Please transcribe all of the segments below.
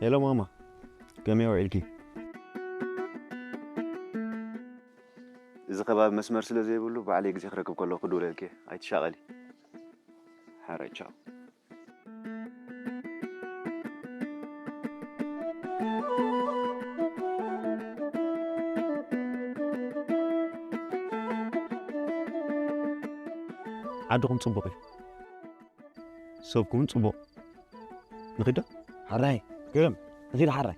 ሄሎ ማማ፣ ከመይ ውዒልኪ? እዚ ከባቢ መስመር ስለ ዘይብሉ ባዕለይ ግዜ ክረክብ ከለኹ ክድውለልኪ እየ። ኣይትሻቐሊ። ሓራይ ቻው። ዓድኹም ጽቡቕ እዩ። ሰብኩም ጽቡቕ። ንኺዶ? ሓራይ፣ ግርም። ንኺዶ ሓራይ።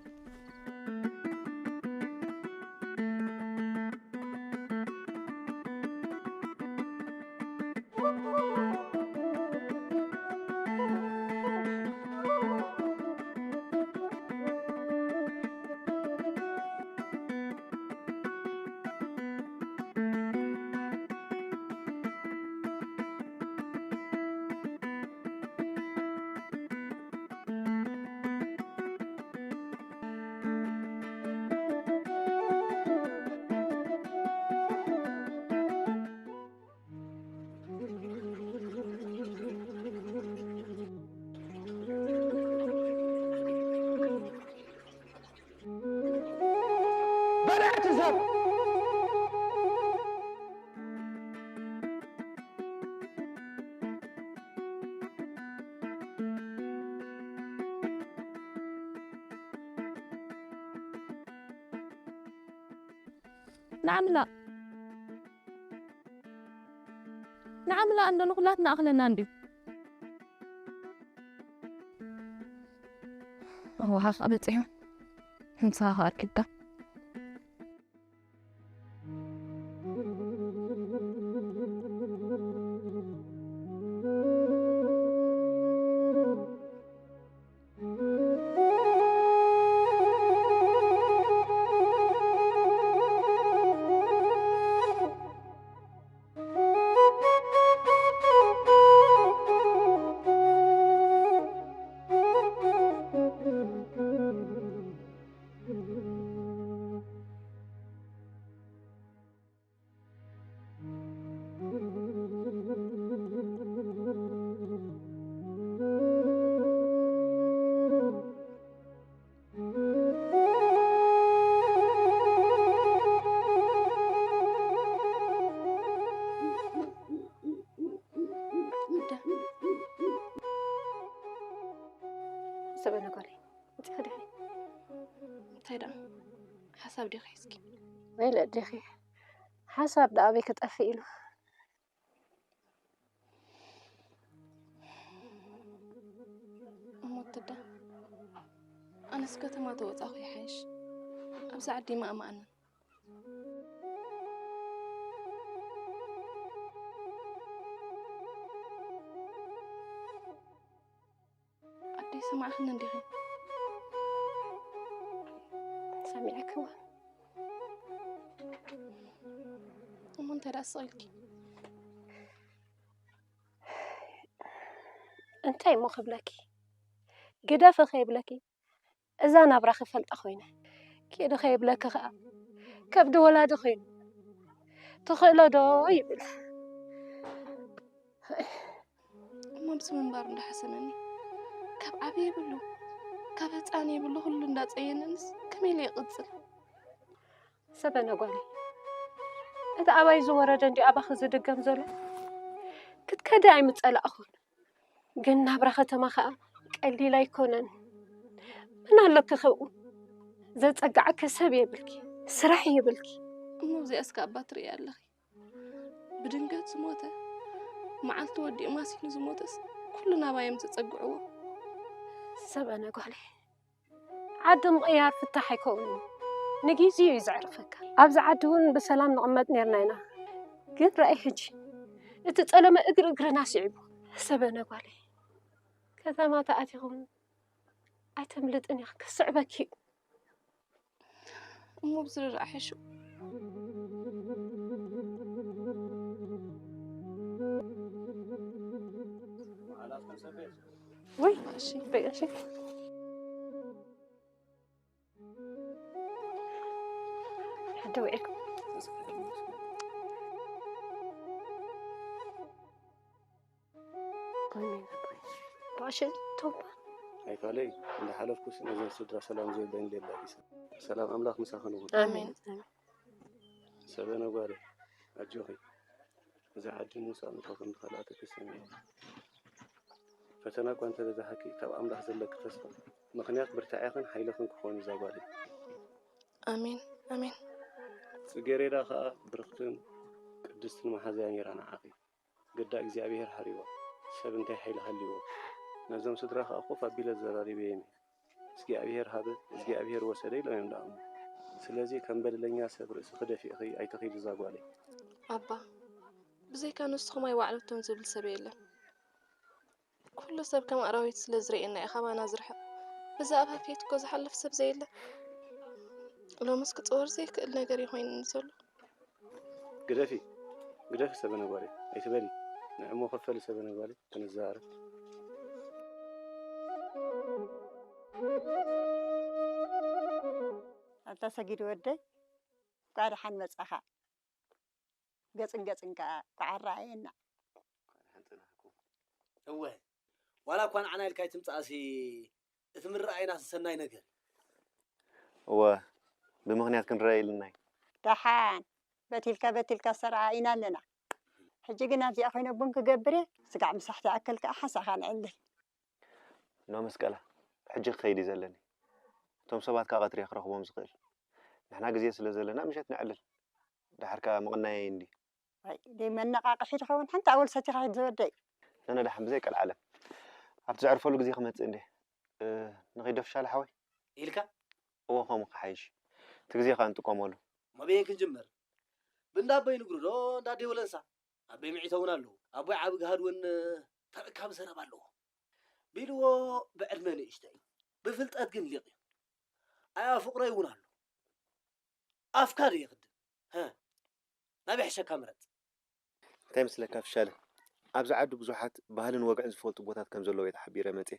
በልዕቲ ሰብ። ንዓምላ ንዓምላ እንዶ ንኹላትና ኣኽለና እንድዩ። እዋሃ በፂሑ። ህንሳ ከኣርኪዳ። ሰበነ ጓለይ፣ እንታይ ደኣ ሓሳብ ዲኺ እስኪ? ወይ ለዲኺ ሓሳብ ደኣ ኣበይ ክጠፍእ ኢሉ? እሞ ትዳ፣ ኣነስ ከተማ ተወጻኹ ይሓይሽ። ኣብዚ ዓዲ ይማእማኣና። ኣደይ ሰማዕኽኒ እንዲኺ? ሰሚዐክዋ። እሞ እንታይ ደኣ ስቕ ኢልኪ? እንታይ እሞ ክብለኪ? ግደፊ ከይብለኪ፣ እዛ ናብራ ክፈልጣ ኮይነ። ኪዲ ከይብለኪ ከኣ፣ ከብዲ ወላዲ ኮይኑ። ትኽእሎ ዶ ይብል። እሞ ኣብዚ ምንባር እንዳሓሰነኒ፣ ካብ ዓቢ የብሉ፣ ካብ ህጻን የብሉ፣ ኩሉ እንዳጸየነንስ ከመይ ኢለ ይቕጽል? ሰበነ ጓለይ፣ እቲ ኣባይ ዝወረደ እንዲ ኣባኺ ዝድገም ዘሎ። ክትከዲ ኣይምጸላእኹን፣ ግን ናብራ ከተማ ኸኣ ቀሊል ኣይኮነን። ምን ኣለኪ ከብኡ? ዘጸግዓኪ ሰብ የብልኪ፣ ስራሕ የብልኪ። እሞ እዚኣስ ከኣ ኣባ ትርእያ ኣለኺ። ብድንገት ዝሞተ፣ መዓልቲ ወዲኡ ማሲኑ ዝሞተስ ኩሉ ናባይ እዮም ዘጸግዕዎ። ሰበነ ጓለይ፣ ዓዲ ምቕያር ፍታሕ ኣይከውንን እዩ። ንግዜኡ እዩ ዘዕርፈካ። ኣብዚ ዓዲ እውን ብሰላም ንቕመጥ ኔርና ኢና። ግን ረኣይ ሕጂ፣ እቲ ጸለመ እግሪ እግርና ስዒቡ። ሰበነ ጓለይ፣ ከተማ ተኣቲኹም ኣይተምልጥን ኢኺ፣ ክስዕበኪ እዩ። እሞ ብዝርርኣ ሕሹ። ወይ፣ እሺ፣ በቃ፣ እሺ። ሕደ ውዒልኩም። ባሽን ቶባ። ኣይፋለይ፣ እንዳሓለፍኩስ ነዘን ስድራ ሰላም ዘይብለን ሌላ ዲሰ። ሰላም ኣምላኽ ምሳኽን ይኹን። ኣሜን። ሰበነ ጓለይ፣ ኣጆኺ። እዚ ዓዲ ምውሳእ ምእታው ከም ዝኸልኣትኪ ስምዒ። ፈተና እኳ እንተበዛሓኪ፣ ካብ ኣምላኽ ዘለኪ ተስፋ ምኽንያት ብርታዔኽን ሓይልኽን ክኸውን እዩ እዛ ጓለይ። ኣሜን፣ ኣሜን። ጽጌሬዳ ከኣ ብርኽትን ቅድስትን መሓዛ እያ ነይራ ንዓኺ። ግዳ እግዚኣብሄር ሃርይዋ። ሰብ እንታይ ሓይሊ ሃልይዎ? ነዞም ስድራ ከኣ ኮፍ ኣቢለ ዘራሪበዮም እየ። እግዚኣብሄር ሃበ፣ እግዚኣብሄር ወሰደ ኢሎም እዮም ደኣሞ። ስለዚ ከም በደለኛ ሰብ ርእስኺ ደፊእኺ ኣይትኺዲ እዛ ጓለይ። ኣባ፣ ብዘይካ ንስኹም ኣይዋዕለቶም ዝብል ሰብ የለን። ኩሉ ሰብ ከም ኣራዊት ስለ ዝርእየና እዩ ካባና ዝርሕቕ። ብዛዕባ ከይትኮ ዝሓልፍ ሰብ ዘየለ። ሎምስ ክጽወር ዘይክእል ነገር እዩ ኮይኑኒ ዘሎ። ግደፊ፣ ግደፊ ሰበነ ጓለይ፣ ኣይትበሊ። ንዕሞ ክፈሊ ሰበነ ጓለይ፣ ክንዘራረብ። ኣታ ሰጊድ ወደይ፣ እንኳዕ ደሓን መጻኻ። ገጽን ገጽን ከኣ ኳዕ ኣረኣየና። እወ፣ ዋላ እኳ ንዓና ኢልካ ኣይትምጻእሲ፣ እቲ ምርኣይና ሰናይ ነገር። እወ፣ ብምኽንያት ክንረኣይ ኢልና እዩ። ደሓን፣ በቲልካ በቲልካ ዝተረኣኢና ኣለና። ሕጂ ግን ኣብዚኣ ኮይነ ቡን ክገብር እየ፣ ስጋዕ ምሳሕ ትኣክል ከኣ ሓንሳእኻ ንዕልል። ኖ መስቀላ፣ ሕጂ ክኸይድ እዩ ዘለኒ። እቶም ሰባት ከኣ ቀትሪ እየ ክረኽቦም ዝኽእል። ንሕና ግዜ ስለ ዘለና ምሸት ነዕልል። ደሓር ከኣ ምቕናየይ እንዲ። ኣይ፣ ደይ መነቓቕሒ ትኸውን ሓንቲ ኣወል ሰቲኻ ሂድ ዝወደይ። ነነ ደሓን ብዘይ ቀልዓለም። ኣብቲ ዘዕርፈሉ ግዜ ክመጽእ እንዴ። እ፣ ንኸይድ ዶ ፍሻለ ሓወይ? ኢልካ? እወ፣ ከምኡ ክሓይሽ። እቲ ግዜ ከኣ ንጥቀመሉ። መበየን ክንጅምር? ብእንዳ ኣቦይ ንግሩ ዶ እንዳ ኣደይ ወለንሳ? ኣቦይ ምዒቶ እውን ኣለዉ። ኣቦይ ዓቢ ግሃድ እውን ተረካቢ ዘረባ ኣለዎ። ቢልዎ ብዕድመ ንእሽተይ እዩ። ብፍልጠት ግን ሊቕ እዩ። ኣያ ፍቕረይ እውን ኣሎ። ኣፍካ ዶ የኽድም? ሀ? ናበይ ሕሸካ ምረጽ። እንታይ መስለካ ፍሻለ? ኣብዚ ዓዲ ብዙሓት ባህልን ወግዕን ዝፈልጡ ቦታት ከም ዘለዉ እየ ተሓቢረ መጽየ።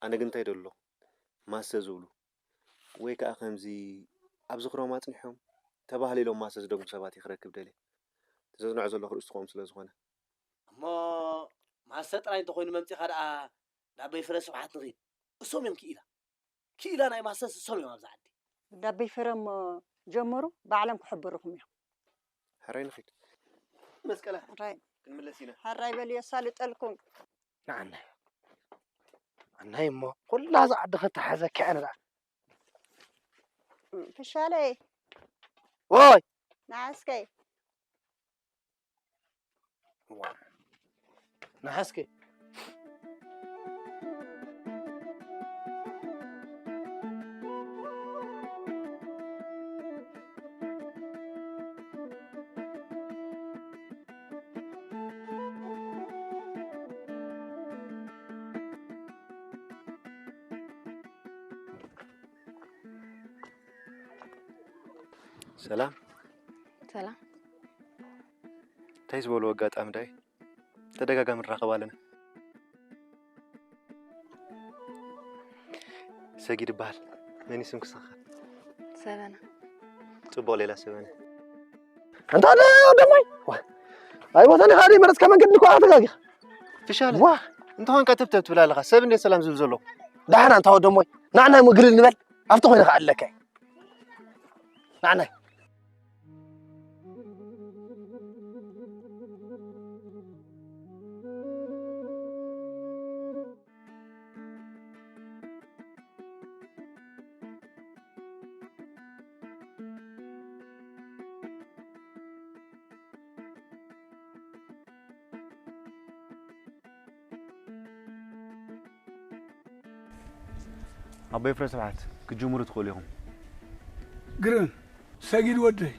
ኣነ ግን እንታይ ደሎ? ማሰ ዝብሉ ወይ ከኣ ከምዚ ኣብ ዝኽሮም ኣጽኒሖም ተባህሊሎም ማሰ ዝደግሙ ሰባት እየ ክረክብ ደልየ። እቲ ዘጽንዖ ዘለኹ ርእሲ ትኾም ስለ ዝኾነ። እሞ ማሰ ጥራይ እንተኾይኑ መምጺኻ ደኣ ናብ ኣቦይ ፍረ ስብሓት ንኺድ። እሶም እዮም ክኢላ። ክኢላ ናይ ማሰስ እሶም እዮም ኣብዛ ዓዲ። እንዳ ኣቦይ ፍረ እሞ ጀምሩ፣ ባዕሎም ክሕብሩኹም እዮም። ሕራይ ንኺድ። መስቀላ፣ ሕራይ። ክንምለስ ኢና። ሕራይ በሉ የሳልጠልኩም። ንዓናይ። ንዓናይ እሞ ኩላ እዛ ዓዲ ከተሓዘኪ ኣነ ደኣ። ፍሻለይ። ወይ! ንዓስከይ። ዋ። ነሓስከ። ሰላም። ሰላም። እንታይ ዝበሉ ኣጋጣሚ ዳይ? ተደጋጋሚ ንራኸብ ኣለና። ሰጊድ ይበሃል። መን እዩ ስምኪ ንስኺ? ሰበና። ጽቡቕ ሌላ ሰበና። ኣንታ ወደ፣ ወደ ማይ። ዋ። ኣይ ቦታ ዲኻ ደይ መረጽካ መንገዲ እኮ ኣተጋጊኻ። ፍሻለ። ዋ። እንተኾንካ ተብተብ ትብል ኣለኻ። ሰብ እንዴት ሰላም ዝብል ዘሎ? ደሓን ኣንታ ወደ ማይ። ንዓና እሞ ግልል ንበል። ኣብቲ ኮይነ ከኣ ኣለካ። ንዓና። ኣቦይ ፍረ ስብሓት፣ ክትጅምሩ ትኽእሉ ኢኹም። ግርም፣ ሰጊድ ወደይ፣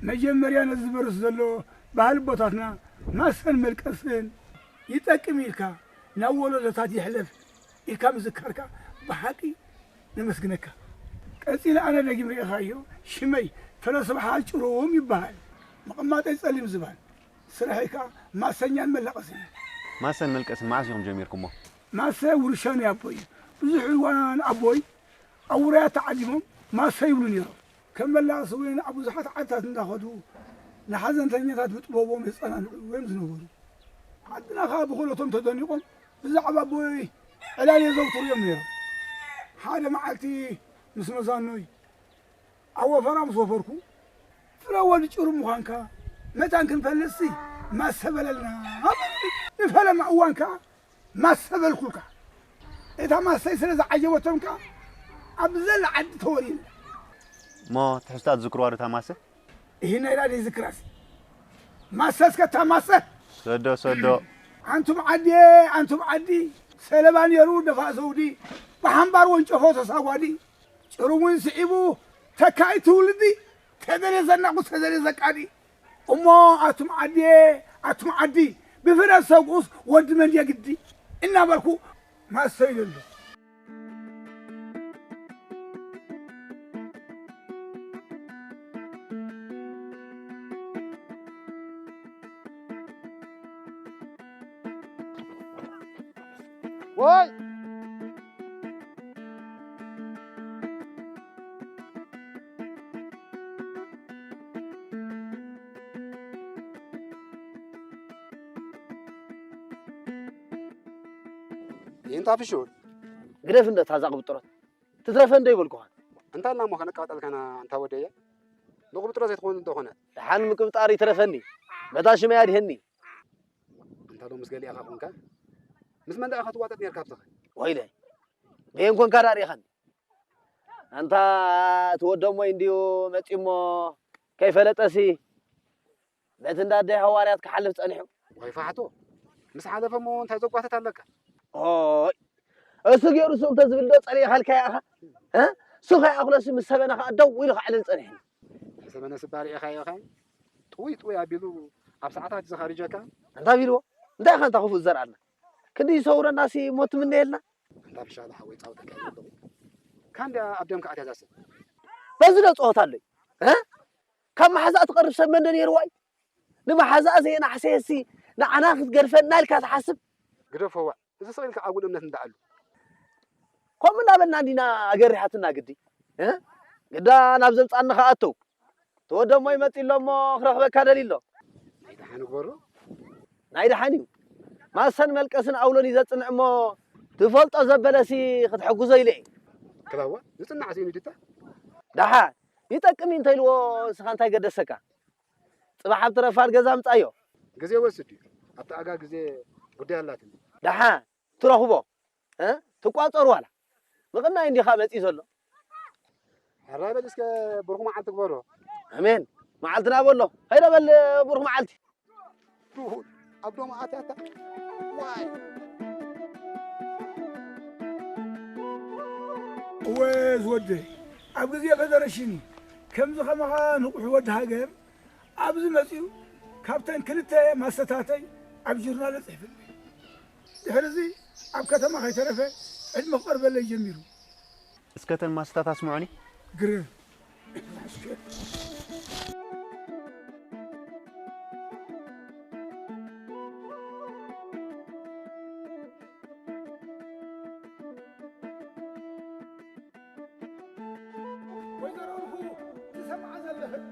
መጀመርያ ነዚ ዝበርስ ዘሎ ባህሊ ቦታትና ማሰን መልቀስን ይጠቅም ኢልካ ናብ ወለዶታት ይሕለፍ ኢልካ ምዝካርካ ብሓቂ ነመስግነካ። ቀጺለ ኣነ ደጊም ርኢኻዮ፣ ሽመይ ፍረ ስብሓት ጭሩም ይበሃል። መቐማጠይ ጸሊም ዝባን፣ ስርሐይ ከኣ ማሰኛን መላቐስን እዩ። ማሰን መልቀስን መዓስ ኢኹም ጀሚርኩሞ? ማሰ ውርሻ ናይ ኣቦይ እዩ። ብዙሕ እዋን ኣቦይ ኣብ ውራያት ተዓዲሞም ማሰ ይብሉ ነይሮም። ከም መላቐሲ እውን ኣብ ብዙሓት ዓድታት እንዳኸዱ ንሓዘንተኛታት ብጥበቦም የጸናንዑ እዮም ዝነበሩ። ዓድና ከኣ ብኽእለቶም ተደኒቖም ብዛዕባ ኣቦይ ዕላል የዘውትሩ እዮም ነይሮም። ሓደ መዓልቲ ምስ መዛኖይ ኣብ ወፈራ ምስ ወፈርኩ፣ ፍረ ወዲ ጭሩ ምዃንካ መታን ክንፈልጥሲ ማሰ በለልና። ንፈለማ እዋን ከኣ ማሰ በልኩልካ። እታ ማሰይ ስለ ዝዓጀበቶም ከኣ ኣብ ዘላ ዓዲ ተወሪና። እሞ ትሕዝታ ትዝክርዋ ዶ እታ ማሰ? ይህን ኢላ ዘይዝክራሲ። ማሰ እስከ እታ ማሰ። ሰዶ፣ ሰዶ። ኣንቱም ዓዲ፣ ኣንቱም ዓዲ፣ ሰለባ ነይሩ ደፋእ ዘውዲ፣ ብሓምባር ወንጨፎ ተሳጓዲ፣ ጭሩሙን ስዒቡ ተካኢ ትውልዲ፣ ተደልየ ዘናቑ፣ ተደልየ ዘቃዲ። እሞ ኣቱም ዓዲ፣ ኣቱም ዓዲ፣ ብፍረ ሰጉኡስ ወዲ መን የግዲ እናበልኩ ማሰ ኢለ ኣለኹ። ወይ ይንታ ፍሹ ግደፍ እንደ ታዛ ቅብጥሮት ትትረፈ እንደ ይበልኩኻ። እንታይ ኢልና እሞ ከነቃብጠልካና እንታ ወደየ? ንቁብጥሮ ዘይትኸውን እንተኾነ። ደሓን ምቅብጣር ይትረፈኒ፣ በታ ሽመይ ኣድሄኒ። እንታ ዶ ምስ ገሊኣኻ ኾንካ? ምስ መን ደኣ ክትዋጠጥ ነርካ ኣብተኸ? ወይለይ፣ በየን ኮንካ ደኣ ርኢኻኒ? ኣንታ እቲ ወዶሞይ እንድዩ መጺኡሞ ከይፈለጠሲ፣ በቲ እንዳ ኣደይ ሃዋርያት ክሓልፍ ጸኒሑ። ወይ ፋሕቶ፣ ምስ ሓለፈ እሞ እንታይ ዘጓተት ኣለካ? ኦይ፣ እሱ ገይሩ እሱ እንተ ዝብል ዶ ጸሊእኻልካ ኢኻ? እ? እሱ ከይኣኽለሲ ምስ ሰበነ ከኣ ደው ኢሉ ክዕልል ጸኒሑ። ሰበነ ስባሪ ኢኻ ኢኻ? ጥውይ ጥውይ ኣቢሉ ኣብ ሰዓታት ዝኸርጀካ? እንታይ ቢልዎ? እንታይ ኢኻ እንታ ክፉእ ዝዘርኣልና? ክንዲ ይሰውረናሲ ሞት ትምነየልና? እንዳ ፍሻሉ ሓወይ ጻውተካ ይብሉ። ካንዳ ኣብ ደም ከኣትያ ዛሰብ። በዚ ዶ ጸወታ ኣለይ? እ? ካብ መሓዛኣ ትቐርብ ሰብ መን ዶ ነይርዋ እዩ? ንመሓዛኣ ዘየናሕሰየሲ ንዓና ክትገድፈና ኢልካ ትሓስብ? ግደፎ ዋዕ። እዚ ስቕ ኢልካ ኣጉል እምነት እንዳኣሉ። ከምኡ እናበልና እንዲና ኣገሪሓትና ግዲ። እ? ግዳ ናብ ዘምጻኒ ከኣተው። ተወደሞ ይመጽእ ኣሎ እሞ ክረኽበካ ደልዩ ኣሎ። ናይ ደሓን ግበሮ። ናይ ደሓን እዩ። ማሰን መልቀስን ኣውሎን እዩ ዘጽንዕ እሞ ትፈልጦ ዘበለሲ ክትሕግዞ ኢለ እየ። ክላዋ ዝጽናዕ ስኢኑ ድታ? ደሓን ይጠቅም እዩ እንተ ኢልዎ ንስኻ እንታይ ገደሰካ? ጽባሕ ኣብቲ ረፋድ ገዛ ምጻዮ። ግዜ ወስድ እዩ። ኣብቲ ኣጋ ግዜ ጉዳይ ኣላትኒ። ደሓን ትረኽቦ፣ እ? ትቋጸሩ ዋላ። ምቕናይ እንዲኻ መጺኡ ዘሎ። ሕራይ በል እስከ ብሩኽ መዓልቲ ግበሮ። ኣሜን። መዓልትና በሎ። ከይደ በል ብሩኽ መዓልቲ። ዱሁል ኣብ ዶም ኣትያታ። ዋይ። እወ ዝወደይ፣ ኣብ ግዜ ፈደረሽን ከምዚ ከማኻ ንቑሕ ወዲ ሃገር ኣብዚ መጺኡ ካብተን ክልተ ማሰታተይ ኣብ ጆርናለ ጽሒፍለይ። ድሕሪ እዚ ኣብ ከተማ ከይተረፈ ዕድመ ክቐርበለይ ጀሚሩ። እስከ እተን ማስታት ኣስምዑኒ። ግርም። ወይዘሮ ርፉ ትሰምዓ ዘለኽን?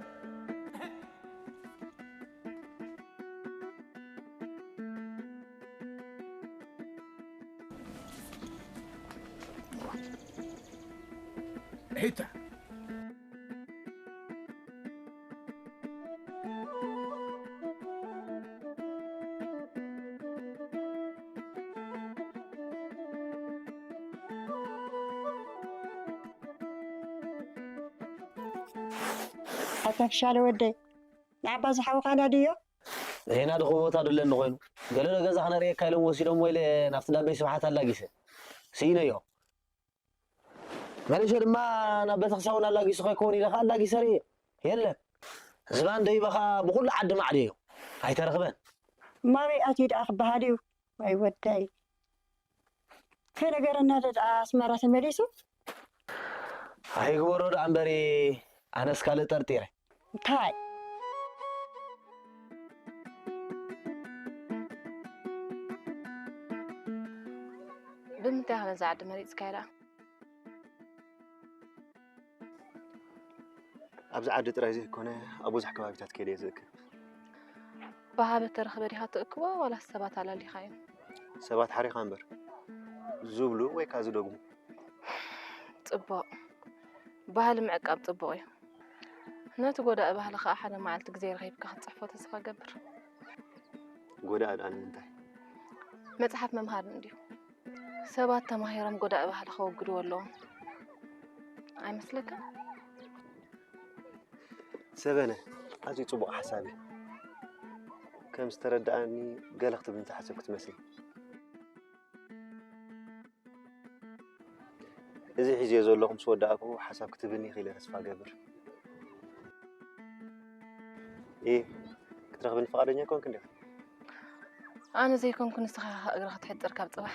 ሒታ። ኣታ ፍሻለ ወደይ፣ ንዓባ ዝሓውኻና ድዮ? ዜና ድኹ ቦታ ድለኒ ኮይኑ፣ ገለ ዶ ገዛ ክነርእየካ ኢሎም ወሲዶም ወይለ ናብቲ እንዳበይ ስብሓት ኣላጊሰ ስኢነዮ። መለሸ ድማ ናብ ቤተክርስትያን እውን ኣላጊሱ ከይከውን ኢለ ከዓ ኣላጊሰ ርእየ። የለን። ዝባን ደይበኻ ብኹሉ ዓዲ ማዕድዮ። ኣይተረኽበን። ማበይ ኣትዩ ደኣ ክበሃል እዩ? ወይ ወደይ። ከይነገረና ዶ ደኣ ኣስመራ ተመሊሱ? ኣይግበሮ ደኣ እምበሪ ኣነስ ካልእ ጠርጢረ። እንታይ? ብምንታይ ኢኻ ነዛ ዓዲ መሪጽካያ ደኣ? ኣብዚ ዓዲ ጥራይ ዘይኮነ፣ ኣብ ብዙሕ ከባቢታት ከይደ እየ ዝእክብ። ብሃበ ተረኽበ ዲኻ ትእክቦ ዋላስ ሰባት ኣላሊኻዮም? ሰባት ሓሪኻ እምበር። ዝብሉ ወይ ከዓ ዝደግሙ። ፅቡቕ። ባህሊ ምዕቃብ ፅቡቕ እዩ። ነቲ ጎዳኢ ባህሊ ከዓ ሓደ መዓልቲ ግዜ ረኺብካ ክትፅሕፎ ተስፋ ገብር። ጎዳኢ ደኣ ንምንታይ? መፅሓፍ መምሃሪ እንድዩ። ሰባት ተማሂሮም ጎዳኢ ባህሊ ከወግድዎ ኣለዎም። ኣይመስለካን? ሰበነ፣ ኣዝዩ ጽቡቕ ሓሳብ እዩ። ከም ዝተረድኣኒ ገለ ክትብልኒ ትሓስብ ክትመስል። እዚ ሒዝዮ ዘለኹ ምስ ወዳእኩ ሓሳብ ክትብልኒ ኢኺ ኢለ ተስፋ እገብር። ኢ ክትረኽብኒ ፍቓደኛ ኮንክ እንዲኻ? ኣነ ዘይኮንኩ ንስኻ ኢኻ እግርኻ ትሕጽር ካብ ጽባሕ።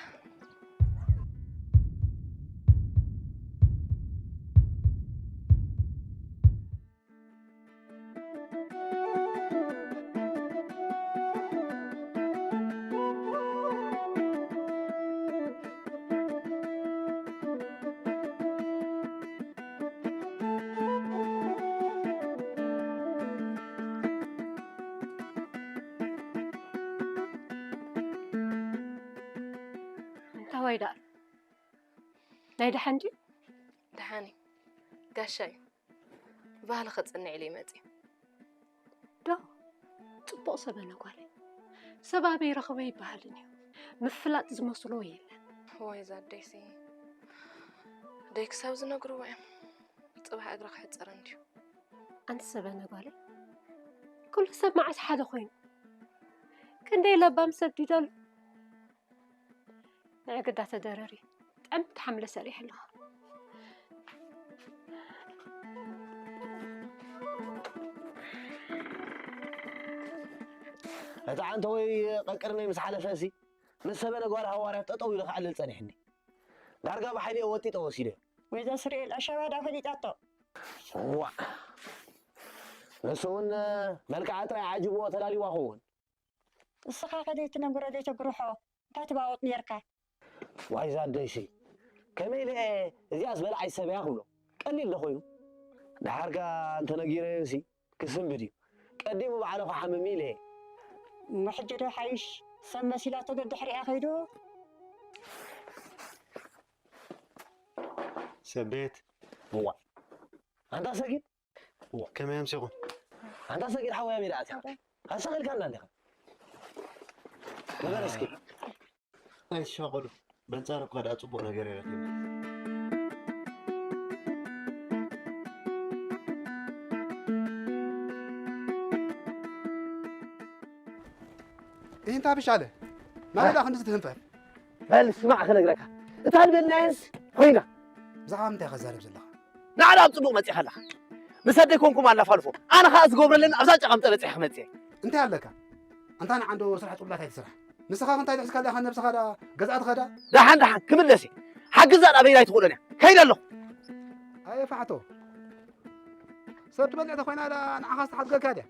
እንታይ ዋይ ደኣ? ናይ ደሓን ድዩ? ደሓን እዩ። ጋሻ እዩ። ባህሊ ከጽንዕ ኢሉ ይመጽእ እዩ። ዶ? ጽቡቕ ሰበነ ጓለይ። ሰብ ኣበይ ረኽቦ ይበሃልን እዩ። ምፍላጥ ዝመስሎ የለን። ወይ ዛደይሲ። ደይ ክሳብ ዝነግርዎ እዮም። ጽባሕ እግሪ ክሕጸር እንድዩ። ኣንቲ ሰበነ ጓለይ። ኩሉ ሰብ መዓስ ሓደ ኮይኑ። ክንደይ ለባም ሰብ ድዩ ደሎ? ንዕግዳ ተደረሪ። ጥዕምቲ ሓምለ ሰሪሕ ኣለኻ። እቲ ዓንተወይ ቀቅድመይ ምስ ሓለፈ ሲ ምስ ሰበነ ጓል ሃዋርያት ጠጠው ኢሉ ክዓልል ጸኒሕኒ። ዳርጋ ብሓይሊ እየ ወጢጠ ወሲደ። ወይዘ ስርኤል ኣሸባዳ ፈሊጣቶ። ዋ ንሱ እውን መልክዓ ጥራይ ዓጅብዎ ተላልዋ ኸውን። እስኻ ከደይ ትነግሮ ደይ ተግርሖ እንታይ ትባወጥ ነርካ? ዋይ ዛደይሲ ከመይ ኢለ እዚኣስ በልዓይ ሰበያ ክብሎ ቀሊል ዶ ኮይኑ? ደሓርካ እንተነጊረዮሲ ክስንብድ እዩ። ቀዲሙ ባዕሉ ክሓምም ኢለ እየ። እሞ ሕጂ ዶ ሓይሽ ሰብ መሲላቶ ደድሕሪኣ ከይዱ። ሰቤት እዋ ኣንታ ሰጊድ ከመይ ኣምሲኹም? ኣንታ ሰጊድ ሓወይ ኣበይ ደኣ ኣቲኻ? ኣሳኺልካና እንዲኻ። ንበር እስኪ። ኣይትሻቐሉ። በንጻር እኳ ደኣ ጽቡቕ ነገር የረኺብ። ይህንታ ብሻለ ናበይ ደኣ ክንዲ ዝትህንፈፍ? በል ስማዕ ክነግረካ። እታ ዝበልናየንስ ኮይና። ብዛዕባ ምንታይ ከዛረብ ዘለኻ? ንዓና ኣብ ጽቡቕ መጺኻ ኣለኻ። ምስ ኣደይ ኮንኩም ኣናፋልፎ። ኣነ ኸኣ ዝገብረለን ኣብዛ ጨቓምጠ በጺሐ ክመጽእ እየ። እንታይ ኣለካ? ኣንታ ንዓንዶ ስራሕ ጥብላት ኣይትስራሕ። ንስኻ እንታይ ትሕዝካ ኣለኻ ነብስኻ ደኣ ገዛእትኻ ደኣ? ደሓን ደሓን ክምለስ እየ። ሓግዛ ደኣ በይናይ ትኽእሎን እያ። ከይደ ኣለኹ። ኣየ ፋሕቶ። ሰብ ትበልዕ ተኾይና ደኣ ንዓኻ ዝተሓዝገካ ድያ?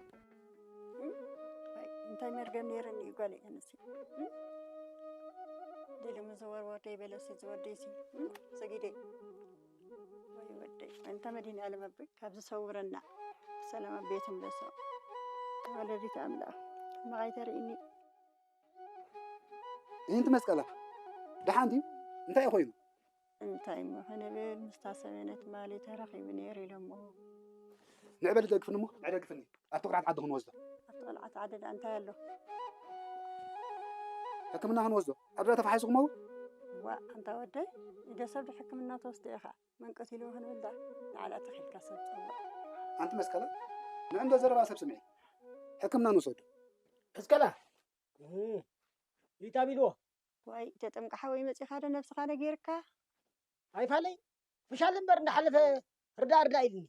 እንታይ መርገም ነይርኒ እዩ ጓለይ ኣነሲ። ድልሚ ዝወርወር ደይ በለሲ ዝወደይሲ። ሰጊደይ። ወይ ወደይ፣ ኣንታ መድኃኔዓለም ኣቦይ፣ ካብ ዝሰውረና ብሰላም ኣብ ቤቱ ምለሶ። ወለዲት ኣምላኽ፣ ሕማቕ ኣይተርእይኒ። ይህንቲ መስቀላ፣ ደሓን ድዩ? እንታይ እዩ ኮይኑ? እንታይ እሞ ክንብል፣ ምስታ ሰበነት ማሊ ተራኺቡ ነይሩ ኢሎሞ። ንዕበል ደግፍኒ እሞ፣ ንዕደግፍኒ። ኣብቲ ቁርዓት ዓዲ ክንወስዶ። ኣብቲ ቁርዓት ዓዲ ደኣ እንታይ ኣሎ? ሕክምና ክንወስዶ። ኣብዛ ተፋሒስኩሞ እውን? ዋእ፣ ኣንታ ወደይ፣ ኢደ ሰብ ዶ ሕክምና ትወስዶ ኢኻ? መን ቀቲልዎ ክንብል ደኣ ንዓላ ተኺልካ ሰብ ጸውዕ። ኣንቲ መስቀላ፣ ንዕንዶ ዘረባ ሰብ ስምዒ። ሕክምና ንውሰዶ። መስቀላ፣ እም፣ ሪታ ቢልዎ። ዋይ፣ ተጠምቃ ሓወይ መጺኻ ዶ ነብስኻ ነጊርካ? ኣይፋለይ፣ ምሻል እምበር እንዳሓለፈ ርዳ ርዳ ኢልኒ።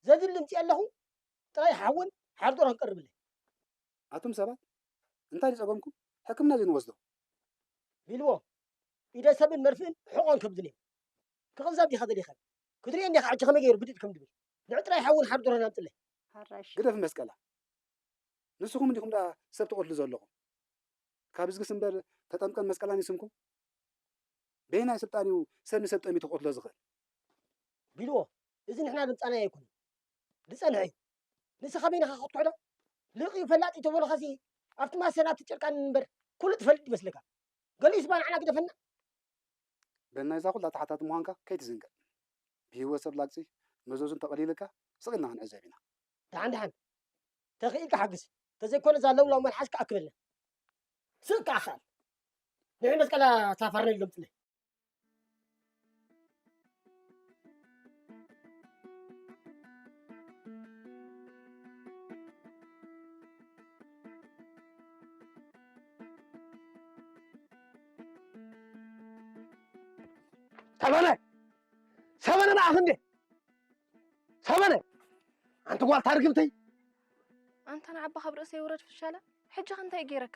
ዘድሊ ምጽእ ኣለኹ፣ ጥራይ ሓውን ሓርጦሮን ቀርብለይ። ኣቱም ሰባት፣ እንታይ ዝጸገምኩም? ሕክምና ዘይንወስዶ። ቢልዎ፣ ኢደ ሰብን መርፍእን ሕቖን ከብድን እዮም። ክቕንዘብ ዲኻ ደሊኻ? ክትሪኦ እንዲኻ ሕጂ ከመይ ገይሩ ብድድ ከም ድብል። ንዕ ጥራይ ሓውን ሓርጦሮን ኣምጽለይ። ሓራሽ። ግደፍ መስቀላ። ንስኹም እንዲኹም ደኣ ሰብ ትቐትሉ ዘለኹም። ካብ እዝግስ እምበር ተጠምቀን መስቀላን ይስምኩም። በየናይ ስልጣን እዩ ሰብ ንሰብ ጠሚቱ ክቐትሎ ዝኽእል? ቢልዎ፣ እዚ ንሕና ድምጻናይ ኣይኮነን። ዝጸንሐ እዩ። ንስኻ በይንኻ ክትኩሕዶ? ልቕ እዩ ፈላጥ እዩ ተበልኻሲ ኣብቲ ማሰን ኣብቲ ጨርቃን እምበር ኩሉ ትፈልጥ ይመስለካ። ገሊኡስ ባንዓና ግደፈና። በናይዛ ኩላ ተሓታቲ ምዃንካ ከይትዝንግዕ። ብህይወት ሰብ ላግጺ መዘዙን ተቐሊልካ ስቕ ኢልና ክንዕዘብ ኢና። ደሓን ደሓን፣ ተኽኢልካ ሓግዝ። ተዘይኮነ እዛ ለውላው መልሓስካ ኣክብልና። ስቕ ከኣ ኸኣል። ንዒ መስቀላ እታ ፋርኔሎ ኣምጽለይ። ሰበነ! ሰበነ ንዓኺ እንዴ! ሰበነ! ኣንቲ ጓል ታርግምተይ! ኣንታ ንዓባ ካብ ርእሰይ ውረድ ፍሻለ። ሕጂ ከ እንታይ ገይረካ?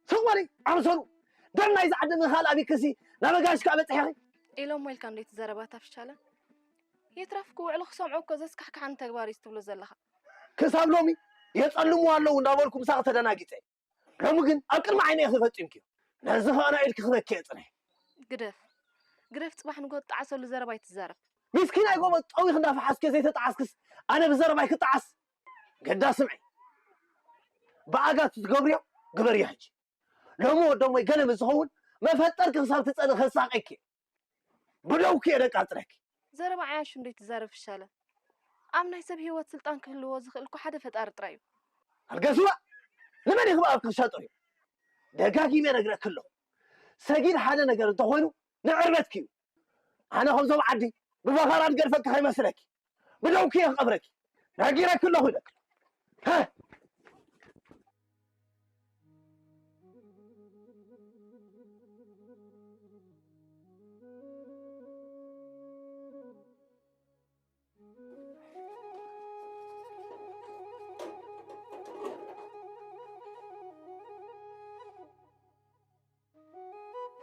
ስቕ በሊ ኣምሰሉ! ደም ናይዚ ዓዲ ምኻል ኣቢክሲ ናብ ኣጋይሽ ከኣ በጺሐኺ። ኢሎሞ ኢልካ እንዴ ትዛረብ ኣታ ፍሻለ? የትረፍ ክውዕሉ ክሰምዑ እኮ ዘስካሕክሓኒ ተግባር እዩ ትብሎ ዘለኻ። ክሳብ ሎሚ የጸልምዋ ኣለዉ እንዳበልኩ ምሳኺ ተደናጊጸ። ሎሚ ግን ኣብ ቅድሚ ዓይነይ ኢኺ ፈጺምክዮ። ነዚ ኸኣ ናይ ኢድኪ ክበኪ እየ ጽንሐ። ግደፍ። ግደፍ ጽባሕ ንግሆ ትጠዓሰሉ ዘረባ ኣይትዛረብ። ሚስኪናይ ጎበዝ ጠዊኺ እንዳፈሓስክዮ ዘይተጠዓስክስ ኣነ ብዘረባይ ክጠዓስ? ገዳ ስምዒ። ብኣጋ ትገብርዮ ግበርዮ ሕጂ። ሎሚ ወዶሞይ ገለ ምስ ዝኸውን መፈጠርኪ ክሳብ ትጸንኺ ከሳቕየኪ እየ። ብደውኪ እየ ደቃጽረኪ። ዘረባ ዓያሹ እንዴት ትዛረብ ፍሻለ? ኣብ ናይ ሰብ ህይወት ስልጣን ክህልዎ ዝኽእል እኮ ሓደ ፈጣሪ ጥራይ እዩ። ኣልገስዋ! ንመን ኢኺ ብኣፍኪ ክሻጥር እዩ? ደጋጊመ ነግረኪ ኣለኹ። ሰጊድ ሓደ ነገር እንተኾይኑ ንዕርበትኪ እዩ። ኣነ ከምዞም ዓዲ ብበኻራ ዝገድፈኪ ከይመስለኪ። ብደውኪ እየ ክቐብረኪ። ነጊረኪ ኣለኹ ኢለኪ። ሃ!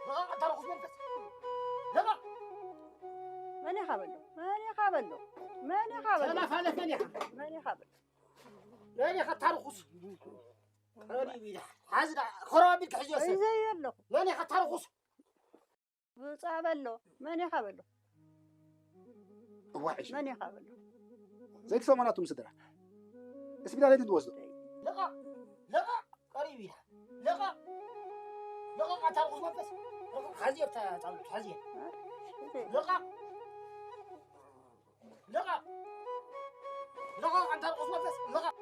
ልቐቕ፣ ኣታ ርኹስ መንፈስ። ልቐቕ። መን ኢኻ በሎ? መን ኢኻ በሎ? መን ኢኻ በሎ? ሰላም ኣለ፣ መን ኢኻ? መን ኢኻ በሎ? መን ኢኻ ኣታ ርኹስ? ቀሪብ ኢዳ። ሓዝ ዳ፣ ኸረው ኣቢልካ ሕጂ ወሰድ። ሒዘዮ ኣለኹ። መን ኢኻ ኣታ ርኹስ? ውጻእ በሎ። መን ኢኻ በሎ? እዋይ፣ እሺ። መን ኢኻ በሎ? ዘይትሰምዖ ናቱ ስድራ። እስቢዳ ለይቲ ትወስዶ። ልቐቕ! ልቐቕ! ቀሪብ ኢኻ። ልቐቕ! ልቐቕ! ኣታ ርኹስ መንፈስ። ልቐቕ! ሓዝዮ ኣብታ ጣውላ፣ ሓዝዮ። ልቐቕ! ልቐቕ! ልቐቕ! ኣንታ ርኹስ መንፈስ፣ ልቐቕ!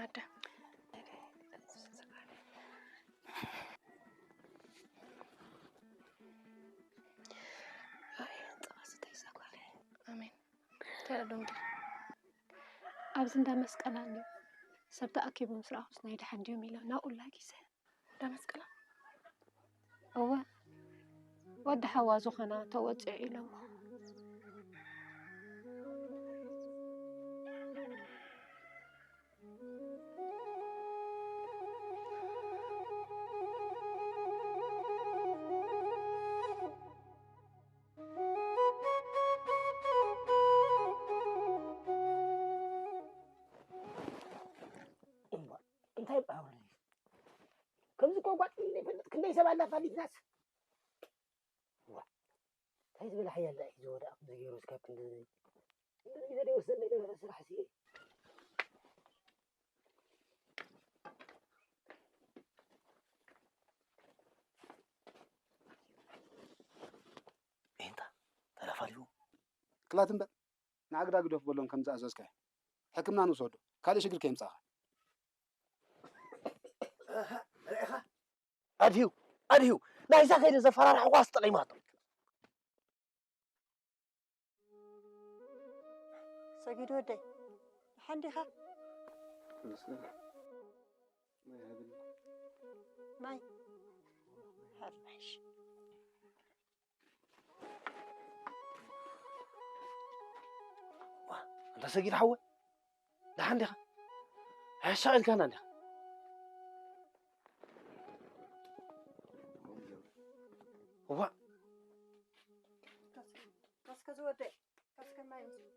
ኣደ። ኣሜን። ተረዶም ድዩ? ኣብዚ እንዳ መስቀል ኣሎ። ሰብ ተኣኪቡ ምስ ረኣኹስ ናይ ደሓን ድዮም ኢለ ናብኡ ላጊሰ። እንዳ መስቀላ? እወ፣ ወዲ ሓዋ ዝኾና ተወፂዑ ኢሎሞ። እምባ፣ እንታይ ይበሃል? ከምዚ እኮ ኣጓጢ ዘይፈልጥ ክንደይ ሰብ ኣላ ፋሊትናስ። ዋ፣ እንታይ ዝበለ ሓያል ደኣ እዩ ዝወደኣ ከምዚ ገይሩ እስካብ ክንዲ፣ ክንዲ ግዜ ደይወሰደለይ ነበረ ስራሕ ሲ። ኤንታ፣ ተላፋሊዎ። ክላት እምበር፣ ንኣግዳ ግደፍ በሎም ከም ዝኣዘዝካዮ። ሕክምና ንውሰዶ፣ ካልእ ሽግር ከየምጻእኻ። ኣድህዩ፣ ኣድህዩ። ናይዛ ከይደ ዘፈራርሕዋ ኣስጠቒማቶ። ሰጊድ ወደይ፣ ደሓን ዲኻ? ማይ። ሓርሽ። ዋ፣ ኣንታ ሰጊድ ሓወ፣ ዓንዲኻ ሕሻቕ ኢልካና እንዲኻ። እዋ። እስከ ዝወደ፣ እስከ ማይ ምስ-፣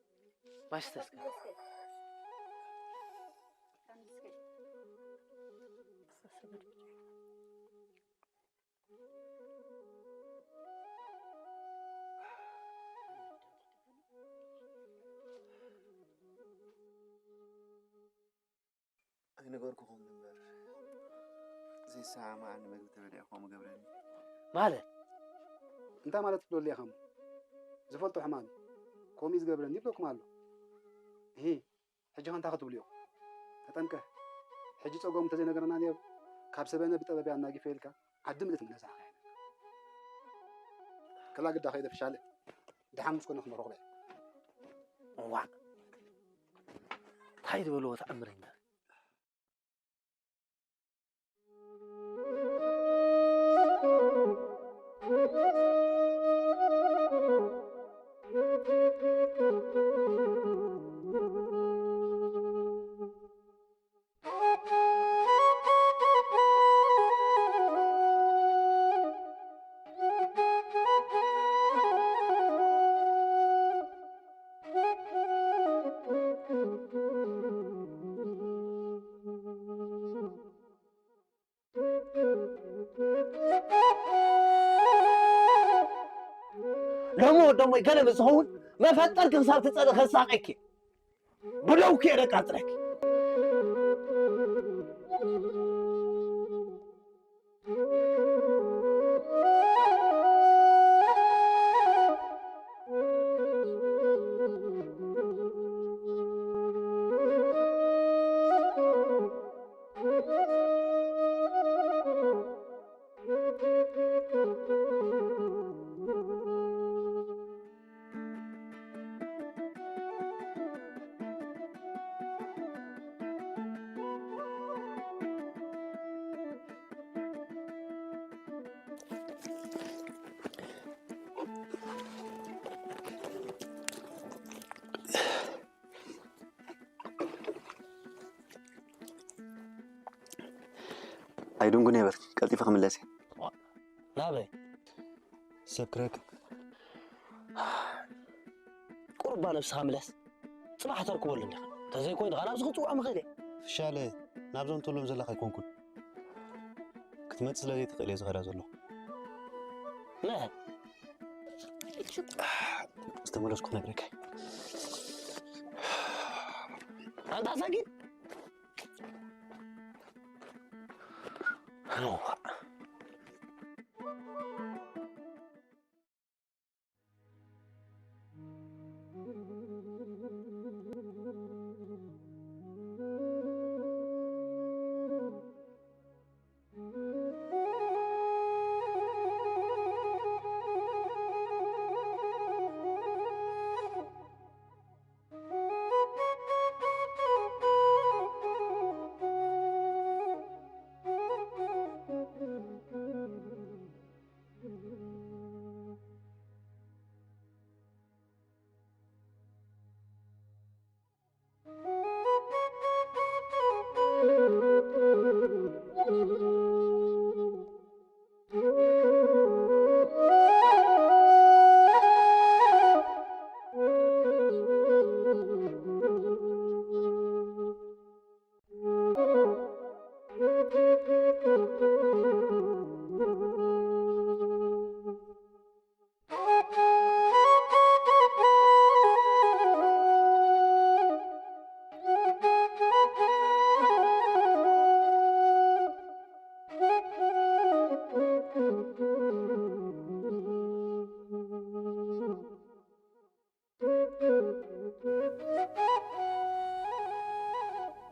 ማይ ስተ እስከ። እስከ። ኣይነገርኩኹምን እምበር፣ ዘይሰማማዓኒ መግቢ ተበሊዐ ከምኡ ገብረኒ። ማለት? እንታይ ማለት ክትብለሉ ኢኻ እሞ? ዝፈልጦ ሕማም እዩ። ከምኡ እዩ ዝገብረኒ ይብለኩም ኣሎ። እሂ፣ ሕጂ ኸ እንታይ ክትብሉ ኢኹም? ተጠንቀ። ሕጂ ጸገሙ እንተዘይነገረና ነይሩ፣ ካብ ሰበነ ብጠበብ ኣናጊፈ ኢልካ፣ ዓዲ ምልእቲ ምነሳኻ። ከላ ግዳ ከይደ ፍሻለ። ደሓን ምስ ኮነ ክንረኽበ። እዋእ። እንታይ ዝበልዎ ተኣምር እዩ እምበር። ሎሚ ወደሞይ ገለ ምስ ዝኸውን መፈጠርኪ ክሳብ ትጸልኢ ከሳቐኪ። ብደውኪ እየ ደቃጽለኪ። ኣይድንጉን የበር፣ ቀልጢፈ ክምለስ እየ። ናበይ? ሰብ ክረክብ። ቁሩባ ነብስኻ ምለስ። ጽባሕ ተርክበሉ እንዲኻ። እንተዘይኮይኑ፣ ኸኣ ናብዚ ክጽውዖም እኽእል እየ። ፍሻለ፣ ናብዞም ትብሎም ዘለኻ ኣይኮንኩን። ክትመጽእ ስለ ዘይትኽእል እየ ዝኸዳ ዘለኹ። መን? ዝተመለስኩ ክነግረካ እየ። ኣንታ ሰጊድ!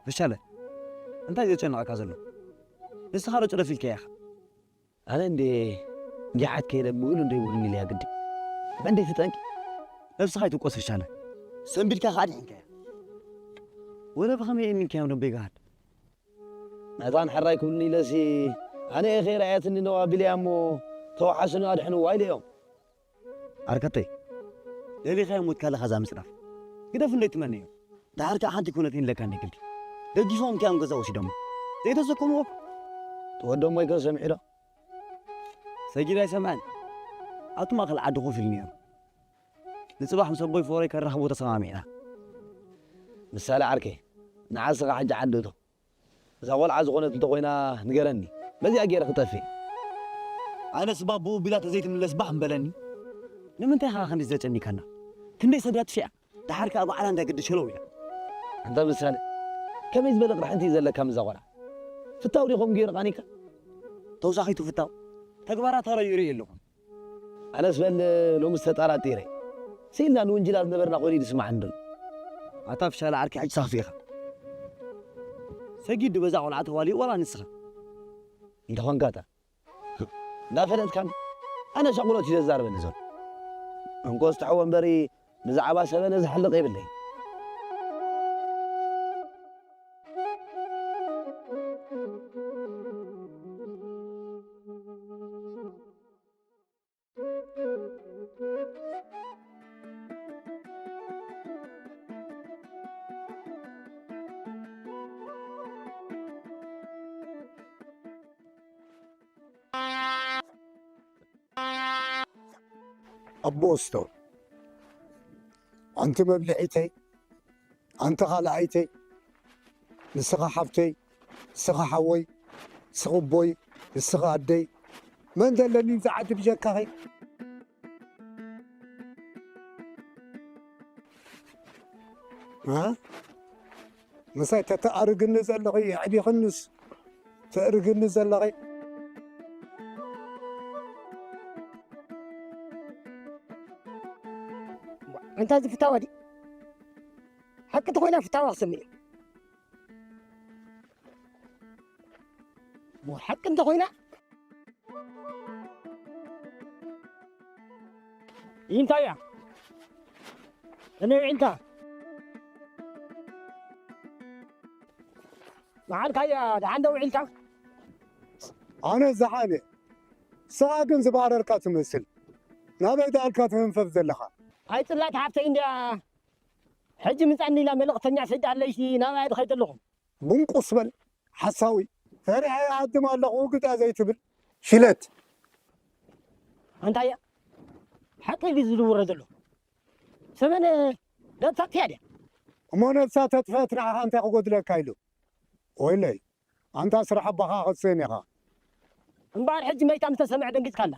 ፍሻለ፣ እንታይ ዘጨንቐካ ዘሎ? ንስኻ ዶ ጭረፍ ኢልካያ ኢኻ? ኣነ እንዴ ጊሓት ከይደ ብእሉ እንዶ ይብሉኒ ኢለያ ግዲ። በእንደይ ትጠንቂ? ነብስኻ ኣይትቆስ ፍሻለ። ሰንቢድካ ከኣ ድሒንካያ። ወረ ብኸመይ እሚንካዮም ደንበይ ገሃድ? ናታን ሕራይ ክብሉኒ ኢለሲ፣ ኣነ እየ ከይረኣየትኒ ነው ኣቢለያ እሞ ተወሓሱኒ ኣድሕንዋ ኢለዮም። ዓርከተይ፣ ደሊኻዮ ሞትካ ኣለኻ እዛ ምጽራፍ። ግደፍ እንዶ ኣይትመነዮ። ደሓር ከኣ ሓንቲ ኩነት ይንለካ እንደ ግዲ። ደጊፎም ከያም ገዛ ወሲዶሞ። ዘይተሰከምዎ። ተወደሞ ይከ ሰሚዑ ዶ? ሰጊድ ኣይሰምዐን። ኣብቲ ማእከል ዓዲ ኮፍ ኢሉ ነይሩ። ንጽባሕ ምስ ኣቦይ ፎረይ ከራኽቦ ተሰማሚዕና። ምሳሌ ዓርከይ፣ ንዓስኻ ሕጂ ዓዲ እቶ። እዛ ቆልዓ ዝኾነት እንተኾይና ንገረኒ። በዚኣ ገይረ ክጠፍእ። ኣነስ ባቦ ቢላ ተዘይትምለስ ባህ እምበለኒ። ንምንታይ ኢኻ ክንዲ ዘጨኒካና? ክንደይ ሰብ እያ ትፊኣ? ደሓር ከኣ ባዕላ እንታይ ግዲ ሸለው ኢላ። ኣንታ ምሳሌ፣ ከመይ ዝበለ ቅርሕንቲ እዩ ዘለካ ምስዛ ቆልዓ? ፍታው ዲኹም ገይሩ ቃኒካ? ተውሳኺቱ ፍታው። ተግባራታ ረዩ ርኢ ኣለኹ። ኣነስ በል ሎምስ ተጠራጢረ። ስኢልና ንውንጅላ ዝነበርና ኮይኑ እዩ ዝስማዓኒ ዘሎ። ኣታ ፍሻለ ዓርኪ ሕጂ ሳኽፊ ኢኻ። ሰጊድ በዛ ቆልዓ ተዋልዩ ዋላ ንስኻ? እንተኾንካ እታ እንዳፈለጥካን ኣነ ሻቑሎት እዩ ዘዛርበኒ ዘሎ። እንኮ ዝተሐወ እምበሪ ብዛዕባ ሰበነ ዝሕልቕ የብለይ። ኣቦ እስቶ፣ ኣንቲ መብልዒተይ፣ ኣንቲ ካልኣይተይ፣ ንስኻ ሓፍተይ፣ ንስኻ ሓወይ፣ ንስኻ ኣቦይ፣ ንስኻ ኣደይ፣ መን ዘለኒ እዚ ዓዲ ብጀካኺ? እ? ምሳይ ተተኣርግኒ ዘለኺ የዕቢኽንስ ተእርግኒ ዘለኺ? እንታ እዚ ፍታዋ ድዩ? ሓቂ እንተኾይና ፍታዋ ክሰምዕ እየ። እሞ ሓቂ እንተኾይና ይንታያ እነ ውዒልካ መዓልካያ ደሓን ዶ ውዒልካ? ኣነ ዝሓነ ንስኻ ግን ዝባረርካ ትመስል። ናበይ ደኣልካ ትህንፈፍ ዘለኻ? ኣይ ጽላት ሓፍተይ እንድያ ሕጂ ምጻኒ ኢላ መልእኽተኛ ሰዲኣለይሲ ናብኣ ድኸይድ ኣለኹ። ቡንቁስ በል ሓሳዊ። ፈሪሐ ይሃድም ኣለኹ ግዳ ዘይትብል ሽለት። ኣንታያ ሓቂ ድዩ ዝዝውረ ዘሎ? ሰበነ ነብሳ ጥፍያ ድያ? እሞ ነብሳ ተጥፍአት ንዓኻ እንታይ ክጎድለካ ኢሉ? ወይለይ ኣንታ ስራሕ ኣባኻ ክትስእን ኢኻ። እምበኣር ሕጂ መይታ ምስ ተሰምዐ ደንጊጽካላ።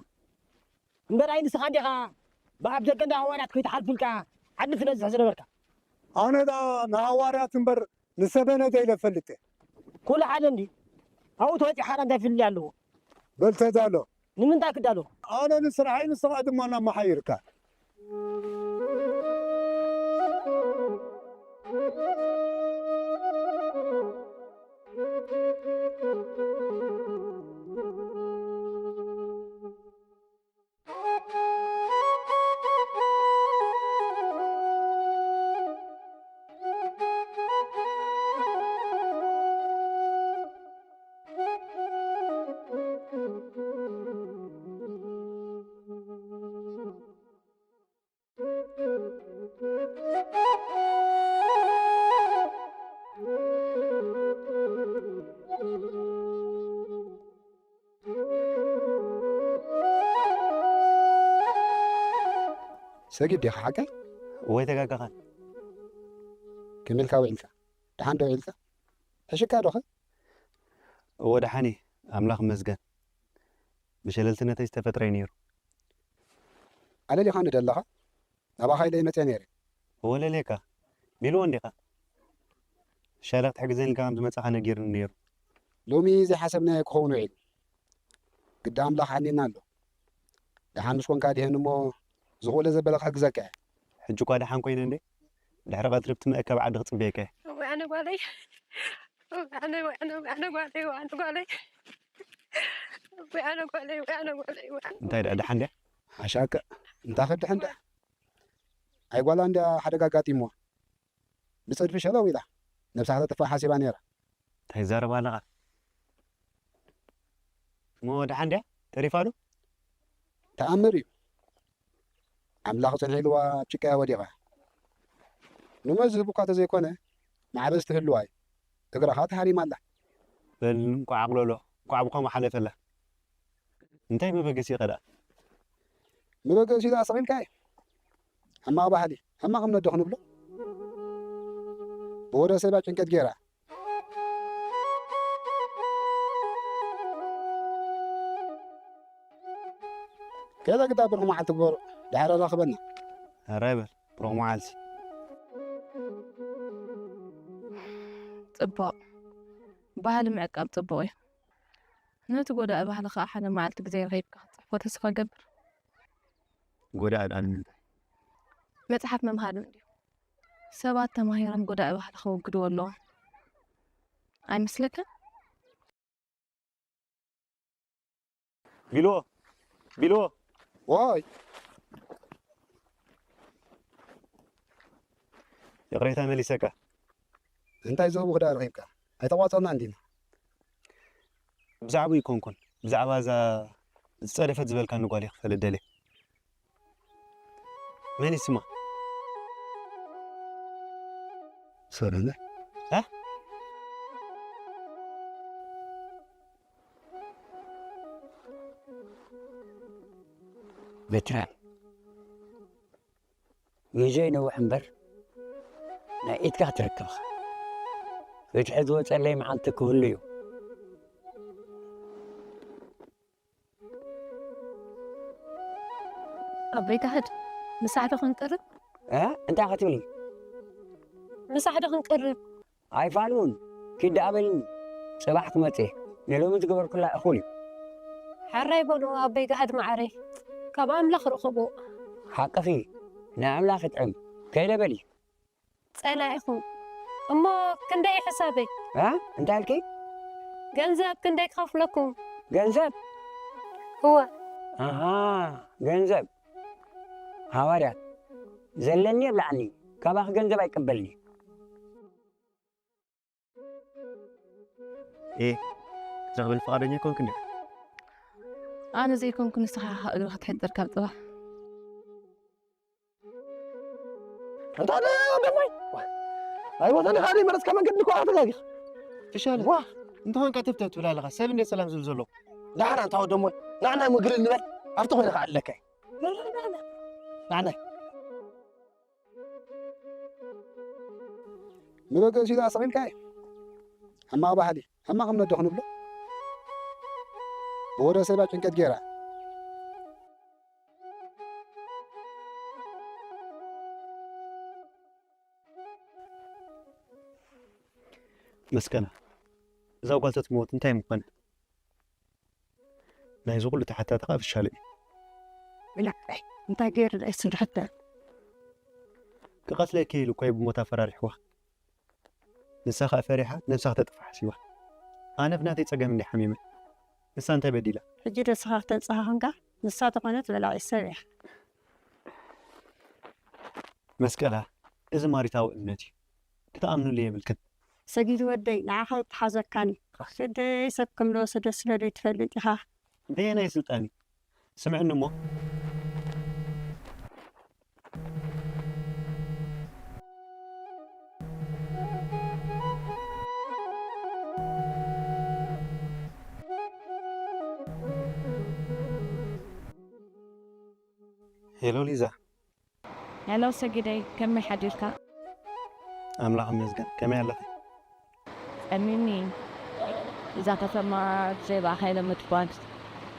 እምበር ኣይ ንስኻ እንዲኻ ብኣፍ ደገ እንዳ ሃዋርያት ከይትሓልፉልካ ዓዲ ትነዝሕ ዝነበርካ። ኣነ ደኣ ንሃዋርያት እምበር ንሰበነ ደይለ ፈልጥ እየ። ኩሉ ሓደ እንዲ ኣብኡ ተወጺኡ ሓራ እንታይ ፍልልይ ኣለዎ? በል ተዳሎ። ንምንታይ ክዳሎ? ኣነ ንስራሐይ ንስኻ ድማ እናመሓየርካ። ሰጊድ ዲኻ ሓቀይ? ወይ ተጋጋኻ። ከመይ ኢልካ ውዒልካ? ደሓን ዶ ውዒልካ? ሕሽካ ዶኸ? እወ ደሓን እየ፣ ኣምላኽ ይመስገን። ብሸለልትነተይ ዝተፈጥረ እዩ ነይሩ። ኣለሊኻኒ ደለኻ? ናባኻ ኢለ መጽየ ነይረ። እወ ለልየካ፣ ሚልዎ እንዲኻ። ሻለቕ ትሕግዘኒ ኢልካ ከም ዝመጻኻ ነጊሩኒ ነይሩ። ሎሚ ዘይሓሰብናዮ ክኸውን ውዒሉ። ግዳ ኣምላኽ ሓልየና ኣሎ። ደሓን ምስ ኮንካ ድሄን እሞ ዝኽእሎ ዘበለ ክሕግዘካ እየ። ሕጂ እኳ ደሓን ኮይነ እንዴ? ድሕሪ ቀትሪ ብቲ መእከቢ ዓዲ ክጽበየካ እየ። እዋይ ኣነ ጓለይ፣ እዋይ ኣነ፣ እዋይ ኣነ፣ እዋይ ኣነ ጓለይ፣ እዋይ ኣነ ጓለይ፣ እዋይ ኣነ ጓለይ፣ እዋይ ኣነ ጓለይ፣ እዋይ ኣነ እንታይ ደኣ ደሓን ድያ? ሓሻከ እንታይ ከድሕን ደኣ? ኣይ ጓላ እንድያ ሓደጋ ኣጋጢምዋ። ብጸድፊ ሸለው ኢላ ነብሳ ከተጥፍእ ሓሲባ ነይራ። እንታይ ይዛረብ ኣለኻ? እሞ ደሓን ድያ? ተሪፋ ዶ? ተኣምር እዩ። ኣምላኽ ጽንሕ ኢልዋ ኣብ ጭቃ እያ ወዲቓ። ንመን ዝህቡካ ተዘይኮነ ማዕበስ ትህልዋ እዩ። እግራኻ ተሃሪማ ኣላ። በል እንቋዕ ኣቕለሎ፣ እንቋዕ ብኸምኡ ሓለፈላ። እንታይ መበገሲ ኸ ደኣ? መበገሲ ደኣ ሰቒልካ እዩ። ሕማቕ ባህሊ፣ ሕማቕ እምነት ዶ ክንብሎ? ብወደ ሰባ ጭንቀት ገይራ። ከዛ ግዳ ብሩኽ መዓልቲ ግበሩ፣ ድሓር ኣራኽበና። ሕራይ በል፣ ብሩኽ መዓልቲ። ጽቡቕ። ባህሊ ምዕቃብ ጽቡቕ እዩ። ነቲ ጎዳኢ ባህሊ ከኣ ሓደ መዓልቲ ግዜ ረኺብካ ክትጽሕፎ ተስፋ እገብር። ጎዳኢ ደኣ ንምንታይ? መጽሓፍ መምሃሪ እንድዩ። ሰባት ተማሂሮም ጎዳኢ ባህሊ ከወግድዎ ኣለዎም። ኣይመስለካን? ቢልዎ፣ ቢልዎ። ወይ። ይቕሬታ መሊሰካ። እንታይ ዘህቡኽ ደኣ ረኺብካ? ኣይተቋጸርናን ዲና? ብዛዕባኡ ኣይኮንኩን። ብዛዕባ እዛ ዝጸደፈት ዝበልካኒ ጓል እየ ክፈልጥ ደልየ። መን እዩ ስማ? ሰለነ። እ? ቬትራን። ግዜ ይነውሕ እምበር፣ ናይ ኢድካ ክትረክብ ኢኻ። ፍትሒ ዝወጸለይ መዓልቲ ክህሉ እዩ። ኣቦይ ጋህድ፣ ምሳሕ ዶ ክንቅርብ? እ? እንታይ ክትብሊ? ምሳሕ ዶ ክንቅርብ? ኣይፋልውን፣ ኪድ ደኣ በልኒ። ጽባሕ ክመጽእ እየ። ንሎሚ ዝገበርኩላ እኹል እዩ። ሕራይ በሉ ኣቦይ ጋህድ መዓረይ። ካብ ኣምላኽ ርኸቦ። ሓቅኺ፣ ናይ ኣምላኽ ይጥዕም። ከይደ በሊ። ጸላኢኹም። እሞ ክንደይ እዩ ሕሳበይ? እ? እንታይ ኢልኪ? ገንዘብ ክንደይ ክኸፍለኩም? ገንዘብ? እወ። ኣሃ፣ ገንዘብ። ሃዋርያት፣ ዘለኒ የብልዓኒ። ካባኺ ገንዘብ ኣይቅበልኒ። ኤ፣ ክትረኽበኒ ፍቓደኛ ኣይኮንክን ዲኻ? ኣነ ዘይኮንኩ ንስኻ ኢኻ እግርኻ ትሕጽር ካብ ጽባሕ። እንታ ደሞይ? ኣይወተን ኢኻ ደይ መረጽካ መንገዲ እኮ ተጋጊኻ። ፍሻለ። ዋ። እንተኾንካ ትፍተት ትብል ኣለኻ። ሰብ እንዴት ሰላም ዝብል ዘሎ? ደሓን ኣንታ ወደሞይ። ናዕና ምግሪ ንበል። ኣብቲ ኮይንኻ ኣለካ። ናዕና። ንበገሲኡ ኣስቒልካዮ። ሕማቕ ባህሊ፣ ሕማቕ እምነት ዶ ክንብሎ? ብወደ ሰባ ጭንቀት ገይራ። መስቀና፣ እዛ ጓል ተትሞት እንታይ ምኾነ? ናይዚ ኩሉ ተሓታቲ ኸኣ ፍሻለ እዩ። ብላዕላይ እንታይ ገይሩ ደኣ ይስርሐካ? ክቐትለኪ ኢሉ እኮ እዩ ብሞት ኣፈራሪሕዋ። ንሳ ኸኣ ፈሪሓ ነብሳ ክተጥፍእ ሓሲባ። ኣነ ብናተይ ጸገም እንድየ ሓሚመ። ንሳ እንታይ በዲላ? ሕጂ ዶ ንስኻ ክተንጽሃ ኾንካ? ንሳ ተኾነት በላዒት ሰብ እያ። መስቀላ፣ እዚ ማሪታዊ እምነት እዩ። ክትኣምንሉ የብልክን። ሰጊድ ወደይ፣ ንዓኻ ይተሓዘካን። ክንደይ ሰብ ከም ዝወሰደ ስለ ዘይትፈልጥ ኢኻ። በየናይ ስልጣን እዩ? ስምዕኒ እሞ። ሄሎ ሊዛ። ሄሎ ሰጊደይ፣ ከመይ ሓዲርካ? ኣምላኽ ይመስገን። ከመይ ኣለኺ? ጸሚኒ። እዛ ከተማ ብዘይ ብኣኻ ኢለ ምጥፋን።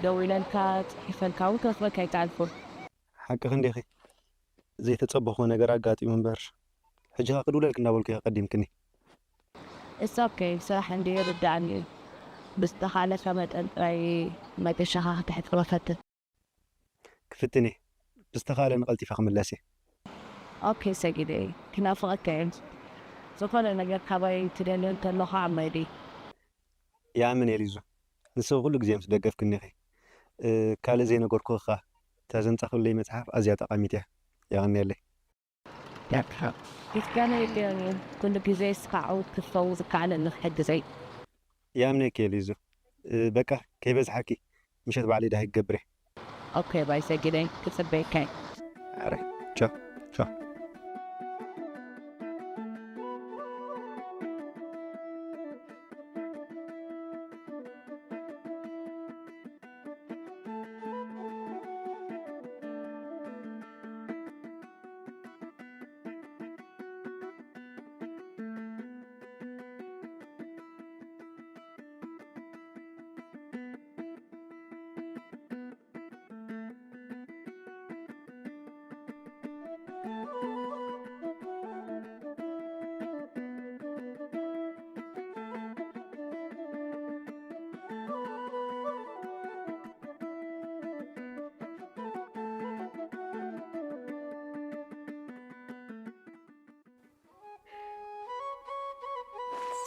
ደዊለልካ፣ ጽሒፈልካ እውን ክረኽበካ ኣይከኣልኩን። ሓቅኺ እንዲኺ። ዘይተጸበኽዎ ነገር ኣጋጢሙ እምበር፣ ሕጂ ኸኣ ክድውለልኪ እንዳበልኩ ኢኺ ቀዲምክኒ። It's okay፣ ስራሕ እንድዩ ይርድኣኒ እዩ። ብዝተኻእለካ መጠን ጥራይ መገሻኻ ከተሕጽሮ ፈትን። ክፍትን እየ። ብዝተኻእለኒ ቀልጢፈ ክምለስ እየ። ኦኬ ሰጊደይ፣ ክናፍቐካ እየ። ዝኾነ ነገር ካባይ ትደልዮ እንተሎ ከዓ መዲ። ይኣምን እየ ሊዙ። ንስኺ ኩሉ ግዜ ምስ ደገፍክኒ ኢኺ። እ፣ ካልእ ዘይነገርኩኺ ኸኣ፣ እታ ዘምጻኽለይ መጽሓፍ ኣዝያ ጠቓሚት እያ። የቐንየለይ። ምስጋና የድልዮን እዩ። ኩሉ ግዜ እስኻ ዕዉት ክትኸውን ዝከኣለኒ ክሕግዘይ። ይኣምነኪ እየ ሊዙ። እ፣ በቃ ከይበዝሓኪ፣ ምሸት ባዕለይ ዳሂ ክገብር እየ። ኦኬ ባይ ሰጊደይ፣ ክጽበየካ እየ። ኣረ፣ ቻው፣ ቻው።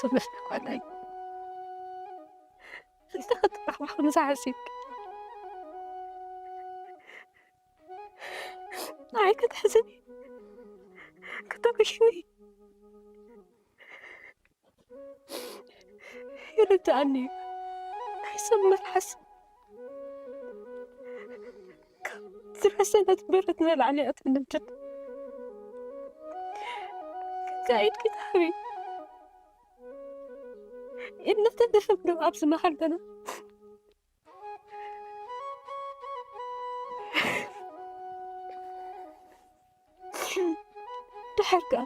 በበስ ጓለይ፣ እንተ ክትራኸብ ከምዛ ሓሲብኪ ንዓይ ክትሕዝኒ፣ ክተጉሽኒ ይርድኣኒ እዩ። ናይ ሰብ መልሓስ ካብ ዝረሰነት በረት ንላዕሊ እያ ትንድድ። ከምዚ ኢድኪ ትሃቢ። ኢድና ተደፍም ዶ ኣብዚ መሃል ገና? ድሓር ከኣ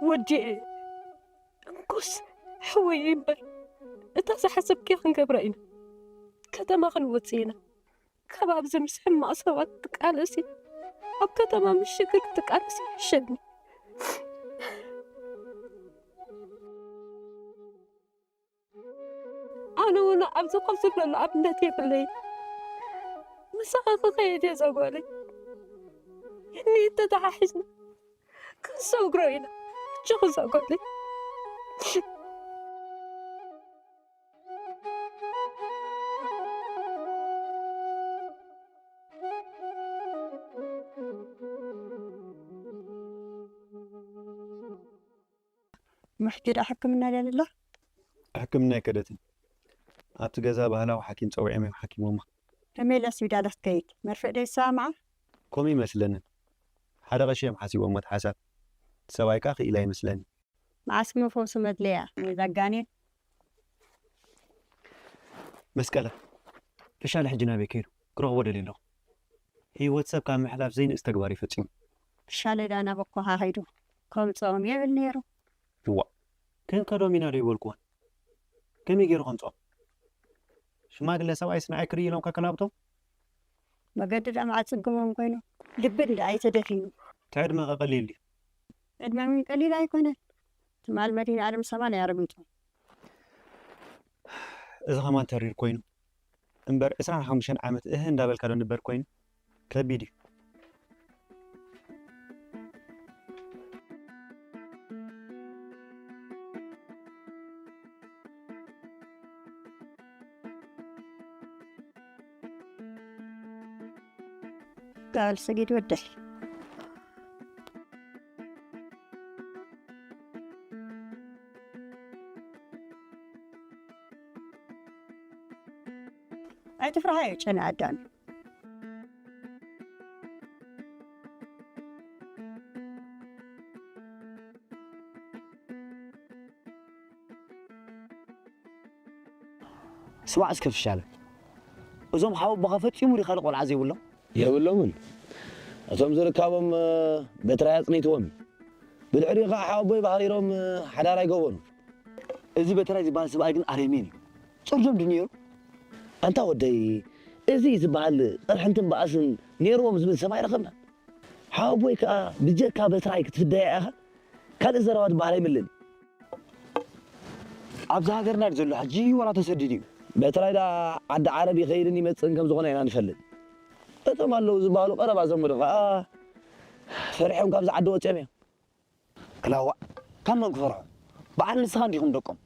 ወዲኤ እንኮስ ሕወይ እምበር፣ እታ ዝሓሰብክያ ክንገብራ ኢና። ከተማ ክንወጽእ ኢና። ካብ ኣብዚ ምስ ሕማቕ ሰባት ትቃለሲ፣ ኣብ ከተማ ምስ ሽግር ትቃለሲ ይሕሸኒ። ኣነ እውን ኣብዚ ኮፍ ዝብለሉ ኣብነት የብለይ። ምሳኺ ክኸይድ እየ እዛ ጓለይ። እኒ ተተሓሒዝና ክንሰግሮ ኢና። ኣጆኺ እዛ ጓለይ። ምሕጂ ደኣ ሕክምና ድያ ዘላ? ሕክምና ኣይከደትን። ኣብቲ ገዛ ባህላዊ ሓኪም ጸዊዖም እዮም ሓኪሞማ። ከመይ ኢላ ስዊዳን ክትከይድ? መርፍእ ዶ ይሰማምዓ? ከምኡ ይመስለኒ። ሓደ ቀሺ እዮም ሓሲቦሞ እቲ ሓሳብ። እቲ ሰብኣይ ከኣ ክኢላ ይመስለኒ። መዓስ እሞ ፈውሱ መድለያ ነዛ ጋኔን? መስቀለ፣ ፍሻለ ሕጂ ናበይ ከይዱ? ክረኽቦ ደልየ ኣለኹ። ህይወት ሰብ ካብ ምሕላፍ ዘይንእስ ተግባር እዩ ፈጺሙ። ፍሻለ ደኣ ናብ ኣቦኻ ከይዱ ከምጽኦም የብል ነይሩ። እዋእ፣ ክንከዶም ኢና ዶ ኣይበልኩዎን? ከመይ ገይሩ ከምጽኦም? ሽማግለ ሰብኣይስ ንዓይ ክርኢ ኢሎም ከከናብቶም? መገዲ ደኣ መዓት ጽግሞም ኮይኑ ልቢ እንድኣይ ተደፊኑ። እቲ ዕድመኸ ቀሊል ድዩ? ዕድመ እውን ቀሊል ኣይኮነን። ትማል መድህን ዓለም ሰማንያ ኣረጊጹ። እዚ ኸማን ተሪር ኮይኑ እምበር ዕስራን ሓሙሽተን ዓመት እህ እንዳበልካ ዶ ንበር ኮይኑ ከቢድ እዩ። ቃል ሰጊድ ወደይ ኣይትፍርሃዮ ጨና ኣዳም። ስማዕ እስከ ፍሻለ፣ እዞም ሓወቦኻ ፈጺሙ ድዩ ካልእ ቆልዓ ዘይብሎም? የብሎምን። እቶም ዝርካቦም በትራይ ኣጽኒትዎም እዩ። ብድሕሪኡ ከዓ ሓወቦይ ባህሪሮም ሓዳር ኣይገበሩን። እዚ በትራይ ዝበሃል ሰብኣይ ግን ኣረሜን እዩ። ጽርዞም ድዩ ነይሩ? ኣንታ ወደይ፣ እዚ ዝበሃል ቅርሕንትን ባእስን ነይርዎም ዝብል ሰብ ኣይረኸብናን። ሓወቦይ ከዓ ብጀካ በትራይ ክትፍደያ ኢኻ ካልእ ዘረባ ዝበሃል ኣይምልን። ኣብዚ ሃገርና ድዩ ዘሎ ሕጂ ዋላ ተሰዲዱ እዩ? በትራይ ደኣ ዓዲ ዓረብ ይኸይድን ይመጽእን ከም ዝኾነ ኢና ንፈልጥ። እቶም ኣለዉ ዝበሃሉ ቀረባ ዘመዱ ኸኣ ፈሪሖም ካብዚ ዓዲ ወጺኦም እዮም። ክላዋእ ካብ መን ክፈርሑ? በዓል ንስኻ እንዲኹም ደቆም።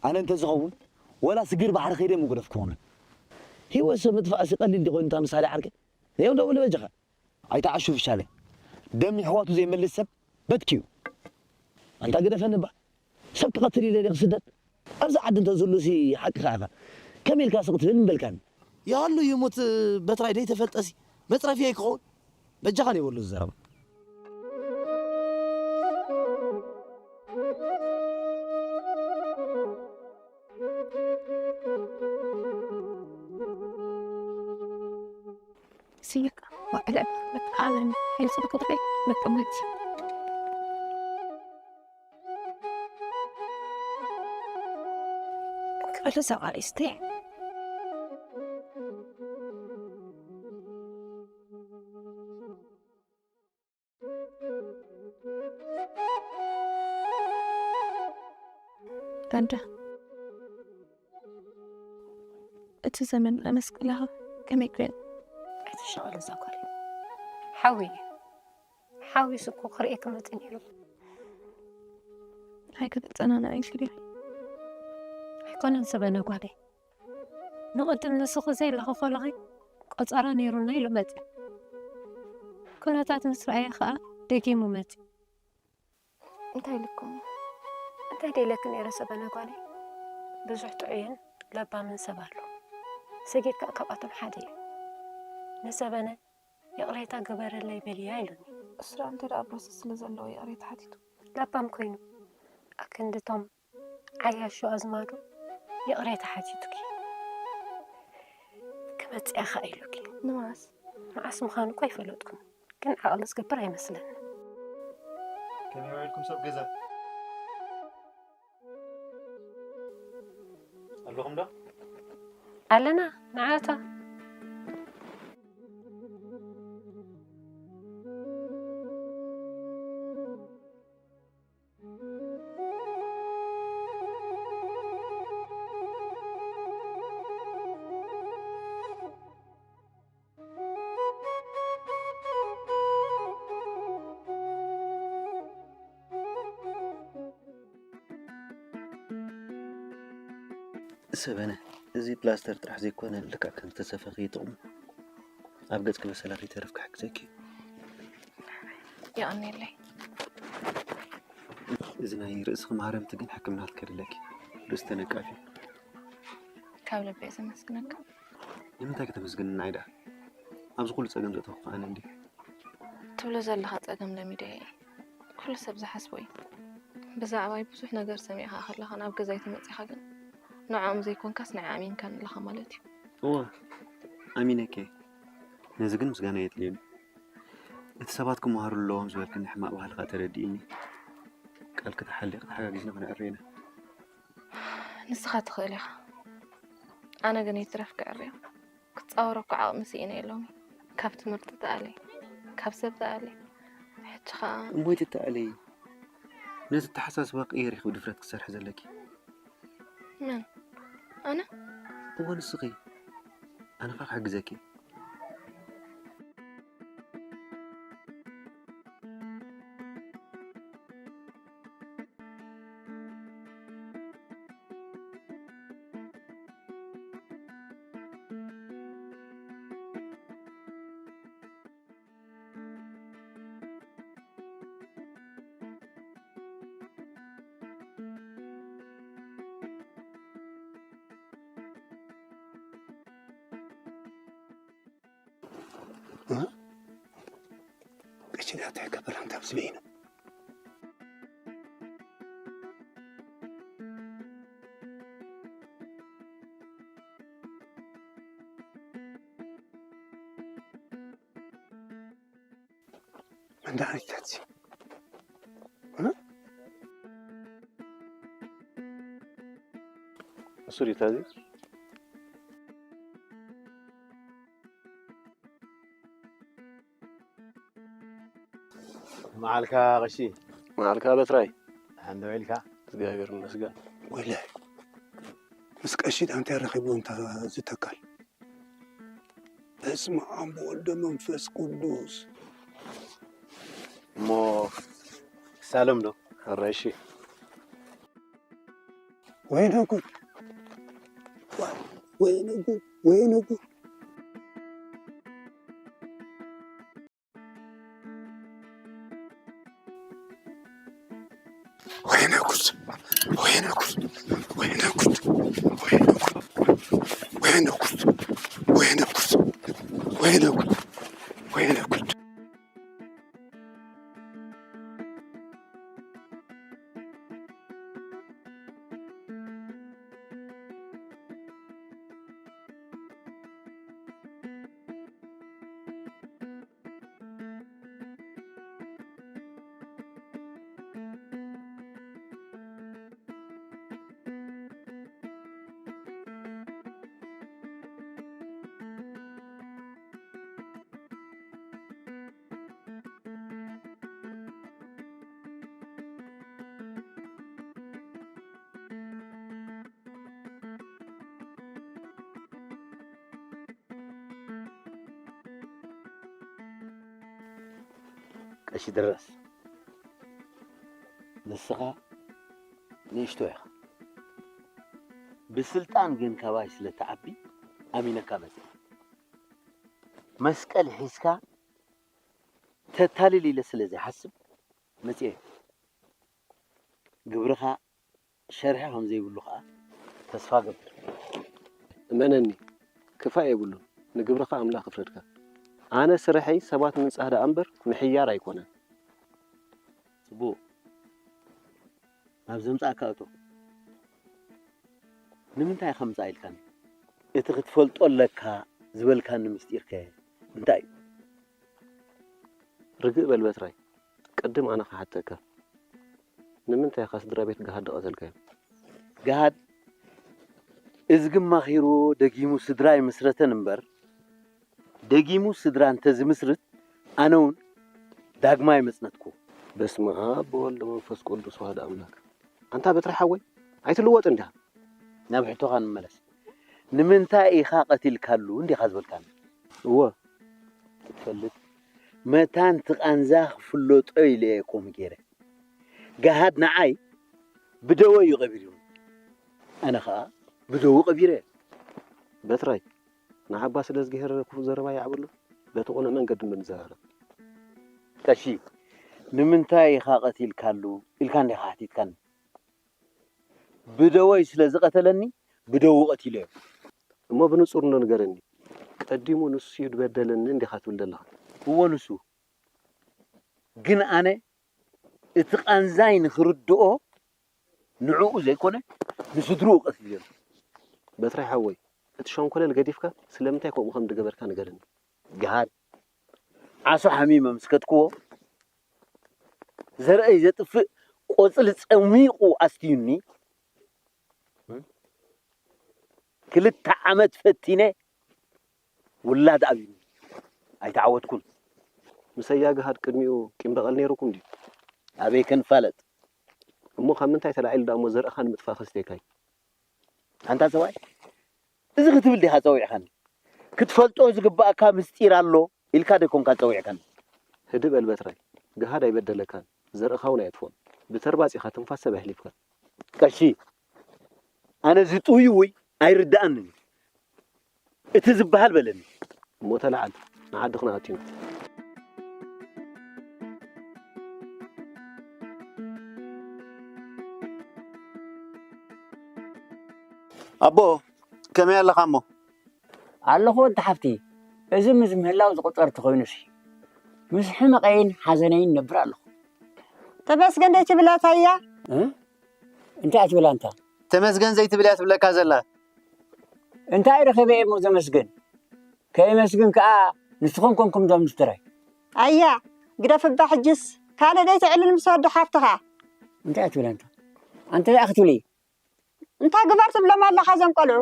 ኣነ እንተዝኸውን ወላ ስግር ባሕሪ ከይደ ምጉደፍ ክኾኑ። ህይወት ሰብ ምጥፋእሲ ቀሊል ዲኾይኑ እታ ምሳሌ ዓርከይ? ነዮም ደውል በጃኻ። ኣይትዓሹ ፍሻለይ። ደም የሕዋቱ ዘይመልስ ሰብ በትኪ እዩ። ኣንታ ግደፈኒ እባ። ሰብ ክቐትል ኢለ ድየ ክስደድ? ኣብዚ ዓዲ እንተዝህሉሲ ሓቅኻ ኢኻ። ከመይ ኢልካ ስቕ ትብል ምበልካኒ? ይሃሉ ይሙት በትራይ ደይተፈልጠሲ መጽረፊየይ ክኸውን በጃኻ ነይ በሉ ዝዛረባ። ስየካ ዋዕለ መቃመን ሄልስን ቁጥሪ መቀመጥ ክፍለ ሰቃሊስቲ ጋንዳ እቲ ዘመን ናይ መስቀላኻ ከመይ ኮይኑ? ኣይትሻቐል እዛ ጓል። ሓዊ እዩ። ሓዊሱ እኮ ክርእየኪ መጺኡ ነይሩ። ኣይክትጸናናዕ ኢልኪ ዲኺ? ኣይኮነን ሰበነ ጓለይ። ንቕድም ንስኺ ዘይለኺ ከለኺ ቆጸራ ነይሩና ኢሉ መጺኡ። ኩነታት ምስ ረኣየ ኸኣ ደጊሙ መጺኡ። እንታይ ኢልኩም? እንታይ ደይለኪ ነይረ ሰበነ ጓለይ? ብዙሕ ጥዑይን ለባምን ሰብ ኣሎ። ሰጊድ ከኣ ካብኣቶም ሓደ እዩ። ንሰበነ ይቕሬታ ግበረለይ በልያ ኢሉኒ። እስራ እንተ ደኣ ኣባሲ ስለ ዘለዎ ይቕሬታ ሓቲቱ። ለባም ኮይኑ ኣክንድቶም ዓያሹ ኣዝማዱ ይቕሬታ ሓቲቱኪ። ክመጽእ እየ ኸኣ ኢሉኪ። ንመዓስ? መዓስ ምዃኑ እኮ ኣይፈለጥኩን፣ ግን ዓቕሊ ዝገብር ኣይመስለንን። ከመይ ውዒልኩም ሰብ ገዛ? ኣለኹም ዶ? ኣለና፣ ንዓታ። ሰበነ፣ እዚ ፕላስተር ጥራሕ ዘይኮነ፣ ልክዕ ከም ዝተሰፈኺ ይጥቕሙ። ኣብ ገጽኪ በሰላ ከይተርፍ ክሕግዘኪ። የቐንየለይ። እዚ ናይ ርእስኺ ማህረምቲ ግን ሕክምና ከድለኪ። ርእሲ ተነቃፊ። ካብ ልቢ እየ ዘመስግነካ። ንምንታይ ከተመስግንና ኢዳ? ኣብዚ ኩሉ ጸገም ዘእተኹ ኣነ እንዲ። ትብሎ ዘለኻ ጸገም ለሚደዮ እየ። ኩሉ ሰብ ዝሓስቦ እዩ። ብዛዕባይ ብዙሕ ነገር ሰሚዕካ ከለኻ ናብ ገዛይ ተመጺኻ ግን ንዕኦም ዘይኮንካስ ንዓይ ኣሚንካኒ ኣለኻ ማለት እዩ። እወ፣ ኣሚነኪ እየ። ነዚ ግን ምስጋና የድልየኒ። እቲ ሰባት ክመሃሩ ኣለዎም ዝበልክኒ ሕማቕ ባህልኻ ተረዲእኒ። ቃልኪ ተሓሊኺ ተሓጋጊዝና ክነዕርዮ ኢና። ንስኻ ትኽእል ኢኻ። ኣነ ግን ይትረፍ ክዕርዮ። ክጻወሮ እኮ ዓቕሚ ስኢነ የለውኒ። ካብ ትምህርቲ ተኣልየ፣ ካብ ሰብ ተኣልየ። ሕጂ ኸኣ እሞ ኣይትተኣለዪ። ነቲ ኣተሓሳስባ ቀይር ኢኺ ብድፍረት ክትሰርሒ ዘለኪ። መን? ኣነ? እወ ንስኺ። ኣነ ኸኣ ክሕግዘኪ። እ? ቀሺ ናተይ ከበራ እንታ ኣብዚ በይኑ። መድሃኒታት እ? እሱ ዲታ እዚ? መዓልካ ቀሺ። መዓልካ በትራይ። ደሓን ዶ ውዒልካ? እግዚኣብሔር ይመስገን። ወይለ፣ ምስ ቀሺ ዳንቴ ረኺቡ እንታ ዝተካል። በስመ ኣብ ወወልድ ወመንፈስ ቅዱስ። እሞ ሳሎም ዶ? ሕራይ እሺ። ወይነ ጉድ! ወይነ ጉድ! ወይነ ጉድ! ወይነ ጉድ! ወይነ ጉድ! ወይነ ጉድ! ወይነ ጉድ! ወይነ ጉድ! ወይነ ጉድ! ወይነ ጉድ! ወይነ ጉድ! ቀሺ ድረስ፣ ንስኻ ንእሽቶ ኢኻ። ብስልጣን ግን ካባይ ስለ ትዓቢ ኣሚነካ መጺኤ። መስቀል ሒዝካ ተታልል ኢለ ስለ ዘይሓስብ መጺኤ። ግብርኻ ሸርሒ ከም ዘይብሉ ከኣ ተስፋ እገብር። እመነኒ፣ ክፋእ የብሉን። ንግብርኻ ኣምላኽ ይፍረድካ። ኣነ ስርሐይ ሰባት ምንጻህ ደኣ እምበር ምሕያር ኣይኮነን። ጽቡቕ። ናብ ዘምጻእካ እቶ። ንምንታይ ኢኻ ምጻእ ኢልካኒ? እቲ ክትፈልጦ ኣለካ ዝበልካኒ ምስጢርከ እንታይ እዩ? ርግእ በል በትራይ፣ ቅድም ኣነ ክሓተካ። ንምንታይ ኢኻ ስድራ ቤት ገሃድ ዝቐተልካዮም? ገሃድ እዝጊ ማኺርዎ ደጊሙ ስድራ ኣይምስረተን እምበር፣ ደጊሙ ስድራ እንተዝምስርት ኣነ እውን ዳግማይ መጽነትኩ። በስመ ኣብ ወወልድ ወመንፈስ ቅዱስ ዋህድ ኣምላክ። ኣንታ በትሪ ሓወይ፣ ኣይትልወጥን ዲኻ? ናብ ሕቶኻ ንመለስ። ንምንታይ ኢኻ ቀቲልካሉ እንዲኻ ዝበልካኒ? እወ። ክትፈልጥ መታን እቲ ቃንዛ ክፍለጦ ኢለ እየ ከምኡ ገይረ። ገሃድ ንዓይ ብደወ እዩ ቀቢሩኒ። ኣነ ኸኣ ብደዉ ቀቢረ። በትራይ፣ ንዓባ ስለ ዝገሄረ ክፉእ ዘረባ ይዓበሉ፣ በቲ ቁኑዕ መንገዲ እምበር ንዘራረብ። ቀሺ፣ ንምንታይ ኢኻ ቀቲልካሉ ኢልካ እንዲኻ ሓቲትካኒ? ብደወይ ስለ ዝቐተለኒ ብደዉ ቀቲለዮ። እሞ ብንጹር እንዶ ንገረኒ፣ ቀዲሙ ንሱ እዩ ዝበደለኒ እንዲኻ ትብል ዘለኻ? እወ ንሱ። ግን ኣነ እቲ ቃንዛይ ንኽርድኦ ንዕኡ ዘይኮነ ንስድርኡ ቀቲለዮ። በትራይ ሓወይ፣ እቲ ሸንኮለል ገዲፍካ ስለምንታይ ከምኡ ከም ዝገበርካ ንገረኒ። ገሃድ ዓሶ ሓሚመ ምስ ከድክዎ ዘርእይ ዘጥፍእ ቆጽሊ ጸሚቑ ኣስትዩኒ። ክልተ ዓመት ፈቲነ ውላድ ኣብዩኒ። ኣይተዓወትኩን። ምስ ኣያ ገሃድ ቅድሚኡ ቂም በቐል ነይሩኩም ድዩ? ኣበይ ክንፋለጥ? እሞ ካብ ምንታይ ተላዒሉ ደኣ እሞ ዘርእኻ ንምጥፋእ ከስቴካይ? ኣንታ ሰብኣይ፣ እዚ ክትብል ዲኻ ጸዊዕካኒ? ክትፈልጦ ዝግባኣካ ምስጢር ኣሎ ኢልካ ዶ ኣይኮንካ ጸዊዕካኒ? ህድእ በል በትራይ፣ ገሃድ ኣይበደለካን፣ ዘርእኻ እውን ኣየጥፍኦን። ብተርባጽ ኢኻ ትንፋስ ሰብ ኣሕሊፍካ። ቀሺ፣ ኣነ እዚ ጥውይውይ ኣይርድኣንን እዩ። እቲ ዝበሃል በለኒ። እሞ ተለዓል፣ ንዓዲ ክንኣቱ ኢና። ኣቦ፣ ከመይ ኣለኻ እሞ? ኣለኹ ወዲ ሓፍቲ፣ እዚ ምስ ምህላው ዝቑጸር ተኾይኑሲ፣ ምስ ሕመቐይን ሓዘነይን ነብር ኣለኹ። ተመስገን ደይትብላ ታያ? እ? እንታይ እያ ትብል ኣንታ? ተመስገን ዘይትብል እያ ትብለካ ዘላ። እንታይ ረኺበ እየ እሞ ዘመስግን? ከየመስግን ከኣ ንስኹም ኮንኩም እዞም ምስ ትራይ። ኣያ፣ ግደፍ እባ ሕጅስ፣ ካልእ ደይትዕልል ምስ ወዲ ሓፍትኻ። እንታይ እያ ትብል ኣንታ? ኣንታ ደኣ ክትብሊ? እንታይ ግበር ትብሎም ኣለኻ እዞም ቆልዑ?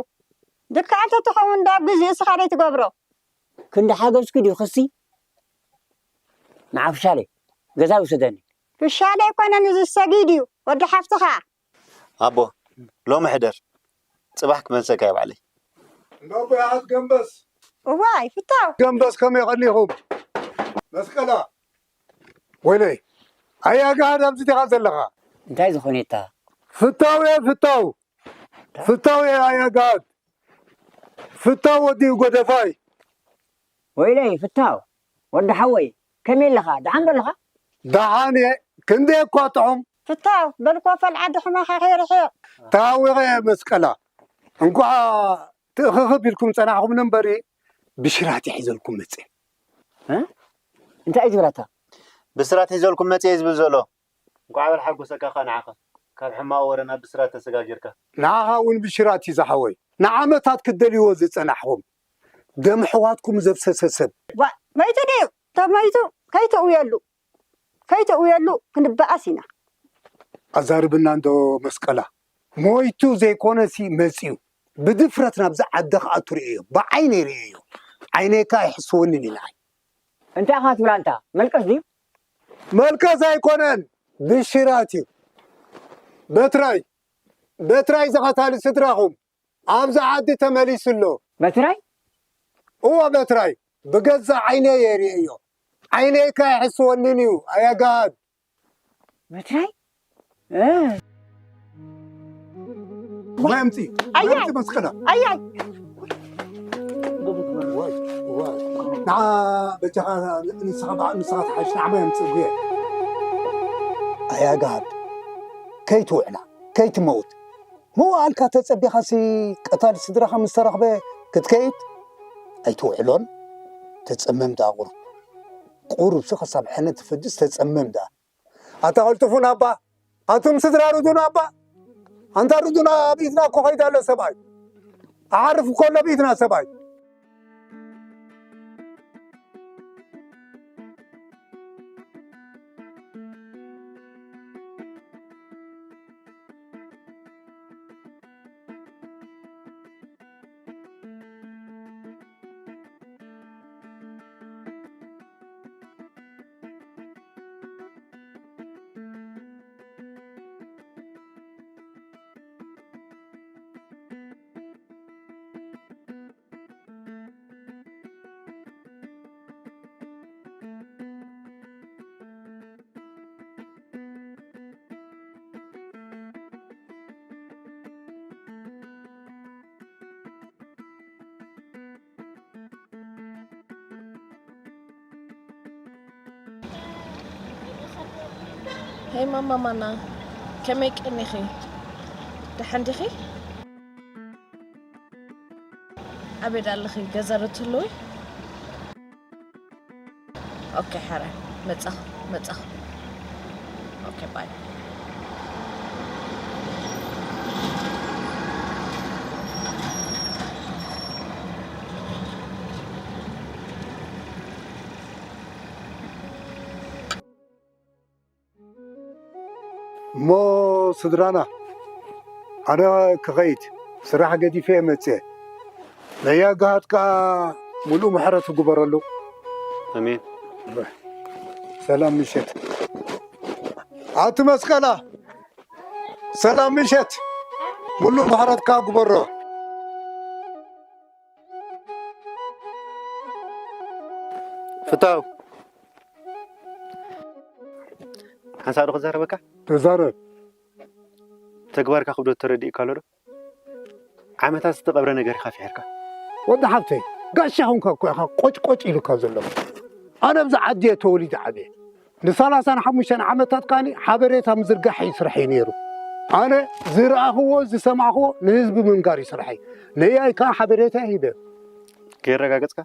ድከኣል ተትኸውን ዶ ኣብ ግዜኡ እስኻ ደይትገብሮ? ክንዲ ሓገዝኪ ድዩ ክሲ? ንዓ ፍሻለይ፣ ገዛ ውሰደኒ። ፍሻለይ ኣይኮነን፣ እዚ ሰጊድ እዩ፣ ወዲ ሓፍትኻ። ኣቦ፣ ሎሚ ሕደር፣ ጽባሕ ክመልሰካ እየ ባዕለይ። እንዳ ኣቦይ ኣት ገምበስ። እዋይ፣ ፍታው። ገምበስ ከመይ ቀኒኹም? መስቀላ። ወይለይ፣ ኣያ ገሃድ ኣብዚ ዲኻ ዘለኻ? እንታይ ዝኾነታ? ፍታው እየ፣ ፍታው። ፍታው እየ፣ ኣያ ገሃድ። ፍታው ወዲ ጎደፋይ። ወይለይ፣ ፍታው። ወዲ ሓወይ፣ ከመይ ኣለኻ? ደሓን ዶ ኣለኻ? ደሓን እየ። ክንደይ እኳ ጥዑም። ፍታው፣ በል ኮፈል ዓዲ ሕማኻ ከይርሕቕ። ተሃዊኸ እየ መስቀላ። እንኳዕ ትእኽኽብ ኢልኩም ጸናሕኹምኒ እምበሪ፣ ብሽራት እየ ሒዘልኩም መጽየ። እ? እንታይ እዩ ዝብላታ? ብስራት ሒዘልኩም መጽየ እዩ ዝብል ዘሎ። እንኳዕ በል ሓጎሰካ ኸኣ ንዓኻ። ካብ ሕማቕ ወረ ናብ ብስራት ተሰጋጊርካ። ንዓኻ እውን ብሽራት እዩ ዝሓወይ። ንዓመታት ክትደልይዎ ዝጸናሕኹም፣ ደም ኣሕዋትኩም ዘፍሰሰ ሰብ። ዋ፣ መይቱ ድዩ? ተመይቱ ከይትእውየሉ፣ ከይትእውየሉ ክንበኣስ ኢና። ኣዛርብና እንዶ መስቀላ። ሞይቱ ዘይኮነሲ መጽዩ። ብድፍረት ናብዚ ዓዲ ክኣቱ ርእየዮ። ብዓይነይ ርእየዮ። ዓይነይ ከኣ ኣይሕስወንን እዩ ንዓይ። እንታይ ኢኻ ትብል ኣንታ? መልቀስ ድዩ? መልቀስ ኣይኮነን፣ ብሽራት እዩ። በትራይ፣ በትራይ እዚ ቐታሊ ስድራኹም ኣብዚ ዓዲ ተመሊሱ ኣሎ። በትራይ? እወ በትራይ፣ ብገዛእ ዓይነይ እየ ርእየዮ። ዓይነይ ከ ኣይሕስወንን እዩ፣ ኣያ ገሃድ። በትራይ? እ። ማይ ኣምፂ። ማይ ኣምፂ መስቀላ። ኣያይ። ዋይ፣ ዋይ። ንዓ በጃኻ ንስኻ በዓ-፣ ንስኻ ትሓሽ፣ ንዓ ማይ ኣምፂ ጉየ። ኣያ ጋሃድ፣ ከይትውዕላ፣ ከይትመውት። መዋእልካ ተጸቢኻሲ ቀታሊ ስድራኻ ምስ ተረኽበ ክትከይድ ኣይትውዕሎን። ተጸመም ደኣ ቁሩብ። ቁሩብሲ ክሳብ ሕነ ትፈድስ ተጸመም ደኣ። ኣታ ቀልጥፉ ናባ፣ ኣቱም ስድራ ርዱና እባ። ኣንታ ርዱና ኣብ ኢድና እኮ ከይዳ ኣሎ ሰብኣይ። ኣዓርፍ እኮ ኣሎ ኣብ ኢድና ሰብኣይ። ሄይ ማማ ማና፣ ከመይ ቀኒኺ? ደሓን ዲኺ? ኣበይ ኣለኺ? ገዛ ዶ ትህልዊ? ኦኬ፣ ሕረ፣ መጻኹ፣ መጻኹ። ኦኬ፣ ባይ። እሞ ስድራና፣ ኣነ ክኸይድ፣ ስራሕ ገዲፈ እየ መጽየ። ነያ ግሃድ ከኣ ምሉእ ምሕረት ይግበረሉ። ኣሜን። ሰላም ምሸት። ኣቲ መስቀላ፣ ሰላም ምሸት። ምሉእ ምሕረት ከኣ ግበሮ። ፍታው። ሓንሳብ ዶ ክዛረበካ? ተዛረብ። ተግባርካ ክብደት ተረዲእካ ኣሎ ዶ? ዓመታት ዝተቐብረ ነገር ኢኻ ፍሒርካ። ወዲ ሓብተይ፣ ጋሻ ኹንካ እኮ ኢኻ ቆጭ ቆጭ ኢሉካ ዘሎ። ኣነ ኣብዚ ዓዲ እየ ተወሊደ ዓብየ። ንሰላሳን ሓሙሽተን ዓመታት ከኣኒ ሓበሬታ ምዝርጋሕ እዩ ስርሐይ ነይሩ። ኣነ ዝረኣኽዎ፣ ዝሰማዕኽዎ ንህዝቢ ምንጋር እዩ ስርሐይ። ነያይ ከኣ ሓበሬታ ሂበ። ከየረጋገጽካ?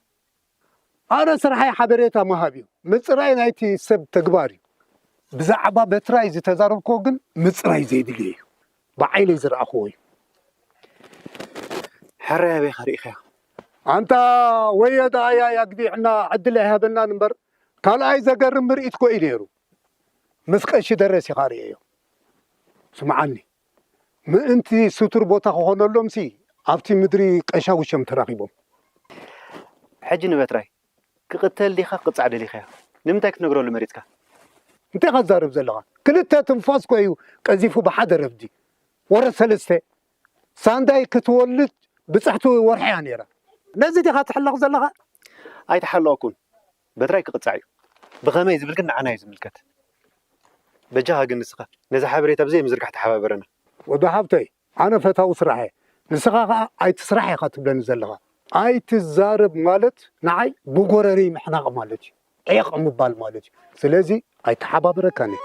ኣነ ስርሐይ ሓበሬታ ምሃብ እዩ። ምጽራይ ናይቲ ሰብ ተግባር እዩ። ብዛዕባ በትራይ ዝተዛረብክዎ ግን ምጽራይ ዘይድልዮ እዩ። ብዓይነይ ዝረኣኽዎ እዩ። ሕራይ ኣበይካ ርኢኻዮ? ኣንታ ወዮ ደኣ ያይ ኣግቢዕና ዕድል ኣይሃበናን እምበር፣ ካልኣይ ዘገርም ምርኢት ኮ እዩ ነይሩ። ምስ ቀሺ ደረስ ኢኻ ርእየዮ። ስምዓኒ፣ ምእንቲ ስቱር ቦታ ክኾነሎምሲ ኣብቲ ምድሪ ቀሻውሾም ተራኺቦም። ሕጂ ንበትራይ ክቕተል ዲኻ ክቕጻዕ ደሊኻዮ? ንምንታይ ክትነግረሉ መሪጽካ? እንታይ ኢኻ ትዛረብ ዘለኻ? ክልተ ትንፋስ ኮ እዩ ቀዚፉ ብሓደ ረፍዲ። ወረ ሰለስተ። ሳንዳይ ክትወልድ ብጽሕቲ ወርሒ እያ ነይራ። ነዚ ዲኻ ትሕለቕ ዘለኻ? ኣይተሓለቕኩን። በትራይ ክቕጻዕ እዩ። ብኸመይ ዝብል ግን ንዓና እዩ ዝምልከት። በጃኻ ግን ንስኻ ነዚ ሓበሬታ ብዘይ ምዝርጋሕ ተሓባበረና። ወዲ ሓብተይ፣ ኣነ ፈታዊ ስራሕ እየ። ንስኻ ኸኣ ኣይትስራሕ ኢኻ ትብለኒ ዘለኻ። ኣይትዛረብ ማለት ንዓይ ብጎረሪ ምሕናቕ ማለት እዩ። ዒቕ ምባል ማለት እዩ። ስለዚ ኣይተሓባበረካን እየ።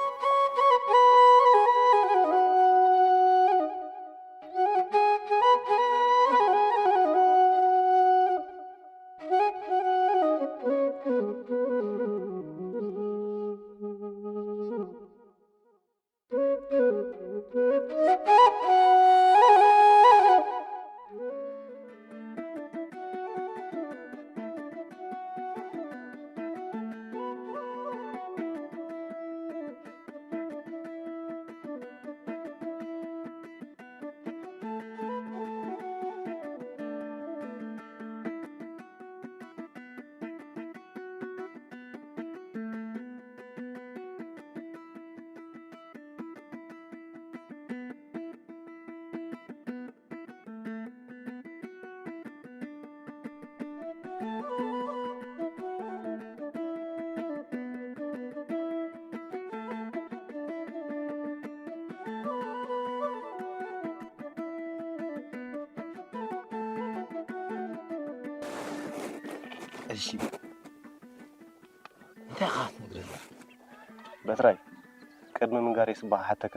እሺ፣ እንታይ ኢኻ ትነግረኒ? በትራይ፣ ቅድሚ ምንጋረይ ጽባሕ ሓተካ፣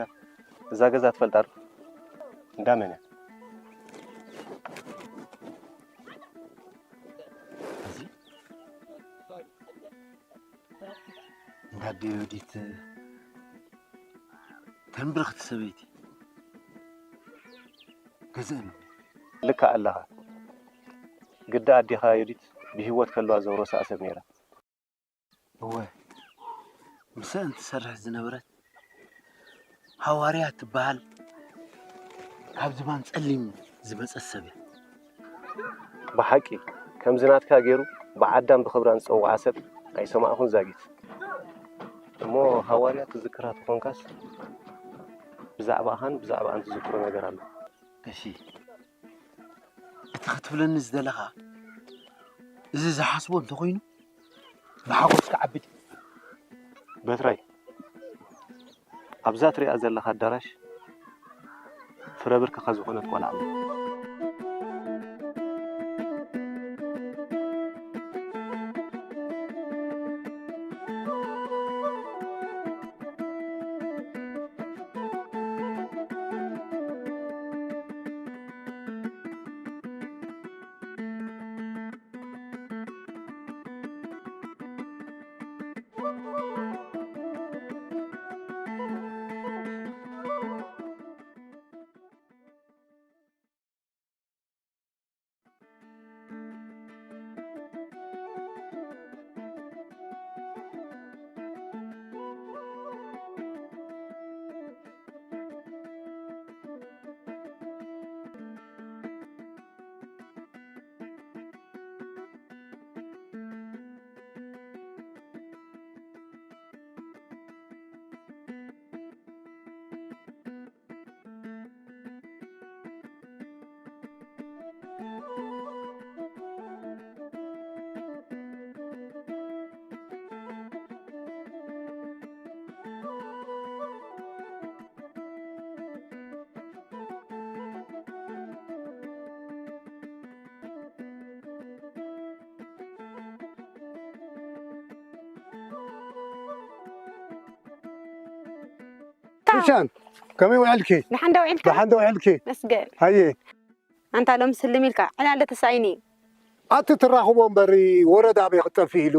እዛ ገዛ ትፈልጣ ዶ? እንዳ መን እያ? እዚ እንዳ ኣደ ዮዲት ተንብርኽቲ ሰበይቲ ገዝእን። ልክዕ ኣለኻ። ግዳ ኣዴኻ ዮዲት ብህይወት ከለዋ ዘውረሳ ሰብ ነይራ። እወ፣ ምስአን ትሰርሕ ዝነበረት ሃዋርያ ትበሃል፣ ካብ ዝባን ጸሊም ዝመጸት ሰብ እያ። ብሓቂ፣ ከምዚ ናትካ ገይሩ ብዓዳም ብኽብራን ዝጸውዓ ሰብ ኣይሰማዕኹን ዛጊት። እሞ ሃዋርያ ትዝክራ ተኾንካስ፣ ብዛዕባኻን ብዛዕባኣን ትዝክሮ ነገር ኣሎ። ቀሺ፣ እቲ ክትብለኒ ዝደለኻ፣ እዚ ዝሓስቦ እንተኾይኑ፣ ብሓጎስ ክዓብድ። በትራይ፣ ኣብዛ ትሪኣ ዘለኻ ኣዳራሽ ፍረ ብርክኻ ዝኾነት ቆልዓ ኣላ። ሪሻን፣ ከመይ ውዕልኪ? ደሓን ዶ ውዒልካ? ደሓን ዶ ውዕልኪ? መስገን። ሃየ። ኣንታ ሎም ስልም ኢልካ ዕላለ ተሳኢኒ። ኣቲ ትራኽቦ እምበሪ ወረዳ ኣበይ ክጠፍእ ኢሉ?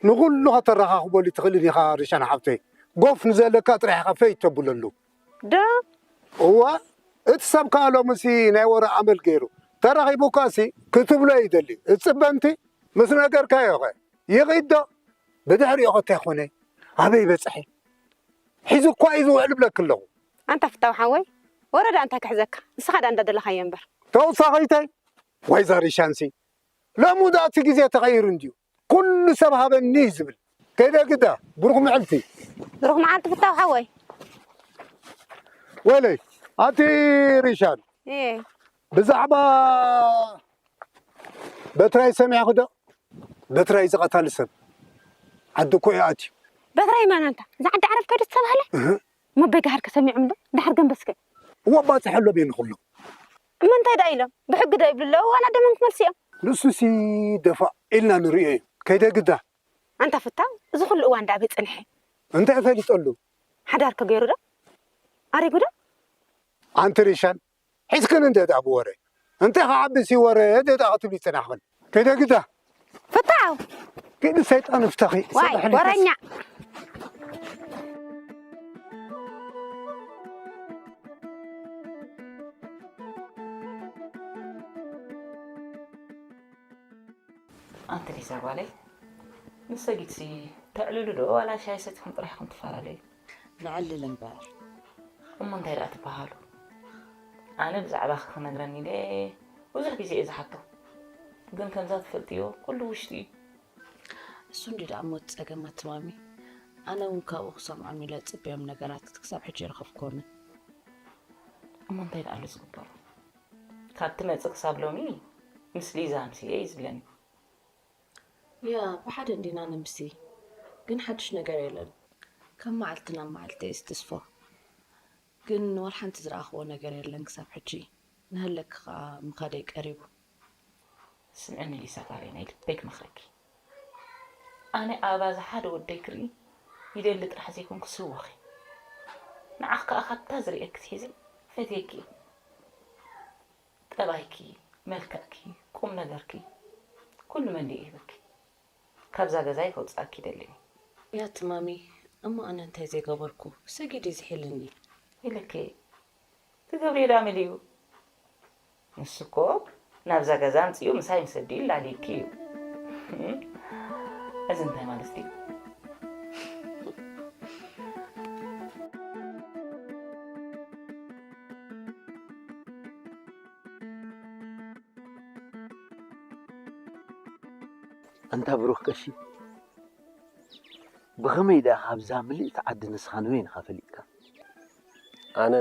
ንኹሉ ከተረኻኽበሉ ትኽእልን ኢኻ ሪሻን ሓብተይ። ጎፍ ንዘለካ ጥራሕ ኢኻ ፈይ ተብለሉ። ዶ? እዋ፣ እቲ ሰብ ከኣ ሎምሲ ናይ ወረ ኣመል ገይሩ። ተራኺቡካሲ ክትብሎ ይደሊ። እጽበ እንቲ ምስ ነገርካዮ ኸ ይኺድ ዶ? ብድሕሪኡ ኸ እንታይ ኾነ? ኣበይ በጽሐ? ሒዙ እኳ እዩ ዝውዕል እብለኪ ኣለኹ። ኣንታ ፍታው ሓወይ፣ ወረዳ እንታይ ክሕዘካ? ንስኻ ደኣ እንዳደለኻዮ እምበር። ተውሳኺተይ፣ ዋይ ዛሪሻንሲ። ሎሚ ደኣ እቲ ግዜ ተቐይሩ እንድዩ። ኩሉ ሰብ ሃበኒ እዩ ዝብል። ከይደ ግዳ፣ ብሩኽ መዓልቲ። ብሩኽ መዓልቲ ፍታው ሓወይ። ወይለይ፣ ኣቲ ሪሻን። እየ። ብዛዕባ በትራይ ሰሚዕኺ ዶ? በትራይ ዝቐታሊ ሰብ ዓዲ እኮ እዩ ኣትዩ። በትራይ መን ኣንታ? እዛ ዓዲ ዓረብ ከይዱ ዝተባህለ? እህ። እሞ በጋህር ከሰሚዖም ዶ? ድሓር ገንበስከ? እዎ ባፅሐ ኣሎ ቤኒ ኩሉ። እሞ እንታይ ደኣ ኢሎም? ብሕጊ ዶ ይብሉ ኣለዉ? ዋላ ደሞም ክመልሱ እዮም? ንሱሲ ደፋእ ኢልና ንርእዮ እዩ። ከይደ ግዳ። ኣንታ ፍታው፣ እዚ ኩሉ እዋን ደኣ ኣበይ ጸኒሐ? እንታይ ፈሊጠሉ? ሓዳር ከ ገይሩ ዶ? ኣሪጉ ዶ? ኣንቲ ሪሻን፣ ሒዝክን እንደ ደኣ ብወረ። እንታይ ክዓቢ ሲ ወረ እንደ ደኣ ክትብሊ ጸናሕክን? ከይደ ግዳ። ፍታው! ኪዲ ሰይጣን ፍተኺ። ዋይ፣ ሰብሕኒ ወረኛ። ኣንቲ ሊዛ ጓለይ፣ ምስ ሰጊትሲ ተዕልሉ ዶ ዋላ ሻሂ ሰቲኹም ጥራሕ ኢኹም ትፈላለዩ? ነዕልል እምበር። እሞ እንታይ ደኣ ትበሃሉ? ኣነ ብዛዕባኺ ክነግረኒ ኢለ ብዙሕ ግዜ እየ ዝሓቶ። ግን ከምዛ ትፈልጥዮ ኩሉ ውሽጢ እዩ። እሱ እንዲ ደኣ ሞት ጸገማት ትማሚ። ኣነ እውን ካብኡ ክሰምዖም ኢለ ጽበዮም ነገራት ክሳብ ሕጂ ይረኸብኩዎምን። እሞ እንታይ ደኣ ኣሎ ዝግበር? ካብ ትመጽእ ክሳብ ሎሚ ምስ ሊዛ ኣምስየ እዩ ዝብለኒ። ያ፣ ብሓደ እንዲና ነምሲ። ግን ሓድሽ ነገር የለን። ካብ መዓልቲ ናብ መዓልቲ እየ ዝትስፎ። ግን ወላ ሓንቲ ዝረኣኽዎ ነገር የለን ክሳብ ሕጂ። ንሃለኪ ኸኣ ምኻደይ ቀሪቡ። ስምዕኒ ሊሳ ጓለይ፣ ናይ ልበይ ክመኽረኪ። ኣነ ኣባዛ ሓደ ወደይ ክርኢ ይደሊ ጥራሕ ዘይኮንኩ ስወኺ። ንዓኽ ከኣ ካብታ ዝርእየኪ ትሒዘ ፈትየኪ። ጠባይኪ፣ መልክዕኪ፣ ቁም ነገርኪ፣ ኩሉ መሊኡ ይህበኪ። ካብዛ ገዛይ ከውጽኣኪ ይደሊ። ያቲ ማሚ፣ እሞ ኣነ እንታይ ዘይገበርኩ? ሰጊድ እዩ ዝሒልኒ። ኢለኪ፣ ትገብርዮ ዳ መሊኡ? ንሱ እኮ ናብዛ ገዛ ኣምጺኡ ምሳይ ምስ ኣዲኡ ላልይኪ እዩ። እዚ እንታይ ማለት ድዩ? ኣንታ ብሩኽ ቀሺ፣ ብኸመይ ደኣ ካብዛ ምልእቲ ዓዲ ንስኻ ንበይንኻ ፈሊጥካ? ኣነ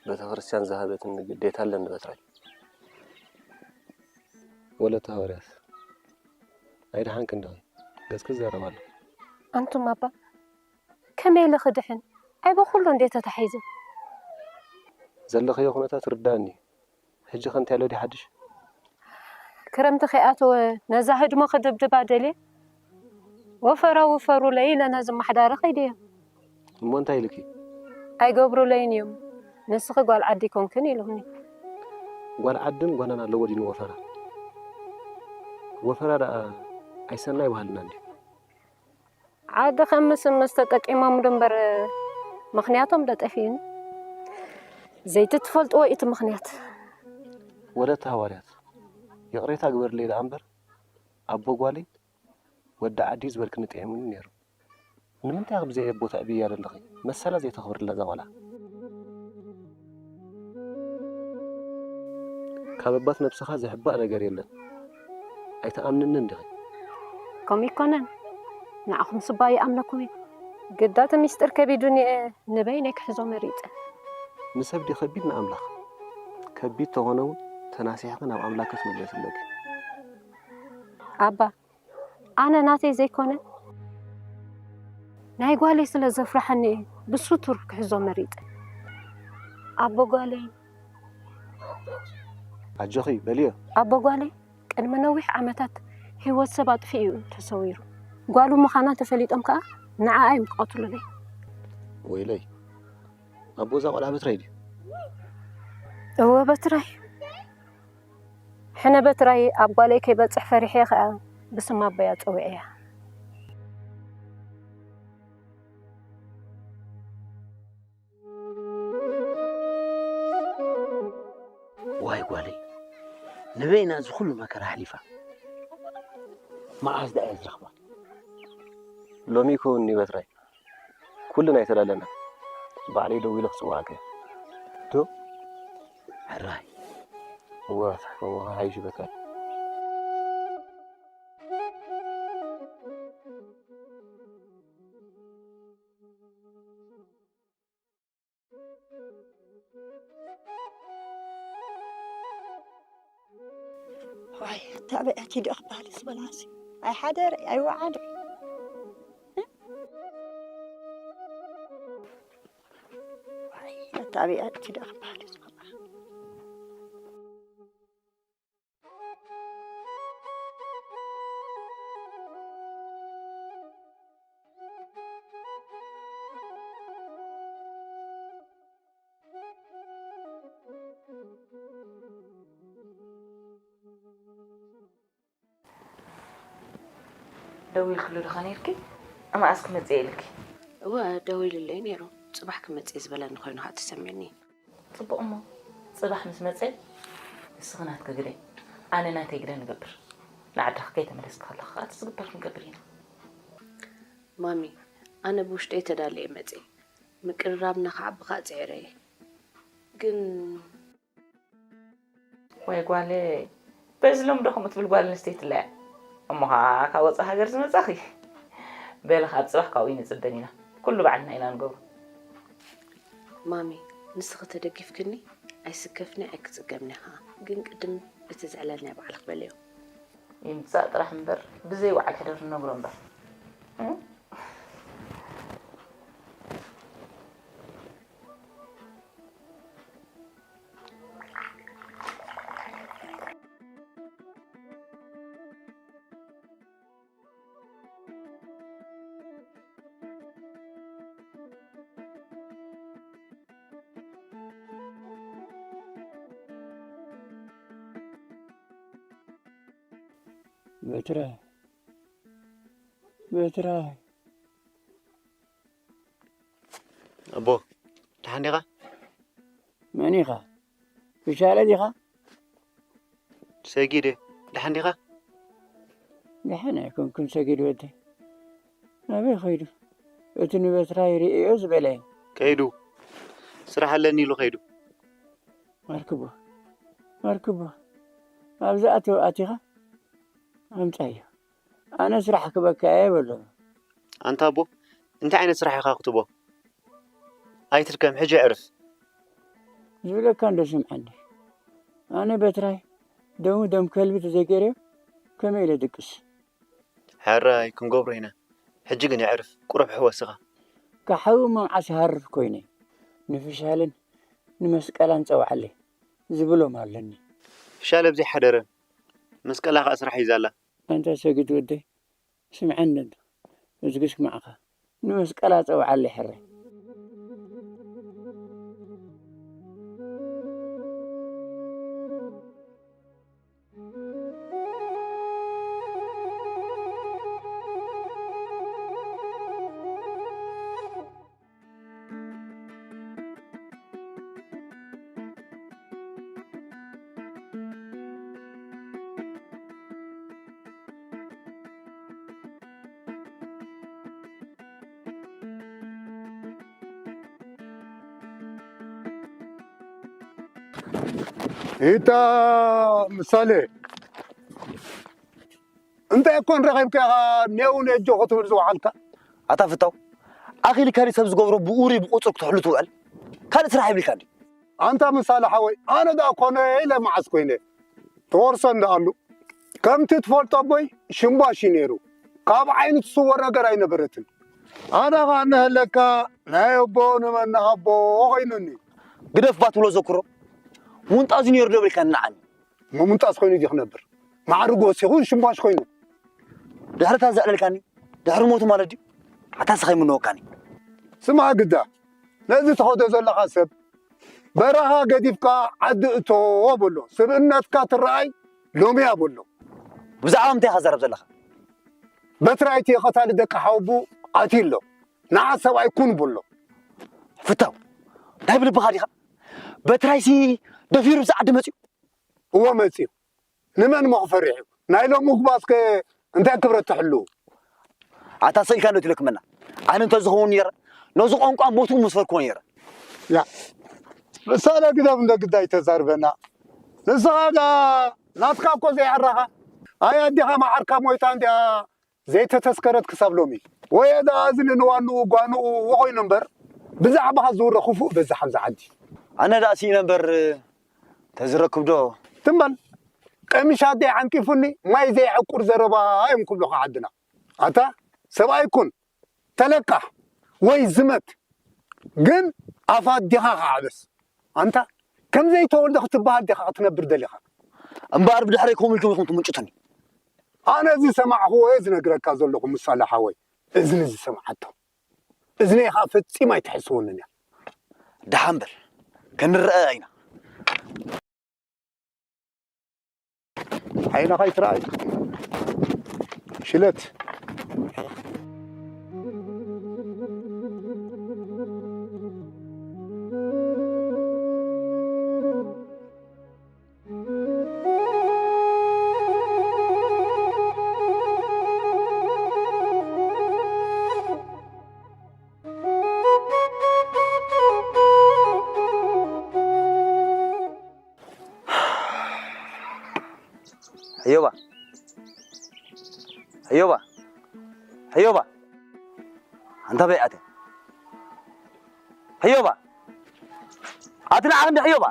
ቤተ ክርስቲያን ዝሃበትኒ ግዴታ ኣለኒ በትራይ። ወለተ ሃዋርያት ኣይደሓንክን ዲኺ? ገጽኪ ዝዛረብ ኣሎ። ኣንቱም ኣባ፣ ከመይ ኢለ ክድሕን? ኣይ ብኹሉ እንዴ ተታሒዘ። ዘለኽዮ ኩነታት ርዳእኒ። ሕጂ ከ እንታይ ኣሎ ድዩ ሓድሽ? ክረምቲ ከይኣተወ ነዛ ህድሞ ክድብድባ ደልየ። ወፈራ ውፈሩለይ ኢለ ነዚ ማሕዳረ ከይደዮ። እሞ እንታይ ኢልኪ? ኣይገብሩለይን እዮም። ንስኺ ጓል ዓዲ ኮንክን ኢሉኒ። ጓል ዓድን ጓናን ኣለዎ ድዩ ንወፈራ? ወፈራ ደኣ ኣይሰናይ ባህልና እንድዩ። ዓዲ ከም ምስምስ ተጠቂሞምሉ እምበር ምኽንያቶም ዶ ጠፊኡኒ? ዘይትትፈልጥዎ እዩ እቲ ምኽንያት። ወለተ ሃዋርያት፣ ይቕሬታ ግበርለይ ደኣ እምበር፣ ኣቦ ጓለይ ወዲ ዓዲ ዝበልክኒ ጥዒሙኒ ነይሩ። ንምንታይ ኢኺ ብዘይ ኣቦ ተዕብይያ ዘለኺ? መሰላ ዘይተኽብርላ እዛ ቆልዓ። ካብ ኣባት ነብስኻ ዝሕባእ ነገር የለን። ኣይትኣምንንን ዲኺ? ከምኡ ኣይኮነን። ንዓኹም ስባ ይኣምነኩም እዩ። ግዳቲ ሚስጥር ከቢዱኒ እየ ንበይነይ ክሕዞ መሪጸ። ንሰብ ድዩ ከቢድ ንኣምላኽ? ከቢድ ተኾነ እውን ተናሲሕኺ ናብ ኣምላኽ ክትምለሲ ኣለኪ። ኣባ፣ ኣነ ናተይ ዘይኮነ ናይ ጓለይ ስለ ዘፍርሓኒ እየ ብስቱር ክሕዞ መሪጸ። ኣቦ ጓለይ ኣጆኺ በልዮ። ኣቦ ጓለይ ቅድሚ ነዊሕ ዓመታት ህይወት ሰብ ኣጥፊኡ እዩ ተሰዊሩ። ጓሉ ምዃና ተፈሊጦም ከኣ ንዓኣ እዮም ክቐትሉለይ። ወይለይ፣ ኣቦ እዛ ቆልዓ በትራይ ድዩ? እወ በትራይ። ሕነ በትራይ ኣብ ጓለይ ከይበጽሕ ፈሪሐ ከኣ ብስም ኣቦያ ጸዊዐያ። ዋይ ጓለይ፣ ንበይና እዚ ኩሉ መከራ ኣሕሊፋ መዓዝ ደኣ እየ ዝረኽባ? ሎሚ ይከውን እንድዩ በትራይ፣ ኩልና ኣይተላለና። ባዕለይ ደዊለ ክጽውዓካ እየ። ዶ? ሕራይ። እዋ፣ ተሕፈሞ ሓይሽ በትራይ። ዋይ፣ እታ በይ ኣቲ ዶ ክበሃል ዝበላሲ? ኣይሓደር፣ ኣይወዓል። ዋይ፣ እታ በይ ኣቲ ዶ ክበሃል ዝበላ? ደዊልክሉ ዶ ኸኔርኪ? መዓስ ክመጽእ ኢልኪ? እወ ደዊሉለይ ነይሩ። ጽባሕ ክመጽእ ዝበለኒ ኮይኑ ኸኣ ተሰሚዕኒ። ጽቡቕ እሞ ጽባሕ ምስ መጸ ንስኺ ናትኪ ግደ ኣነ ናተይ ግደ ንገብር። ንዓድኺ ከይተመለስኪ ከለኺ ከኣ እቲ ዝግበር ክንገብር ኢና። ማሚ ኣነ ብውሽጠይ ተዳልየ መጽየ። ምቅርራብና ክዓቢ ከኣ ጽዒረ እየ። ግን ወይ ጓለይ፣ በዚ ሎሚ ዶ ከምኡ ትብል ጓል ኣንስተይቲ ኣላ እያ? እሞ ኸዓ ካብ ወጻኢ ሃገር ዝመጻኺ? በሊ ካብ ጽባሕ ካብኡ ኣይንጽበን ኢና። ኩሉ ባዕልና ኢና ንገብሮ። ማሚ ንስኺ ተደጊፍክኒ ኣይስከፍኒ ኣይክጽገምኒ ኸዓ። ግን ቅድም እቲ ዝዕለል ናይ ባዕልኺ በልዮ። ይምጻእ ጥራሕ እምበር ብዘይ ወዓል ሕደር ንነግሮ እምበር። በትራይ፣ በትራይ። ኣቦ፣ ደሓን ዲኻ? መን ኢኻ? ፊሻለ ዲኻ? ሰጊድ፣ ደሓን ዲኻ? ደሓን ኣይኮንኩን ሰጊድ ወደይ። ናበይ ኸይዱ? እቲ ንበትራይ ርእዮ ዝበለ። ከይዱ። ስራሕ ኣለኒ ኢሉ ከይዱ። ኣርክቦ፣ ኣርክቦ። ኣብዚ ኣቶ ኣቲኻ ኣምጻዮ። ኣነ ስራሕ ክበካ እየ በሎ። ኣንታ ኣቦ፣ እንታይ ዓይነት ስራሕ ኢኻ ክትቦ? ኣይትድከም፣ ሕጂ ዕርፍ። ዝብለካ እንዶ ስምዓኒ። ኣነ በትራይ ደሙ ደም ከልቢ ተዘይገይረዮ ከመይ ኢለ ድቅስ? ሕራይ ክንገብሮ ኢና። ሕጂ ግን የዕርፍ፣ ቁሩብ ሕወስኻ። ካሓዊ መምዓስ ሃርፍ ኮይነ ንፍሻልን ንመስቀላን ጸውዓለይ ዝብሎም ኣለኒ። ፍሻለ ብዘይ ሓደረ፣ መስቀላ ከኣ ስራሕ ሒዛ ኣላ። ኣንታ ሰጊድ ወደይ፣ ስምዐኒ እንዶ፣ እዝጊ ስማዕኻ፣ ንመስቀላ ጸውዓለይ ሕራይ። ኢታ ምሳሌ እንታይ ኮን ረኺብካ ኢኻ ኔው ነጆ ክትብል ዝወዓልካ? ኣታ ፍታው፣ ኣኺልካ ድዩ ሰብ ዝገብሮ ብኡሪ ብቁጽሪ ክትሕሉ ትውዕል? ካልእ ስራሕ የብልካን ድዩ? ኣንታ ምሳሌ ሓወይ፣ ኣነ ደኣ ኮነ ኢለ መዓስ ኮይነ? ተወርሶ እንዳ ኣሉ። ከምቲ ትፈልጦ ኣቦይ ሽምባሽ እዩ ነይሩ። ካብ ዓይኑ ትስወር ነገር ኣይነበረትን። ኣነ ኸኣ እንሀለካ ናይ ኣቦ ንመን ንሃቦ ኮይኑኒ። ግደፍ ባ ትብሎ ዘኩሮ። ሙንጣዝ እዩ ነይሩ ዶ በልካኒ ንዓኒ? ምሙንጣዝ ኮይኑ ድዩ ክነብር? ማዕርጉ ወሲኹ ሽምባሽ ኮይኑ። ድሕሪ እታ ዘዕለልካኒ፣ ድሕሪ ሞቱ ማለት ድዩ? ኣታ ስኻ ይምነወካኒ። ስማ ግዳ፣ ነዚ ትኸዶ ዘለኻ ሰብ፣ በረኻ ገዲፍካ ዓዲ እቶ በሎ። ስብእነትካ ትረኣይ ሎሚ እያ በሎ። ብዛዕባ ምንታይ ኢኻ ትዛረብ ዘለኻ? በትራይቲ ቀታሊ ደቂ ሓወቡ ኣትዩ ኣሎ። ንዓ ሰብኣይ ኩን በሎ። ፍታው፣ እንታይ ብልብኻ ዲኻ? በትራይሲ ደፊሩ ብዛ ዓዲ መጺኡ? እወ መጺኡ። ንመን እሞ ክፈርሕ እዩ? ናይ ሎሚ ጉባዝከ እንታይ ክብረት ትሕልው? ኣታ ስኢልካ እንዶ ትለክመና። ኣነ እንተዝኸውን ነይረ፣ ነዚ ቋንቋ ሞቱ ምስፈርክዎ ነይረ። ያ፣ ምሳሌ ግደፍ እንደ ግዳይ ተዛርበና። ንስኻ ደኣ ናትካ እኮ ዘይዕራኻ። ኣይ ኣዴኻ መዓርካ ሞይታ እንዲያ ዘይተተስከረት ክሳብ ሎሚ። ወየ ደኣ እዚ ንዋንኡ ጓንኡ ወኾይኑ እምበር፣ ብዛዕባኻ ዝውረ ክፉእ በዝሕ ኣብዚ ዓዲ። ኣነ ደኣ ስኢነ እምበር፣ ተዝረክብ ዶ? ትም በል፣ ቀሚሽ ኣደይ ዓንቂፉኒ፣ ማይ ዘይዕቁር ዘረባ እዮም ክብሉኻ ዓድና። ኣታ ሰብኣይ ኩን፣ ተለቃሕ ወይ ዝመት፣ ግን ኣፍ ኣዴኻ ከዓብስ። ኣንታ ከም ዘይተወልደ ክትበሃል ዲኻ ክትነብር ደሊኻ? እምበኣር ብድሕረይ ከምኡ ኢልኩም ኢኹም ትምንጭቱኒ። ኣነ ዝሰማዕኽዎ እየ ዝነግረካ ዘለኹ ምሳሌ ሓወይ፣ እዝኒ ዝሰምዓቶ። እዝነይ ኸኣ ፈጺማ ኣይትሕስወንን እያ። ደሓን በል፣ ክንረኣያ ኢና። ዓይንኻ ኣይትረኣይ። ሽለት። ሕዮባ፣ ሕዮባ፣ ሕዮባ። ኣንታ በይ ኣተ? ሕዮባ። ኣቲ ንዓ እንዲ ሕዮባ።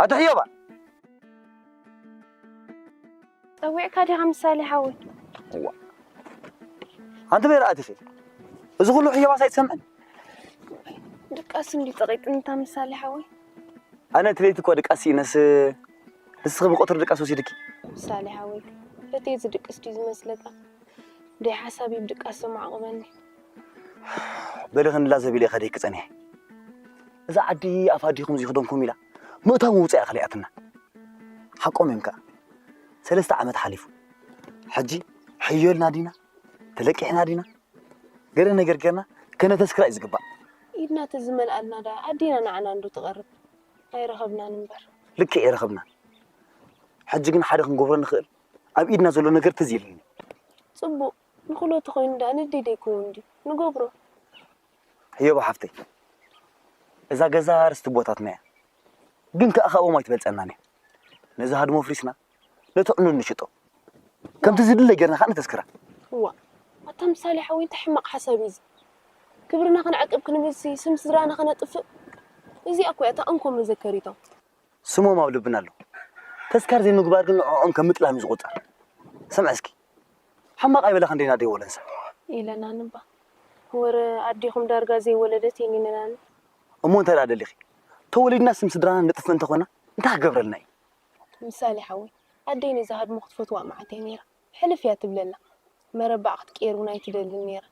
ኣቲ ሕዮባ። ጸዊዕካ ዲኻ ምሳሌ ሓወይ? እዋ። ኣንቲ በይ ረኣቲ ሲ? እዚ ኩሉ ሕዮባስ ኣይትሰምዕን? ድቃስ እንዲ ጸቒጥንታ ምሳሌ ሓወይ። ኣነ እቲ ለይቲ እኮ ድቃስ ስኢነስ፣ ንስኺ ብቐትሩ ድቃስ ወሲድኪ። ምሳሌ ሓወይ፣ እቲ ዝድቅስ ድዩ ዝመስለካ? ደይ ሓሳብ እዩ ድቃስ ዘማዕቑበኒ። በሊ ክንድላ ዘቢለ ከደይ ክጸንሐ። እዛ ዓዲ ኣፋዲኹም ዝኽደንኩም ኢላ ምእታው ምውጻእ እያ ከሊኣትና። ሓቆም እዮም ከኣ። ሰለስተ ዓመት ሓሊፉ። ሕጂ ሕዮልና ዲና? ተለቂሕና ዲና? ገለ ነገር ጌርና ከነተስክራ እዩ ዝግባእ። ኢድና ተዝመልኣልና ደኣ ኣዴና ንዓና እንዶ ትቐርብ። ኣይረኸብናን እምበር። ልክዕ ኣይረኸብናን። ሕጂ ግን ሓደ ክንገብሮ ንኽእል ኣብ ኢድና ዘሎ ነገር ትዝ ኢልኒ። ጽቡቕ ንኽሎ ተኾይኑ ደኣ ንዴ ደይከውን ድዩ ንገብሮ። ህዮባ ሓፍተይ እዛ ገዛ ርስቲ ቦታትና እያ። ግን ከኣ ካብኦም ኣይትበልጸናን እያ። ነዚ ሃድሞ ፍሪስና ነቲ ዕኑን ንሽጦ። ከምቲ ዝድለ ጌርና ከኣ ንተስክራ። እዋ ኣታ ምሳሌ ሓወይ እንታይ ሕማቕ ሓሳብ እዩ እዚ። ክብርና ክንዕቅብ ክንብልሲ ስም ስድራና ከነጥፍእ። እዚኣ እኮ እያ እታ እንኮ መዘከሪቶም። ስሞም ኣብ ልብና ኣሎ። ተስካር ዘይምግባር ግን ንዕኦም ከም ምጥላም እዩ ዝቑጸር። ስምዒ እስኪ ሕማቕ ኣይበላ ክንደይና ደይ ወለንሳ። ኢለና ንባ ወረ ኣዴኹም ዳርጋ ዘይወለደት እየን ኢለናኒ። እሞ እንታይ ደኣ ደሊኺ? ተወሊድና ስም ስድራና ነጥፍእ እንተኾና እንታይ ክገብረልና እዩ? ምሳሌ ሓወይ ኣደይ ነዛ ሃድሞ ክትፈትዋ መዓት እያ ነይራ። ሕልፍ እያ ትብለና። መረባዕ ክትቅየር እውን ኣይትደልን ነይራ።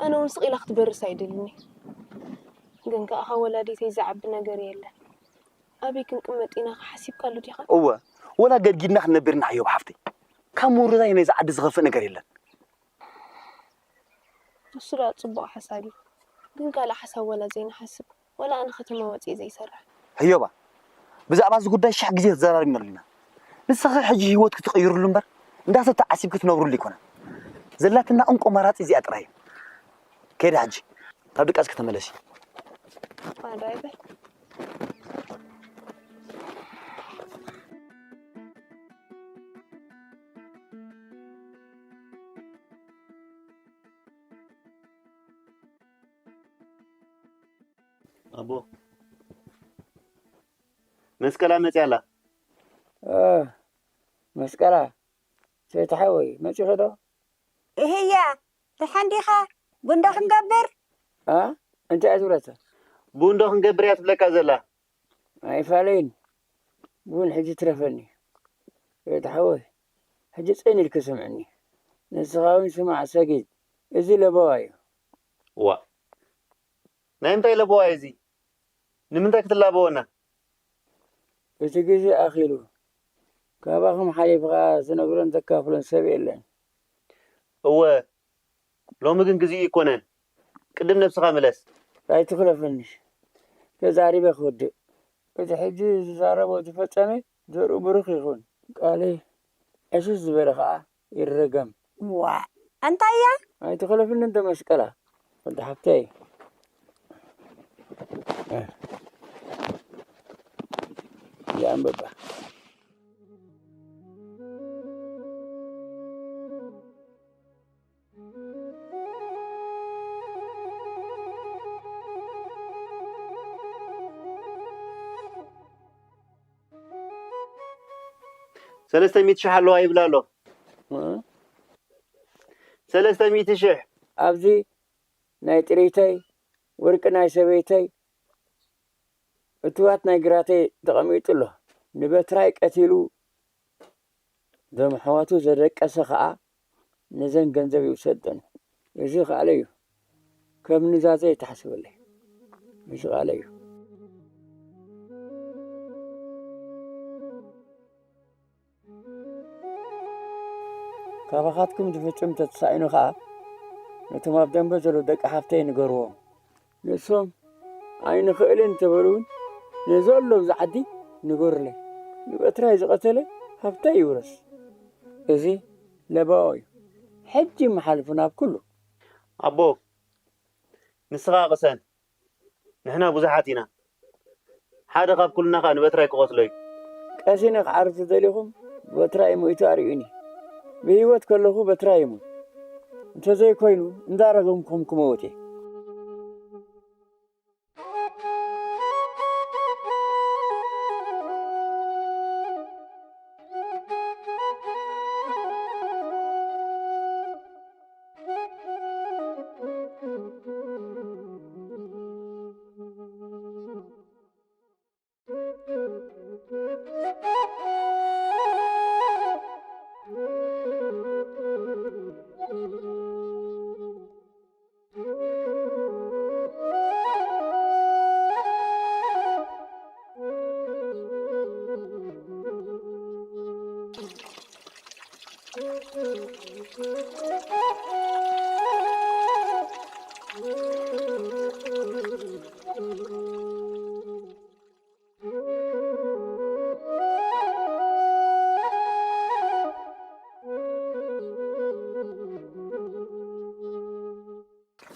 ኣነ እውን ስቕ ኢላ ክትበርስ ኣይደልን እየ። ግን ከኣ ካብ ወላዲተይ ዝዓቢ ነገር የለን። ኣበይ ክንቅመጥ ኢና ሓሲብካሉ ዲኻ? እወ፣ ወላ ገድጊድና ክንነብር ኢና ኣዮብ ሓፍተይ። ካብ ምውርዛይ ናይዚ ዓዲ ዝኸፍእ ነገር የለን። ንሱ ደኣ ጽቡቕ ሓሳብ እዩ። ግን ካልእ ሓሳብ ወላ ዘይንሓስብ፣ ወላ ኣነ ከተማ ወጺኤ ዘይሰርሕ። ህዮባ፣ ብዛዕባ እዚ ጉዳይ ሽሕ ግዜ ተዘራሪብናሉ ኢና። ንስኺ ሕጂ ህይወትኪ ትቕይርሉ እምበር እንዳ ሰተ ዓሲብኪ ትነብርሉ ኣይኮነን። ዘላትና እንኮ ኣማራጺ እዚኣ ጥራይ እያ። ከይደ ሕጂ ካብ ድቃስኪ ተመለሲ። ባይ ባይ። ኣቦ መስቀላ መፅያ ኣላ። እ፣ መስቀላ ሰይቲ ሓወይ መፂኺ ዶ? እህያ ደሓን ዲኻ? ቡንዶ ክንገብር? ኣ እንታይ እያ ትብለካ? ቡንዶ ክንገብር እያ ትብለካ ዘላ። ኣይፋለይን ቡን ሕጂ ትረፈኒ። ሰይቲ ሓወይ ሕጂ ፅን ኢልካ ስምዐኒ። ንስኻ እውን ስማዕ ሰጊድ፣ እዚ ለበዋ እዩ። ዋእ ናይ ምንታይ ለበዋ እዩ እዚ? ንምንታይ ክትላበወና? እቲ ግዜ ኣኺሉ። ካባኹም ሓሊፍኻ ዝነግሮን ዘካፍሎን ሰብ የለን። እወ፣ ሎሚ ግን ግዜኡ ኣይኮነን። ቅድም ነብስኻ ምለስ። ኣይትኽለፈኒ። ተዛሪበ ክወድእ። እቲ ሕጂ ዝዛረቦ ዝፈጸመ ዘርኡ ብሩኽ ይኹን። ቃለይ ዕሽሽ ዝበለ ኸኣ ይረገም። ዋእ ኣንታ እያ ኣይትኽለፍኒ እንዶ መስቀላ ወዲ ሓፍተይ። እዚኣ ኣንብባ። ሰለስተ ሚእቲ ሽሕ ኣለዋ ይብል ኣሎ። እ? ሰለስተ ሚእቲ ሽሕ ኣብዚ ናይ ጥሪተይ ወርቂ ናይ ሰበይተይ እትዋት ናይ ግራተይ ተቐሚጡ ኣሎ። ንበትራይ ቀቲሉ ዞም ኣሕዋቱ ዘደቀሰ ኸኣ ነዘን ገንዘብ ይውሰደን። እዚ ቃለይ እዩ። ከም ኑዛዘ ይተሓሰበለይ። እዚ ቃለይ እዩ። ካባኻትኩም ዝፍጽም እንተተሳኢኑ ኸኣ ነቶም ኣብ ደንበ ዘለዉ ደቂ ሓፍተይ ንገርዎም። ንሶም ኣይንኽእልን እንተበሉ እውን ነዚ ኣሎ ኣብዚ ዓዲ ንገሩለይ። ንበትራይ ዝቐተለ ሃብተይ ይውረስ። እዚ ለበዋኡ እዩ። ሕጂ ይመሓልፉ ናብ ኩሉ። ኣቦ ንስኻ ቅሰን፣ ንሕና ብዙሓት ኢና። ሓደ ካብ ኩልና ኸኣ ንበትራይ ክቐትሎ እዩ። ቀሲነ ክዓርፍ ተደሊኹም በትራይ ሞይቱ ኣርእዩኒ። ብህይወት ከለኹ በትራይ ይሙት። እንተዘይኮይኑ እንዳረገምኩም ክመውት እየ።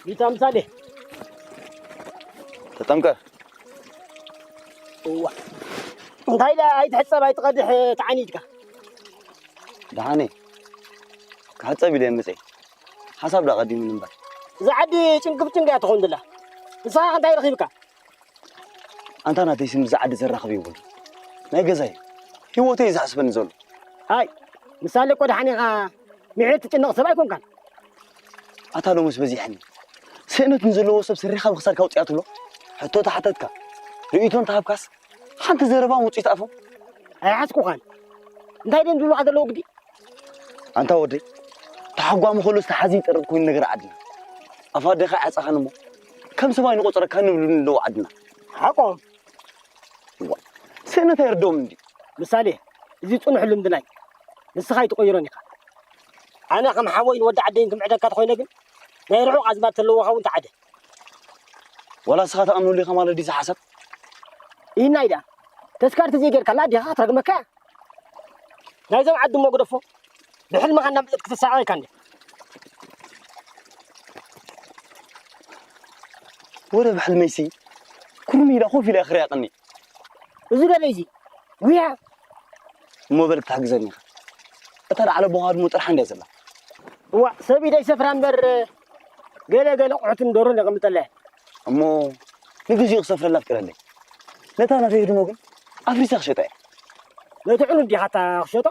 ቢታ ምሳሌ። ተጠምቀ። እዋ እንታይ ዳ ኣይትሕጸብ ኣይትቐድሕ ተዓኒድካ። ደሓነ ክሕጸብ ኢለ መጸ። ሓሳብ ዳ ቀዲሙኒ እምበር። እዛ ዓዲ ጭንቅብ ጭንቅ እያ ትኾን ድላ። ንስኻ እንታይ ረኺብካ? ኣንታ ናተይ ስም እዛ ዓዲ ዘራኽብ ይብሉ። ናይ ገዛይ ህይወተይ እዩ ዝሓስበኒ ዘሎ። ኣይ ምሳሌ እኮ ደሓን ኢኻ። ምዕድ ትጭነቕ ሰብ ኣይኮንካን። ኣታ ሎምስ በዚሐኒ። ስእነት ንዘለዎ ሰብ ስሪኻ ብክሳድካ ኣውፅኣ ትብሎ? ሕቶ ተሓተትካ፣ ርእይቶ እንተሃብካስ ሓንቲ ዘረባ ውፅኢት ኣፎም? ኣይሓዝኩኻን። እንታይ ድዮም ዝብሉኻ ዘለዉ ግዲ? ኣንታ ወደይ፣ ተሓጓሚ ከሎ ዝተሓዚ ይጠርጥ ኮይኑ ነገር ዓድና። ኣፍ ኣደኻ ይዓፀኻን እሞ ከም ሰብ ኣይንቆፅረካን ንብሉኒ ኣለዉ ዓድና። ሓቆም። እዋ፣ ስእነት ኣይርድኦም እንዲ። ምሳሌ፣ እዚ ፅኑሕ ልምድናይ ንስኻ ኣይትቆይሮን ኢኻ። ኣነ ከም ሓወይ ንወዲ ዓደይን ክምዕደካ ተኾይነ ግን ናይ ርሑቕ ኣዝማድ ተለዎኻ እውን ተዓደ። ዋላ ንስኻ ትኣምነሉ ኢኻ ማለት ድዩ እዚ ሓሳብ? ኢናይ ደኣ ተስካር ተዘይጌርካላ ኣዴኻ ክትረግመካ እያ። ናይዞም ዓዲ እሞ ግደፎ። ብሕልምኻ እናመለጥ ክትሳቐየካ እንደ ወረ ብሕልመይሲ ኩርሚ ኢላ ኮፍ ኢላ ክሪያ ቀኒ። እዚ ገለ እዚ ጉያ እሞ በል ክትሕግዘኒ ኢኻ። እታ ዳዕለ ቦኻ ድሞ ጥርሓ እንድያ ዘላ። እዋ ሰብ ኢደይ ሰፍራ እምበር ገለ ገለ ቁሑትን ደሮን የቐምጠላ እየ። እሞ ንግዚኡ ክሰፍረላ ኣፍቅደለይ። ነታ ናተይ ህድሞ ግን ኣፍሪሰ ክሸጣ እየ። ነቲ ዕኑድ ዲኻ እታ ክሸጦ?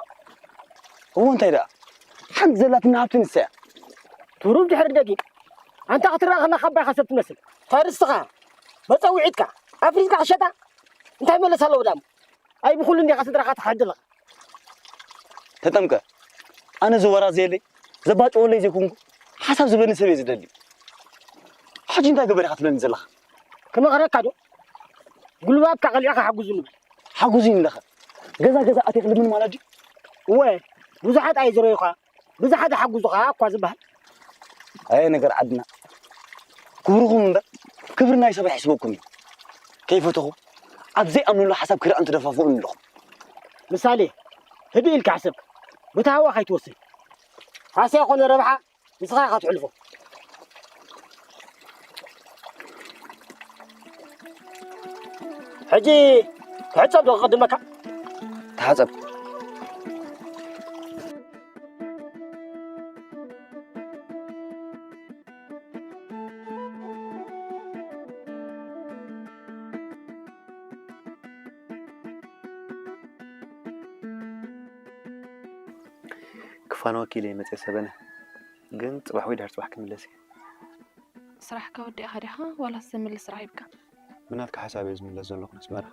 እዎ እንታይ ደኣ ሓንቲ ዘላትና ሃብቲ ንሳ እያ። ትሩብ ድሕሪ ደጊም ኣንታ ክትረኣ ከለኻ ኣባይኻ ሰብ ትመስል። ተርስኻ መጸውዒትካ ኣፍሪስካ ክሸጣ እንታይ መለስ ኣለዎ ዳሞ? ኣይ ብኹሉ እንዲኻ ስድራኻ ትሓድልኻ። ተጠምቀ ኣነ ዝወራ ዘየለይ ዘባጭወለይ ዘይኮንኩ ሓሳብ ዝበኒ ሰብ እየ ዝደሊ። ሕጂ እንታይ ገበር ኢኻ ትብለኒ ዘለኻ? ክመኽረካ ዶ? ጉልባብካ ቀሊዕኻ ሓጉዙ ንብል። ሓጉዙ ይንለኸ ገዛ ገዛ ኣትየ ክልምን ማለት ድዩ? እወ ብዙሓት ኣይዝረዩኻ ብዙሓት ይሓጉዙኻ እኳ ዝበሃል። ኣየ ነገር ዓድና ክብርኹም እምበር ክብሪ ናይ ሰብ ኣይሕስበኩም እዩ። ከይፈተኹ ኣብ ዘይኣምንሉ ሓሳብ ክርዕን ትደፋፍኡን ኣለኹም። ምሳሌ ህድእ ኢልካ ሕሰብ። ብታህዋ ከይትወስን። ሃስያ ኮነ ረብሓ ንስኻ ኢኻ ትሕልፎ። ሕጂ ትሕጸብ ዶ ክቕድመካ? ተሓጸብ። ክፋነወኪ ኢለ መፅየ ሰበነ፣ ግን ፅባሕ ወይ ድሕሪ ፅባሕ ክምለስ እየ። ስራሕካ ወዲእኻ ዲኻ ዋላስ ዘምልስ ስራሕ ሂብካ? ብናትካ ሓሳብ እየ ዝምለስ ዘለኹ ነስመራ።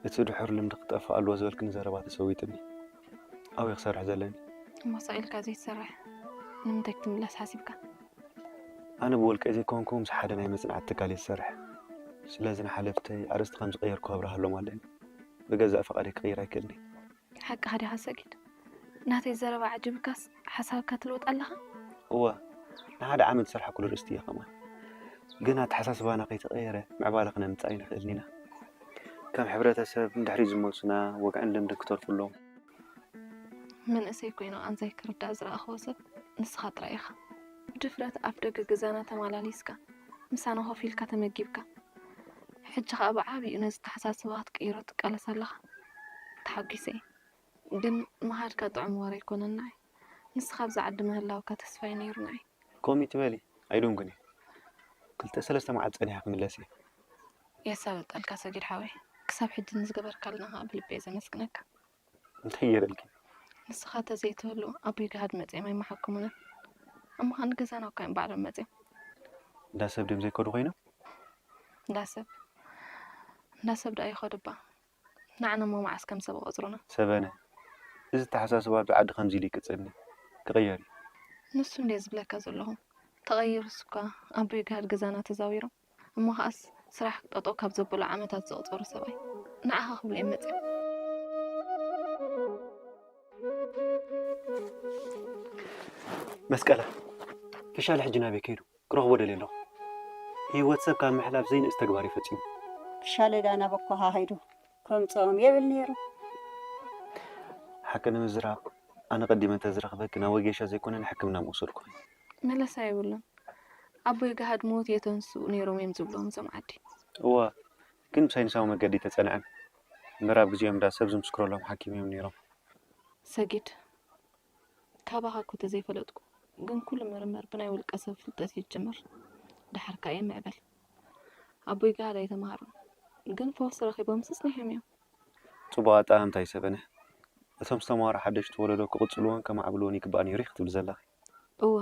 እቲ ድሑር ልምዲ ክጠፍእ ኣለዎ ዝበልክኒ ዘረባ ተሰዊጥኒ። ኣብየ ክሰርሕ ዘለኒ። እሞ ስቕ ኢልካ ዘይትሰርሕ ንምንታይ ክትምለስ ሓሲብካ? ኣነ ብውልቀይ ዘይኮንኩ ምስ ሓደ ናይ መጽናዕቲ ትካል እየ ዝሰርሕ። ስለዚ ንሓለፍተይ ኣርእስቲ ከም ዝቐየርኩ ከብርሃሎም ኣለኒ። ብገዛእ ፍቓደይ ክቕይር ኣይክእልን እየ። ሓቅኻ ዲኻ ሰጊድ? ናተይ ዘረባ ዓጂብካስ ሓሳብካ ትልውጥ ኣለኻ? እወ፣ ንሓደ ዓመት ዝሰርሓኩሉ ርእስቲ እየ ከማን። ግን ኣተሓሳስባና ከይተቐየረ ምዕባለ ክነምጽእ ኣይንኽእልን ኢና። ከም ሕብረተሰብ ንድሕሪት ዝመልሱና ወግዕን ልምድን ክተርፉ ኣለዎም። መንእሰይ ኮይኑ ቃንዛይ ክርዳእ ዝረኣኽዎ ሰብ ንስኻ ጥራይ ኢኻ። ብድፍረት ኣፍደገ ገዛና ተማላሊስካ ምሳና ኮፍ ኢልካ ተመጊብካ። ሕጂ ኸኣ ብዓቢኡ ነዚ ኣተሓሳስባ ክትቅይሮ ትቃለስ ኣለኻ። ተሓጒሰ እየ። ግን ምኻድካ ጥዑም ወረ ኣይኮነን ንዓይ። ንስኻ ኣብዚ ዓዲ ምህላውካ ተስፋይ ነይሩ ንዓይ። ከምኡ ትበሊ ኣይደንጉን እየ። ክልተ ሰለስተ መዓልቲ ጸኒሐ ክምለስ እየ። የሳልጠልካ ሰጊድ ሓወይ። ክሳብ ሕጂ ንዝገበርካልና ኸኣ ብልቢ እየ ዘመስግነካ። እንታይ ገይረልኪ? ንስኻ ተዘይትህሉ ኣቦይ ግሃድ መጺኦም ኣይመሓኩሙንን። እሞ ኸኣ ንገዛና እኳ እዮም ባዕሎም መጺኦም። እንዳ ሰብ ድዮም ዘይከዱ ኮይኖም? እንዳ ሰብ እንዳ ሰብ ደኣ ይኸዱ እባ። ንዓና እሞ መዓስ ከም ሰብ ይቖጽሩና? ሰበነ፣ እዚ ኣተሓሳስባ ኣብዚ ዓዲ ከምዚ ኢሉ ይቅጽል እንድዩ። ክቕየር እዩ። ንሱ እንድየ ዝብለካ ዘለኹ። ተቐይሩስ እኳ ኣቦይ ግሃድ ገዛና ተዛዊሮም። እሞ ኸኣስ ስራሕ ጠጠው ካብ ዘበሉ ዓመታት ዘቑጸሩ ሰብኣይ ንዓኻ ክብሉ እዮም መጺኦም። መስቀለ፣ ፊሻለ ሕጂ ናበይ ከይዱ? ክረኽቦ ደልየ ኣለኹ። ህይወት ሰብ ካብ ምሕላፍ ዘይንእስ ተግባር እዩ ፈጺሙ። ፊሻለ ዳ ናብ ኣኳኻ ከይዱ ከምጽኦም የብል ነይሩ። ሓቂ ንምዝራብ፣ ኣነ ቀዲመ እንተዝረኽበኪ ናብ ወጌሻ ዘይኮነ ንሕክምና ምወሰድኩኺ። መለሳ የብሉን። ኣቦይ ገሃድ ሞት የተንስኡ ነይሮም እዮም ዝብሎም እዞም ዓዲ። እወ፣ ግን ብሳይንሳዊ መገዲ ተጸንዐን እምበር ኣብ ግዜኦም ዳ ሰብ ዝምስክረሎም ሓኪም እዮም ነይሮም። ሰጊድ፣ ካባኻ እኮ ተዘይፈለጥኩ፣ ግን ኩሉ ምርምር ብናይ ውልቀ ሰብ ፍልጠት እዩ ዝጅምር። ደሓር ከኣ ይምዕብል። ኣቦይ ገሃድ ኣይተምሃሩን፣ ግን ፈውሲ ረኺቦምስ ጸኒሖም እዮም። ጽቡቕ ኣጠማምታ እዩ ሰበነ። እቶም ዝተምሃሩ ሓደሽቲ ወለዶ ክቕጽልዎን ከማዕብልዎን ይግባእ ነይሩ እዩ ክትብሊ ዘለኺ። እወ፣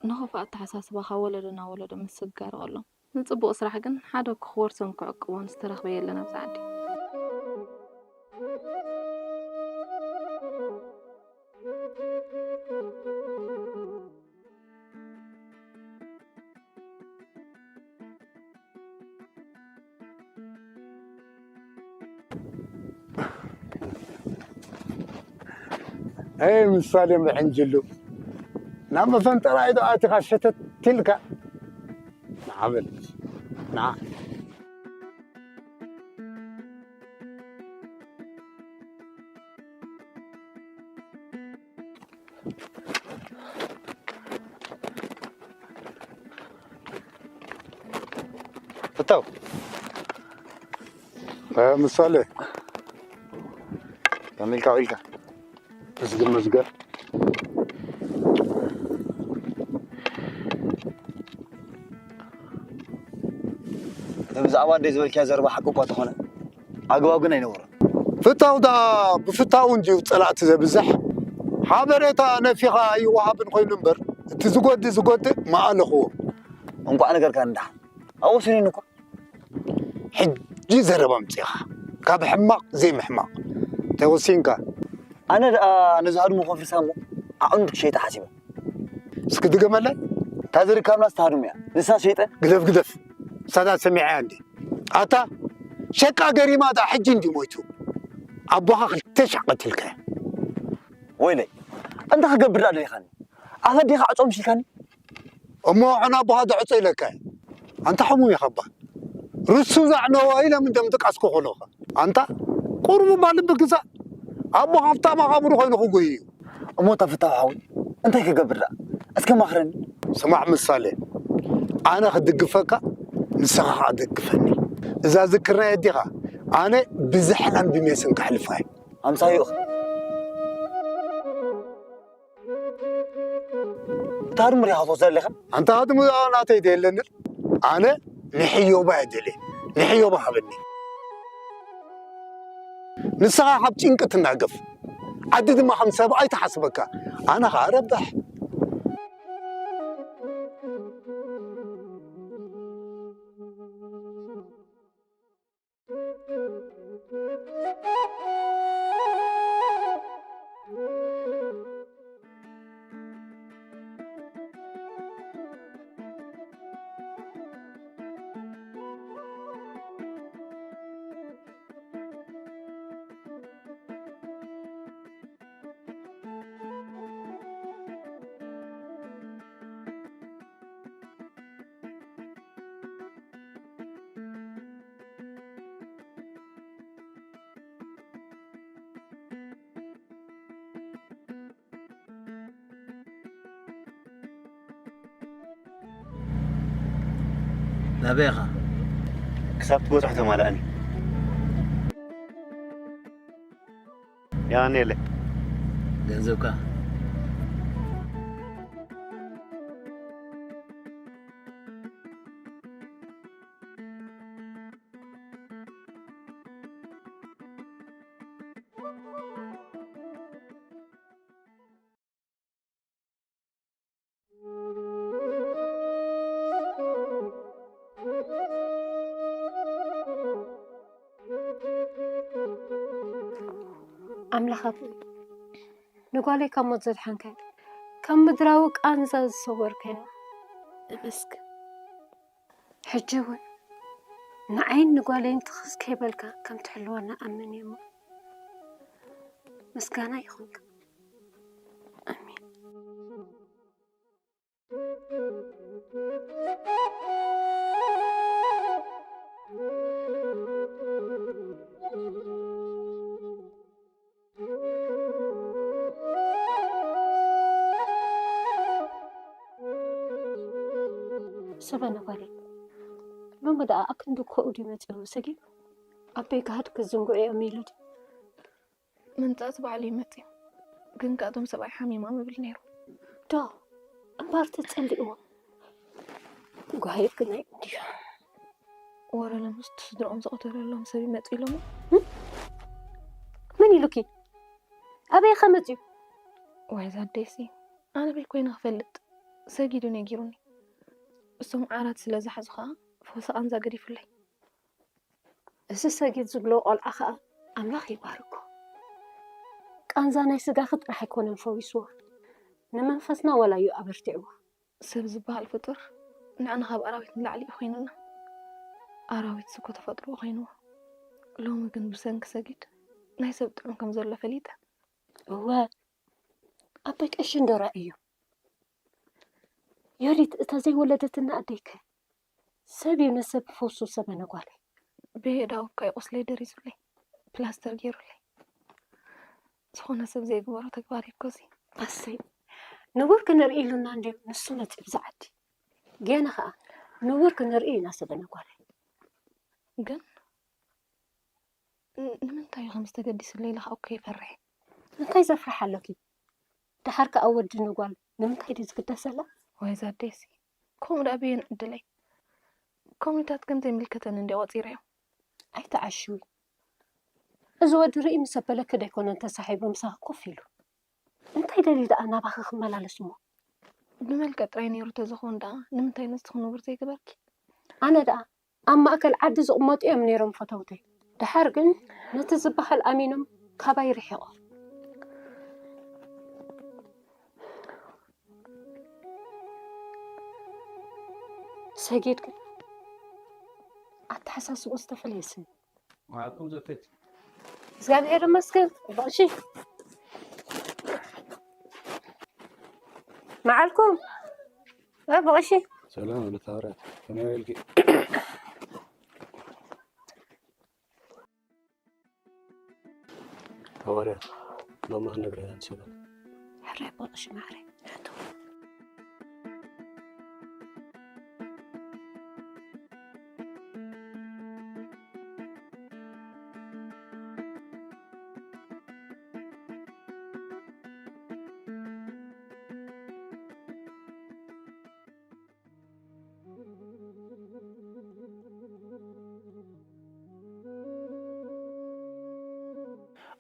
ንኽፉእ ኣተሓሳስባ ካብ ወለዶ ናብ ወለዶ ምስግጋር ይቐሎም። ንጽቡቕ ስራሕ ግን ሓደ እኮ ክወርሶን ክዕቅቦን ዝተረኽበ የለን ኣብዚ ዓዲ። ኣይ ምሳሌ ምሕንጅሉ ናብ መፈንጠራ ኢዶ ኣቲኻ ሸተት ኢልካ ንዓበል ንዓ ፍታው እ፣ ምሳሌ ከመይ ኢልካ ውዒልካ? መስገን መስገን። እቲ ብዛዕባ ኣደይ ዝበልካዮ ዘረባ ሓቂ እኳ ተኾነ፣ ኣግባብ ግን ኣይነበሮን። ፍታው ደኣ ብፍታው እንድዩ ጸላእቲ ዘብዝሕ። ሓበሬታ ነፊኻ ኣይወሃብን ኮይኑ እምበር፣ እቲ ዝጎድእ ዝጎድእ ምኣለኽዎ። እንቋዕ ነገርካኒ ደሓን። ኣብኡ ስኒኒ እኮ። ሕጂ ዘረባ ኣምጺእኻ። ካብ ሕማቕ ዘይምሕማቕ። እንታይ ወሲንካ? ኣነ ደኣ ነዚ ሃድሙ ከፍርሳ እሞ ዓቕኑ ክሸይጣ ሓሲበ። እስኪ ድገመለይ። እታ ዝርካብና ዝተሃድሙ እያ። ንሳ ሸይጠ። ግደፍ፣ ግደፍ። ሳዳ ሰሚዐያ እንዴ? ኣታ ሸቃ ገሪማ ደኣ ሕጂ እንዲ ሞይቱ። ኣቦኻ ክልተ ሻዕ ቀቲልካዮ። ወይለይ፣ እንታይ ክገብር ደኣ ደሊኻኒ? ኣፈ ዲኻ ዕጾ ምሽ ኢልካኒ? እሞ ሕና ኣቦኻ ደዕጾ ኢለካ። ኣንታ ሕሙም ኢኻ እባ። ርሱ ዛዕነዎ ኢለ ምን ደምጥቃስኩ ከለኻ። ኣንታ ቁሩብ እባ ልቢ ግዛእ። ኣቦኻ ኣብታ መቓብሩ ኮይኑ ክጉይ እዩ። እሞ እታ ፍታው ሓወይ፣ እንታይ ክገብር ደኣ? እስከ ማኽረኒ። ስማዕ ምሳሌ፣ ኣነ ክድግፈካ፣ ንስኻ ኸኣ ደግፈኒ። እዛ ዝክርናይ ኣዴኻ፣ ኣነ ብዝሕላን ብሜስን ከሕልፋ እየ። ኣምሳዩኽ። እታ ሃድሙ ዲኻ ትወስዳ ዘለኻ? ኣንታ ሃድሙ ናተይ ደየለንን። ኣነ ንሕዮባ እየ ደልየ። ንሕዮባ ሃበኒ። ንስኻ ካብ ጭንቂ ትናገፍ። ዓዲ ድማ ከም ሰብኣይ ትሓስበካ። ኣነ ኸኣ ረባሕ። ናበይ ኢኻ? ክሳብ ትበጽሖ ተማልኣኒ። የቐንየለይ። ገንዘብካ። ኣምላኽ ኣቦይ፣ ንጓለይ ካብ ሞት ዘድሓንካያ፣ ካብ ምድራዊ ቃንዛ ዝሰወርካያ፣ እመስግን። ሕጂ እውን ንዓይን ንጓለይን ትኽስ ከይበልካ ከም ትሕልወና ኣምን እየ እሞ፣ ምስጋና ይኹንካ። ኣሜን። ተበነ ጓለይ፣ ሎሚ ደኣ ኣክንዲ ኮኡ ድዩ መጺኡ? ሰጊድ ኣበይ ክሃድ ክዝንግዑ እዮም ኢሉ ድዩ? መምጻእቲ ባዕሉ እዩ መጺኡ። ግን ከኣ እቶም ሰብኣይ ሓሚሞም እብል ነይሩ። ዶ እምበር ተጸሊእዎ። ጓሂር ግን ናይ እንድዩ። ወረ ለምስቲ ስድራኦም ዝቐተለሎም ሰብ ይመጽእ ኢሎሞ። መን ኢሉኪ? ኣበይ ከ መጺኡ? ዋይ ዛዴሲ፣ ኣነ በይ ኮይነ ክፈልጥ። ሰጊዱ ነጊሩኒ። እሶም ዓራት ስለ ዝሓዙ ከኣ ፈውሲ ቃንዛ ገዲፉለይ። እዚ ሰጊድ ዝብሎ ቆልዓ ከኣ ኣምላኽ ይባርኮ። ቃንዛ ናይ ስጋኺ ጥራሕ ኣይኮነን ፈዊስዎ፣ ንመንፈስና ዋላ እዩ ኣበርቲዕዎ። ሰብ ዝበሃል ፍጡር ንዓና ካብ ኣራዊት ንላዕሊ እዩ ኮይኑና። ኣራዊት ስኮ ተፈጥሮ ኮይንዎ። ሎሚ ግን ብሰንኪ ሰጊድ ናይ ሰብ ጥዑም ከም ዘሎ ፈሊጠ። እወ፣ ኣቦይ ቀሺ እንዶ ራእዮ። ዮዲት፣ እታ ዘይወለደትና ኣደይከ? ሰብ እዩ ንሰብ ፈውሱ ሰበነ ጓለይ። ብሄዳዊ እኳ እዩ ቁስለይ ደሪዙለይ፣ ፕላስተር ገይሩለይ። ዝኾነ ሰብ ዘይግበሮ ተግባር እዩ እኮ እዚ። ኣሰይ፣ ንቡር ክንርኢ ኢሉና እንድዩ ንሱ መጺኡ ብዛ ዓዲ። ገና ኸኣ ንቡር ክንርኢ ኢና ሰበነ ጓለይ። ግን ን-፣ ንምንታይ እዩ ከምዚ ተገዲሱለይ ኢለ ኸኣ እኮ ይፈርሕ። እንታይ ዘፍርሕ ኣሎኪ? ደሓር ከኣ ወዲ ንጓል ንምንታይ ድዩ ዝግደሰላ? ወይ ዛዴሲ፣ ከምኡ ደኣ በየን ዕድለይ? ኮሚታት ከም ዘይምልከተኒ እንድየ ቆጺረዮ። ኣይትዓሽዊ። እዚ ወዲ ርኢ ምስ ኣበለኪ ዶ ኣይኮነን ተሳሒቡ ምሳኺ ኮፍ ኢሉ? እንታይ ደልዩ ደኣ ናባኺ ክመላለስ እሞ? ብመልክዕ ጥራይ ነይሩ ተዝኸውን ደኣ ንምንታይ ንስኺ ንቡር ዘይገበርኪ? ኣነ ደኣ ኣብ ማእከል ዓዲ ዝቕመጡ እዮም ነይሮም ፈተውተይ። ደሓር ግን ነቲ ዝበሃል ኣሚኖም ካባይ ርሒቖም። ሰጊድ ግን ኣተሓሳስብኡ ዝተፈለየ ስኒ። መዓልኩም ዘፈት። እግዚኣብሔር ይመስገን። ጽቡቕ እሺ። መዓልኩም። ጽቡቕ እሺ። ሰላም ወለተ ሃዋርያት። ከመይ ውዒልኪ? ሃዋርያት፣ ሎሚ ክንነግረያ ንሰበን። ሕራይ ኣቦ ቀሺ ማዕረ፣ ንሕቶ።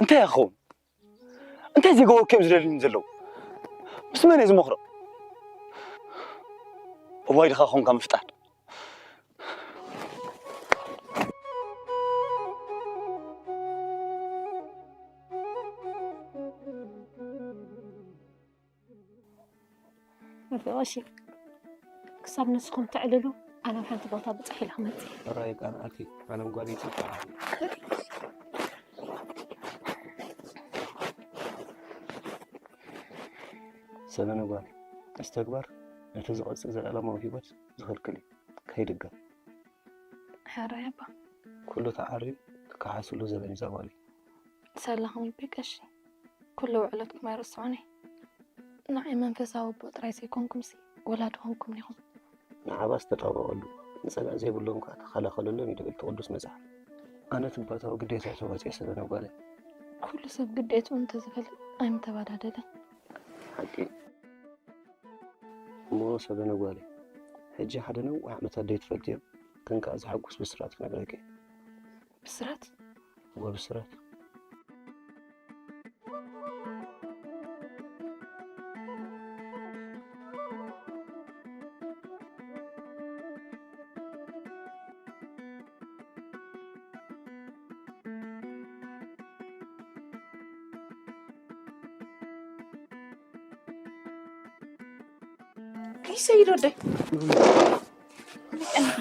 እንታይ ይኸውን? እንታይ ዘይገበርኩ እዮም ዝደልዩኒ ዘለዉ? ምስ መን እየ ዝመኽሮ? እዋይ ድኻ ኾንካ ምፍጣር። እሺ፣ ክሳብ ንስኹም ትዕልሉ፣ ኣነ ኣብ ሓንቲ ቦታ ብጽሕ ኢለ ክመጽእ እየ። ሕራይ ቃንኣኪ፣ ዓለም ጓለይ ጽቡቕ። ሰበነ ጓል፣ እዚ ተግባር ነቲ ዝቐጽል ዘለኣለማዊ ህይወት ዝኽልክል እዩ። ከይድገም። ሕራይ ኣባ። ኩሉ ተዓርዩ ክከሓስሉ ዘበን እዩ ዛጓለይ። ሰላኹም ይበይ ቀሺ። ኩሉ ውዕለትኩም ኣይርስዖን እየ። ንዓይ መንፈሳዊ ኣቦ ጥራይ ዘይኮንኩምሲ ወላዲ ኮንኩምኒ ኢኹም። ንዓባ ዝተጣበቐሉ፣ ንጸላእ ዘይብሎም ከኣ ተኸላኸለሎም እዩ ድብል እቲ ቅዱስ መጽሓፍ። ኣነ ትባታዊ ግዴታ ተዋጺአ ሰበነ ጓለይ። ኩሉ ሰብ ግዴትኡ እንተዝፈልጥ ኣይምተባዳደለን። ሓቂ። እሞ ሰበነ ጓለይ፣ ሕጂ ሓደ ነዊሕ ዓመታት ደይትፈልጥዮ፣ ግን ከኣ ዘሐጉስ ብስራት ክነግረኪ። ብስራት? እወ፣ ብስራት። ከይሰይድ ወደይ። ከመይ ቀኒኻ?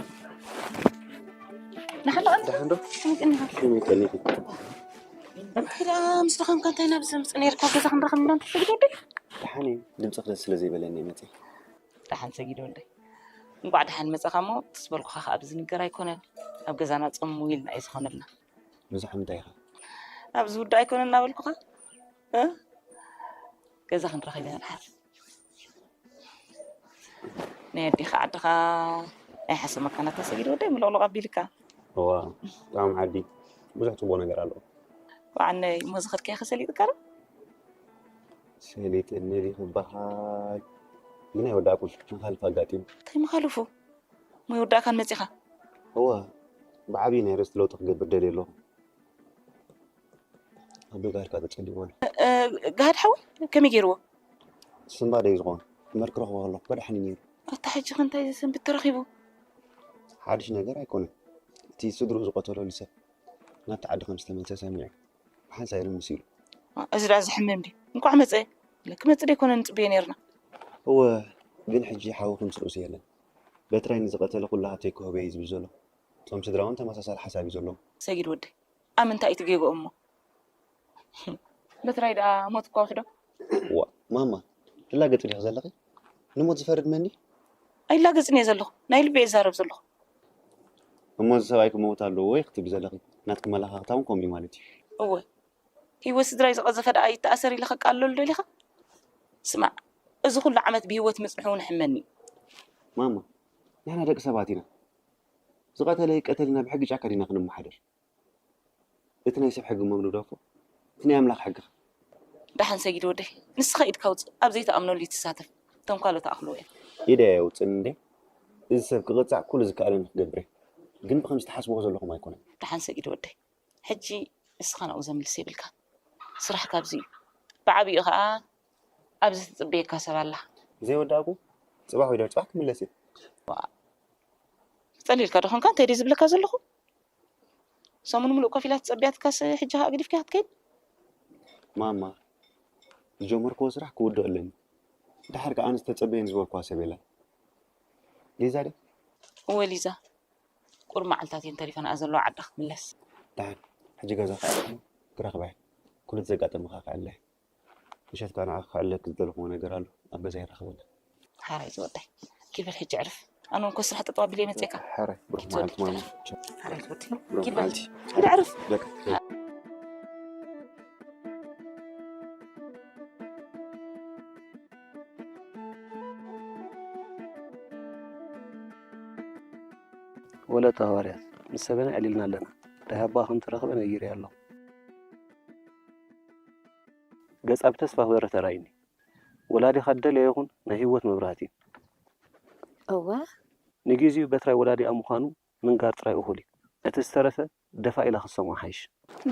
ደሓን ዶ? ከመይ ቀኒኻ? ከመይ ቀኒኺ? እንታይ ደኣ ምስ ደኸምካ እንታይ ናብ ዘምጽእ ነይርካ? ገዛ ክንረኸብ እንዳ እንተሰግድ ወደይ? ደሓን እዩ። ድምፅኺ ደስ ስለ ዘይበለኒ እየ መፂአ። ደሓን ሰጊድ ወደይ። እንቋዕ ደሓን መጻኻ እሞ፣ ትስ በልኩኻ ኸኣ ብዝንገር ኣይኮነን። ኣብ ገዛና ጽምው ኢልና እዩ ዝኾነልና። ብዙሕ እንታይ ኢኻ? ኣብ ዝውዳእ ኣይኮነን እናበልኩኻ? እ? ገዛ ክንረኸብ ኢና ደሓር። ናይ ኣዴኻ ዓድኻ ኣይሓሰመካን ኣታ ሰጊድ ወደይ ምልቕልቕ ኣቢልካ። እዋ፣ ጣዕሚ ዓዲ ብዙሕ ጽቡቕ ነገር ኣለዎ። ወዓነይ እሞ ዝኸድካዮ ከሰሊጥካ ዶ? ሰሊጥኒ ድዩ ክበሃል? ግን ኣይወዳእኩን። መኻልፍ ኣጋጢሙ። እንታይ መኻልፉ? እሞ ኣይወዳእካን መጺኻ? እዋ፣ ብዓብዪ ናይ ርእሲ ለውጢ ክገብር ደልየ ኣለኹ። ኣቦይ ጋድካ ተጸሊዎ ኣሎ። እ፣ ጋህድ ሓወይ ከመይ ገይርዎ? ስንባደ እዩ ዝኾን። መርክ ረኽቦ ከለኹ በዳሕኒ ነይሩ። ኣታ ሕጂ ከ እንታይ ዘሰንብት ተረኺቡ? ሓድሽ ነገር ኣይኮነን። እቲ ስድርኡ ዝቐተለሉ ሰብ ናብቲ ዓዲ ከም ዝተመልሰ ሰሚዐ። ብሓንሳእ ይርምስ ኢሉ። እዚ ደኣ ዘሕምም ድዩ? እንቋዕ መጸ። ክመጽእ ደይኮነ ንጽበዮ ነይርና። እወ፣ ግን ሕጂ ሓዊ ከም ስርኡስ የለን። በትራይ ንዝቐተለ ኩሉ ሃብተይ ክህቦ እየ ዝብል ዘሎ። እቶም ስድራ እውን ተመሳሳሊ ሓሳብ እዩ ዘለዎም። ሰጊድ ወደይ፣ ኣብ ምንታይ እዩ ትጌግኦ እሞ? በትራይ ደኣ ሞት እኳ ውሕዶ። ዋ፣ ማማ፣ ትላገጺ ዲኺ ዘለኺ? ንሞት ዝፈርድ መን ድዩ? ኣይላገጽን እየ ዘለኹ። ናይ ልቢ እየ ዝዛረብ ዘለኹ። እሞ እዚ ሰብኣይ ክመውት ኣለዎ ወይ ክትብሊ ዘለኺ? ናትኪ መለኻኽታ እውን ከምኡ እዩ ማለት እዩ። እወ። ህይወት ስድራይ ዝቐዘፈ ደኣ ይተኣሰር ኢለ ከቃልለሉ ደሊኻ? ስማዕ፣ እዚ ኩሉ ዓመት ብህይወት ምጽንሑ እውን ሕመኒ እዩ። ማማ፣ ንሕና ደቂ ሰባት ኢና። ዝቐተለ ይቀተል ኢና፣ ብሕጊ ጫካ ዲና ክንመሓደር? እቲ ናይ ሰብ ሕጊ እሞ ንግደፎ፣ እቲ ናይ ኣምላኽ ሕጊ ኸ? ደሓን ሰጊድ ወደይ፣ ንስኻ ኢድካ ውጽእ፣ ኣብ ዘይትኣምነሉ ይትሳተፍ፣ ተንኳሎ ትኣኽልዎ እዮም። ኢደ የውጽእን እንዴ? እዚ ሰብ ክቕጻዕ ኩሉ ዝከኣለኒ ክገብር እየ። ግን ብኸምዚ ትሓስብዎ ዘለኹም ኣይኮነን። ደሓን ሰጊድ ወደይ፣ ሕጂ ንስኻ ናብኡ ዘምልስ የብልካን። ስራሕካ ኣብዚ እዩ። ብዓቢኡ ኸኣ ኣብዚ ትጽበየካ ሰብ ኣላ። ዘይወዳእኩ ጽባሕ ወይ ድሕሪ ጽባሕ ክምለስ እየ። ዋእ፣ ጸሊልካ ዶ ኾንካ? እንታይ ድየ ዝብለካ ዘለኹ? ሰሙን ምሉእ ኮፍ ኢላ ትጸብያትካስ ሕጂ ኸኣ ገዲፍካያ ክትከይድ? ማማ፣ ዝጀመርክዎ ስራሕ ክውድኦ ኣለኒ። ድሓር ከኣ ኣነ ዝተጸበየኒ ዝበልክዋ ሰብ የላን። ሊዛ ድያ? እወ ሊዛ፣ ቁሩብ መዓልታት እየን ተሪፈንኣ ዘለዋ ዓዳ ክትምለስ። ደሓን፣ ሕጂ ገዛ ከኣ ክረኽባ እየ። ኩሉ እቲ ዘጋጠመኻ ከዕልል እየ። ምሸት ከኣ ንዓኻ ክዕልለኪ ዝደለኹዎ ነገር ኣሎ። ኣብ ገዛ ይራኸበና። ሓራይ ዝወደይ። ኪድ በል ሕጂ ዕርፍ። ኣነ እውን እኮ ስራሕ ጠጠው ኣቢለ እየ መጺኤካ። ሓራይ፣ ብሩኽ ኪድ መዓልቲ በል። ማማ። ሓራይ ዝወደይ። ብሩኽ ኪድ በል። መዓልቲ። ኪድ ዕርፍ። በቃ። ወለተ ሃዋርያት፣ ምስ ሰበና ዕሊልና ኣለና። ደሃባ ከም ትረኽበ ነጊረያ ኣለኹ። ገጻ ብተስፋ ክበርህ ተራእዩኒ። ወላዲኻ ደለዮ ይኹን ናይ ህይወት መብራህቲ እዩ። እወ። ንጊዜኡ በትራይ ወላዲኣ ምዃኑ ምንጋር ጥራይ እኹል እዩ። እቲ ዝተረፈ ደፋ ኢላ ክትሰምዖ ሓይሽ።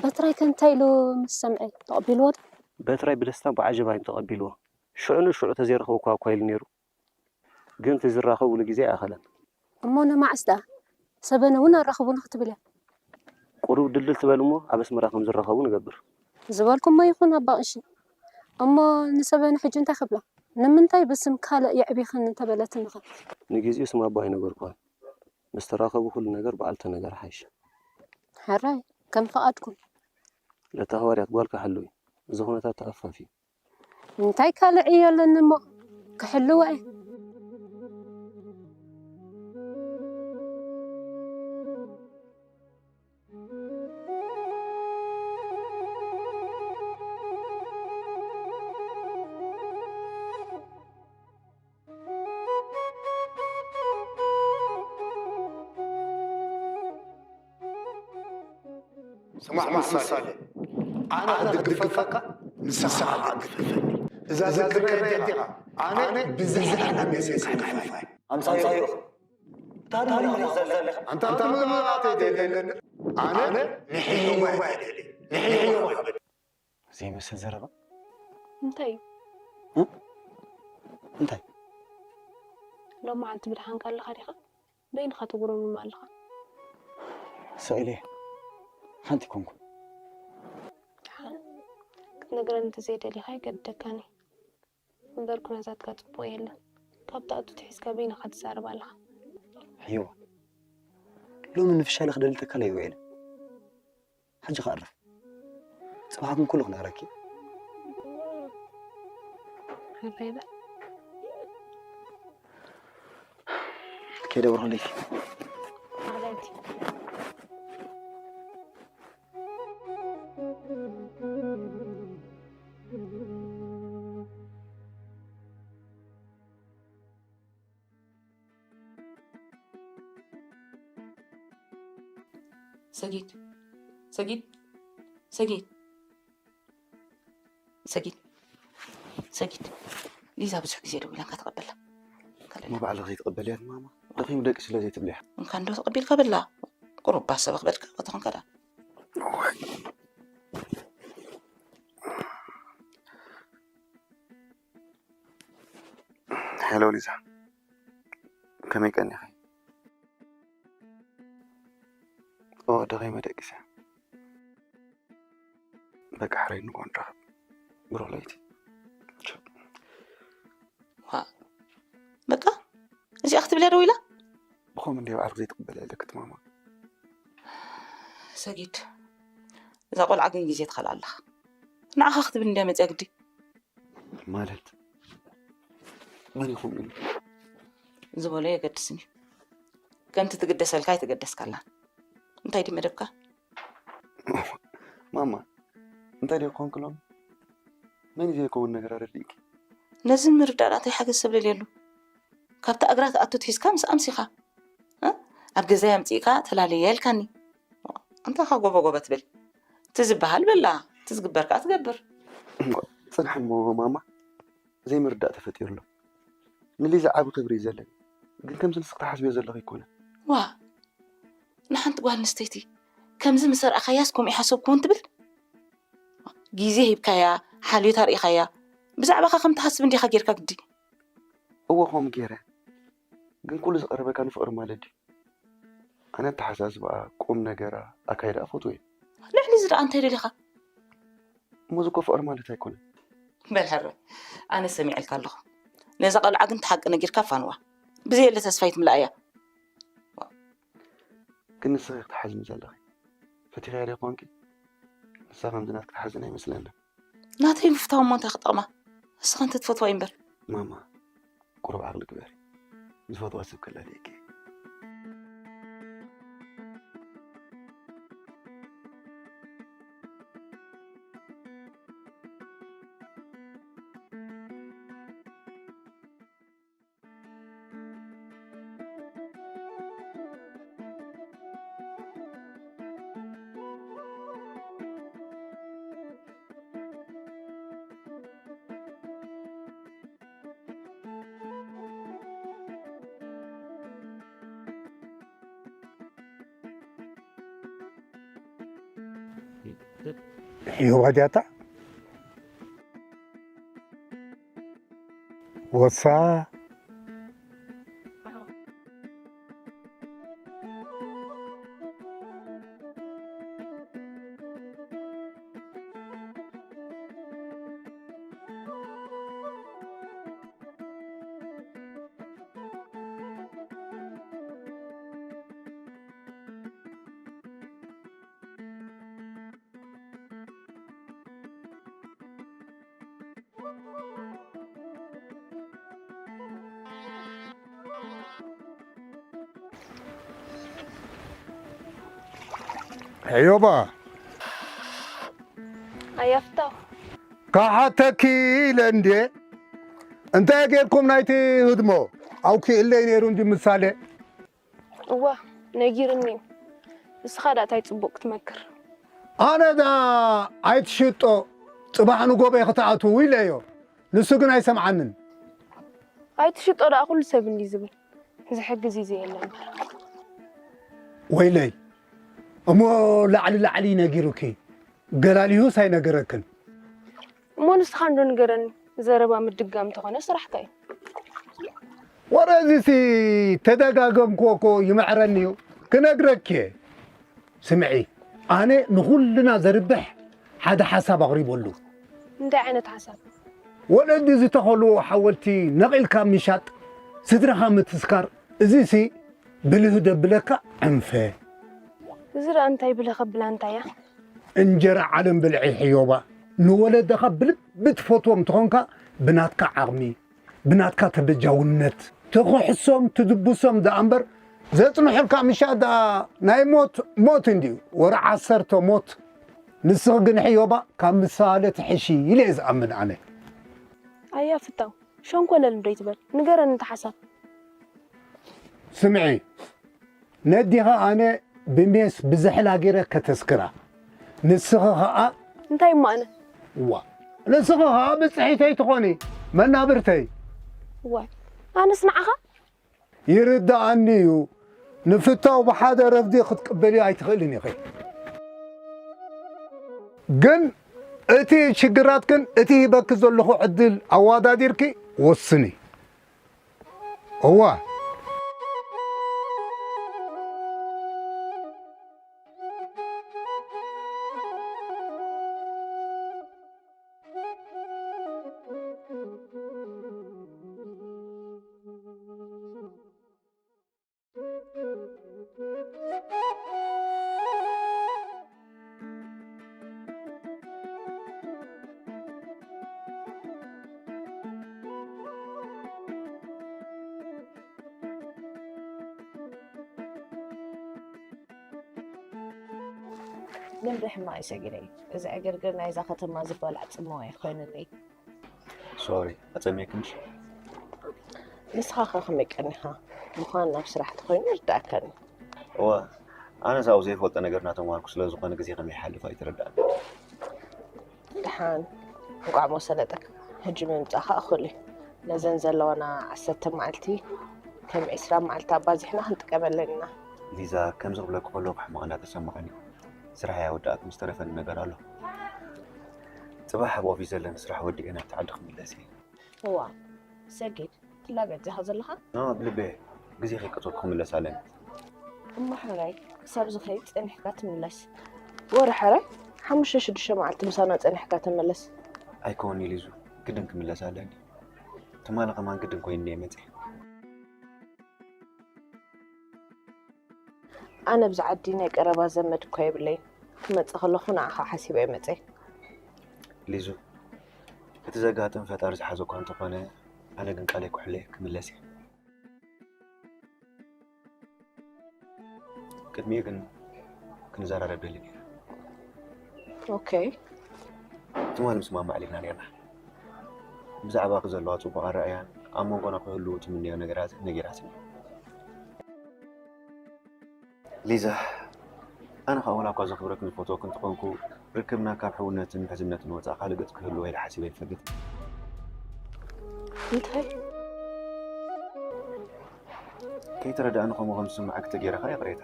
በትራይ ከ እንታይ ኢሉ ምስ ሰምዐ ተቐቢልዎ ዶ? በትራይ ብደስታን ብዓጀባይን ተቐቢልዎ። ሽዑ ንሽዑ ተዘይረኸብኳ እኳ ኢሉ ነይሩ። ግን እቲ ዝራኸብሉ ግዜ ኣይኣኸለን። እሞ ንመዓስ ደኣ? ሰበነ እውን ኣራኽቡኒ ክትብል እያ። ቁሩብ ድልድል ትበል እሞ ኣብ ኣስመራ ከም ዝራኸቡ ንገብር። ዝበልኩሞ ይኹን ኣባ ቀሺ። እሞ ንሰበነ ሕጂ እንታይ ክብላ? ንምንታይ ብስም ካልእ የዕቢኽኒ እንተበለትኒ ኸ? ንግዜኡ ስም ኣቦ ኣይነገርኩዋን። ምስ ተራኸቡ ኩሉ ነገር ብኣልተ ነገር ሓይሽ። ሕራይ፣ ከም ፍቓድኩም። ለታ ሃዋርያት ጓልካ ሕልዊ። እዚ ኩነታት ተኣፋፊ። እንታይ ካልእ ዕዮ ኣለኒ እሞ ክሕልዋ እየ። ስማዕ ምሳሌ፣ ኣነ ክድግፈካ፣ ንስኻ ክትድግፈኒ። እዛ ዝክረይ እንዲኻ፣ ኣነ ብዝሕ ሕማም እየ ዘሕልፋ። ኣምጻዮ። ኣንታ፣ ኣንታ፣ ኣንታ፣ ኣንታ፣ ኣንታ፣ ኣነ ንሕይወት እየ ደሊ። ንሕይወት። ዘይመስል ዘረባ። እንታይ እዩ? እ? እንታይ? ሎማዓንቲ ብድሓንካ ኣለኻ ዲኻ? በይንኻ ትጉረምርም ኣለኻ። ስቕ ኢለ እየ። ሓንቲ ኮንኩ። ደሓን ክትነግረኒ እንተዘይደሊኻ ኣይገድደካን እዩ። እምበር ኩነታትካ ጽቡቕ የለን። ካብ ትኣቱ ትሒዝካ በይንኻ ትዛረብ ኣለኻ። ሕይዋ፣ ሎሚ ንፍሻለ ክደሊ ተካል ኣይውዕልን። ሕጂ ከዕርፍ። ጽባሕ ግን ኩሉ ክነግረኪ። ሕራይ በል። ከይደ ብሩኽ ለይቲ። ኣኽለይቲ። ሰጊድ፣ ሰጊድ፣ ሰጊድ፣ ሰጊድ፣ ሰጊድ። ሊዛ ብዙሕ ግዜ ደዊላ እንካ ተቐበላ። ካልእ እሞ ባዕልኺ ዘይትቕበልያ ማማ? ደኺሙ ደቂ ስለ ዘይትብልያ። እንካ እንዶ ተቐቢልካ በላ። ቁሩብ ባሰ በኽበድካ ከተኾንካ ደኣ። ሄሎ ሊዛ፣ ከመይ ቀኒኺ? ኦ፣ ደኺመ ደቂሰ። በቃ ሕራይ ንግሆ ንራኸብ። ብሩኽ ለይቲ። ዋ፣ በቃ እዚኣ ክትብል እያ ደው ኢላ? ብኸም እንደ ባዕልክ ዘይትቕበል ኣለክ ትማማ። ሰጊድ፣ እዛ ቆልዓ ግን ግዜ ትኸላ ኣለኻ። ንዓኻ ክትብል እንድያ መፅያ ግዲ። ማለት መን ይኹን ግን ዝበሎ የገድስን እዩ። ከምቲ ትግደሰልካ ኣይተገደስካላን። እንታይ ድዩ መደብካ? ማማ፣ እንታይ ድዩ ክኾንክሎም? መን እዩ ዘይከውን ነገር ኣረዲእኪ? ነዚ ምርዳእ እንታይ ሓገዝ ሰብ ደልየሉ? ካብታ እግራ ትኣቱ ትሒዝካ ምስ ኣምሲኻ፣ እ? ኣብ ገዛይ ኣምጺእካ ተላለየ ኢልካኒ። እንታይ ኻ ጎበ ጎበ ትብል? እቲ ዝበሃል በላ፣ እቲ ዝግበር ከኣ ትገብር። ጽንሕ እሞ ማማ፣ ዘይምርዳእ ተፈጢሩ ኣሎ። ንሊዛ ዓቢ ክብሪ እዩ ዘለኒ፣ ግን ከምዚ ንስኺ ትሓስብዮ ዘለኺ ኣይኮነን። ዋ፣ ንሓንቲ ጓል ኣንስተይቲ ከምዚ ምስ ኣርኣኻያስ ከምኡ ይሓሰብኩ እውን ትብል? ግዜ ሂብካያ፣ ሓልዮት ኣርኢኻያ፣ ብዛዕባኻ ከም ትሓስብ እንዲኻ ጌርካ ግዲ። እወ፣ ከምኡ ገይረ። ግን ኩሉ ዝቐረበካ ንፍቕሪ ማለት ድዩ? ኣነ ኣተሓሳስባኣ፣ ቁም ነገራ፣ ኣካይዳኣ እፈትዎ እየ። ልዕሊ እዚ ደኣ እንታይ ደሊኻ? እሞ እዚ እኮ ፍቕሪ ማለት ኣይኮነን። በል ሕረ፣ ኣነ ሰሚዐልካ ኣለኹ። ነዛ ቆልዓ ግን እቲ ሓቂ ነጊርካ ፋንዋ። ብዘየለ ተስፋ ኣይትምላኣያ። ግን ንስኺ ክትሓዝኒ ዘለኺ ፈቲኽያ ዶ ይኾንኪ? ንሳ ከምዚ ናትኪ ትሓዝን ኣይመስለንን። ናተይ ምፍታው እሞ እንታይ ክጠቕማ? ንስኻ እንተትፈትዋ እዩ እምበር። ማማ፣ ቁሩብ ዓቕሊ ግበሪ። ዝፈትዋ ሰብ ከላልየኪ። ዮባ ዲያታ ወሳ ዮባ ኣያፍታው ካሓተኪ ኢለ እንዴ እንታይ ጌርኩም ናይቲ ህድሞ ኣውኪእለይ ነይሩ እንጂ ምሳሌ እዋ ነጊርኒ እዩ። ንስኻ ዳኣ ታይ ጽቡቕ ክትመክር። ኣነ ዳ ኣይትሽጦ ጽባሕ ንጎበይ ክትኣትዉ ኢለዮ። ንሱ ግን ኣይሰምዓንን። ኣይትሽጦ ዳኣ ኩሉ ሰብ እንዲ ዝብል ዝሕግዝ እዩ ዘየለ እምበር። ወይለይ እሞ ላዕሊ ላዕሊ ነጊሩኪ ገላሊሁስ ኣይነገረክን። እሞ ንስኻ እንዶ ንገረኒ። ዘረባ ምድጋም እንተኾነ ስራሕካ እዩ። ወረ እዚሲ ተደጋገምክዎ እኮ ይምዕረኒ እዩ ክነግረኪ እየ። ስምዒ ኣነ ንኹልና ዘርብሕ ሓደ ሓሳብ ኣቕሪበሉ። እንታይ ዓይነት ሓሳብ? ወለዲ ዝተኸልዎ ሓወልቲ ነቒልካ ምሻጥ ስድራኻ ምትስካር እዚሲ ብልህ ደብለካ ዕንፈ። እዚ ደኣ እንታይ ብልህ ከብላ እንታይ እያ? እንጀራ ዓለም ብልዒ ሕዮባ ንወለድኻ ብልቢ ትፈትዎም ተኾንካ ብናትካ ዓቕሚ ብናትካ ተበጃውነት ትኽሕሶም ትድብሶም ደኣ እምበር ዘጽንሑልካ ምሻ ደኣ ናይ ሞት ሞት እንድዩ ወረ ዓሰርተ ሞት ንስኺ ግን ሕዮባ ካብ ምሳለ ትሕሺ ኢለ እየ ዝኣምን ኣነ። ኣያ ፍታው ሸንኮለል እንዶ ይትበል ንገረኒ እቲ ሓሳብ። ስምዒ ነዲኻ ኣነ ብሜስ ብዝሕላ ገይረ ከተስክራ። ንስኺ ኸኣ እንታይ እሞ ኣነ? እዋ፣ ንስኺ ኸኣ ብጽሒተይ ትኾኒ፣ መናብርተይ። እዋይ፣ ኣነስ ንዓኻ? ይርድኣኒ እዩ፣ ንፍታው ብሓደ ረፍዲ ክትቅበልዮ ኣይትኽእልን ኢኺ። ግን እቲ ሽግራትክን እቲ ሂበኪ ዘለኹ ዕድል ኣዋዳዲርኪ ወስኒ። እዋ። ልምዲ ሕማቕ እዩ ሰጊረይ። እዚ ዕግርግር ናይዛ ከተማ ዝበልዕ ጽምዋ እዩ ኮይኑለይ። ሶሪ፣ ኣጸሚክንሽ? ንስኻ ከ ከመይ ቀኒኻ? ምዃን ናብ ስራሕ ተኾይኑ ይርዳእካኒ። እወ፣ ኣነ ሳብ ዘይፈልጦ ነገር እናተምሃርኩ ስለ ዝኾነ ግዜ ከመይ ይሓልፍ ኣይተረዳእን። ደሓን፣ እንቋዕ ሞ ሰለጠካ። ሕጂ ምምጻእካ እኹል እዩ። ነዘን ዘለዋና ዓሰርተ መዓልቲ ከም ዒስራ መዓልቲ ኣባዚሕና ክንጥቀመለን ኢና። ሊዛ፣ ከምዚ ክብለኪ ከለኹ ሕማቕ እናተሰማዓኒ እዩ። ስራሕ እያ ወዳእኩ፣ ምስ ተረፈኒ ነገር ኣሎ። ጽባሕ ኣብ ኦፊስ ዘለኒ ስራሕ ወዲኤ ናብቲ ዓዲ ክምለስ እየ። እዋ፣ ሰጊድ፣ ትላገጽ ኢኻ ዘለኻ? ኖ፣ ብልበ ግዜ ከይቀጸልኩ ክምለስ ኣለኒ። እሞ ሕራይ፣ ክሳብ ዝኸይድ ጸኒሕካ ትምለስ። ወረ ሕራይ፣ ሓሙሽተ ሽዱሽተ መዓልቲ ምሳና ጸኒሕካ ተመለስ። ኣይከውን ሊዙ፣ ግድን ክምለስ ኣለኒ። ትማሊ ከማን ግድን ኮይኑኒ እየ መጺአ። ኣነ ብዛ ዓዲ ናይ ቀረባ ዘመድ እኳ የብለይን። ክመጽእ ከለኹ ንዓኻ ሓሲበ እየ መጽየ። ሊዙ፣ እቲ ዘጋጥም ፈጣሪ ዝሓዞ እኳ እንተኾነ፣ ኣነ ግን ቃለይ ክሕሎ እየ፣ ክምለስ እየ። ቅድሚኡ ግን ክንዘራረብ ደሊ ነይረ። ኦኬ። ትማሊ ምስማማዕ ኢልና ነይርና። ብዛዕባኺ ዘለዋ ጽቡቕ ኣረኣእያን ኣብ መንጎና ክህልዉ ትምንዮ ነገራትን ነጊራትኒ። ሊዛ፣ ኣነ ኸኣ ዋላ እኳ ዘኽብረክን ዝፈትወክን እንተኾንኩ፣ ርክብና ካብ ሕውነትን ምሕዝነትን ወጻኢ ካልእ ገጽ ክህልዎ ኢለ ሓሲበ ኣይፈልጥን። እንታይ? ከይተረድኣኒ ከምኡ ከም ዝስምዓኪ ተገይረ ኸኣ ይቕሬታ።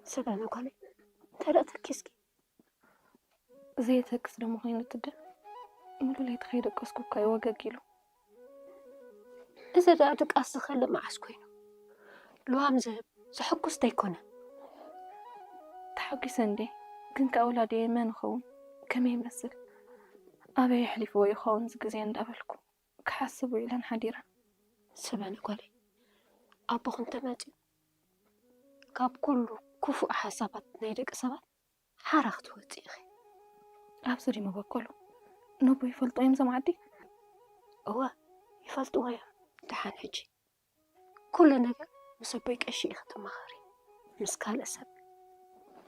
ሰላም ጓለይ፣ እንታይ ደኣ ተኪስኪ? ዘየተክስ ደሞ ኮይኑ ትደ ሙሉ ለይቲ ከይደቀስኩ እኳ እዩ ወገግ ኢሉ። እዚ ደኣ ድቃስ ዝኸልእ መዓስ ኮይኑ? ልዋም ዝህብ ዘሐጉስ ደይኮነ። ተሓጒሰ እንዴ፣ ግን ከኣ ወላዲየ መን ይኸውን? ከመይ ይመስል? ኣበይ ኣሕሊፍዎ ይኸውን እዚ ግዜ እንዳበልኩ ክሓስብ ውዒለን ሓዲረን። ሰበነ ጓለይ፣ ኣቦኺ እንተመጺኡ ካብ ኩሉ ክፉእ ሓሳባት ናይ ደቂ ሰባት ሓራ ክትወጺ ኢኺ። ኣብዚ ድዩ መበቆሉ? ነቦ ይፈልጦ እዮም እዞም ዓዲ? እወ፣ ይፈልጥዎ እዮም። ደሓን ሕጂ ኩሉ ነገር ምስ ኣቦይ ቀሺ ኢኺ ትመኻኸሪ። ምስ ካልእ ሰብ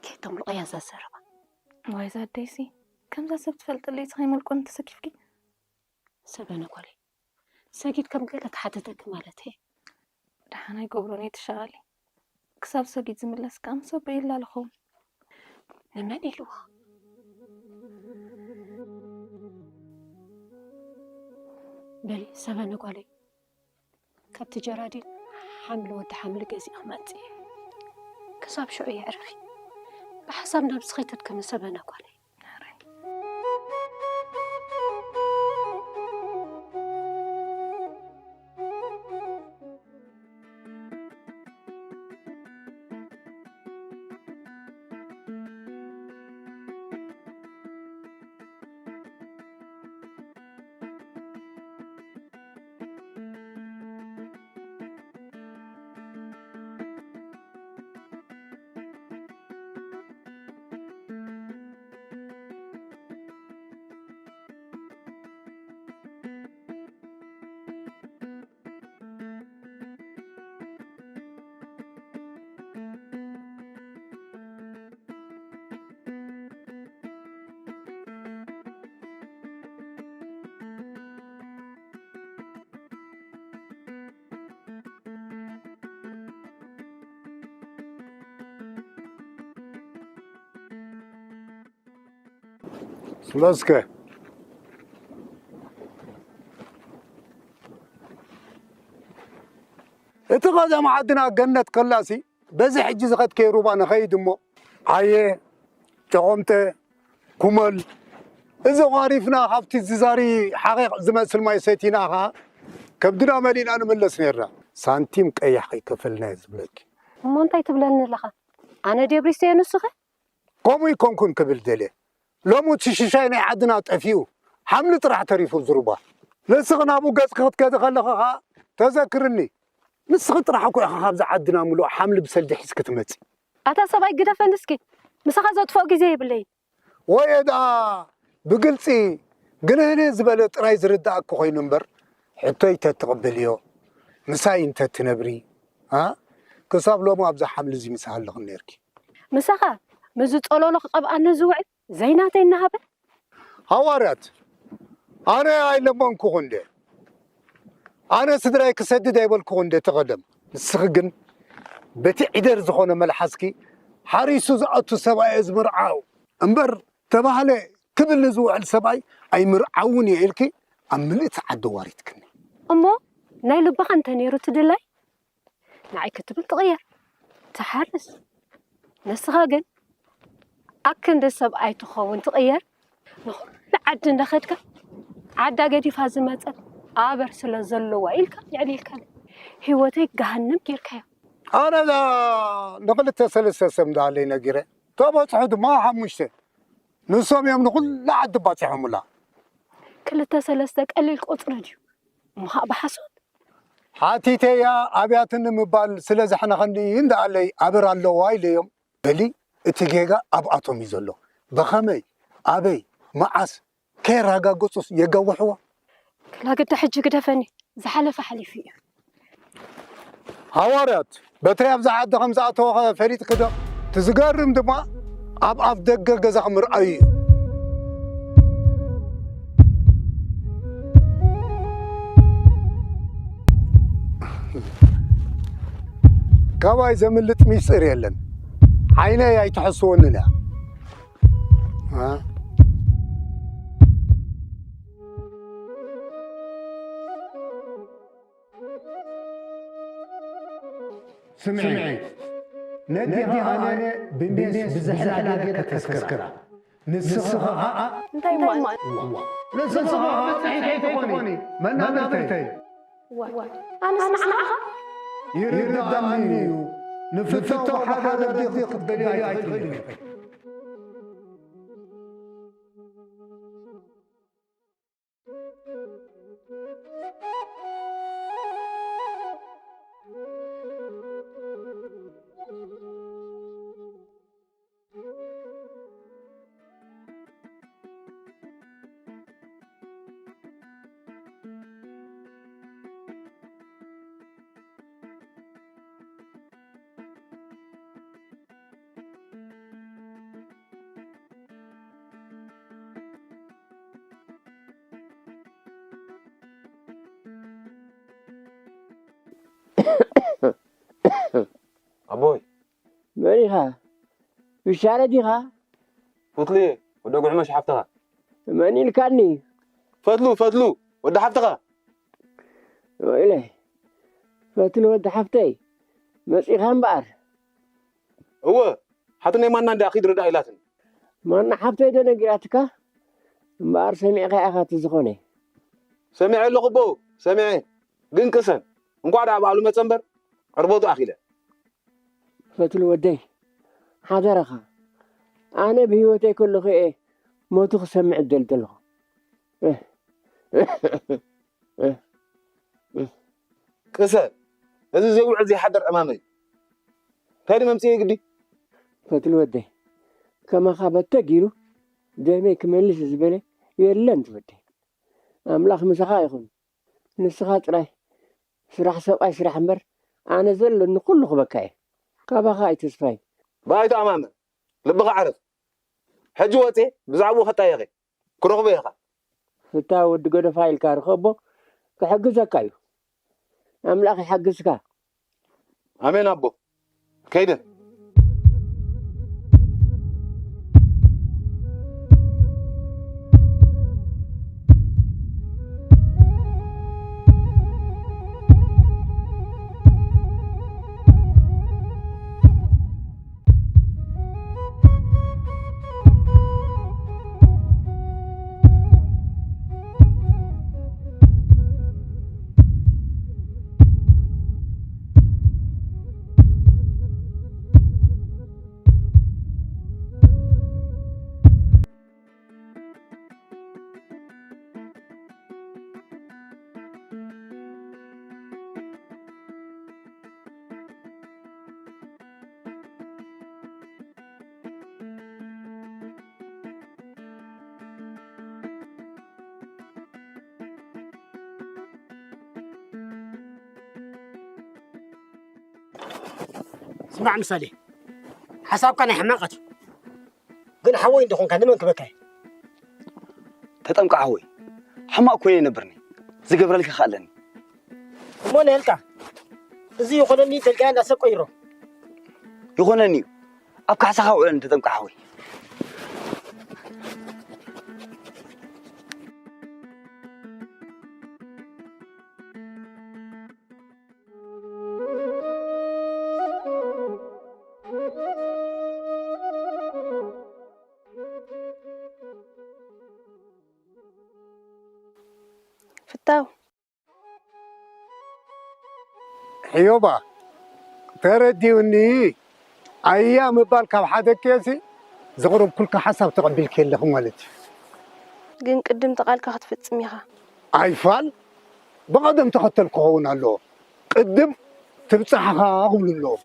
ከይተምልቕያ እዛ ዘረባ። ዋይ እዛ ኣደይሲ፣ ከምዛ ሰብ ትፈልጥለይሲ ከይመልቆኒ ተሰኪፍኪ። ሰበነ ጓለይ፣ ሰጊድ ከም ገለ ተሓተተኪ ማለት እየ። ደሓን ኣይገብሮን እየ ትሻቐሊ። ክሳብ ሰጊድ ዝምለስ ከኣ ምስ ኣቦይ ይላለ ኸውን። ንመን ኢልዋ? በሊ ሰበነ ጓለይ፣ ካብቲ ጀራዲን ሓምሊ ወዲ ሓምሊ ገዚእ ክመጽእ እየ። ክሳብ ሽዑ የዕርፊ። ብሓሳብ ነብስኺ ኣይተድክሚ ሰበነ ጓለይ። ስመስከ እቲ ቐደም ዓድና ገነት ከላሲ በዚ ሕጂ ዝኸድከዮ ሩባ ንኸይድ እሞ፣ ዓየ፣ ጨቖምጠ፣ ኩመል፣ እዚ ቋሪፍና ካብቲ ዝዛሪ ሓቒቕ ዝመስል ማይ ሰቲና ኸዓ ከብድና መሊእና ንምለስ ነርና። ሳንቲም ቀያሕ ከይከፈልናዮ ዝብለኪ። እሞ እንታይ ትብለኒ ኣለኻ? ኣነ ድየ ብሪስተዮ ንሱኸ? ከምኡ ይኮንኩን ክብል ደልየ። ሎሚ እቲ ሽሻይ ናይ ዓድና ጠፊኡ፣ ሓምሊ ጥራሕ ተሪፉ ዝሩባ። ንስኺ ናብኡ ገጽኪ ክትከዲ ከለኺ ኸኣ ተዘክርኒ። ንስኺ ጥራሕ እኮ ኢኺ ካብዛ ዓድና ምሉእ ሓምሊ ብሰልዲ ሒዝኪ ትመጺ። ኣታ ሰብኣይ ግደፈኒ እስኪ፣ ምሳኻ ዘጥፍኦ ግዜ የብለይን። ወየ ደኣ ብግልጺ ግልህልህ ዝበለ ጥራይ ዝርድኣኪ ኮይኑ እምበር፣ ሕቶይ እንተትቕበልዮ፣ ምሳይ እንተትነብሪ፣ ኣ? ክሳብ ሎሚ ኣብዛ ሓምሊ እዚ ምሳይ ኣለኽን ነይርኪ። ምሳኻ ምስዚ ጸሎሎ ክቐብኣኒ ዝውዕል ዘይናተይ እናሃበ። ሃዋርያት፣ ኣነ ኣይለመንኩኹ እንደ፣ ኣነ ስድራይ ክሰድድ ኣይበልኩኹ እንደ ተቐደም። ንስኺ ግን በቲ ዒደር ዝኾነ መልሓስኪ ሓሪሱ ዝኣቱ ሰብኣይ እየ ዝምርዓው እምበር ተባህለ ክብል ንዝውዕል ሰብኣይ ኣይምርዓውን እየ ኢልኪ ኣብ ምልእቲ ዓዲ ዋሪትክኒ። እሞ ናይ ልብኻ እንተ ነይሩ ትድላይ ንዓይ ክትብል ትቕየር፣ ትሓርስ። ንስኻ ግን ኣክንዲ ሰብኣይ ትኸውን ትቕየር፣ ንኹሉ ዓዲ እንዳኸድካ ዓዳ ገዲፋ ዝመጸት ኣበር ስለ ዘለዋ ኢልካ የዕሊልካኒ። ህይወተይ ገሃነም ጌርካዮ። ኣነ እዛ ንኽልተ ሰለስተ ሰብ እንዳሃለይ ነጊረ፣ ተበጽሑ ድማ ሓሙሽተ። ንሶም እዮም ንኹላ ዓዲ ባጺሖምላ። ክልተ ሰለስተ ቀሊል ቁጽሪ ድዩ? እሞ ኸኣ ብሓሶት። ሓቲተያ ኣብያትኒ ምባል ስለ ዘሕነኸኒ እንዳኣለይ ኣበር ኣለዋ ኢለዮም። በሊ እቲ ጌጋ ኣብኣቶም እዩ ዘሎ። ብኸመይ፣ ኣበይ፣ መዓስ ከየረጋገጹስ የጋውሕዋ። ክላ ግዳ ሕጂ ግደፈኒ፣ ዝሓለፈ ሓሊፉ እዩ። ሃዋርያት በተይ ኣብዚ ዓዲ ከም ዝኣተወኸ ፈሊጥኪ ዶ? እቲ ዝገርም ድማ ኣብ ኣፍ ደገ ገዛኺ ምርኣዩ እዩ። ካባይ ዘምልጥ ሚስጥር የለን። ዓይነይ ኣይትሐስወንን እያ። አ? ስምዒ፣ ነዲኻ ኣነ ብሜስ ብዝሕላለ ከተስክራ። ንስኺ ኸኣ እንታይ እሞ? እዋ፣ ንስኺ ኸኣ ብጽሒት ኣይትኾኒ፣ መናብርተይ። ዋይ፣ ኣነስ ንዓኻ? ይርዳእኒ እዩ። ንፍታው ብሓደ ወዲኺ ክትበልዮ ኣይትኽእልን ኢኺ። ኣቦይ፣ መን ኢኻ? ብሻረ ዲኻ? ፈትሉ እየ፣ ወዲ ጉዕመሽ ሓፍትኻ። መን ኢልካኒ? ፈትሉ፣ ፈትሉ፣ ወዲ ሓፍትኻ። ወይለይ፣ ፈትሉ ወዲ ሓፍተይ፣ መጺኻ እምበኣር። እወ፣ ሓትነይ ማና እንድያ ኪድ ርዳእ ኢላትኒ። ማና ሓፍተይ ዶ ነጊራትካ? እምበኣር ሰሚዕካ ኢኻ እቲ ዝኾነ። ሰሚዐ ኣለኹ ኣቦ፣ ሰሚዐ። ግን ቅሰን፣ እንኳዕ ደኣ በዓሉ መጸ እምበር፣ ዕርበቱ ኣኺለ። ፈትሉ ወደይ፣ ሓደራኻ፣ ኣነ ብህይወተይ ከለኹ እየ ሞቱ ክሰምዕ እደሊ ዘለኹ። ቅሰን፣ እዚ ዘይውዕል ዘይሓድር ዕማመይ እዩ። እንታይ ድዩ መምጽኤ ግዲ? ፈትሉ ወደይ፣ ከማኻ በተግ ኢሉ ደመይ ክመልስ ዝበለ የለን ዝወደይ። ኣምላኽ ምሳኻ ይኹን። ንስኻ ጥራይ ስራሕ ሰብኣይ ስራሕ እምበር፣ ኣነ ዘለኒ ኩሉ ክበካ እየ። ካባኻ ኣይትስፋይ። ብኣይ ተኣማመን፣ ልብኻ ዓርፍ። ሕጂ ወጽየ ብዛዕባኡ ከጣየኸ ክረኽቦ እየ ኸኣ። ፍታ ወዲ ገደፋ ኢልካ ርኸቦ፣ ክሕግዘካ እዩ። ኣምላኽ ይሓግዝካ። ኣሜን ኣቦ። ከይደ። ስማዕ ምሳሌ፣ ሓሳብካ ናይ ሕማቐት እዩ። ግን ሓወይ እንደኾንካ ንመን ክበካ እየ? ተጠምቃ ሓወይ፣ ሕማቕ ኮይነ ይነብርኒ። ዝገብረልካ ከኣለኒ። እሞ ነልካ፣ እዚ ይኾነኒ እንተልካዮ እንዳሰብ ቀይሮ። ይኾነኒ እዩ። ኣብ ካሕሳኻ ውዕለኒ ተጠምቃ ሓወይ። ፍታው። ሕዮባ፣ ተረዲኡኒ። ኣያ ምባል ካብ ሓደ ኬሲ ዘቕረብኩልካ ሓሳብ ተቐቢልኪ ኣለኺ ማለት እዩ። ግን ቅድም እቲ ቃልካ ክትፍጽም ኢኻ። ኣይፋል፣ ብቐደም ተኸተል ክኸውን ኣለዎ። ቅድም ትብጻሕኻ ክብሉ ኣለዎም።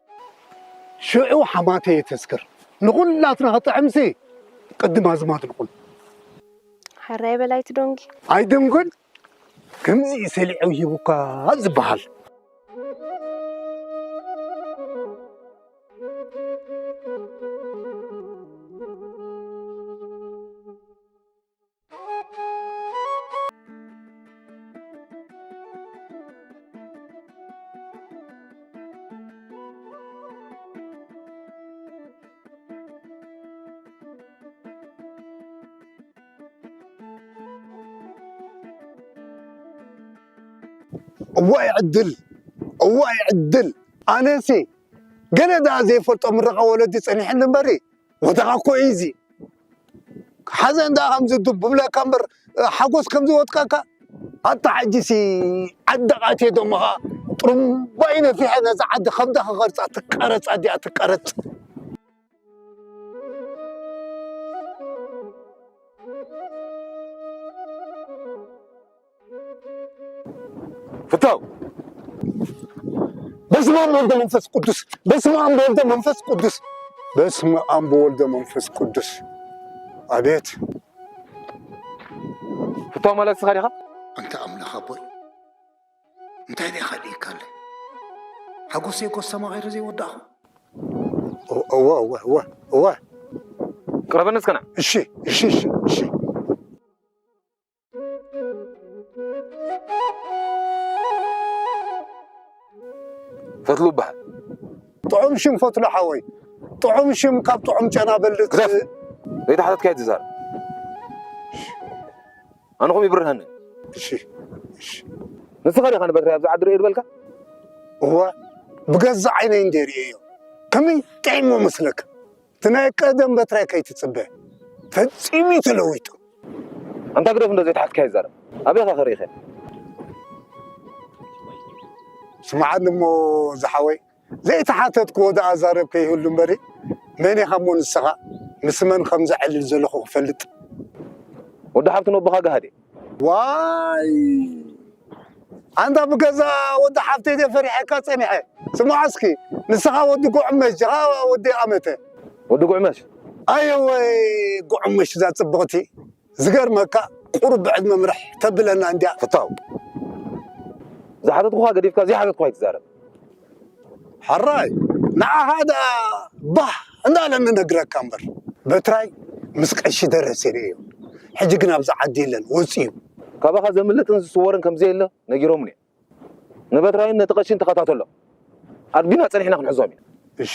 ሽዑ ሓማተ የተስክር። ንኹላትና ክጥዕምሲ ቅድም ኣዝማድ ንኹን። ሕራይ በላይቲ ዶንጊ። ኣይድንጉን፣ ከምዚ እዩ ሰሊዑ ሂቡካ ዝበሃል። እዋይ ዕድል፣ እዋይ ዕድል። ኣነሲ ገለ ደኣ ዘይፈልጦ ምረቓ ወለዲ ጸኒሕኒ እምበሪ፣ ወደቓ እኮ እዩ እዚ። ሓዘን ደኣ ከምዚ ዱብ ብብለካ እምበር፣ ሓጎስ ከምዚ ወጥቀካ። ኣታ ሕጂሲ ዓዲ ኣትየ ደሞኻ ጥሩምባይ ነፊሐ ነዛ ዓዲ ከብዳ ክቐርጻ ትቀረጽ ኣዲኣ ትቀረጽ። ፍታው። በስመ ኣብ ወልደ መንፈስ ቅዱስ፣ በስመ ኣብ ወልደ መንፈስ ቅዱስ፣ በስመ ኣብ ወልደ መንፈስ ቅዱስ። ኣቤት። ፍታው ማለት ንስኻ ዲኻ? ኣንታ ኣምላኽ ኣቦይ፣ እንታይ ደኣ ከሊእካለይ? ሓጎሰይ እኮ ኣስተማቒረ ዘይወዳእኹ። እወ፣ እወ፣ እወ፣ እወ። ቅረበኒ እስከ ና። እሺ፣ እሺ፣ እሺ፣ እሺ። ፈትሉ እበሃል። ጥዑም ሽም ፈትሉ ሓወይ። ጥዑም ሽም ካብ ጥዑም ጨና በልጽ። ግደፍ። ዘይተሓተትካዮ ትዛረብ። ኣነ ኸም ይብርሃኒ። እሺ፣ እሺ። ንስኻ ዲኻ ንበትራይ ኣብዚ ዓዲ ርእየ ዝበልካ? እወ፣ ብገዛእ ዓይነይ እንደ ርእየዮ። ከመይ ጥዒሞ መስለካ? እቲ ናይ ቀደም በትራይ ከይትጽበ። ፈጺሙ እዩ ተለዊጡ። ኣንታ ግደፍ፣ እንዶ ዘይተሓትካ ይዛረብ። ኣበይ ኢኻ ከሪእኸ? ስምዓኒ እሞ ዝሓወይ፣ ዘይተሓተትክዎ ደኣ ዛረብ ከይህሉ እምበሪ፣ መን ኢኻ እሞ ንስኻ? ምስ መን ከም ዘዕልል ዘለኹ ክፈልጥ? ወዲ ሓብቲ ነቦኻ ገሃድ እየ። ዋይ! ኣንታ ብገዛ ወዲ ሓፍተይ ድየ ፈሪሐካ ጸኒሐ። ስማዕ እስኪ፣ ንስኻ ወዲ ጉዕመሽ፣ ጅኻ ወዲ ኣመተ። ወዲ ጉዕመሽ? ኣየወይ፣ ጉዕመሽ እዛ ጽብቕቲ። ዝገርመካ፣ ቁሩብ ብዕድመ ምርሕ ተብለና እንድያ። ፍታው። ዝሓተትኩኻ ገዲፍካ ዘይሓተትኩኻ ኣይትዛረብ። ሕራይ፣ ንዓኻ ደኣ ባህ እንዳበለኒ ነግረካ እምበር፣ በትራይ ምስ ቀሺ ደረሰ ርእዮ። ሕጂ ግን ኣብዚ ዓዲ የለን፣ ወጺኡ። ካባኻ ዘምልጥን ዝስወርን ከም ዘየለ ነጊሮምኒ እዮም። ንበትራይን ነቲ ቀሺን ተኸታተሎ። ኣድቢና ጸኒሕና ክንሕዞም ኢና። እሺ።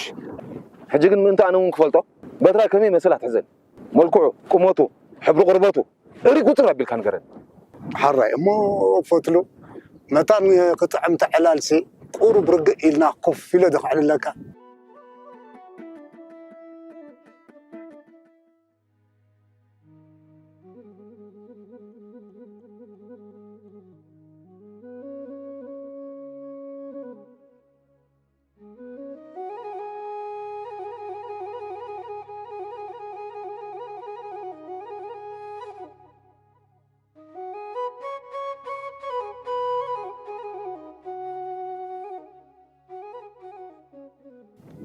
ሕጂ ግን ምእንቲ ኣነ እውን ክፈልጦ፣ በትራይ ከመይ መሰል ኣትሕዘኒ? መልክዑ፣ ቁመቱ፣ ሕብሪ ቆርበቱ፣ እሪ ቁጽር ኣቢልካ ንገረኒ። ሓራይ እሞ ፈትሉ፣ መታን ክጥዕም ተዕላልሲ፣ ቁሩብ ርግእ ኢልና ኮፍ ኢለ ዶ ከዕልለካ?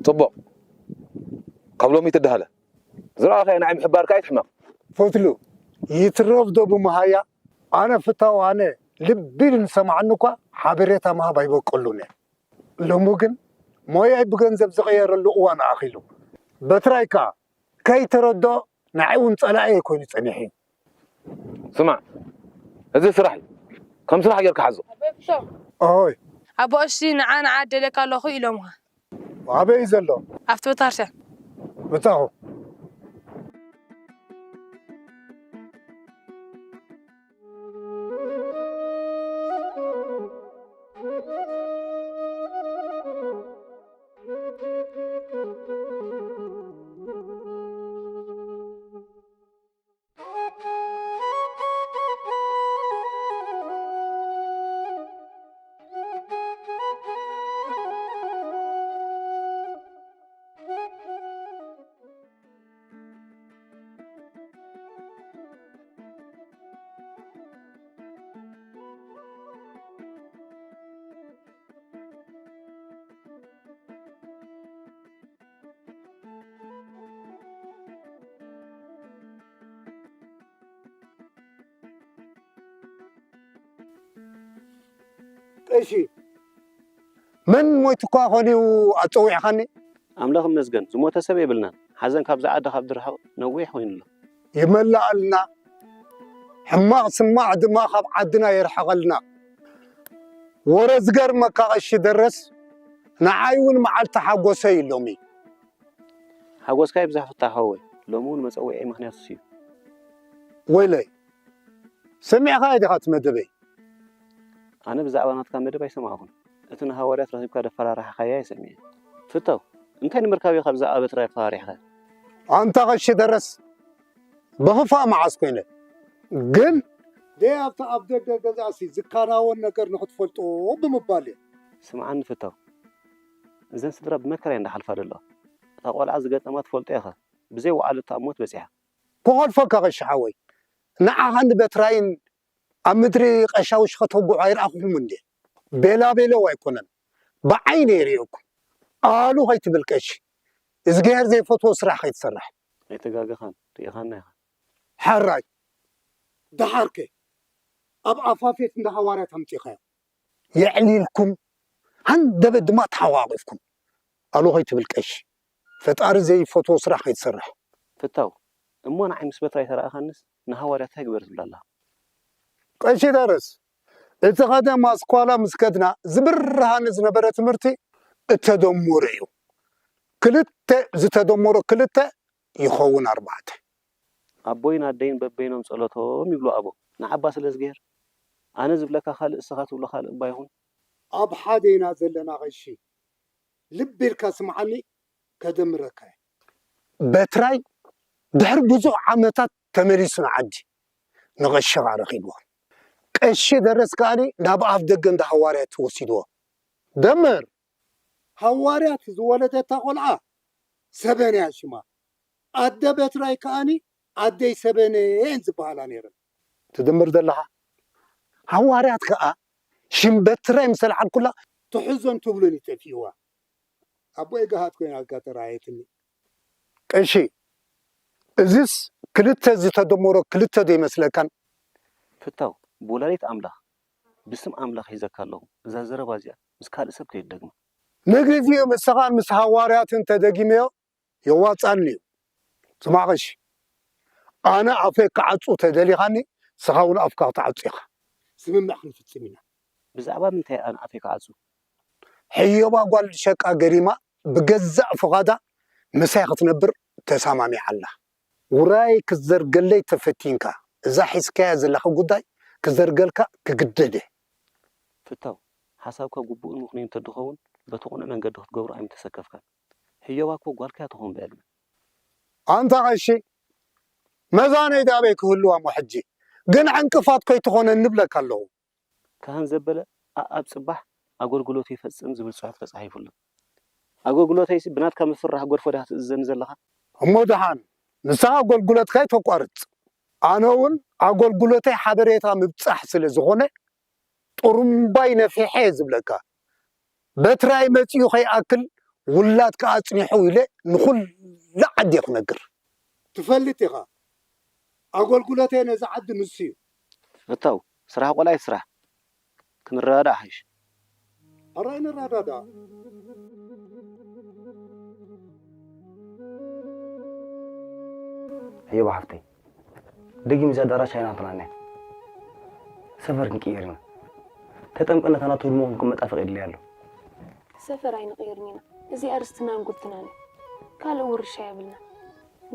ጽቡቕ። ካብ ሎሚ ትደሃለ። ዝረኣኻዮ ንዓይ ምሕባርካ ኣይትሕመቕ። ፈትሉ፣ ይትረፍ ዶ ብመሃያ? ኣነ ፍታው፣ ኣነ ልቢ ኢሉ ዝሰምዓኒ እኳ ሓበሬታ ምሃብ ኣይበቀሉን እየ። ሎሚ ግን ሞያይ ብገንዘብ ዝቐየረሉ እዋን ኣኺሉ። በትራይ ከኣ ከይተረድኦ ንዓይ እውን ጸላኢየ ኮይኑ ጸኒሑ እዩ። ስማዕ፣ እዚ ስራሕ እዩ። ከም ስራሕ ጌርካ ሓዞ። ኦይ፣ ኣቦ እሺ ንዓ ንዓ ደልየካ ኣለኹ ኢሎምኻ። ኣበይ እዩ ዘሎ? ኣብቲ ቤተክርስትያን። ብጻኹ። ቀሺ፣ መን ሞይቱ እኳ ኾንዩ ኣጸዊዕኻኒ? ኣምላኽ ይመስገን ዝሞተ ሰብ የብልናን። ሓዘን ካብዛ ዓዲ ካብ ዝርሕቕ ነዊሕ ኮይኑ ኣሎ። ይመልኣልና፣ ሕማቕ ስማዕ ድማ ካብ ዓድና የርሕቐልና። ወረ ዝገርመካ ቀሺ ደረስ፣ ንዓይ እውን መዓልቲ ሓጎሰይ እዩ ሎሚ። ሓጎስካ ይብዛሕ ፍታሕ ሓወይ፣ ሎሚ እውን መጸውዒ ምኽንያት እሱ እዩ። ወይለይ፣ ሰሚዕኻዮ ዲኻ እቲ መደበይ? ኣነ ብዛዕባ ናትካ መደብ ኣይሰማዕኩን። እቲ ንሃዋርያት ረኺብካ ደፈራርሓኻያ እየ ሰሚዐ። ፍታው፣ እንታይ ንምርካብ ኢኻ ብዛዕባ በትራይ ተፈራሪሕካ? ኣንታ ቀሺ ደረስ፣ ብኽፋእ መዓስ ኮይነ? ግን ደይ ኣብቲ ኣብ ደገ ገዛሲ ዝከናወን ነገር ንኽትፈልጦ ብምባል እየ። ስምዓኒ ፍታው፣ እዘን ስድራ ብመከራ እየን እንዳሓልፋ ዘለዋ። እታ ቆልዓ ዝገጠማ ትፈልጦ ኢኻ። ብዘይ ወዓለታ ኣብ ሞት በጺሓ። ክኾልፈካ ቀሺ ሓወይ፣ ንዓኻን ንበትራይን ኣብ ምድሪ ቀሻውሽ ከተውግዑ ኣይረኣኹኹም እንዴ? ቤላ ቤለው ኣይኮነን፣ ብዓይነይ ርእየኩም። ኣሉ ከይትብል ቀሺ፣ እዝግሄር ዘይፈትዎ ስራሕ ከይትሰርሕ። ኣይተጋገኻን፣ ርኢኻና ኢኻ። ሕራይ፣ ደሓርከ ኣብ ኣፋፌት እንዳ ሃዋርያት ኣምጺኻዮ። የዕሊልኩም፣ ሃንደበት ድማ ተሓቋቒፍኩም። ኣሉ ከይትብል ቀሺ፣ ፈጣሪ ዘይፈትዎ ስራሕ ከይትሰርሕ። ፍታው፣ እሞ ንዓይ ምስ በትራይ ተረኣኻንስ ንሃዋርያት እንታይ ግበር ትብላ ኣለኻ? ቀሺ ደረስ፣ እቲ ቀደም ኣስኳላ ምስ ከድና ዝብርሃኒ ዝነበረ ትምህርቲ እተደምሮ እዩ። ክልተ ዝተደመሮ ክልተ ይኸውን ኣርባዕተ። ኣቦይን ኣደይን በበይኖም ጸሎቶም ይብሉ ኣቦ። ንዓባ ስለ እዝግሄር፣ ኣነ ዝብለካ ካልእ እስኻ ትብሎ ካልእ እባ ይኹን። ኣብ ሓደ ኢና ዘለና ቀሺ። ልቢ ኢልካ ስምዓኒ፣ ከደምረካ እየ። በትራይ ድሕሪ ብዙሕ ዓመታት ተመሊሱ ንዓዲ። ንቐሺ ኸኣ ረኺብዎ። ቀሺ ደረስ ከኣኒ ናብ ኣፍ ደገ እንዳ ሃዋርያት ወሲድዎ። ደምር! ሃዋርያት ዝወለደታ ቖልዓ ሰበን እያ ሽማ። ኣደ በትራይ ከኣኒ ኣደይ ሰበን እየን ዝበሃላ ነይረን። ትድምር ዘለኻ? ሃዋርያት ከኣ ሽም በትራይ ምስ ኣልዓልኩላ ትሕዞን ትብሎን እዩ ጠፊእዋ። ኣቦይ ገሃት ኮይና እካ ተረኣየትኒ። ቀሺ፣ እዝስ ክልተ ዝተደመሮ ክልተ ዶ ይመስለካን? ፍታው፣ ብወላዲት ኣምላኽ፣ ብስም ኣምላኽ ሒዘካ ኣለኹ። እዛ ዘረባ እዚኣ ምስ ካልእ ሰብ ከይትደግማ። ንግዜኡ ምስኻን ምስ ሃዋርያትን ተደጊመዮ የዋጻኒ እዩ። ስማዕ ቀሺ፣ ኣነ ኣፈይ ክዓጹ ተደሊኻኒ፣ ስኻ እውን ኣፍካ ክትዓጹ ኢኻ። ስምምዕ ክንፍጽም ኢና። ብዛዕባ ምንታይ ኣነ ኣፈይ ክዓጹ? ሕዮባ ጓል ሸቃ ገሪማ ብገዛእ ፍቓዳ ምሳይ ክትነብር ተሰማሚዓ ኣላ። ውራይ ክትዘርገለይ ተፈቲንካ፣ እዛ ሒዝካያ ዘለኻ ጉዳይ ክዘርገልካ ክግደድ እየ። ፍታው፣ ሓሳብካ ግቡእን ምኽኑይን እንተድኸውን በቲ ቅኑዕ መንገዲ ክትገብሮ ኣይምተሰከፍካን። ሕዮባ እኮ ጓልካ እያ ትኸውን ብዕድመ። ኣንታ ቀሺ፣ መዛነይ ዳበይ ክህልዋ እሞ ሕጂ ግን ዕንቅፋት ከይትኾነ ንብለካ ኣለኹ። ካህን ዘበለ ኣኣብ ጽባሕ ኣገልግሎቱ ይፈጽም ዝብል ጽሑፍ ተጻሒፉሉ። ኣገልግሎተይሲ ብናትካ ምፍርራሕ ጎድፎ ዲኻ ትእዝዘኒ ዘለኻ? እሞ ደሓን ንስኻ ኣገልግሎትካ ይተቋርጽ። ኣነ እውን ኣገልግሎተይ ሓበሬታ ምብጻሕ ስለ ዝኾነ ጥሩምባይ ነፊሐ እየ ዝብለካ። በትራይ መጺኡ ከይኣክል ውላድካ ኣጽኒሑ ኢለ ንኹላ ዓዲ እየ ክነግር። ትፈልጥ ኢኻ፣ ኣገልግሎተይ ነዚ ዓዲ ንሱ እዩ። ፍታው፣ ስራሕ ቆልዓ እዩ ስራሕ። ክንረዳዳእ ሓይሽ። ኣራይ ንረዳዳእ። እየባ ሓፍተይ፣ ደጊም እዛ ኣዳራሽ ኣይናትናን እያ። ሰፈር ክንቅይር ኢና። ተጠምቀ ነታ ናቱ ህልሙ ክንቅመጥ ፈቒድለይ ኣሎ። ሰፈር ኣይንቕይርን ኢና። እዚኣ ርስትና እንጉድትና እያ። ካልእ ውርሻ የብልና።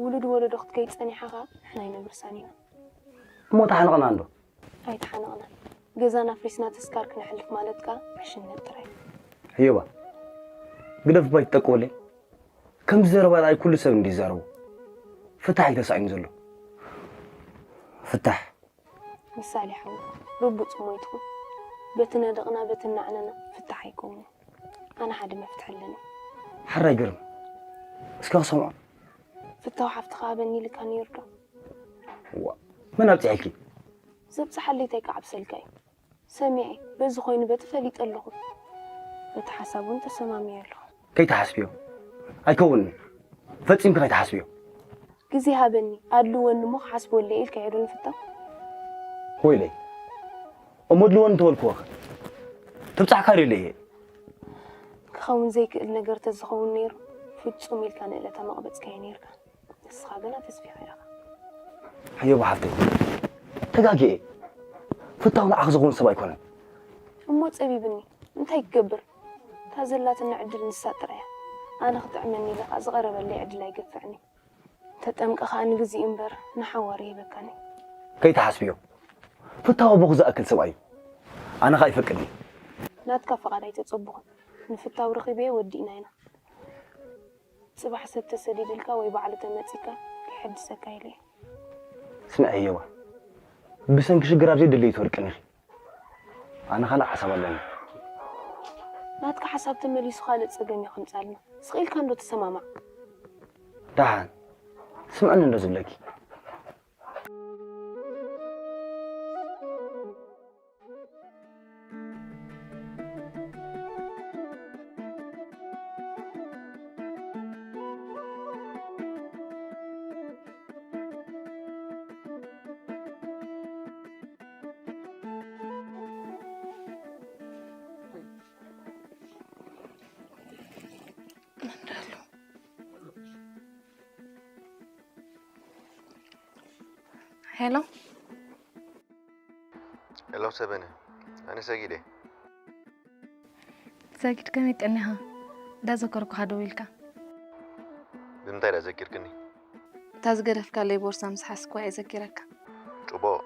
ውሉድ ወለዶ ክትከይድ ጸኒሓ ኸኣ ንሕና ኣይነብርሳን ኢና። እሞ ተሓንቕና እንዶ? ኣይተሓንቕናን። ገዛና ኣፍሪስና ተስካር ክነሕልፍ ማለት ከኣ ዕሽነት ጥራይ። ህዮባ፣ ግደፍ እባ ኣይትጠቅወለይ። ከምዚ ዘረባ ርኣይ ኩሉ ሰብ እንዲዛረቡ። ፍታሕ እዩ ተሳኢኑ ዘሎ። ፍታሕ። ምሳሌ ሓው፣ ርቡጽ እሞ ይትኹን። በቲ ነደቕና፣ በቲ እናዕነና ፍታሕ ኣይከውንን። ኣነ ሓደ መፍትሒ ኣለኒ። ሓራይ ግርም። እስከ ክሰምዖ። ፍታው ሓፍትኻ ሃበኒ ኢልካ ነይሩ ዶ? ዋ፣ መን ኣብጺሐልኪ? ዘብጽሓለይ እንታይ ክዓብሰልካ እዩ? ሰሚዐ፣ በዚ ኮይኑ በቲ ፈሊጠ ኣለኹ። በቲ ሓሳብ እውን ተሰማሚዐ ኣለኹ። ከይትሓስብዮ። ኣይከውንን። ፈጺምኪ ከይትሓስብዮ። ግዜ ሃበኒ፣ ኣድልወኒ እሞ ክሓስበሉ እየ ኢልካዮ ዶ ንፍታው? ወይለይ። እሞ ኣድልወኒ እንተበልክዎኸ? ተብጻሕካ ዶ ኢለ እየ? ክኸውን ዘይክእል ነገር ተዝኸውን ነይሩ፣ ፍጹም ኢልካ ንእለታ መቕበጽካዮ ነይርካ። ንስኻ ግና ተስፊኻ ኢኻ። ኣዮ ብሓፍተይ፣ ተጋግየ። ፍታው ንዓኺ ዝኸውን ሰብ ኣይኮነን። እሞ ጸቢብኒ፣ እንታይ ክገብር? እታ ዘላትና ዕድል ንሳ ጥራይ እያ። ኣነ ክጥዕመኒ ኢለ ኸኣ ዝቐረበለይ ዕድል ኣይገፍዕን እየ። ተጠምቀ ኸኣ ንግዚኡ እምበር ንሓዋሩ ይህበካን እዩ። ከይትሓስብዮ። ፍታው ኣቦኹ ዝኣክል ሰብኣይ እዩ። ኣነ ኸኣ ይፈቅድኒ። ናትካ ፍቓድ ኣይተጸበኹን። ንፍታው ረኺበዮ ወዲእና ኢና። ጽባሕ ሰብ ተሰዲድልካ ወይ ባዕሉ ተመጺካ ከይሐድሰካ ኢለ እየ። ስምዒ ኣየዋ፣ ብሰንኪ ሽግር ኣብ ዘይደለዩ ትወድቅኒ ኢኺ። ኣነ ካልእ ሓሳብ ኣለኒ። ናትካ ሓሳብ ተመሊሱ ካልእ ጸገም እዩ ከምጻልና። ስቕ ኢልካ እንዶ ተሰማማዕ። ደሓን፣ ስምዕኒ እንዶ ዝብለኪ። ሄሎ። ሄሎ ሰበነ፣ ኣነ ሰጊድ እየ። ሰጊድ፣ ከመይ ቀኒኻ? እንዳዘከርኩኻ ደዊልካ። ብምንታይ ደኣ ዘኪርክኒ? እታ ዝገደፍካለይ ቦርሳ ምስ ሓዝኩዋ እየ ዘኪረካ። ጽቡቕ።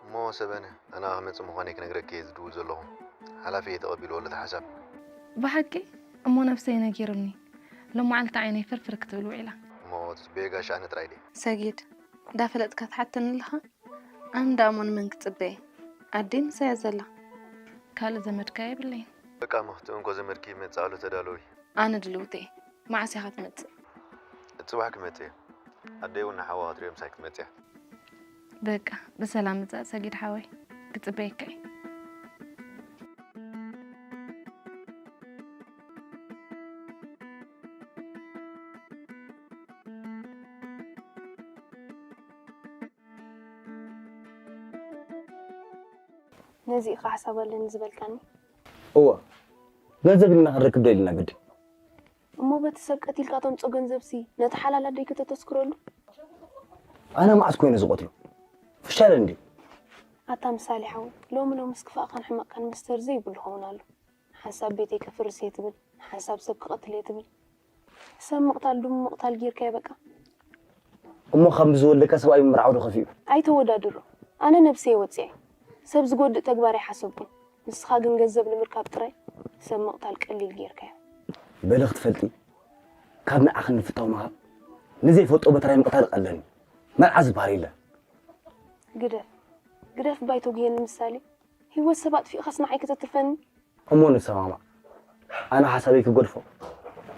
እሞ ሰበነ፣ ኣነ ክመጽእ ምዃነይ ክነግረኪ እየ ዝድውል ዘለኹ። ሓላፊ እየ ተቐቢልዎ ኣሎ እቲ ሓሳብ። ብሓቂ? እሞ ነብሰይ ነጊሩኒ። ሎማዓልቲ ዓይነይ ፍርፍር ክትብል ውዒላ። እሞ ትጽበዮ ጋሻ ኣነ ጥራይ ድየ? ሰጊድ፣ እንዳፈለጥካ ትሓተኒ ኣለኻ? ኣነ ደኣ እሞ ንመን ክጽበ እየ? ኣደይ ምሳይ እያ ዘላ። ካልእ ዘመድካ የብለይን። በቃ፣ መኽትኡ እንኮ ዘመድኪ ይመጽእ ኣሎ፣ ተዳለዊ። ኣነ ድልውቲ እየ። መዓስ ኢኻ ትመጽእ? ጽባሕ ክመጽእ እየ። ኣደይ እውን ንሓዋ ክትሪኦ ምሳይ ክትመጽእ እያ። በቃ፣ ብሰላም ምጻእ ሰጊድ ሓወይ። ክጽበየካ እየ። ነዚ ኢኻ ሓሳብ ኣለኒ ዝበልካኒ? እወ፣ ገንዘብ ኢልና ክንረክብ ዶ ኢልና ግድን። እሞ በቲ ሰብ ቀቲልካ ተምጾ ገንዘብሲ ነቲ ሓላል ኣደይ ከተተስክረሉ? ኣነ መዓስ ኮይነ ዝቐትሎ? ፍሻለ እንድዩ። ኣታ ምሳሌ ሓው፣ ሎሚ ሎምስ ክፋእካን ሕመቕካን መስተር ዘይብሉ ኸውን ኣሎ። ሓንሳብ ቤተይ ከፍርስ እየ ትብል፣ ሓንሳብ ሰብ ክቐትል እየ ትብል። ሰብ ምቕታል ድሙ ምቕታል ጌርካዮ በቃ። እሞ ካብ ምስ ዝወለድካ ሰብኣይ ምምርዓው ዶ ከፊኡ? ኣይተወዳድሮ። ኣነ ነብሰይ ወጺኤ። ሰብ ዝጎድእ ተግባር ኣይሓሰብኩን። ንስኻ ግን ገንዘብ ንምርካብ ጥራይ ሰብ ምቕታል ቀሊል ጌርካዮ። በሊ ክትፈልጢ፣ ካብ ንዓኽን ንፍታው ምሃብ ንዘይፈልጦ በትራይ ምቕታል ይቐለኒ። መርዓ ዝበሃል የለን። ግደፍ፣ ግደፍ ባይ ተጉየኒ ምሳሌ። ህይወት ሰብ ኣጥፊእኻስ ንዓይ ከተትርፈኒ? እሞ ንሰማማዕ። ኣነ ሓሳበይ ክገድፎ፣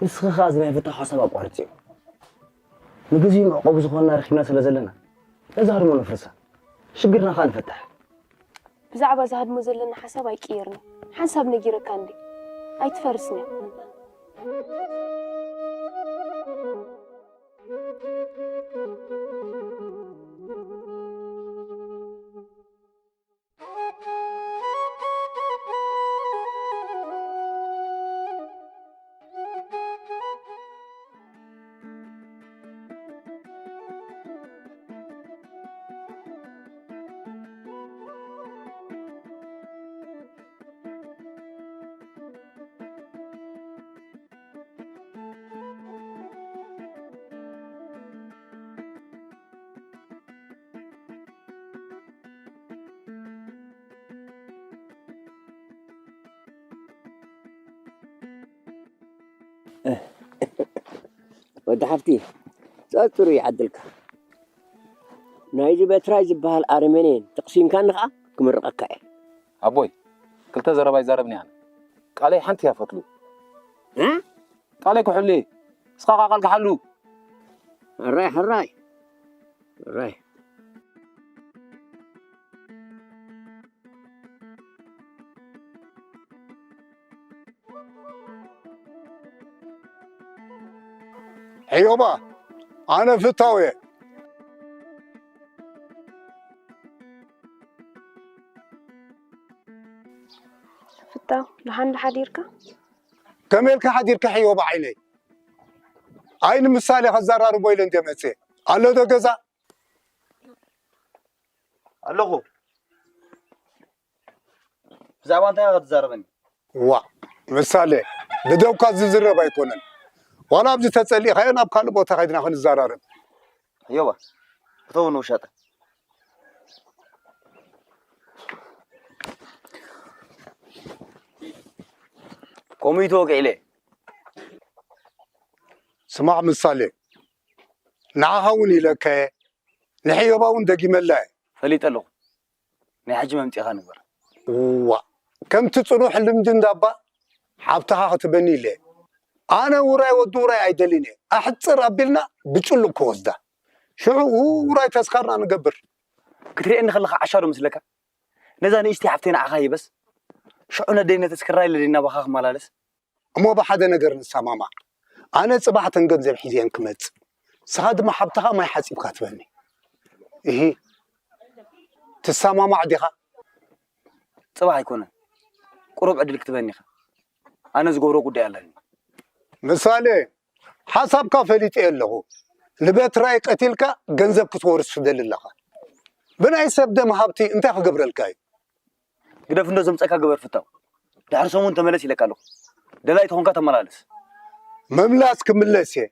ንስኺ ኸኣ እዚ ናይ ፍታሕ ሓሳብ ኣቋርጽዮ። ንግዚኡ መዕቆቢ ዝኾንና ረኺብና ስለ ዘለና፣ ነዛ ህድሞ ነፍርሳ። ሽግርና ኸኣ ንፈትሕ። ብዛዕባ እዛ ህድሞ ዘለና ሓሳብ ኣይቅየርን። ሓንሳብ ነጊረካ እንዴ? ኣይትፈርስን እያ። ወዲ ሓፍቲ፣ ጸጽሩ ይዓድልካ። ናይዚ በትራይ ዝበሃል ኣረመኔ ተቕሲንካኒ ኸኣ ክምርቐካ እየ። ኣቦይ፣ ክልተ ዘረባ ይዛረብኒ ኣነ። ቃለይ ሓንቲ እያ ፈትሉ። እ? ቃለይ ክሕሉ እየ። እስኻ ኸኣ ቃልካ ሓሉ። ሕራይ፣ ሕራይ። ሕራይ። ሕዮባ፣ ኣነ ፍታው እየ። ፍታው፣ ደሓን ዶ ሓዲርካ? ከመይ ኢልካ ሓዲርካ ሕዮባ ዓይነይ? ኣይ ንምሳሌ ከዘራርቦ ኢለ እንደ መጽእ። ኣሎ ዶ ገዛ? ኣለኹ። ብዛዕባ እንታይ ኢኻ ትዛረበኒ? ዋ፣ ምሳሌ፣ ብደውካ ዝዝረብ ኣይኮነን። ዋላ ኣብዚ ተጸሊእካዮ ናብ ካልእ ቦታ ከይድና ክንዘራረብ። ኣዮባ፣ እተው ንውሻጠ። ከምኡ እዩ ተወቂዕለ። ስማዕ ምሳሌ፣ ንዓኻ እውን ኢለካ እየ፣ ንሕዮባ እውን ደጊመላ እየ። ፈሊጠ ኣለኹ። ናይ ሕጂ መምጺእኻ ንግበር። እዋ፣ ከምቲ ጽኑሕ ልምዲ እንዳባ ሓብትኻ ክትበኒ ኢለ። ኣነ ውራይ ወዲ ውራይ ኣይደልን እየ። ኣሕጽር ኣቢልና ብጭሉቕ ክወስዳ። ሽዑ ውራይ ተስካርና ንገብር። ክትርእየኒ ከለኻ ዓሻ ዶ መስለካ? ነዛ ንእሽተይ ሓፍተይ ንዓኻ ይበስ። ሽዑ ነደይ ነተስክራ ኢለ ድና ባኻ ክመላለስ። እሞ ብሓደ ነገር ንሰማማዕ። ኣነ ጽባሕ ተን ገንዘብ ሒዘን ክመጽእ። ንስኻ ድማ ሓብትኻ ማይ ሓጺብካ ትበኒ። እሂ። ትሰማማዕ ዲኻ? ጽባሕ ኣይኮነን። ቁሩብ ዕድል ክትበኒ ኢኻ። ኣነ ዝገብሮ ጉዳይ ኣለኒ። ምሳሌ፣ ሓሳብካ ፈሊጠ ኣለኹ። ንበትራይ ቀቲልካ ገንዘብ ክትወርስ ትደሊ ኣለኻ። ብናይ ሰብ ደም ሃብቲ እንታይ ክገብረልካ እዩ? ግደፍ እንዶ ዘምጸካ ግበር ፍታው። ድሕሪ ሰሙን ተመለስ ኢለካ ኣለኹ። ደላይ ተኾንካ ተመላለስ። ምምላስ ክምለስ እየ።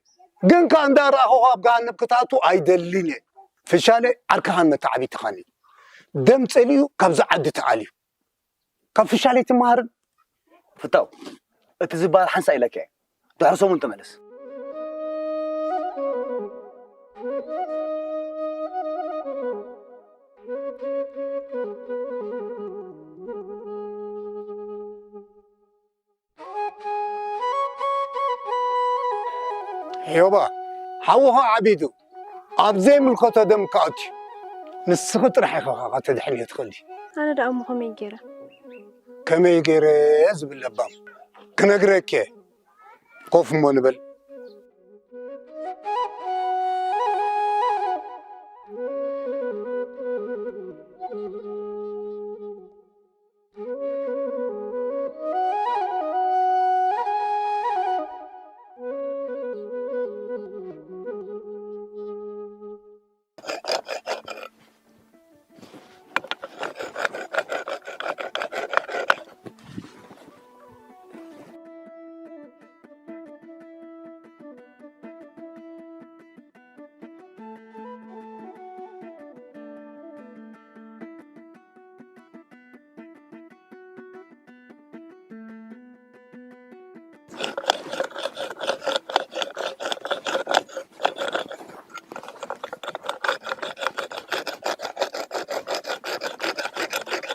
ግን ከኣ እንዳረኣኹኻ ኣብ ገሃነብ ክትኣቱ ኣይደልን እየ። ፍሻለ ዓርክኻን መተዓቢትኻን እዩ። ደም ጸሊኡ ካብዚ ዓዲ ተኣልዩ። ካብ ፍሻለይ ትመሃርን? ፍታው፣ እቲ ዝበሃል ሓንሳእ ኢለካ እየ። ድሕሪ ሰሙን ተመለስ። ዮባ፣ ሓውኻ ዓቢዱ ኣብ ዘይምልከቶ ደም ክኣቱ። ንስኺ ጥራሕ ኢኻ ኸኣ ከተድሕንዮ ትኽእሊ። ኣነ ደኣ እሞ ከመይ ገይረ? ከመይ ገይረ ዝብል ለባም ክነግረኪ እየ። ኮፍ እሞ ንበል።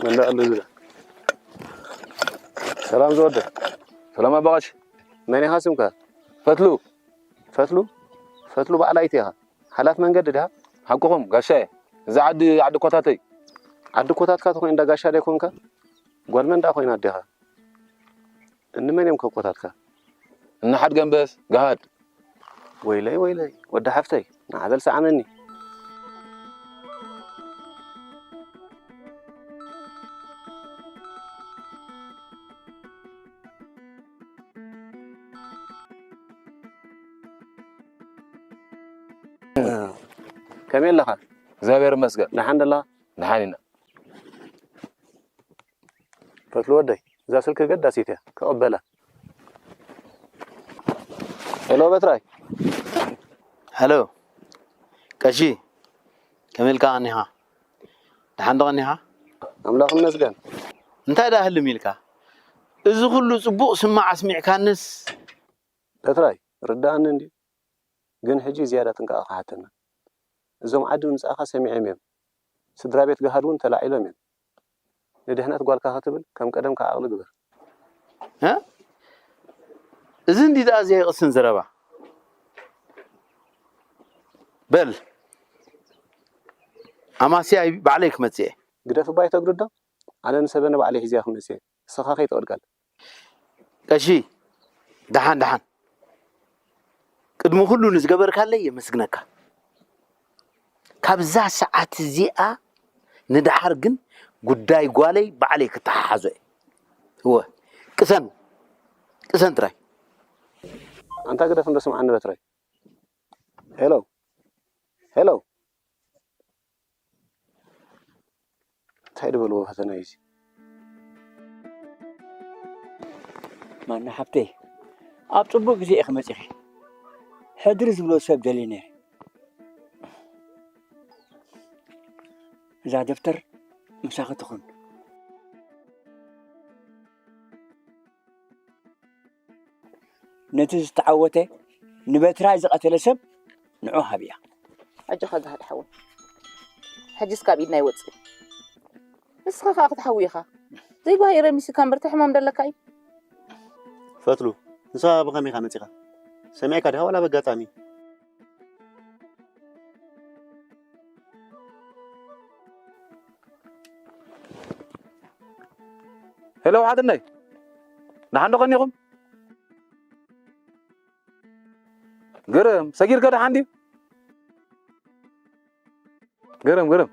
መንደቕ ኣሉ ዝብለ። ሰላም ዝወደ። ሰላም ኣባቓሽ። መን ኢኻ ስምካ? ፈትሉ። ፈትሉ? ፈትሉ በዓል ኣይተ ኢኻ። ሓላፍ መንገዲ ድኻ? ሓቅኹም ጋሻ እየ። እዚ ዓዲ ዓዲ ኮታተይ። ዓዲ ኮታትካ ተኾይኑ እንዳ ጋሻ ዶ ኣይኮንካ? ጓል መን ደኣ ኮይና ኣዴኻ? እንመን እዮም ከብ ኮታትካ? እነ ሓድ ገንበስ፣ ገሃድ። ወይለይ፣ ወይለይ፣ ወዲ ሓፍተይ፣ ንዓ በል ሰዓመኒ። ከመይ ኣለኻ? እግዚኣብሔር ይመስገን። ደሓን ደለኻ? ደሓን ኢና። ፈትሉ ወደይ፣ እዛ ስልኪ ገዳሲት እያ፣ ክቕበላ። ሄሎ በትራይ። ሄሎ ቀሺ፣ ከመይ ኢልካ ቀኒኻ? ደሓን ዶ ቀኒኻ? ኣምላኽ ይመስገን። እንታይ ደኣ ህልም ኢልካ? እዚ ኩሉ ጽቡቕ ስማዕ ኣስሚዕካንስ? በትራይ፣ ርድኣኒ እንድዩ። ግን ሕጂ ዝያዳ ጥንቃቐ ክሓተና። እዞም ዓዲ ምምጻእኻ ሰሚዖም እዮም። ስድራ ቤት ገሃድ እውን ተላዒሎም እዮም። ንድሕነት ጓልካ ክትብል ከም ቀደምካ ዓቕሊ ግበር። እ? እዚ እንዲ ደኣ ዘይቕስን ዘረባ። በል፣ ኣማስያይ ባዕለይ ክመጽእ እየ። ግደፍ እባ ኣይተግድዶ። ኣነ ንሰበነ ባዕለይ ሒዘያ ክመጽእ እየ። ንስኻ ከይትቕልቀል። ቀሺ፣ ደሓን ደሓን። ቅድሚ ኩሉ ንዝገበርካለይ የመስግነካ። ካብዛ ሰዓት እዚኣ ንደሓር ግን ጉዳይ ጓለይ ባዕለይ ክተሓሓዞ እየ። እወ፣ ቅሰን፣ ቅሰን ጥራይ። ኣንታ ግደፍ እንዶ ስምዓኒ በትራይ። ሄሎ፣ ሄሎ። እንታይ ድበልዎ ፈተና እዩ እዚ? ማና ሓብተይ፣ ኣብ ጽቡቕ ግዜ ኢኺ መጺኺ። ሕድሪ ዝብሎ ሰብ ደልየ ነይረ። እዛ ደብተር ምሳኺ ትኹን። ነቲ ዝተዓወተ ንበትራይ ዝቐተለ ሰብ ንዑ ሃብያ። ኣጆኻ ጋህድ ሓወይ፣ ሕጅስ ካብ ኢድና ይወጽእ። ንስኻ ከኣ ክትሓዊ ኢኻ። ዘይጓሂ ረሚስካ እምበር፣ እንታይ ሕማም ደለካ እዩ? ፈትሉ፣ ንስኻ ብኸመይ ኢኻ መጺኻ? ሰሚዕካ ዲኻ ዋላ በጋጣሚ? ሄሎ፣ ሓትነይ፣ ደሓን ዶ ቀኒኹም? ግርም፣ ሰጊርካ ደሓን ድዩ? ግርም፣ ግርም።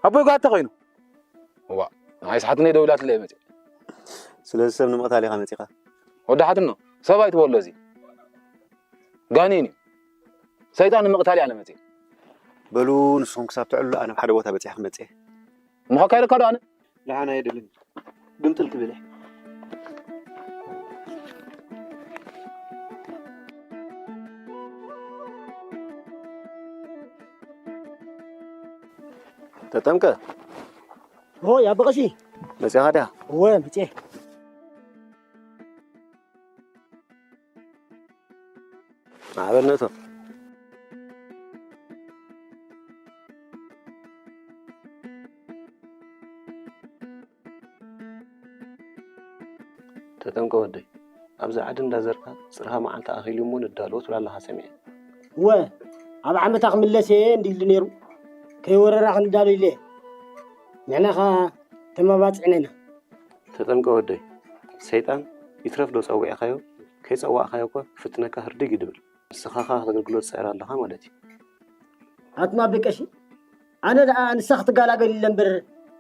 ኣቦይ ጓ ተኾይኑ። እዋ፣ ንዓይስ ሓትነይ ደዊላትለይ መጽእ። ስለዚ ሰብ ንምቕታል ኢኻ መጺኻ? ወዲ ሓትኖ፣ ሰብ ኣይትበሎ እዚ። ጋኔን እዩ። ሰይጣን ንምቕታል እያ መጽእ። በሉ፣ ንስኹም ክሳብ ትዕሉ ኣነ ኣብ ሓደ ቦታ በጺሐ ክመጽእ እየ። እሞ ከካይደካ ዶ ኣነ? ደሓን ኣየድልን። ግምጥል ክብል እየ። ተጠምቀ። ሆይ፣ ኣቦ ቀሺ። መጺኻ ድያ? እወ፣ መጺኤ። ማዕበል ነቶም። ተጠምቀ ወደይ፣ ኣብዚ ዓዲ እንዳዘርካ ጽርሃ መዓልቲ ኣኺሉ እሞ ንዳሎ ትብል ኣለኻ ሰሚዐ። እወ፣ ኣብ ዓመታ ክምለስ እየ እንዲሉ ነይሩ። ከይወረራ ክንዳሎ ኢለ እየ። ንሕና ኸኣ ተመባጺዕና ኢና። ተጠምቀ ወደይ፣ ሰይጣን ይትረፍ ዶ ጸዊዕካዮ፣ ከይጸዋዕካዮ እኳ ክፍትነካ ህርድግ እዩ ድብል። ንስኻ ኸኣ ከተገልግሎ ትጽዕር ኣለኻ ማለት እዩ። ኣቱም ኣቦይ ቀሺ፣ ኣነ ደኣ ንሳ ክትገላገል ኢለ እምበር፣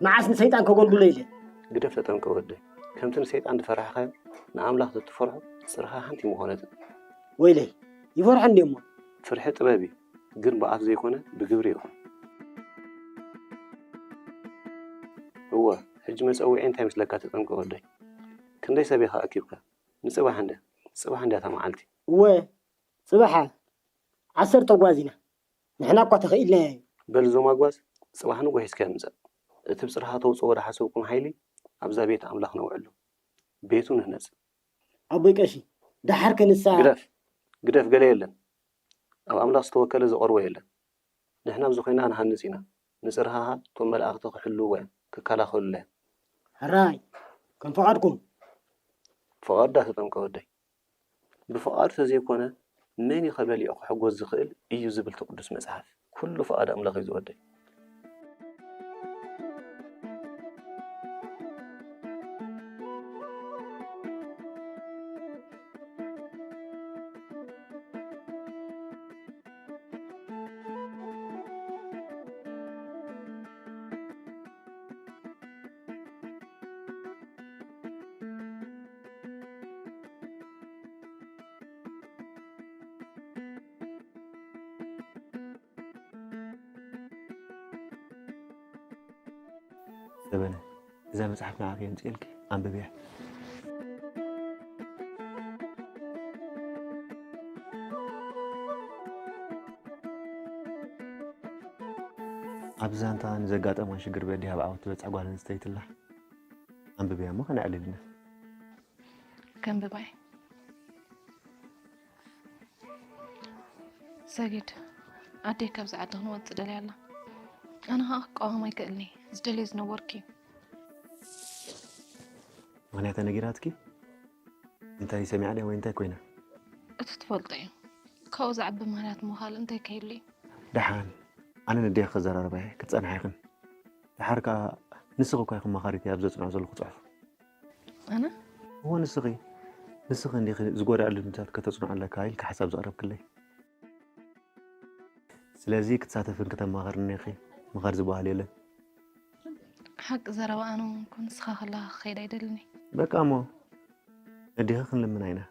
መዓስ ንሰይጣን ከገልግሎ ኢለ። ግደፍ ተጠምቀ ወደይ፣ ከምቲ ንሰይጣን ዝፈራሕካዮ፣ ንኣምላኽ ተትፈርሖ፣ ጽርሃ ሓንቲ ምኾነትን። ወይለይ፣ ይፈርሖ እንድየ እሞ። ፍርሒ ጥበብ እዩ፣ ግን ብኣፍ ዘይኮነ፣ ብግብሪ ይኹን። እወ፣ ሕጂ መጸውዒ እንታይ ይመስለካ ተጠምቀ ወደይ? ክንደይ ሰብ ኢኻ ኣኪብካ? ንጽባሕ እንድያ፣ ጽባሕ እንድያ እታ መዓልቲ። እወ፣ ጽባሕ ዓሰርተ ጓዝ ኢና። ንሕና እኳ ተኸኢልናዮ እዩ። በል እዞም ኣጓዝ ጽባሕ ንግሆ ሒዝካዮም ምጻእ። እቲ ብጽርሃ ተውጽኦ ዝሓሰብኩም ሓይሊ ኣብዛ ቤት ኣምላኽ ነውዕሎ። ቤቱ ንህነጽ። ኣቦይ ቀሺ፣ ደሓር ከ ንሳ ግደፍ፣ ግደፍ፣ ገለ የለን። ኣብ ኣምላኽ ዝተወከለ ዝቐርቦ የለን። ንሕና ኣብዚ ኮይና ንሃንጽ ኢና። ንጽርሃኻ እቶም መላእኽቲ ክሕልውዋ እዮም፣ ክከላኸሉላ እዮም። ሕራይ፣ ከም ፍቓድኩም። ፍቓድ ዳ ተጠምቀ ወደይ። ብፍቓዱ ተዘይኮነ፣ መን እዩ ከ በሊዑ ክሕጎስ ዝኽእል እዩ ዝብል እቲ ቅዱስ መጽሓፍ። ኩሉ ፍቓድ ኣምላኽ እዩ ዝወደይ። ዘበነ፣ እዛ መጽሓፍ ንዓኺ የምጽኤልኪ፣ ኣንብብያ። ኣብ ዛንታ ንዘጋጠማ ሽግር በዲሃ ኣብ ዓወት ትበጽሕ ጓል ኣንስተይቲ ኣላ። ኣንብብያ እሞ ከነዕልል ኢና። ከንብባ እየ። ሰጊድ፣ ኣደይ ካብዚ ዓዲ ክንወፅእ ደልያ ኣላ። ኣነ ከዓ ክቃወም ኣይክእልኒ። ዝደልዮ ዝነበርኩ እዩ። ምክንያት ነጊራትኪ? እንታይ ሰሚዓ ድያ ወይ እንታይ ኮይና? እቲ ትፈልጦ እዩ። ካብኡ ዝዓቢ ምክንያት ምዃል እንታይ ከይሉ እዩ? ደሓን ኣነ ነዲያ ክዘራረባ እየ ክትፀንሓ ይኽን። ደሓር ከዓ ንስኺ እኳ ይኹን መኻሪት እየ ኣብ ዘፅንዖ ዘለኹ ፅሑፍ። ኣነ እዎ ንስኺ ንስኺ እንዲኺ ዝጎድኣ ልምድታት ከተፅንዖ ኣለካ ኢልካ ሓሳብ ዘቕረብክለይ። ስለዚ ክትሳተፍን ክተማኸርኒ ኢኺ። ምኻር ዝበሃል የለን። ሓቂ ዘረባ ኣነ እውን ኮን ንስኻ ከለኻ ክኸይድ ኣይደልን እየ። በቃ እሞ ነዲኺ ክንልምና ኢና።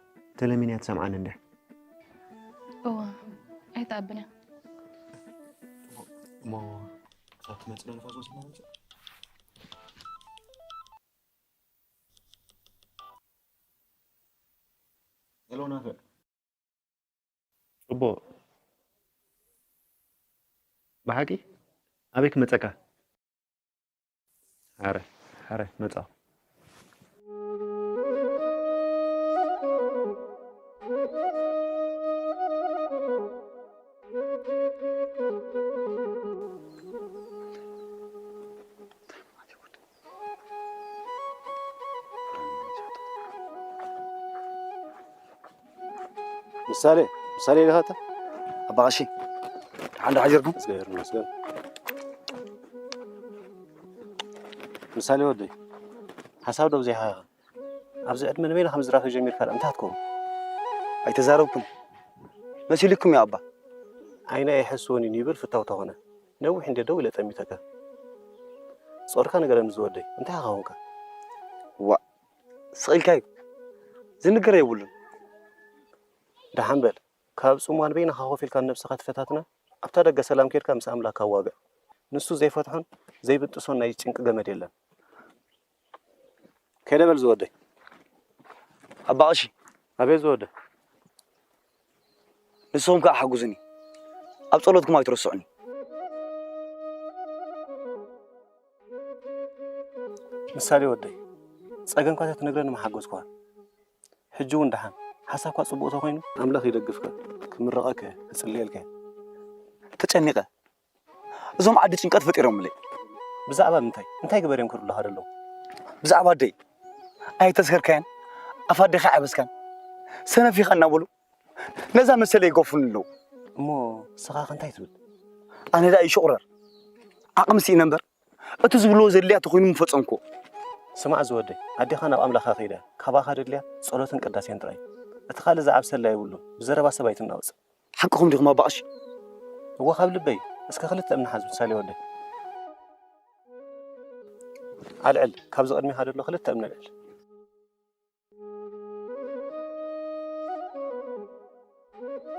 ተለሚንያ ትሰምዓኒ እንድያ። እዋ ኣይትኣብን እያ። እሞ ክሳብ ትመፅእ ዶ ንፋስ ወሲድና ንመፅእ? ሄሎ ናፍዕ። ፅቡቕ። ብሓቂ ኣበይ ክመፀካ? ሓረ ሓረ መፃኹ። ምሳሌ ምሳሌ ኢልኻታ ኣባ ቀሺ። ደሓን ዶ ሓጀርኩም? እግዚኣብሔር ይመስገን። ምሳሌ ወደይ ሓሳብ ዶ ብዘይካ ኢኻ? ኣብዚ ዕድመ ንበይንኻ ምዝራብ ተጀሚርካ ደኣ እንታይ ክትከውን? ኣይተዛረብኩን መሲልኩም እዩ ኣባ። ዓይነ ኣይሕስዎን እዩ ይብል ፍታው ተኾነ ነዊሕ እንደ ደው ኢለ ጠሚተካ። ጾርካ ንገረኒ ዝወደይ እንታይ ኢኻ ኾንካ? ዋእ ስቕ ኢልካ እዩ ዝንገር የብሉን። ደሓን በል ካብ ጽምዋ ንበይንኻ ኮፍ ኢልካ ንነብስኻ ትፈታትና ኣብታ ደገ ሰላም ኬድካ ምስ ኣምላኽካ ዋግዕ። ንሱ ዘይፈትሖን ዘይብጥሶን ናይ ጭንቂ ገመድ የለን። ከይደ በል ዝወደይ። ኣባ ቀሺ። ኣቤት ዝወደይ። ንስኹም ከኣ ሓግዙኒ። ኣብ ጸሎትኩም ኣይትረስዑኒ። ምሳሌ ወደይ ጸገምካ ተትነግረኒ ምሓገዝኩኻ። ሕጂ እውን ደሓን ሓሳብካ ጽቡቕ ተኾይኑ ኣምላኽ ይደግፍካ። ክምረቐካ እየ ክጽልየልካ እየ። ተጨኒቐ እዞም ዓዲ ጭንቀት ፈጢሮምለይ። ብዛዕባ ምንታይ እንታይ ግበር እዮም ክብሉኻ ዘለዉ? ብዛዕባ ኣደይ ኣይተስከርካያን ኣፍ ኣዴኻ ኣይዓበስካን ሰነፍ ኢኻ እናበሉ ነዛ መሰለይ ይገፉኒ ኣለዉ። እሞ ንስኻ ከ እንታይ ትብል? ኣነ ደኣ ይሽቑረር ዓቕሚ ስኢነ እምበር እቲ ዝብልዎ ዘድልያ ተኾይኑ ምፈጸምኩዎ። ስማዕ ዝወደይ ኣዴኻ ናብ ኣምላኻ ከይዳ ካባኻ ደድልያ ጸሎትን ቅዳሴን ጥራይ። እቲ ካልእ ዝዓብሰላ የብሉን። ብዘረባ ሰብ ኣይትናወጽ። ሓቅኹም ዲኹም ኣባ ቀሺ? እወ ካብ ልበይ። እስከ ክልተ እምኒ ሓዝ ምሳሌ ወደይ። ኣልዕል ካብዚ ቅድሚኻ ደሎ ክልተ እምኒ ኣልዕል።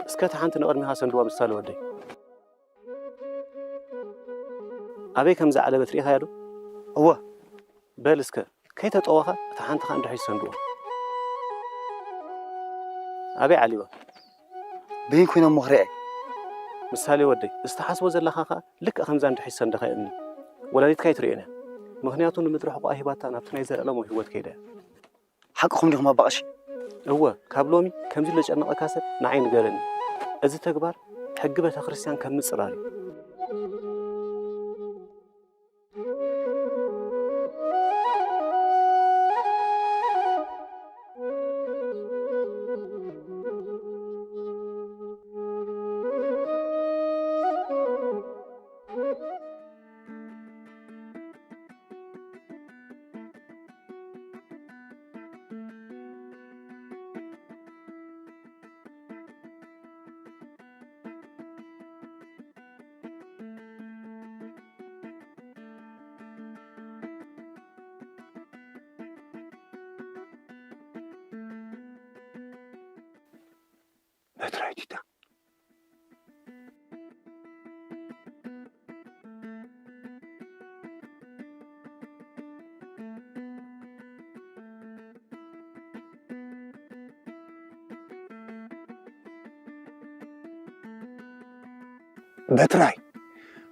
እስከ እቲ ሓንቲ ንቕድሚኻ ሰንድዋ ምሳሌ ወደይ። ኣበይ ከም ዝዓለበት ርኢኻያ ዶ? እወ። በል እስከ ከይተጠወኻ እታ ሓንቲ ኸኣ እንድሕሪት ሰንድዋ። ኣበይ ዓሊባ? በይን ኮይና እሞ ክሪኣ። ምሳሌ ወደይ፣ እዚ ትሓስቦ ዘለኻ ኸኣ ልክዕ ከምዛ እንድሕሪት ሰንደኻ እምኒ። ወላዲትካ ኣይትርእዮን እያ። ምኽንያቱ ንምድሪ ሕቖኣ ሂባታ ናብቲ ናይ ዘለኣለማዊ ህይወት ከይዳ እያ። ሓቅኹም ዲኹም ኣባ ቀሺ? እወ፣ ካብ ሎሚ ከምዚ ለጨነቐካ ሰብ ንዓይ ንገረኒ። እዚ ተግባር ሕጊ ቤተ ክርስቲያን ከም ምጽራር እዩ። በትራይ ዲታ። በትራይ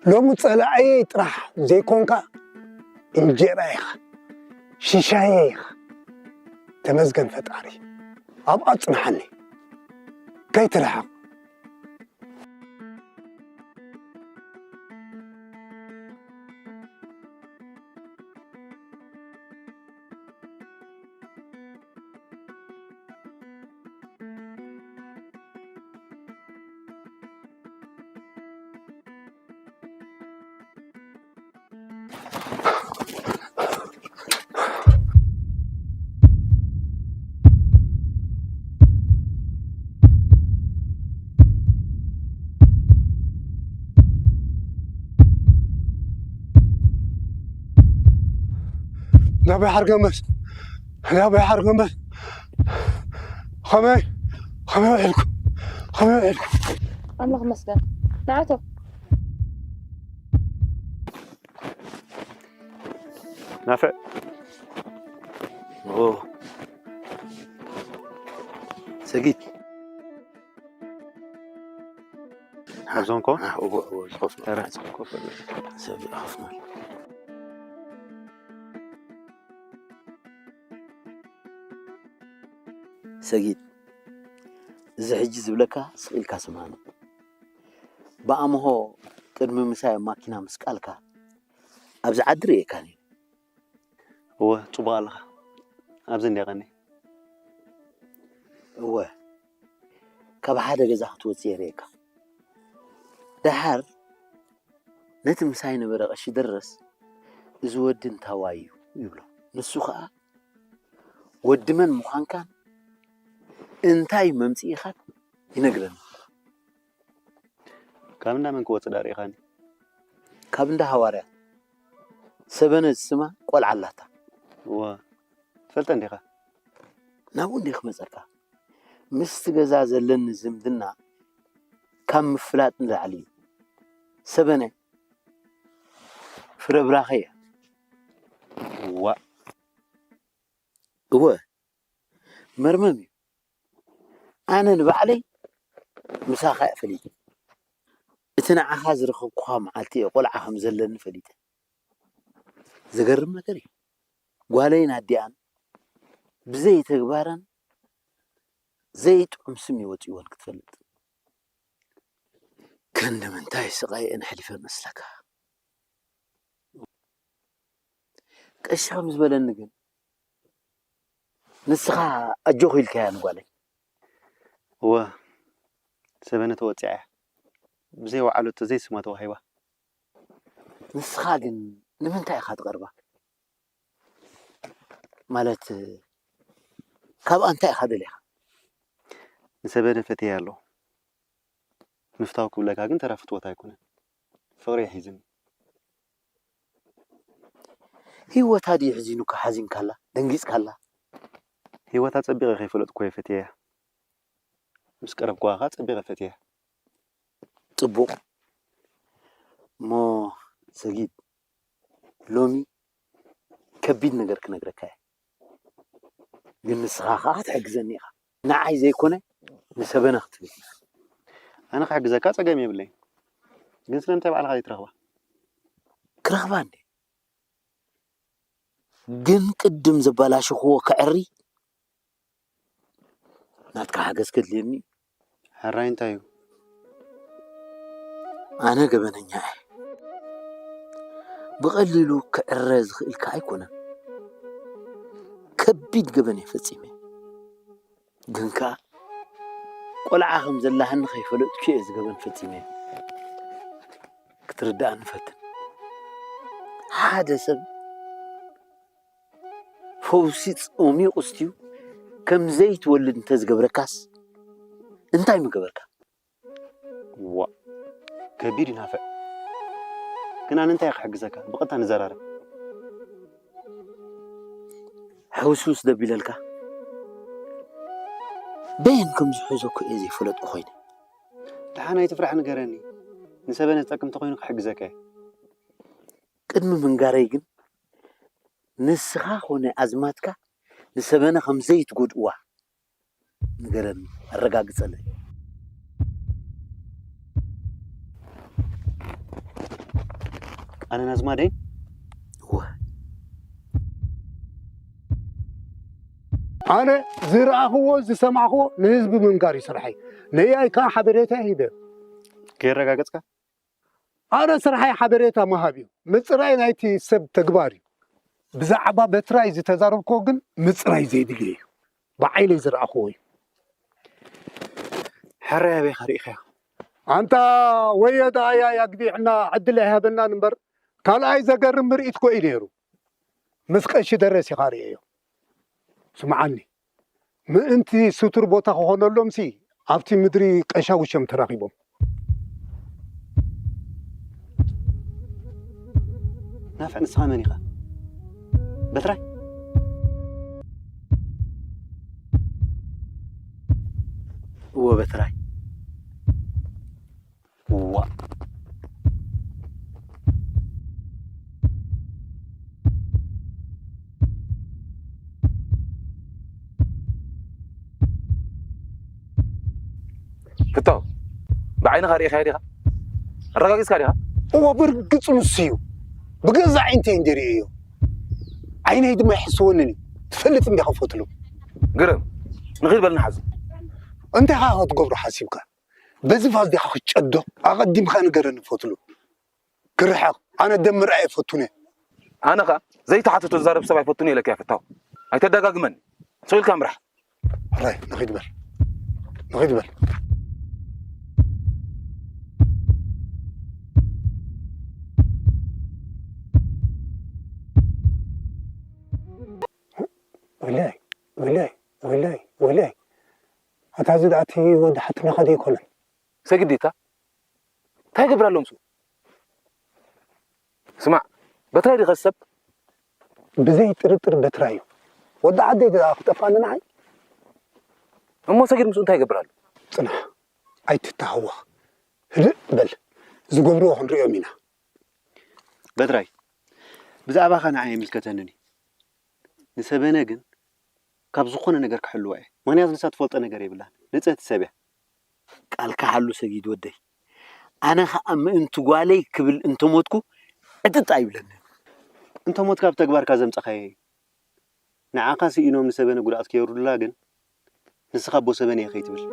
ሎሚ ጸላእየይ ጥራሕ ዘይኮንካ እንጀራ ኢኻ ሽሻየ ኢኻ። ተመስገን ፈጣሪ። ኣብኣ ጽንሓኒ፣ ከይትርሓቕ። ናበይ ሓርገመስ? ናበይ ሓርገመስ? ከመይ፣ ከመይ ውዒልኩም? ከመይ ውዒልኩም? ኣምላኽ ይመስገን። ንዓቶ ናፍዕ። ኦ። ሰጊድ። ኣብዞም ኮ? አ፣ እዎ፣ እዎ፣ ዝኸፍሉ። ኧረ፣ ኮፍ በል። ሰብ ይኸፍሉ። ሰጊድ፣ እዚ ሕጂ ዝብለካ ስቕ ኢልካ ስምዓኒ። ብኣምሆ ቅድሚ ምሳይ ኣብ ማኪና ምስቃልካ፣ ኣብዚ ዓዲ ርእየካ ነይረ። እወ፣ ጽቡቕ ኣለኻ። ኣብዚ እንድየ ቀኒ። እወ፣ ካብ ሓደ ገዛ ክትወጽእ የርእየካ። ደሓር ነቲ ምሳይ ነበረ ቀሺ ደረስ፣ "እዚ ወዲ እንታዋይ እዩ?" ይብሎ። ንሱ ኸኣ ወዲ መን ምዃንካን እንታይ መምጽኢኻን ይነግረኒ። ካብ እንዳ መን ክወጽእ ደኣ ርኢኻኒ? ካብ እንዳ ሃዋርያ ሰበነ ዝስማ ቆልዓ ኣላታ። እዋ፣ ትፈልጠ እንዲኻ? ናብኡ እንደ ክመጸካ። ምስቲ ገዛ ዘለኒ ዝምድና ካብ ምፍላጥ ንላዕሊ እዩ። ሰበነ ፍረ ብራኸ እያ። እዋ። እወ፣ መርመም እዩ። ኣነ ንባዕለይ ምሳኻ እየ ፈሊጠ። እቲ ንዓኻ ዝረኸብኩኻ መዓልቲ እየ ቆልዓ ከም ዘለኒ ፈሊጠ። ዘገርም ነገር እዩ። ጓለይን ኣዲኣን ብዘይ ተግባረን ዘይጥዑም ስም እዩ ወፂእወን ክትፈልጥ። ክንዲ ምንታይ ስቓየን ኣሕሊፈ መስለካ? ቀሺ ከም ዝበለኒ ግን፣ ንስኻ ኣጆኺ ኢልካያ ንጓለይ? እወ፣ ሰበነ ተወጺዓ እያ። ብዘይ ወዓለቶ ዘይስማ ተዋሂባ። ንስኻ ግን ንምንታይ ኢኻ ትቐርባ? ማለት፣ ካብኣ እንታይ ኢኻ ደሊኻ? ንሰበነ ፈትየያ ኣለኹ። ምፍታው ክብለካ ግን ተራ ፍትወት ኣይኮነን። ፍቕሪ እዩ ሒዝኒ። ህይወታ ድዩ ሕዚኑካ? ሓዚንካላ? ደንጊጽካላ? ህይወታ ጸቢቐ ከይፈለጥኩ እየ ፈትየያ። ምስ ቀረብኩዋ ከኣ ጸቢቐ ፈትየያ። ጽቡቕ። እሞ ሰጊድ፣ ሎሚ ከቢድ ነገር ክነግረካ እየ። ግን ንስኻ ከኣ ክትሕግዘኒ ኢኻ። ንዓይ ዘይኮነ፣ ንሰበነ ክትብል። ኣነ ክሕግዘካ ጸገም የብለይን። ግን ስለምንታይ ባዕልኻ ዘይትረኽባ? ክረኽባ እንዴ? ግን ቅድም ዘበላሸኽዎ ከዕሪ ናትካ ሓገዝ ከድልየኒ እዩ። ሕራይ እንታይ እዩ? ኣነ ገበነኛ እየ። ብቐሊሉ ክዕረ ዝኽእል ከኣ ኣይኮነን። ከቢድ ገበን እየ ፈጺመ። ግን ከኣ ቆልዓ ከም ዘላህኒ ከይፈለጥኩ እየ እዚ ገበን ፈጺመ። ክትርድኣኒ ፈትን። ሓደ ሰብ ፈውሲ ጾሚቑ ስትዩ ከም ዘይትወልድ እንተዝገብረካስ እንታይ ምገበርካ? ዋእ፣ ከቢድ እዩ ናፍዕ። ግን ኣነ እንታይ ክሕግዘካ? ብቐጥታ ንዘራረብ። ሕውስውስ ደቢለልካ? በየን ከም ዝሕዞ እኮ እየ ዘይፈለጥኩ ኮይነ። ደሓን ኣይትፍራሕ፣ ንገረኒ። ንሰበነ ዝጠቅም እንተኾይኑ ክሕግዘካ እየ። ቅድሚ ምንጋረይ ግን፣ ንስኻ ኾነ ኣዝማትካ ንሰበነ ከም ዘይትጎድእዋ ንገረኒ፣ ኣረጋግጸለይ። ኣነን ኣዝማደይን? እወ። ኣነ ዝረኣኽዎ ዝሰማዕኽዎ ንህዝቢ ምንጋር እዩ ስርሐይ። ንያይ ከዓ ሓበሬታ ሂበ። ከየረጋገጽካ? ኣነ ስርሐይ ሓበሬታ ምሃብ እዩ። ምጽራይ ናይቲ ሰብ ተግባር እዩ። ብዛዕባ በትራይ ዝተዛረብክዎ ግን ምጽራይ ዘይድልዮ እዩ። ብዓይነይ ዝረኣኽዎ እዩ። ሕራይ ኣበይካ ርኢኻዮ? ኣንታ ወዮ ደኣ ያይ ኣግዲዕና ዕድል ኣይሃበናን እምበር፣ ካልኣይ ዘገርም ምርኢት ኮ እዩ ነይሩ። ምስ ቀሺ ደረስ ኢኻ ርእየዮ። ስምዓኒ፣ ምእንቲ ስቱር ቦታ ክኾነሎምሲ ኣብቲ ምድሪ ቀሻውሸም ተራኺቦም። ናፍዕ፣ ንስኻ መን ኢኻ? በትራይ? እወ፣ በትራይ። እዋ። ፍታው፣ ብዓይንኻ ርኢኻዮ ዲኻ? ኣረጋጊጽካ ዲኻ? እወ፣ ብርግጽ ንሱ እዩ። ብገዛእ ዓይንተይ እንድየ ርእየዮ። ዓይነይ ድማ ይሕስወንን እዩ። ትፈልጥ እንዲኻ ፈትሉ። ግርም፣ ንኺድ በል ንሓዝ። እንታይ ኢኻ ክትገብሮ ሓሲብካ? በዚ ፋስ ዲኻ ክትጨዶ? ኣቐዲምካ ንገረኒ ፈትሉ። ክርሕቕ፣ ኣነ ደም ምርኣይ ኣይፈቱን እየ። ኣነ ኸኣ ዘይተሓተቶ ዝዛረብ ሰብ ኣይፈቱን እየ ኢለካ እየ ፍታው። ኣይተደጋግመኒ። ስቕ ኢልካ ምራሕ። ሕራይ፣ ንኺድ በል። ንኺድ በል። ወላይ፣ ወላይ፣ ወላይ፣ ወላይ። ኣታ እዚ ደኣ እቲ ወዲ ሓትነኻ ዶ ኣይኮነን? ሰጊድ ዲታ? እንታይ ይገብር ኣሎ ምስኡ? ስማዕ፣ በትራይ ዲኻ ሰብ? ብዘይ ጥርጥር በትራይ እዩ። ወዲ ዓደይ ደኣ ክጠፍኣኒ ንዓይ? እሞ ሰጊድ ምስኡ እንታይ ይገብር ኣሎ? ጽናሕ፣ ኣይትተሃወኽ። ህድእ በል። ዝገብርዎ ክንሪኦም ኢና። በትራይ፣ ብዛዕባኻ ንዓይ ኣይምልከተንን እዩ። ንሰበነ ግን ካብ ዝኾነ ነገር ክሕልዋ እየ። ምኽንያቱ ንሳ ትፈልጦ ነገር የብላን። ንጽህቲ ሰብ እያ። ቃልካ ሓሉ ሰጊድ ወደይ። ኣነ ኸኣ ምእንቲ ጓለይ ክብል እንተሞትኩ ዕጥጥ ኣይብለንን። እንተሞትካ ኣብ ተግባርካ ዘምጻኻዮ እዩ። ንዓኻ ስኢኖም ንሰበነ ጉድኣት ከየውርዱላ ግን ንስኻ ኣቦ ሰበነ እየ ከይትብል።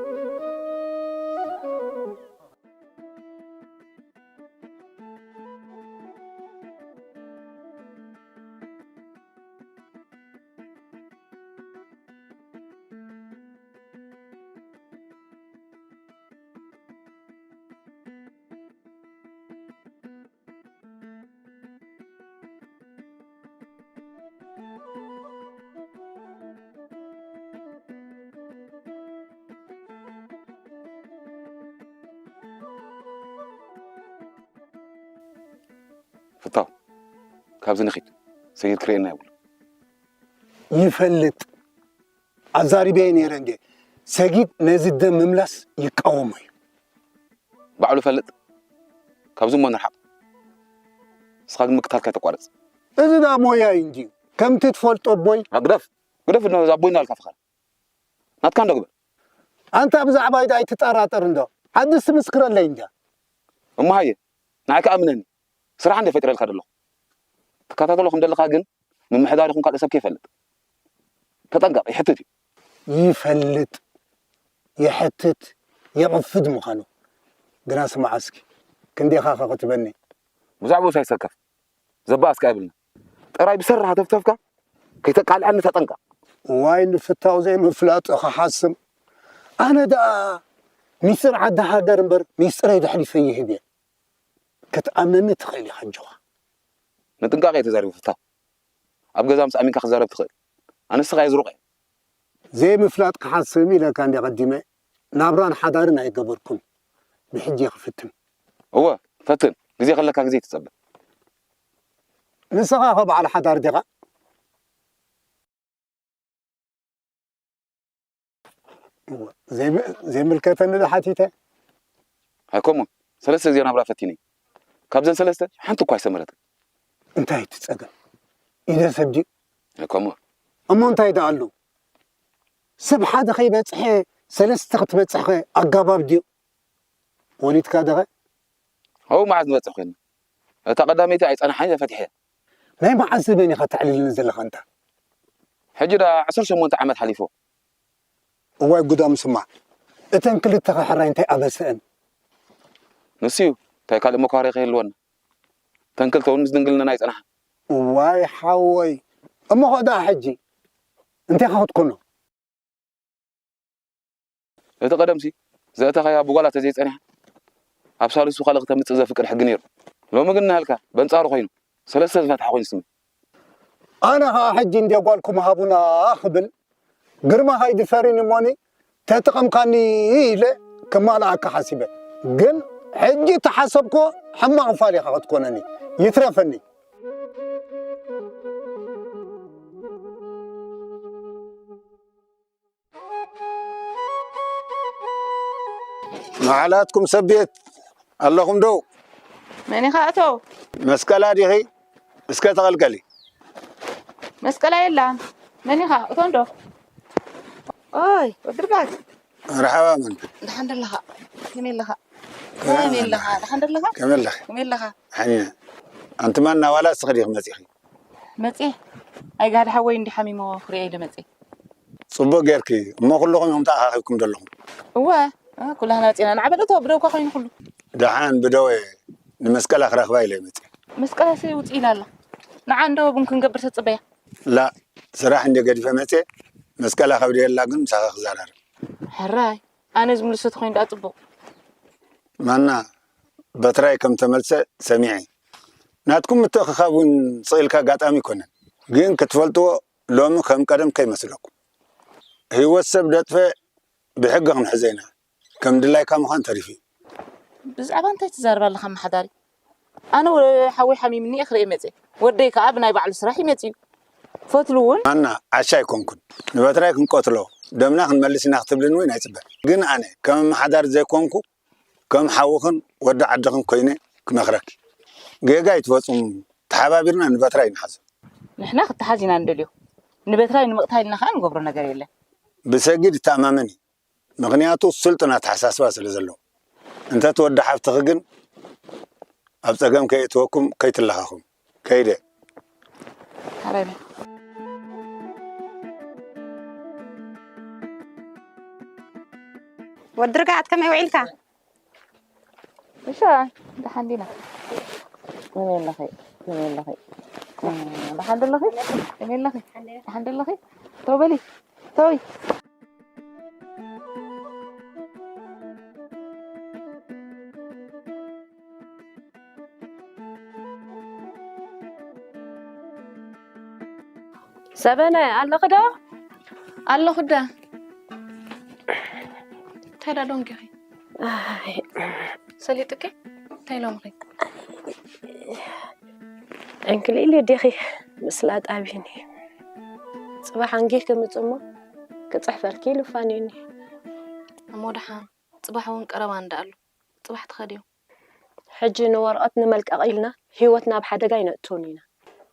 ፍታው፣ ካብዚ ንኺድ። ሰጊድ ክርእየና የብሉ። ይፈልጥ። ኣዛሪበየ ነይረ እንዴ? ሰጊድ ነዚ ደም ምምላስ ይቃወሞ እዩ። ባዕሉ ፈልጥ። ካብዚ እሞ ንርሓቕ። ንስኻ ግን ምክታልካ ኣይተቋርጽ። እዚ ደኣ ሞያ እዩ እንድዩ። ከምቲ ትፈልጦ ኣቦይ። ኣ፣ ግደፍ። ግደፍ፣ እዛ ኣቦይ እናበልካ ፍኸር። ናትካ እንዶ ግበር። ኣንታ ብዛዕባይ ደኣ ኣይትጠራጠር እንዶ። ዓዲ ትምስክረለይ እንድያ። እሞ ሃየ፣ ንዓይ ከኣ እምነኒ። ስራሕ እንደ ፈጢረልካ ዘለኹ። ትከታተሎ ከም ዘለኻ ግን ምምሕዳር ይኹን ካልእ ሰብ ከይፈልጥ። ተጠንቀቕ፣ ይሕትት እዩ። ይፈልጥ፣ ይሕትት፣ የቕፍድ ምዃኑ። ግና ስማዕ እስኪ፣ ክንደይኻ ኸ ክትበኒ? ብዛዕባኡስ ኣይሰከፍ። ዘባእስካ የብልና። ጥራይ ብሰራህ ተፍተፍካ ከይተቃልዐኒ ተጠንቀቕ። ዋይ ንፍታው ዘይምፍላጡ ክሓስም። ኣነ ደኣ ሚስጥር ዓዲ ሃገር እምበር ሚስጥረይ ደሕሊፈ ይህብ እየ። ክትኣምነኒ ትኽእል ኢኻ ኣጆኻ። ንጥንቃቄ ተዛሪቡ ፍታው። ኣብ ገዛ ምስ ኣሚንካ ክዛረብ ትኽእል። ኣነስ ስኻ እየ ዝሩቕ እየ። ዘይምፍላጥ ክሓስም ኢለካ እንደ ቀዲመ ናብራን ሓዳርን ኣይገበርኩን። ብሕጂ ክፍትን። እወ፣ ፈትን። ግዜ ከለካ ግዜ ትጸበ። ንስኻ ኸ በዓል ሓዳር ዲኻ? እወ፣ ዘይም-፣ ዘይምልከተኒ ዶ ሓቲተ? ኣይኮሙን። ሰለስተ ግዜ ናብራ ፈቲነ። ካብዘን ሰለስተ ሓንቲ እኳ ኣይሰመረትን። እንታይ እቲ ጸገም? ኢደ ሰብ ድዩ? ኣይኮሙን። እሞ እንታይ ደኣ ኣሎ? ሰብ ሓደ ከይበጽሐ ሰለስተ ክትበጽሕ ከ ኣጋባብ ድዩ? ወሊድካ ደኸ? ኣብኡ መዓዝ ንበጽሕ ኮይንና? እታ ቀዳመይቲ ኣይጸናሓን እያ ፈቲሐያ። ናይ መዓዝ ዘበን ኢኻ ተዕልልኒ ዘለኻ እንታ? ሕጂ ደኣ ዓሰርተ ሸሞንተ ዓመት ሓሊፎ። እዋይ ጉዶም ስማ፣ እተን ክልተ ከሕራይ እንታይ ኣበሰአን? ንሱ እዩ፣ እንታይ ካልእ መኳሪ ከይህልወና። እተን ክልተ እውን ምስ ድንግልናና ይጸንሓ። እዋይ ሓወይ፣ እሞ ኸ ደኣ ሕጂ እንታይ ኸ ክትኮኖ? እቲ ቀደምሲ ዘእተኻያ ብጓላ ተዘይጸኒሓ ኣብ ሳልሱ ካልእ ክተምጽእ ዘፍቅድ ሕጊ ነይሩ። ሎሚ ግን እናሃልካ በንጻሩ ኮይኑ ሰለስተ ዝፈትሓ ኮይኑ ስሚ። ኣነ ኸዓ ሕጂ እንደ ጓልኩም ሃቡና ክብል ግርማ ኸይድፈሪኒ እሞኒ ተጥቐምካኒ ኢለ ክማልኣካ ሓሲበ። ግን ሕጂ ተሓሰብክዎ ሕማቕ ፋል ኢኻ ክትኮነኒ። ይትረፈኒ። መዓላትኩም ሰብ ቤት ኣለኹም ዶ? መን ኢኻ እቶ? መስቀላ ዲኺ? እስከ ተቐልቀሊ። መስቀላ የላን። መን ኢኻ እቶ እንዶ? ኦይ ወድርጋት። መርሓባ መን? ደሓን ደለኻ? ከመይ ኣለኻ? ከመይ ኣለኻ? ደሓን ደለኻ? ከመይ ኣለኺ? ከመይ ኣለኻ? ሓኒና። ኣንቲ ማና ዋላ እስኺ ዲኺ መጺኺ? መጽየ። ኣይ ጋዲ ሓወይ እንዲ ሓሚሞ ክሪኦ ኢለ መጽየ። ጽቡቕ ጌርኪ። እሞ ኩልኹም እዮም ተኣኻኺብኩም ዘለኹም? እወ እ፣ ኩላህና መጺና። ንዓበል እቶ ብደውካ ኮይኑ ኩሉ። ደሓን ብደወ ንመስቀላ ክረኽባ ኢለ መጽየ። መስቀላሲ ውጽእ ኢላ ኣላ። ንዓ እንዶ ቡን ክንገብር ተጽበያ። ላ ስራሕ እንደ ገዲፈ መጽየ። መስቀላ ከብደ የላ ግን ምሳኻ ክዘራረብ። ሕራይ ኣነ ዝምልሶ ተኾይኑ ደኣ ጽቡቕ። ማና በትራይ ከም ተመልሰ ሰሚዐ። ናትኩም ምትእኽኻብ እውን ስቕ ኢልካ ኣጋጣሚ ኣይኮነን። ግን ክትፈልጥዎ ሎሚ ከም ቀደም ከይመስለኩም። ህይወት ሰብ ደጥፈ ብሕጊ ክንሕዞ ኢና። ከም ድላይካ ምዃን ተሪፉ እዩ። ብዛዕባ እንታይ ትዛረብ ኣለኻ ኣመሓዳሪ? ኣነ ወ-፣ ሓወይ ሓሚምኒ እየ ክርኢ መፅእ። ወደይ ከዓ ብናይ ባዕሉ ስራሕ እዩ መፅኡ። ፈትሉ እውን ኣና ዓሻ ኣይኮንኩን። ንበትራይ ክንቀትሎ ደምና ክንመልስ ኢና ክትብልኒ እውን ኣይፅበን። ግን ኣነ ከም ኣመሓዳሪ ዘይኮንኩ ከም ሓውኽን ወዲ ዓድኽን ኮይነ ክመኽረኪ። ጌጋ ኣይትፈፅሙ። ተሓባቢርና ንበትራይ ንሓዞ። ንሕና ክተሓዝ ኢና ንደልዮ። ንበትራይ ንምቕታል ኢልና ከዓ ንገብሮ ነገር የለን። ብሰጊድ ይተኣማመን እዩ። ምኽንያቱ ስልጡን ኣተሓሳስባ ስለ ዘለዎ። እንተ እቲ ወዲ ሓፍትኺ ግን ኣብ ፀገም ከየእትወኩም ከይትለኻኹም። ከይደ። ሓራይ በል። ወዲ ርግኣት ከመይ ውዒልካ? እሻ ደሓን ዲና? ከመይ ኣለኺ? ከመይ ኣለኺ? ደሓን ደለኺ? ከመይ ኣለኺ? ደሓን ደለኺ? ተው በሊ። ተውይ። ሰበነ ኣለኺ ዶ? ኣለኹ ዳ። እንታይ ዳ ዶንጊኺ? ሰሊጥኪ? እንታይ ኢሎምኺ? ዕንክሊል ዲኺ? ምስላ ጣቢኒ። ጽባሕ ኣንጊህ ክምጽእ እሞ ክጽሕፈልኪ ኢሉ ፋንዩኒ። እሞ ደሓን ጽባሕ እውን ቀረባ እንዳ ኣሎ። ጽባሕ ትኸድዮ። ሕጂ ንወረቐት ንመልቀቕ ኢልና ህይወትና ኣብ ሓደጋ ኣይነእትውን ኢና።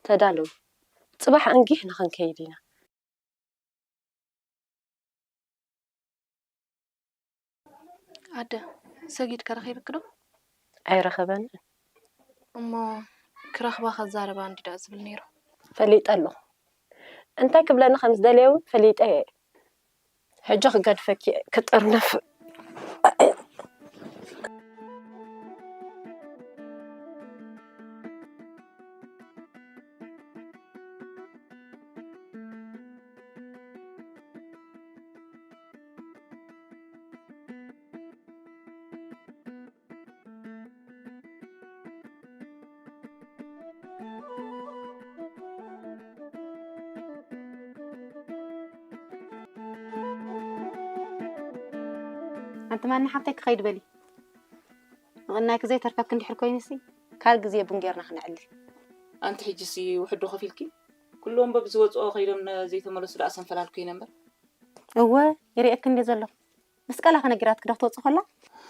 ተዳለዉ። ጽባሕ ኣንጊህ ንኽንከይድ ኢና። ኣደ፣ ሰጊድ ከ ረኺብኪ ዶ? ኣይረኸበን። እሞ ክረኽባ ከዛረባ እንዲ ደኣ ዝብል ነይሩ። ፈሊጠ ኣለኹ። እንታይ ክብለኒ ከም ዝደለየ እውን ፈሊጠ እየ። ሕጂ ክገድፈኪ እየ፣ ክጥርነፍ። ኣንቲ ማና ሓብተይ ክኸይድ በሊ። ምቕናይኪ ዘይተርፈኪ እንድሕር ኮይኑሲ ካልእ ግዜ ቡን ጌርና ክነዕልል። ኣንቲ ሕጂሲ ውሕዱ ከፊልኪ? ኩሎም በብዝወፅኦ ከይዶም ነ-፣ ዘይተመለሱ ደኣ ሰንፈላል ኮይነ እምበር። እወ ይርእየኪ እንድየ ዘለኹ። መስቀላ ከነጊራትኪ ዶ ክትወፂ ከላ?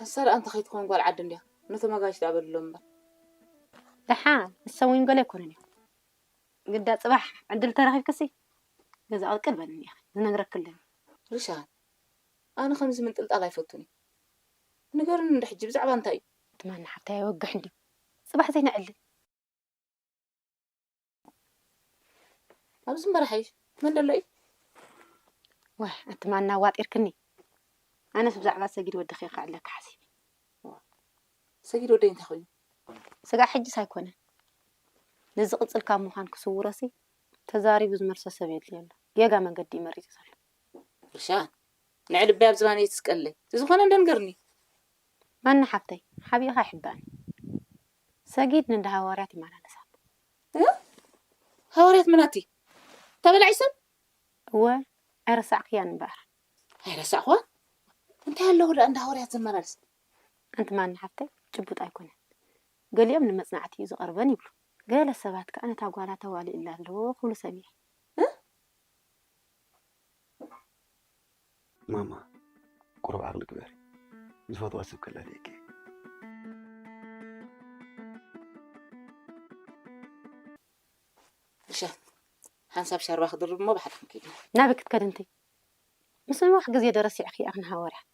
ንሳ ደኣ እንተ ከይትኸውን ጓል ዓዲ እንድያ። ነቶም ኣጋይሽ ደኣ በልሎም እምበር። ደሓን ንሶም እውን ገለ ኣይኮኑን እዮም። ግዳ ፅባሕ ዕድል ተረኺብክሲ ገዛ ቅልቅል በልኒ ኢኺ። ዝነግረኪ ኣለኒ። ርሻን፣ ኣነ ከምዚ ምንጥልጣል ኣይፈቱን እየ። ንገርኒ እንደ ሕጂ ብዛዕባ እንታይ እዩ? ትማና ሓብታይ ኣይወግሕ እንድዩ። ፅባሕ ዘይነዕልል። ኣብዚ እምበር ሓይሽ መን ደሎ እዩ? ወህ፣ ኣቲ ማና ዋጢርክኒ። ኣነስ ብዛዕባ ሰጊድ ወድኺ ከዕለካ ሓሲብ። ሰጊድ ወደይ እንታይ ኮይኑ? ስጋዕ ሕጅስ ኣይኮነን። ንዝቕጽል ካብ ምዃን ክስውሮሲ ተዛሪቡ ዝመልሶ ሰብ የድልዮ ኣሎ። ጌጋ መንገዲ እዩ መሪጹ ዘሎ። ርሻን፣ ንዕልቢ ኣብ ዝባን እየ ትስቀለይ። እቲ ዝኾነ እንደንገርኒ። ማና ሓብተይ፣ ሓቢእኻ ይሕባእኒ። ሰጊድ ንእንዳ ሃዋርያት ይመላለስ ኣሎ። እ? ሃዋርያት ምናቲ? ተበላዒ ሰብ? እወ፣ ኣይረሳዕክያን እምበኣር። ኣይረሳዕኳን? እንታይ ኣለዎ ደኣ እንዳ ሃዋርያት ዘመላልስ? ኣንቲ ማና ሓብተይ፣ ጭቡጥ ኣይኮነን። ገሊኦም ንመጽናዕቲ እዩ ዝቐርበን ይብሉ። ገለ ሰባት ከኣ ነታ ጓላ ተዋሊእላ ኣለዎ ክብሉ ሰሚዐ። እ? ማማ፣ ቁሩብ ዓቕሊ ግበሪ። ዝፈትዋ ሰብ ከላ ደይከ። እሺ፣ ሓንሳብ ሻርባ ክድርብ እሞ ብሓደ ክንከይድ ኢና። ናበይ ክትከድ እንትይ? ምስ ነዊሕ ግዜ ዶ ረሲዕክያ ንሃዋርያት?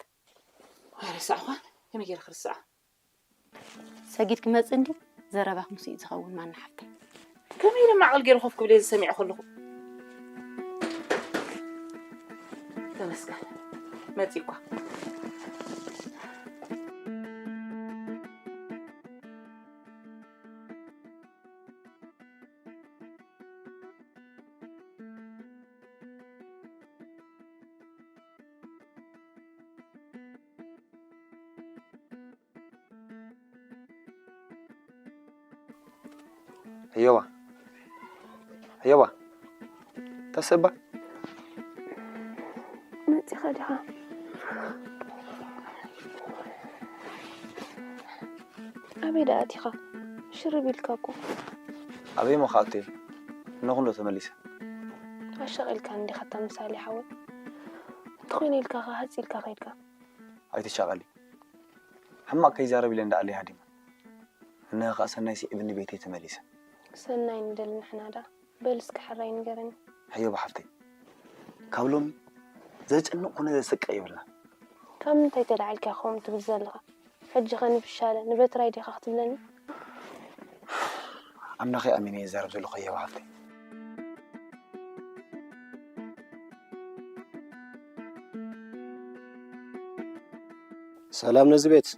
ኣይረሳዕኳን፣ ከመይ ገይረ ክርስዓ? ሰጊድ ክመጽእ እንድዩ፣ ዘረባኽ ምስ እዩ ዝኸውን ማና ሓፍተይ። ከመይ ኢለ ማዕቕል ገይረ ኮፍ ክብል እየ ዝሰሚዐ ከለኹ። ተመስገን፣ መጺእኳ። ሕዮባ፣ ሕዮባ፣ ተሰባ። መጺኻ ዲኻ? ኣበይ ደኣ ኣቲኻ? ሽርብ ኢልካ እኮ። ኣበይ እሞ ክኣቱ እየ? እነኹ እንዶ ተመሊሰ። ኣሻቒልካኒ ዲኻ እታ ምሳሌ ሓወይ? እንተኾይነ ኢልካ ኸኣ ሃጽ ኢልካ ከይድካ። ኣይትሻቐሊ። ሕማቕ ከይዛረብ ኢለ እንዳኣለይ ሃዲመ። እነሀ ኸኣ ሰናይ ስዒብኒ ቤተይ ተመሊሰ። ሰናይ ንደሊ ንሕና ደኣ። በል እስከ ሕራይ ንገረኒ። ሕዮባ ሓፍተይ፣ ካብ ሎሚ ዘጨንቕ ኮነ ዘስቅቕ የብልና። ካብ ምንታይ ተላዒልካ ከምኡ ትብል ዘለኻ? ሕጂ ኸ ንፍሻለ ንበትራይ ዲኻ ክትብለኒ? ኣምላኸይ ኣሚነ እየ ዝዛረብ ዘለኹ ሕዮባ ሓፍተይ። ሰላም ነዚ ቤት።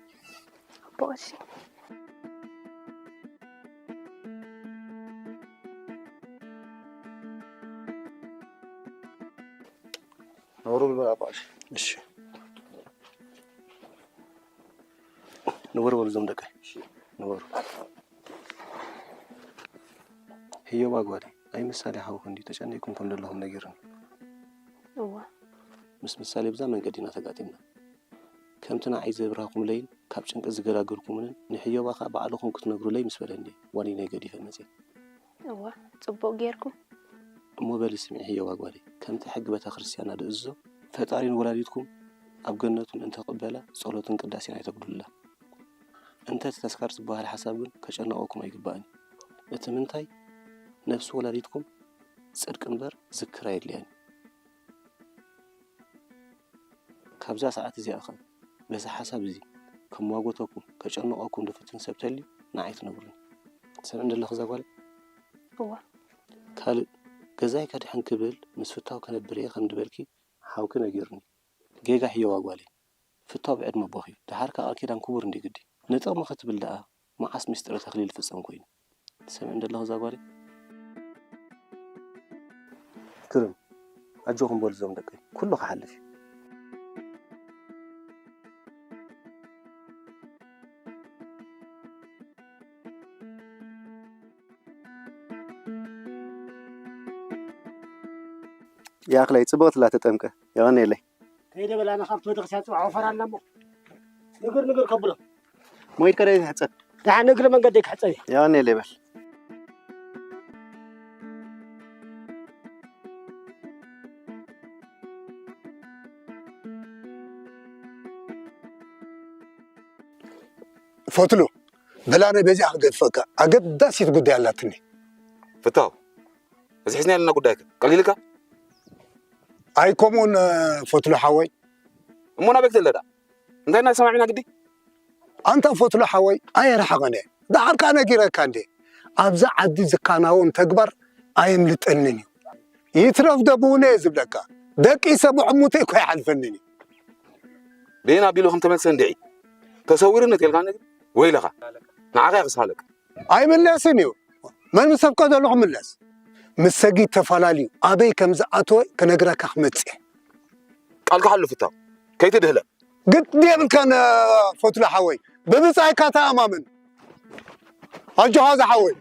ኣቦ ቀሺ። ንበሩ ብልበል ኣቦ ቀሺ። እሺ። ንበሩ በሉ እዞም ደቀይ። እሺ። ንበሩ። ህዮባ ጓለይ፣ ኣይ ምሳሌ ሓውኺ እንድዩ ተጨኒቕኩም ከም ዘለኹም ነጊሩኒ። እወ። ምስ ምሳሌ ብዛ መንገዲ ኢና ተጋጢምና። ከምቲ ንዓይ ዘብራህኩምለይን ካብ ጭንቂ ዝገላገልኩምንን ንሕዮባ ኸኣ ባዕልኹም ክትነግሩለይ ምስ በለኒ ዋኒነይ ገዲፈ መጽየ። እወ፣ ጽቡቕ ጌርኩም። እሞ በሊ ስምዒ ሕዮባ ጓለይ፣ ከምቲ ሕጊ ቤተ ክርስቲያንና ዝእዝዞ፣ ፈጣሪ ንወላዲትኩም ኣብ ገነቱ ምእንቲ ክቕበላ ጸሎትን ቅዳሴን ኣይተጉድሉላ። እንተ እቲ ተስካር ዝበሃል ሓሳብ ግን ከጨንቐኩም ኣይግባእን እዩ። እቲ ምንታይ፣ ነፍሲ ወላዲትኩም ጽድቂ እምበር ዝክር ኣየድልያን እዩ። ካብዛ ሰዓት እዚኣ ኸ በዚ ሓሳብ እዚ ከመዋጎተኩም ከጨንቐኩም ዝፍትን ሰብ ተልዩ ንዓይ ትነግሩኒ። ትሰምዕኒ ዘለኺ እዛ ጓል? እዋ። ካልእ፣ ገዛይ ከድሕን ክብል ምስ ፍታው ክነብር እየ ከም ዝበልኪ ሓውኪ ነጊሩኒ። ጌጋ ሕየዋ ጓለይ። ፍታው ብዕድመ ኣቦኺ እዩ። ደሓር ከኣ ቃል ኪዳን ክቡር እንድዩ ግዲ። ንጥቕሚ ክትብል ደኣ መዓስ ምስጢረ ተኽሊል ይፍጸም ኮይኑ። ትሰምዕኒ ዘለኺ እዛ ጓለይ? ግርም፣ ኣጆኹም በሉ እዞም ደቀይ፣ ኩሉ ክሓልፍ እዩ። ይኣኽለይ፣ ጽብቕቲ እላ ተጠምቀ። የቐንየለይ። ከይደ በላና ካብቲ ቤተክርስትያን ጽባሕ ወፈራ ኣላ እሞ። ንግር ንግር ከብሎ። ሞይድ ከደ ይሕጸብ። ደሓን እግሪ መንገደይ ክሕጸብ እየ። የቐንየለይ በል። ፈትሉ፣ በላነ በዚኣ ክገድፈካ ኣገዳሲት ጉዳይ ኣላትኒ። ፍታው፣ እዚ ሒዝና ያለና ጉዳይ ከ ቀሊልካ? ኣይ ከምኡን ፈትሉ ሓወይ። እሞ ናበይ ክትለ ደኣ? እንታይ እናሰማዕና ግዲ? ኣንታ ፈትሉ ሓወይ፣ ኣየርሓቐነ። ደሓር ከኣ ነጊረካ እንዴ። ኣብዛ ዓዲ ዝከናወን ተግባር ኣየምልጠንን እዩ። ይትረፍ ዶ ብውነ እየ ዝብለካ። ደቂሰ ብዕሙተይ እኮ ኣይሓልፈንን እዩ። ቤን ኣቢሉ ከም ተመልሰ እንድዒ ተሰዊርነት የልካ ነገር ወይለኻ ንዓኻ ክሳለቅ ኣይምለስን እዩ። መን ምስ ተፍቀደሉ ክምለስ? ምስ ሰጊድ ተፈላልዩ ኣበይ ከም ዝኣተወ ክነግረካ ክመጽእ እየ። ቃልካ ሓሉ ፍታው ከይትድህለ ግዲ የብልካን ፈትሉ ሓወይ፣ ብብጻይካ ተኣማመን። ኣጆኻ ዝሓወይ።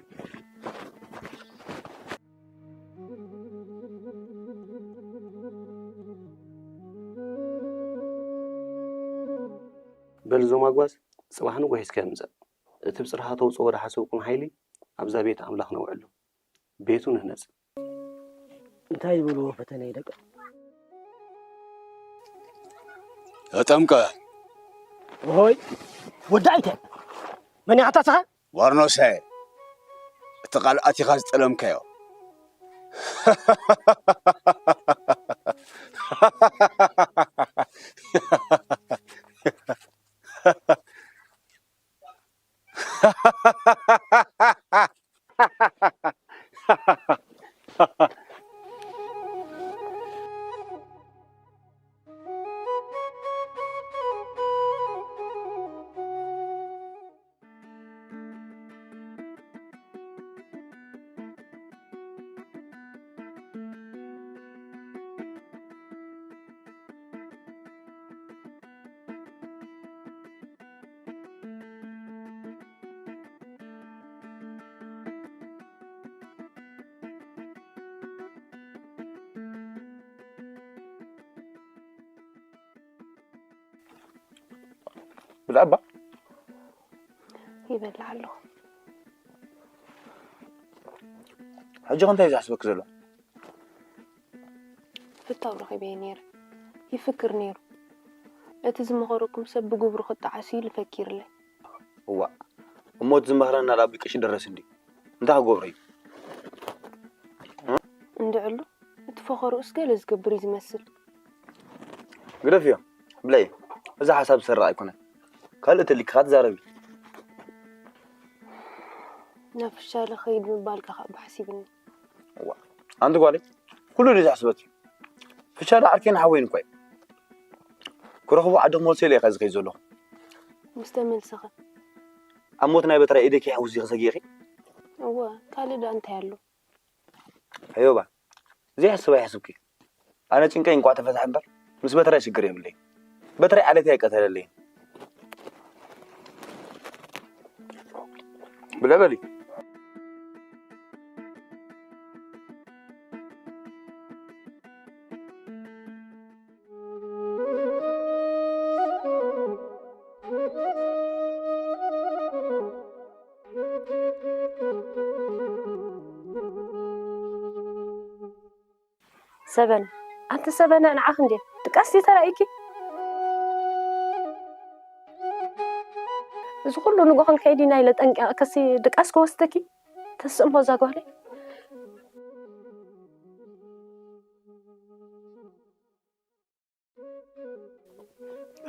በል እዞም ኣጓዝ ጽባሕ ንጉሕ ሒዝካዮም ምጻእ። እቲ ብጽርሃ ተውጽኦ ወደ ሓሰብኩም ሓይሊ ኣብዛ ቤት ኣምላኽ ነውዕሎ። ቤቱ ንህነጽ። እንታይ ይበልዎ ፈተነ ይደቀ ተጠምቀ ሆይ ወዳይተ መን ያዕታስኻ ዋርኖሰ እቲ ቃል ኣቲኻ ዝጠለምካዮ ብዛዕባ ይበልዕ ኣለኹ። ሕጂ ከ እንታይ እዩ ዝሓስበክ ዘሎ? ፍታው ረኺበዮ ነይረ። ይፍክር ነይሩ። እቲ ዝመኸረኩም ሰብ ብግብሩ ክጠዓስ ኢሉ ፈኪርለይ። እዋእ እሞ እቲ ዝመኽረና ዳኣ ብቅሽ ድረስ እንድዩ። እንታይ ክገብሮ እዩ? እንድዕሉ እቲ ፈኸርኡስ ገለ ዝገብር እዩ ዝመስል። ግደፍዮ ብለይ። እዚ ሓሳብ ዝሰርቕ ኣይኮነን። ካልእ ተሊክኻ ትዛረቢ። ናብ ፍሻለ ኸይድ ምባልካ ከኣ ባሕሲብኒ። እዋ ኣንቲ ጓለይ ኩሉ ድዩ ዝሕስበኪ? ፍሻለ ዓርከይን ሓወይን እኳ እዩ። ክረኽቦ ዓዲ ክመልሶ ኢለ እየ ዝኸይድ ዘለኹ። ምስ ተመልሰኸ? ኣብ ሞት ናይ በትራይ ኢደኪ ሓውሲ ክሰጊእኺ? እወ ካልእ ደኣ እንታይ ኣሎ? ኣዮባ ዘይሕስብ ኣይሕስብኪ። ኣነ ጭንቀይ እንቋዕ ተፈትሐ እምበር ምስ በትራይ ሽግር የብለይ። በትራይ ዓሌተይ ኣይቀተለለይን። ብልዕ በሊ። ሰበን ኣንቲ ሰበነ ንዓኽ እንዴ ድቃስ ተራእይኪ? እዚ ኩሉ ንጎ ክንከይድ ኢና ኢለ ጠንቂቐ ከሲ ድቃስ ክወስደኪ ተስእሞ እዛ ጓለይ።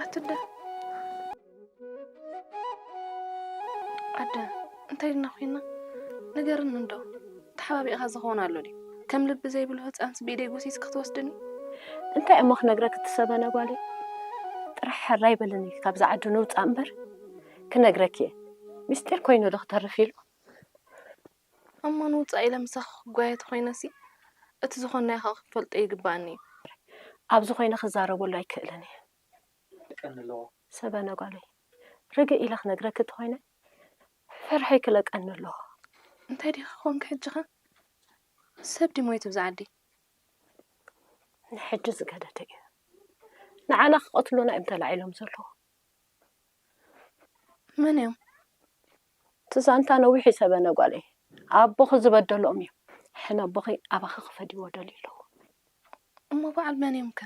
ኣትደ ኣደ እንታይ ድና ኮይና ንገርኒ እንዶ ተሓባቢእኻ ዝኸውን ኣሎ ድዩ ከም ልቢ ዘይብሉ ህፃንስ ብኢደይ ጎሲስ ክትወስድኒ እንታይ እሞ ክነግረክ እትሰበነ ጓለይ ጥራሕ ሕራይ በልኒ ካብዛ ዓዲ ንውፃእ እምበር ክነግረክ እየ ሚስጢር ኮይኑ ዶ ክተርፍ ኢሉ እሞ ንውፃእ ኢለ ምሳኺ ክጓየ ተኾይነሲ እቲ ዝኾንናዮ ከዓ ክፈልጦ ይግበኣኒ እዩ። ኣብዚ ኮይነ ክዛረበሉ ኣይክእልን እየ። ሰበነ ጓለይ ርግእ ኢለ ክነግረኪ እንተኾይነ ፍርሐይ ክለቀኒ ኣለዎ። እንታይ ዲኺ ኮንኪ ሕጂ ኸ? ሰብ ድዩ ሞይቱ ኣብዚ ዓዲ? ንሕጂ ዝገደደ እዩ። ንዓና ክቐትሉና እዮም ተላዒሎም ዘለዉ። መን እዮም? እቲ ዛንታ ነዊሕ ይሰበነ ጓለይ። ኣቦኺ ዝበደሎም እዮም። ሕነ ኣቦኺ ኣባኺ ክፈድይዎ ደልዩ ኣለዉ። እሞ በዓል መን እዮም ከ?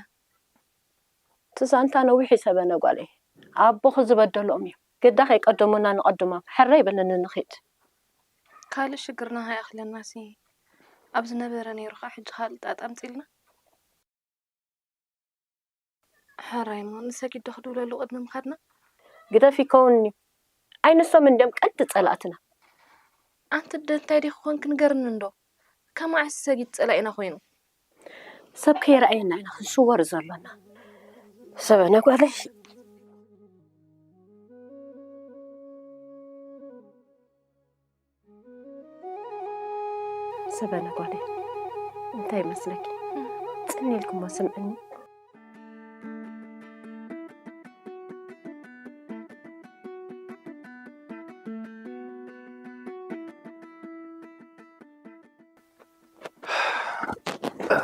እቲ ዛንታ ነዊሕ ይሰበነ ጓለይ። ኣቦኺ ዝበደሎም እዮም። ግዳ ከይቀደሙና ንቐድሞም። ሕራይ በልኒ ንኺድ። ካልእ ሽግርና ከይኣኽለናሲ ኣብ ዝነበረ ነይሩ ከዓ ሕጂ ካልእ ጣጣ ኣምፂልና። ሕራይ እሞ ንሰጊድ ዶ ክድውለሉ ቅድሚ ምኻድና? ግደፊ ይከውንኒ። ኣይ ንሶም እንድዮም ቀንዲ ፀላእትና። ኣንቲ ኣደ እንታይ ዲኺ ኮንኪ ንገርኒ እንዶ? ካብ መዓስ ሰጊድ ፀላኢና ኮይኑ? ሰብ ከይረኣየና ኢና ክንስወር ዘሎና። ሰበነ ጓለይ። ሰበነ ጓለይ፣ እንታይ ይመስለኪ? ጽን ኢልክሞ ስምዕኒ።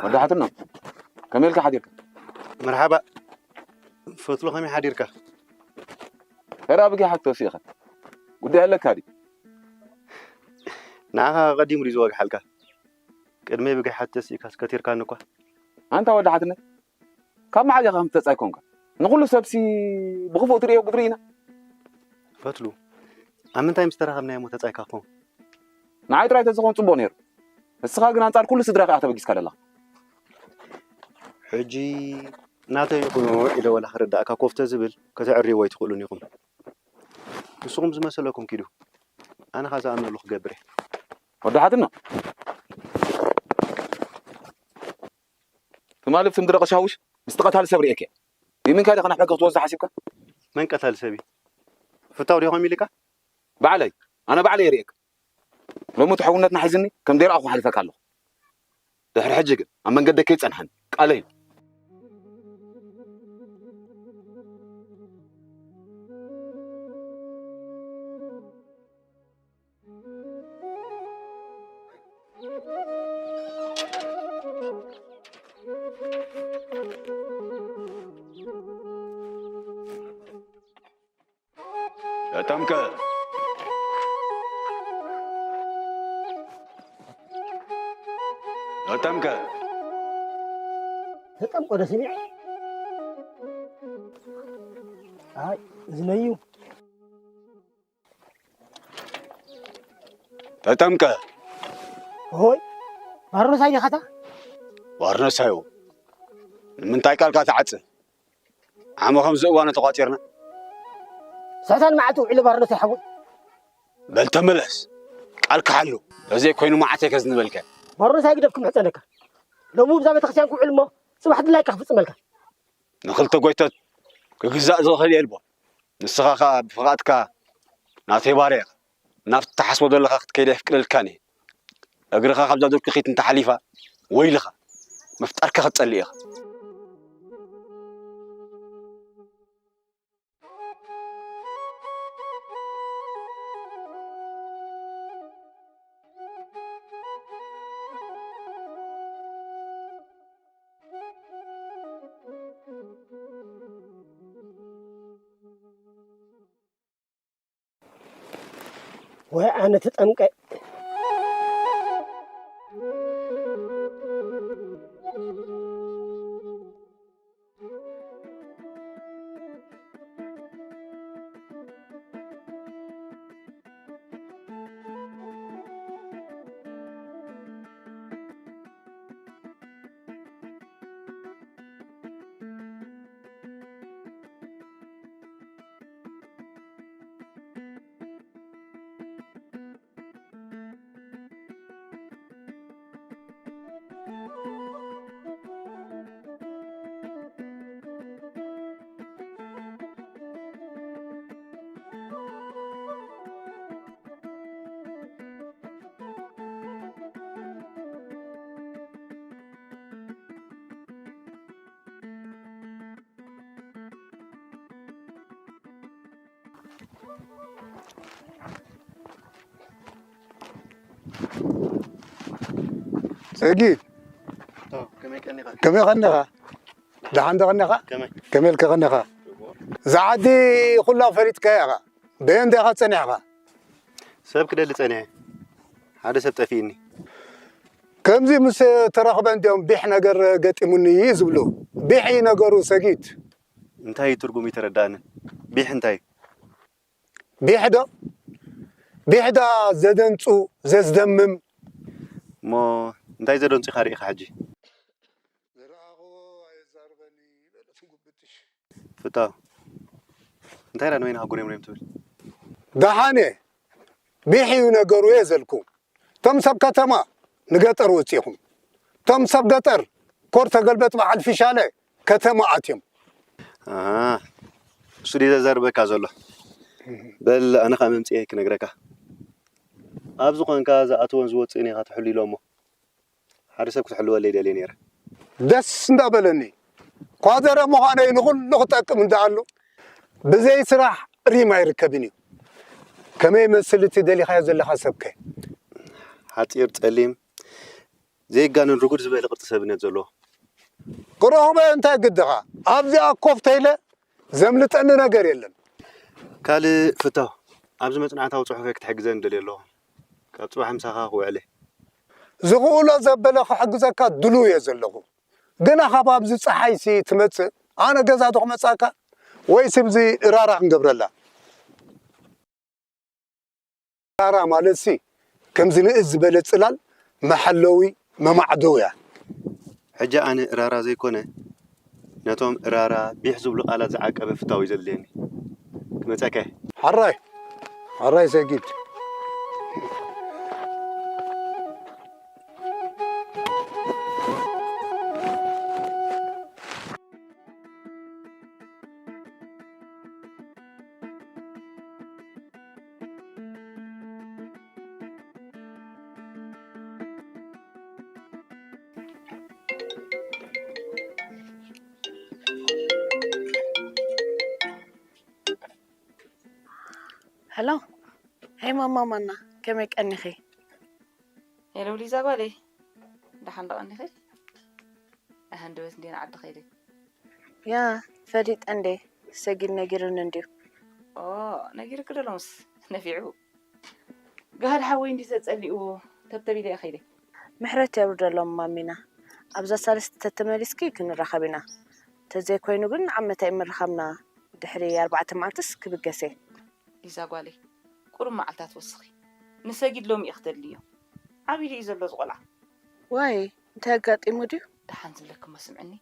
ወዲ ሓትኖ፣ ከመይ ኢልካ ሓዲርካ? መርሓባ ፈትሉ፣ ከመይ ሓዲርካ? ከዳ ብጊ ሓቶ ሲኢኻ ጉዳይ ኣለካ ድዩ? ንዓኻ ቀዲሙ ድዩ ዝወግሓልካ? ቅድመይ ብጊ ሓቶ ሲኢካስ ከቲርካኒ እኳ። ኣንታ ወዲ ሓትነት፣ ካብ መዓዝ ኢኻ ከም ተጻይ ኮንካ? ንኹሉ ሰብሲ ብኽፉእ ትርእዮ ግብሪ ኢና። ፈትሉ፣ ኣብ ምንታይ ምስ ተራኸብና እሞ ተጻይካ ክኸውን? ንዓይ ጥራይ ተዝኸውን ጽቡቕ ነይሩ። ንስኻ ግን ኣንጻር ኩሉ ስድራኻ ኢኻ ተበጊስካ ዘለኻ። ሕጂ ናተይ ይኹኑ ኢለ ወላ ክርዳእካ ኮፍ ተዝብል ከተዕርይዎ ኣይትኽእሉን ኢኹም። ንስኹም ዝመሰለኩም ኪዱ። ኣነ ኸኣ ዝኣምነሉ ክገብር እየ። ወዲ ሓትኖ። ትማሊ ብቲ ምድረ ቀሻውሽ ምስቲ ቀታሊ ሰብ ርእየኪ እየ። ይምንካይ ዲኻ ናብ ሕጊ ክትወስዶ ሓሲብካ? መን ቀታሊ ሰብ እዩ? ፍታው ዲኹም ኢልካ? ባዕለይ፣ ኣነ ባዕለይ የርእየካ። ሎሚ እቲ ሕውነትና ሒዝኒ ከም ደይረኣኹ ሓልፈካ ኣለኹ። ድሕሪ ሕጂ ግን ኣብ መንገደይ ከይጸንሐኒ ቃለይ እዩ። ተጠምቀ። ተጠምቀ። ተጠምቆ ዶ ስሚዐ? ኣይ፣ እዝነዩ። ተጠምቀ። ሆይ፣ ባርኖሳይ ዲኻታ? ባርኖሳይ እዎ። ንምንታይ ቃልካ ትዓጽ? ዓመ ከምዚ እዋኑ ተቋጺርና። ስሕታን መዓልቲ ውዒለ ባርኖሳይ ሓወይ። በል ተመለስ። ቃልካ ሓሉ። ተዘይ ኮይኑ መዓተይ ከዝንበልካ። ባርኖሳይ ግደፍ ክምሕጸነካ። ሎሚ ብዛ ቤተክርስትያን ክውዕል እሞ፣ ጽባሕ ድላይካ ክፍጽመልካ። ንኽልተ ጎይቶት ክግዛእ ዝኽእል የልቦን። ንስኻ ኸኣ ብፍቓድካ ናተይ ባርያ ኢኻ። ናብቲ ትሓስቦ ዘለኻ ክትከይድ ኣየፍቅደልካን እየ። እግርኻ ካብዛ ዱር ክኺት እንተሓሊፋ፣ ወይልኻ፣ ምፍጣርካ ክትጸልእ ኢኻ። ወይ ኣነ ተጠምቀ። ጸጊ፣ ኣቶ፣ ከመይ ቀኒኻ? ከመይ ቀኒኻ? ደሓን ዶ ቀኒኻ? ከመይ? ከመይ ኢልካ ቀኒኻ? ጽቡቕ። እዛ ዓዲ ኩላ ፈሊጥካያ ኢኻ። በየን ዲኻ ጸኒሕካ? ሰብ ክደሊ ጸኒሐ። ሓደ ሰብ ጠፊእኒ። ከምዚ ምስ ተረኽበ እንድዮም ቢሕ ነገር ገጢሙኒ ዝብሉ። ቢሕ እዩ ነገሩ ሰጊድ። እንታይ እዩ ትርጉሙ ይተረዳእንን። ቢሕ እንታይ እዩ? ቢሕ ዶ? ቢሕ ዳ ዘደንጹ፣ ዘዝደምም። እሞ እንታይ ዘደንጹ ኢኻ ርኢኻ ሕጂ? ዝረኣኽዎ ኣየዛርበኒ በለ ትጉብትሽ። ፍታው። እንታይ ዳ ንበይንኻ ጉሬምሬም ትብል? ደሓነ፣ ቢሕ እዩ ነገሩ እየ ዘልኩ። እቶም ሰብ ከተማ ንገጠር ወጺኹም። እቶም ሰብ ገጠር ሽኮር ተገልበጥ በዓል ፊሻለ ከተማ ኣትዮም። ኣሃ፣ እሱ ድዩ ዘዛርበካ ዘሎ? በል፣ ኣነ ኸኣ መምጽኤ ክነግረካ። ኣብዚ ኾንካ ዝኣትዎን ዝወጽእን ኢኻ ትሕሉ ኢሎሞ። ሓደ ሰብ ክትሕልወለይ ደልየ ነይረ። ደስ እንዳበለኒ። ኳዘረ ምዃነይ ንኹሉ ክጠቅም እንዳኣሉ፣ ብዘይ ስራሕ ሪም ኣይርከብን እዩ። ከመይ ይመስል እቲ ደሊኻዮ ዘለኻ ሰብከ? ሓጺር፣ ጸሊም፣ ዘይጋነን ርጉድ ዝበለ ቅርጺ ሰብነት ዘለዎ። ክረኽቦ እንታይ ግድኻ? ኣብዚኣ ኮፍ ተይለ ዘምልጠኒ ነገር የለን። ካልእ ፍታው፣ ኣብዚ መጽናዕታዊ ጽሑፈይ ክትሕግዘኒ ደልየ ኣለኹ። ካብ ጽባሕ ምሳኻ ክውዕል እየ። ዝኽእሎ ዘበለ ክሕግዘካ ድሉው እየ ዘለኹ። ግና ካብ ኣብዚ ጸሓይሲ ትመጽእ፣ ኣነ ገዛ ዶ ክመጻካ? ወይስ ኣብዚ እራራ ክንገብረላ? እራራ ማለትሲ፣ ከምዚ ንእስ ዝበለ ጽላል መሐለዊ፣ መማዕደዊ እያ። ሕጂ ኣነ እራራ ዘይኮነ፣ ነቶም እራራ ቢሕ ዝብሉ ቃላት ዝዓቀበ ፍታው እዩ ዘድልየኒ። ክመጸካ እየ። ሕራይ፣ ሕራይ ሰጊድ። ሄሎ፣ ሄይ ማማ ማና፣ ከመይ ቀኒኺ? ሄሎ ሊዛ ጓለይ፣ ደሓን ዶ ቀኒኺ? ኣይ ሃንደበት እንዴ ንዓዲ ኸይደ። ያ፣ ፈሊጠ እንዴ፣ ሰጊድ ነጊሩኒ እንድዩ። ኦ፣ ነጊሩኪ ዶ ሎምስ ነፊዑ። ጋህዲ ሓወይ እንድዩ ተጸሊእዎ፣ ተብተብ ኢለ እየ ኸይደ። ምሕረት የውርደሎም ማሚና። ኣብዛ ሳልስቲ ተተመሊስኪ ክንራኸብ ኢና። ተዘይኮይኑ ግን ንዓመታ እዩ ምርኻብና። ድሕሪ ኣርባዕተ መዓልትስ ክብገስ እየ። ሊዛ ጓለይ፣ ቁሩብ መዓልታት ወስኺ። ንሰጊድ ሎሚ እዩ ክደልዮ። ዓብዩ እዩ ዘሎ እዚ ቆልዓ። ዋይ፣ እንታይ ኣጋጢሙ ድዩ? ደሓን ዝብለኪ እሞ ስምዕኒ፣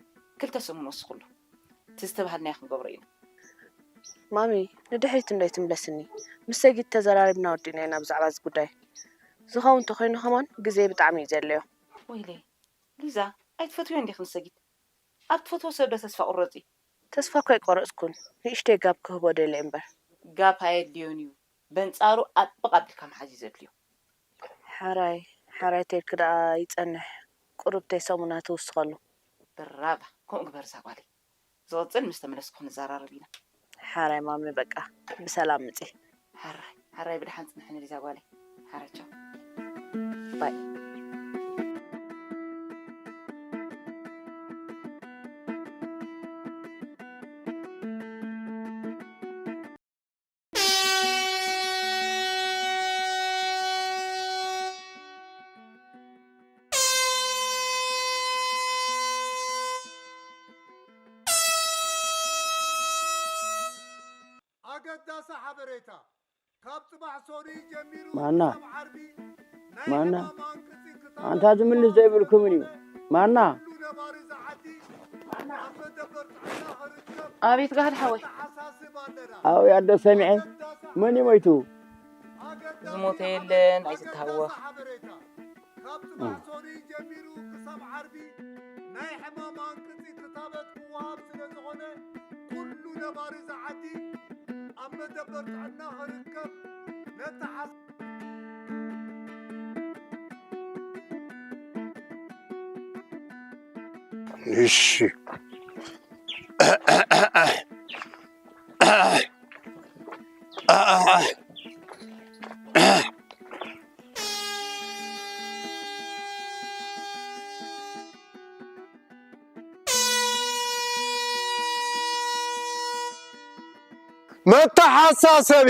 ክልተ ሰሙን ወስኽሉ። እቲ ዝተባሃልናዮ ክንገብሮ ኢና። ማሚ፣ ንድሕሪት እንዶ ኣይትምለስኒ። ምስ ሰጊድ ተዘራሪብና ወዲእና ኢና ብዛዕባ እዚ ጉዳይ። ዝኸውን እንተኾይኑ ከማን ግዜ ብጣዕሚ እዩ ዘድልዮ። ወይለይ፣ ሊዛ፣ ኣይትፈትውዮን ዲኺ ንሰጊድ? ኣብ ትፈትዎ ሰብ ዶ ተስፋ ቁረጺ? ተስፋ እኮ ኣይቆረጽኩን። ንእሽተይ ጋብ ክህቦ ደልየ እምበር። ጋብ ኣየድልዮን እዩ። በንጻሩ ኣጥብቕ ኣቢልካ ምሓዝ እዩ ዘድልዮ። ሓራይ፣ ሓራይ ተይልኪ ደኣ ይጸንሕ። ቁሩብ ተይ ሰሙና ትውስኸሉ። ብራቫ፣ ከምኡ ግበር እዛ ጓለይ። ዝቕጽል ምስ ተመለስኩ ክንዘራረብ ኢና። ሓራይ ማሚ፣ በቃ ብሰላም ምጺ። ሓራይ፣ ሓራይ ብደሓን ጽንሕኒ ሊዛ ጓለይ። ሓራይ ቻው። ባይ። ኣገዳሲ ሓበሬታ። ካብ ጽባሕ ሶሪ ጀሚሩ ማና? ክሳብ ዓርቢ ናይ ማና? ሕማም ኣንቅጺ ክታበት ኣንታ ዝምልስ ዘይብልኩምን እዩ። ማና? ኩሉ ነባሪ ዝዓዲ ኣብ መደበር ጥዕና ክርከብ ኣቤት ጋህዲ ሓወይ። ነተሓሳስብ ኣለና። ኣው ያደ ሰሚዐ። ኣገዳሲ መን ይሞይቱ? ኣገዳሲ ዝሞተ የለን፣ ሓበሬታ፣ ኣይትተሃወኽ። ኣገዳሲ ሓበሬታ። ካብ ጽባሕ ሶሪ ጀሚሩ ክሳብ ዓርቢ ናይ ሕማም ኣንቅጺ ክታበት ክወሃብ ስለ ዝኾነ፣ ኩሉ ነባሪ እዚ ዓዲ ኣብ መደበር ጥዕና ክርከብ ነተሓስ- እሺ። መተሓሳሰቢ፣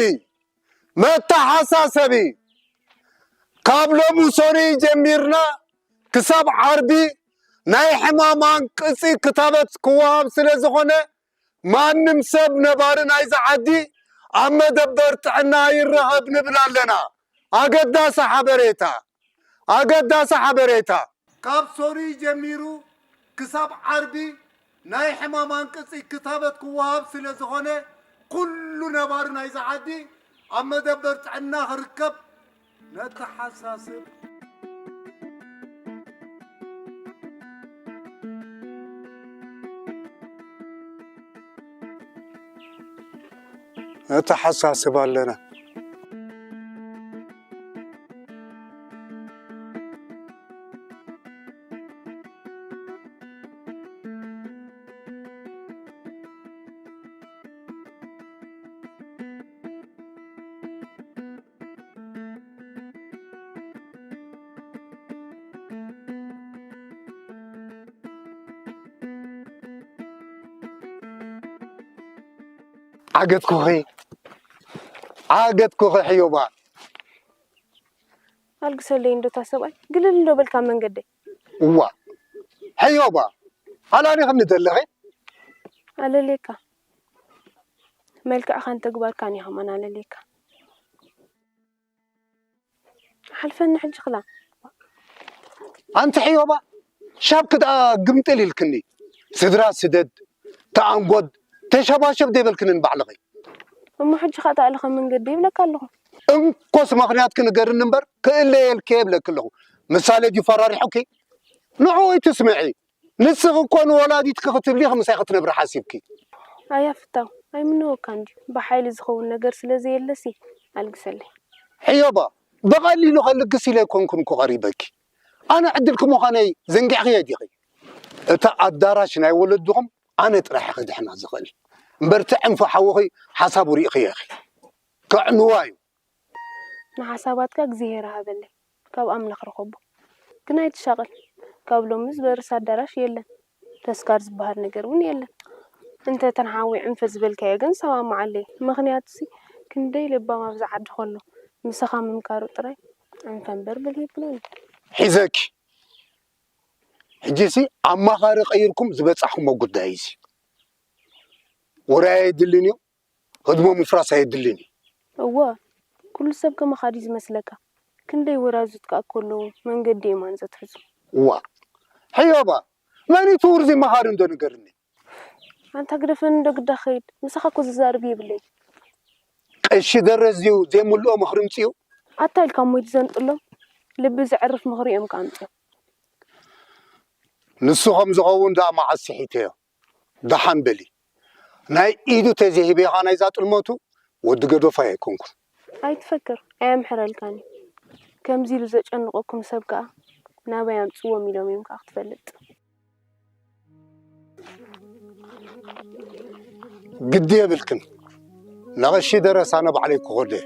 መተሓሳሰቢ፣ ካብ ሎሚ ሰኑይ ጀሚርና ክሳብ ዓርቢ ናይ ሕማም ኣንቅጺ ክታበት ክወሃብ ስለ ዝኾነ፣ ማንም ሰብ ነባሪ ናይዚ ዓዲ ኣብ መደበር ጥዕና ይረኸብ ንብል ኣለና። ኣገዳሲ ሓበሬታ፣ ኣገዳሲ ሓበሬታ። ካብ ሰኑይ ጀሚሩ ክሳብ ዓርቢ ናይ ሕማም ኣንቅጺ ክታበት ክወሃብ ስለ ዝኾነ፣ ኩሉ ነባሪ ናይዚ ዓዲ ኣብ መደበር ጥዕና ክርከብ ነተሓሳስብ። ነተሓሳስብ ኣለና። ዓገትኩኺ፣ ዓገትኩኺ ሕዮባ። ኣልግሰለይ እንዶ እታ ሰብኣይ፣ ግልል እንዶ በልካ መንገደይ። እዋ፣ ሕዮባ፣ ኣላኒ ከም ንደለኺ። ኣለልየካ። መልክዕካን ተግባርካን እዩ ከማን ኣለልየካ። ሓልፈኒ ሕጂ ክላ። ኣንቲ ሕዮባ፣ ሻብኪ ደኣ ግምጥል ኢልክኒ። ስድራ ስደድ፣ ተኣንጎድ፣ ተሸባሸብ ደይበልክንን ባዕልኺ። እሞ ሕጂ ኸኣ ተኣልኸ መንገዲ ይብለካ ኣለኹ። እንኮስ ምኽንያትኪ ንገርኒ እምበር፣ ክእለየልኪ እየ ይብለኪ ኣለኹ። ምሳሌ ድዩ ፈራሪሑኪ? ንዕኡ ኣይትስምዒ። ንስኺ እኮ ንወላዲትኪ ክትብሊ ኢኺ ምሳይ ክትነብሪ ሓሲብኪ። ኣያ ፍታው፣ ኣይምነወካን ድዩ? ብሓይሊ ዝኸውን ነገር ስለ ዘየለሲ፣ ኣልግሰለይ። ሕዮባ፣ ብቐሊሉ ከልግስ ኢለ ኣይኮንኩን እኮ ቀሪበኪ። ኣነ ዕድልኪ ምዃነይ ዘንጊዕክዮ ዲኺ? እታ ኣዳራሽ ናይ ወለድኹም ኣነ ጥራሕ እየ ክድሕና ዝኽእል። እምበር እቲ ዕንፉ ሓውኺ ሓሳቡ ርኢኽዮ ኢኺ። ከዕንዋ እዩ። ንሓሳባትካ እግዚኣብሔር ሃበለይ፣ ካብ ኣምላኽ ርኸቦ። ግን ኣይትሻቐል፣ ካብ ሎሚ ዝበርስ ኣዳራሽ የለን። ተስካር ዝበሃል ነገር እውን የለን። እንተ እተን ሓወይ ዕንፈ ዝበልካዮ ግን ሰማምዓለይ። ምኽንያቱሲ ክንደይ ለባም ኣብዚ ዓዲ ከሎ ምሳኻ ምምካሩ ጥራይ ዕንፈ እምበር ብልሂ ብሎኒ። ሒዘኪ። ሕጂሲ ኣማኻሪ ቀይርኩም ዝበጻሕኩሞ ጉዳይ እዚ። ውራይ ኣይድልን እዩ። ህድሞ ምፍራስ ኣየድልን እዩ። እወ፣ ኩሉ ሰብ ከማኻ ድዩ ዝመስለካ? ክንደይ ወራዙት ከኣ ከለዉ መንገዲ የማን ዘትሕዙ። እዋ፣ ሕዮባ፣ መን እዩ እቲ ውርዙይ መኻሪ እንዶ ንገርኒ? ኣንታ ግደፈኒ እንዶ ግዳ ኸይድ፣ ምሳኻ እኮ ዝዛርብ የብለይ። ቀሺ ደረስ ድዩ ዘይምልኦ ምኽሪ ምጽኡ? ኣታ ኢልካ እሞ ይዘንጥሎም፣ ልቢ ዘዕርፍ ምኽሪ እዮም ከኣ ኣምጽኡ። ንሱ ከም ዝኸውን ደኣ መዓስ ስሒተዮ? ደሓን በሊ። ናይ ኢዱ ተዘይሂበኻ ናይዛ ጥልመቱ ወዲ ገዶፋይ ኣይኮንኩን። ኣይትፈክር፣ ኣየምሕረልካን እዩ። ከምዚ ኢሉ ዘጨንቐኩም ሰብ ከኣ ናበይ ኣምጽዎም ኢሎም እዮም ከኣ ክትፈልጥ። ግዲ የብልክን። ንቐሺ ደረስ ኣነ ባዕለይ ክኸዶ እየ።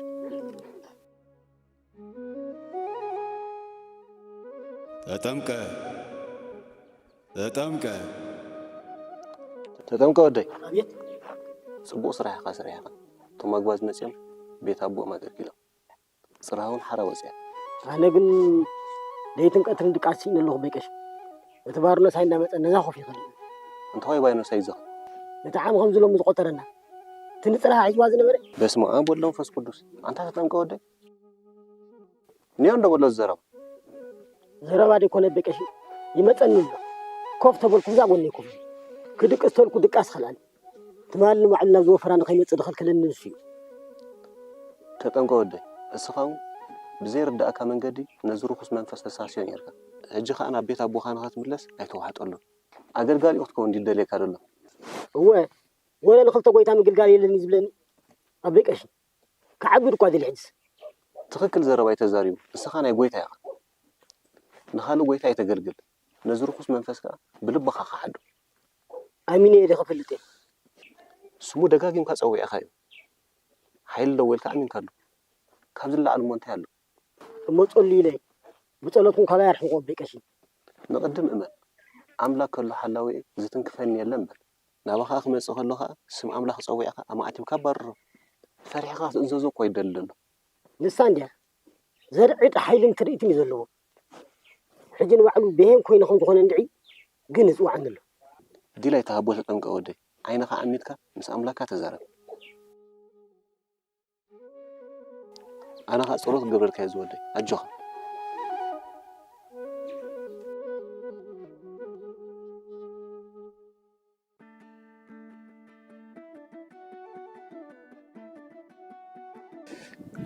ተጠምቀ፣ ተጠምቀ። ተጠምቀ ወደይ። ኣቤት። ጽቡቕ ስራሕ ኢኻ ሰሪሕኻ። እቶም ኣግባዝ መጺኦም ቤት ኣቦኦም ኣገልጊሎም። ጽርሃ እውን ሓራ ወጺኣ። ኣነ ግን ለይትን ቀትርን ድቃስ ስኢነ ኣለኹ በይ ቀሺ። እቲ ባርኖስ ኣይናመጸ ነዛ ኮፍ ይኽእል እዩ። እንተኾይ ባይኖስ ኣይዘኽን። ነቲ ዓሚ ከምዚ ሎሚ ዝቖጠረና። እቲ ንጽርሃ ሒዝዋ ዝነበረ። በስመ ኣብ ወወልድ ወመንፈስ ቅዱስ። ኣንታ ተጠምቀ ወደይ። ንዮ እንዶ በሎ ዘረባ። ዘረባ ደይኮነ በቀሺ ይመጸኒ ኣሎ። ኮፍ ተበልኩ ብዛ ጎነይ ኮፍ ኢለ። ክድቅስ ተልኩ ድቃስ ከልኣኒ። ትማሊ ንባዕሉ ናብ ዝወፈራ ንኸይመጽእ ዝኸልከለኒ ንሱ እዩ። ተጠንቀ ወደይ፣ እስኻ እውን ብዘይርዳእካ መንገዲ ነዚ ርኹስ መንፈስ ተሳስዮ ነይርካ። ሕጂ ኸኣ ናብ ቤት ኣቦኻ ንኸትምለስ ኣይተዋሕጠሉን። ኣገልጋሊኡ ክትከውን ድዩ ደልየካ ዘሎ? እወ፣ ወረ ንኽልተ ጎይታ ምግልጋል የለን እዩ ዝብለኒ ኣቦይ ቀሺ። ክዓብድ እኳ ደልየ ሕጅስ። ትኽክል ዘረባ እዩ ተዛሪቡ። ንስኻ ናይ ጎይታ ኢኻ። ንኻልእ ጎይታ ኣይተገልግል። ነዚ ርኹስ መንፈስ ከኣ ብልብኻ ክሓዶ። ኣሚነ እየ ዶ ክፈልጥ እየ? ስሙ ደጋጊምካ ጸዊዕካዮ። ሓይሊ ኣለዎ ኢልካ ኣሚንካሉ። ካብዚ ንላዕሊ እሞ እንታይ ኣሎ? እሞ ጸልዩለይ። ብጸሎትኩም ካባይ ኣርሕቕዎ ኣቦይ ቀሺ። ንቕድም እመን። ኣምላክ ከሎ ሓላዊኤ ዝትንክፈኒ የለን በል። ናባኻ ክመጽእ ከሎ ኸኣ ስም ኣምላኽ ጸዊዕካ ኣማዕቲብካ ኣባርሮ። ፈሪሕኻ ክትእዘዞ እኮ ይደሊ ዘሎ። ንሳ እንድያ ዘርኢ ሓይልን ትርኢትን እዩ ዘለዎ። ሕጂ ንባዕሉ ብሄን ኮይኑ ከም ዝኾነ እንድዒ ግን ይጽውዓኒ ኣሎ። ዲላይ ተሃቦ ተጠምቀ ወደይ፣ ዓይንኻ ዓሚትካ ምስ ኣምላካ ተዛረብ። ኣነ ኸኣ ጸሎት ክገብረልካ እየ ዝወደይ፣ ኣጆኻ።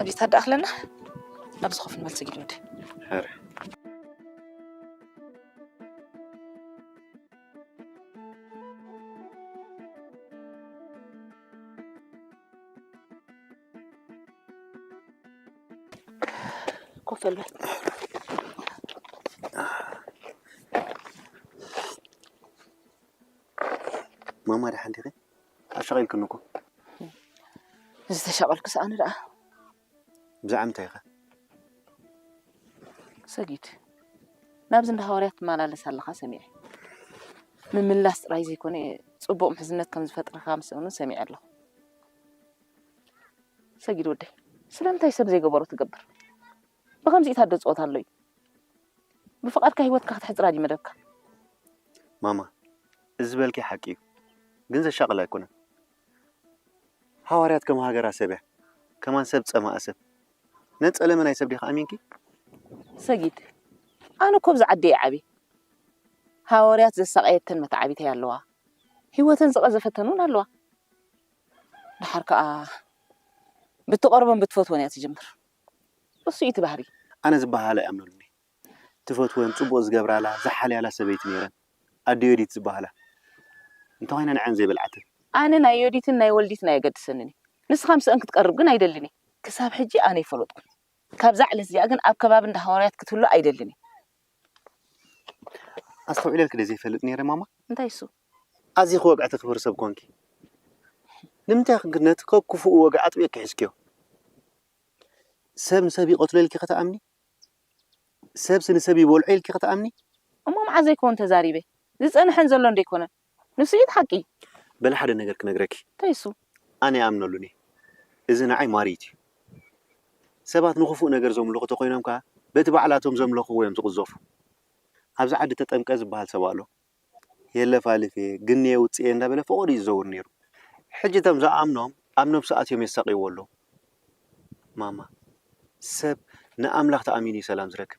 ኣቤት ኣደ ኣኽለና፣ ኣብዚ ኮፍ ንበል ሰጊድ ወደይ። ሕረ። ኮፍ በል። ማማ ደሓን ዲኺ? ኣሻቒልክኒ እኮ። ዝተሻቐልኩስ ኣነ ደኣ። ብዛዕባ እንታይ ኢኻ? ሰጊድ፣ ናብዚ እንዳ ሃዋርያት ትመላለስ ኣለኻ ሰሚዐ። ምምላስ ጥራይ ዘይኮነ፣ ጽቡቕ ምሕዝነት ከም ዝፈጥረካ ምስ እውን ሰሚዐ ኣለኹ። ሰጊድ ወደይ፣ ስለምንታይ ሰብ ዘይገበሮ ትገብር? ብኸምዚኢታት ዶ ጸወታ ኣሎ እዩ? ብፍቓድካ ህይወትካ ከተሕጽራ ድዩ መደብካ? ማማ፣ እዚ ዝበልኪ ሓቂ እዩ፣ ግን ዘሻቕል ኣይኮነን። ሃዋርያት ከም ሃገራ ሰብ እያ፣ ከማን ሰብ ጸማኣ ሰብ። ነጸለመ ናይ ሰብ ዲኻ ኣሚንኪ? ሰጊድ፣ ኣነ እኮ ኣብዚ ዓዲ እየ ዓብየ። ሃዋርያት ዘሳቐየተን መተዓቢተይ ኣለዋ፣ ህይወተን ዝቐዘፈተን እውን ኣለዋ። ደሓር ከኣ ብትቐርቦን ብትፈትወን እያ ትጅምር። እሱ እዩ እቲ ባህሪ። ኣነ ዝበሃል ኣይኣምነሉን እየ። ትፈትወን፣ ጽቡቕ ዝገብራላ፣ ዝሓልያላ ሰበይቲ ነይረን። ኣደ ዮዲት ዝበሃላ። እንተኾይነ ንዐን ዘይበልዓተን። ኣነ ናይ ዮዲትን ናይ ወልዲትን ኣየገድሰንን እዩ። ንስኻ ምስአን ክትቀርብ ግን ኣይደልን እየ። ክሳብ ሕጂ ኣነ ኣይፈለጥኩን። ካብዛ ዕለት እዚኣ ግን ኣብ ከባቢ እንዳ ሃዋርያት ክትህሉ ኣይደልን እየ። ኣስተውዒለልኪ ዶ ዘይፈልጥ ነይረ ማማ? እንታይ እሱ? ኣዚኺ ወግዕቲ ክብሪ ሰብ ኮንኪ። ንምንታይ ኢኺ ግን ነቲ ከክፉኡ ወግዒ ኣጥቢቕኪ ሒዝክዮ? ሰብ ንሰብ ይቐትሎ ኢልኪ ከተኣምኒ? ሰብሲ ንሰብ ይበልዖ ኢልኪ ከተኣምኒ? እሞ መዓዘ ይከውን ተዛሪበ? ዝጸንሐን ዘሎን ዶ ኣይኮነን? ንሱ እዩ እቲ ሓቂ። በሊ ሓደ ነገር ክነግረኪ። እንታይ እሱ? ኣነ ይኣምነሉን እየ። እዚ ንዓይ ማሪት እዩ። ሰባት ንኽፉእ ነገር ዘምልኹ ተኾይኖም ከኣ በቲ ባዕላቶም ዘምለኽዎ እዮም ዝቕዘፉ። ኣብዚ ዓዲ ተጠምቀ ዝበሃል ሰብ ኣሎ። የለፋልፍ እየ፣ ግንየ ውጽእ እየ እንዳበለ ፈቖዶ እዩ ዝዘውር ነይሩ። ሕጂ እቶም ዝኣምኖም ኣብ ነብሱ ኣትዮም የሳቕይዎ ኣለዉ። ማማ፣ ሰብ ንኣምላኽ ተኣሚኑ እዩ ሰላም ዝረክብ።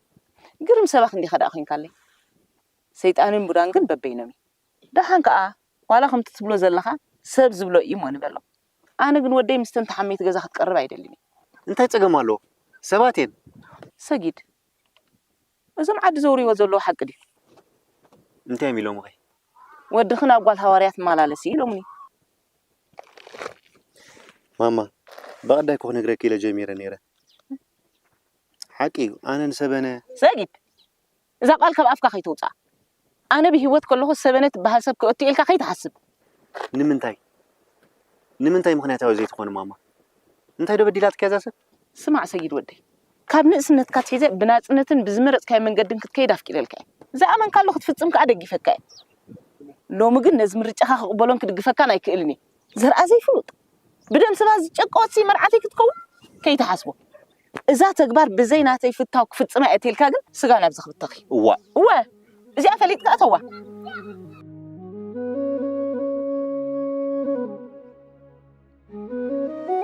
ግርም ሰባኽ እንዲኻ ደኣ ኮይንካለይ። ሰይጣንን ቡዳን ግን በበይኖም እዩ። ደሓን ከኣ ዋላ ከምቲ ትብሎ ዘለኻ ሰብ ዝብሎ እዩ እሞ ንበሎ። ኣነ ግን ወደይ ምስተን ተሓመይቲ ገዛ ክትቀርብ ኣይደልን እየ። እንታይ ጸገም ኣለዎ? ሰባት እየን። ሰጊድ፣ እዞም ዓዲ ዘውርይዎ ዘለዉ ሓቂ ድዩ? እንታይ እዮም ኢሎምኺ? ወድኺ ናብ ጓል ሃዋርያ ትመላለስ እዩ ኢሎምኒ። ማማ፣ ብቐዳይ እኮ ክነግረኪ ኢለ ጀሚረ ነይረ። ሓቂ እዩ፣ ኣነ ንሰበነ ሰጊድ፣ እዛ ቃል ካብ ኣፍካ ከይተውፅኣ። ኣነ ብህይወት ከለኹ ሰበነ ትበሃል ሰብ ክእቱ ኢልካ ከይትሓስብ። ንምንታይ? ንምንታይ ምኽንያታዊ ዘይትኾኒ ማማ? እንታይ ዶ በዲላትኪ እዛ ሰብ? ስማዕ ሰጊድ ወደይ፣ ካብ ንእስነትካ ኣትሒዘ ብናጽነትን ብዝመረጽካዮ መንገድን ክትከይድ ኣፍቂደልካ እየ። ዝኣመንካሉ ክትፍጽም ከኣ ደጊፈካ እየ። ሎሚ ግን ነዚ ምርጫኻ ክቕበሎን ክድግፈካን ኣይክእልን እየ። ዘርኣ ዘይፍሉጥ፣ ብደም ሰባት ዝጨቀወትሲ መርዓተይ ክትከውን ከይትሓስቦ። እዛ ተግባር ብዘይ ናተይ ፍታው ክፍጽማ እየ ተልካ ግን ስጋ ናብዚ ክብተኽ እዩ። እዋ። እወ፣ እዚኣ ፈሊጥካ እተዋ።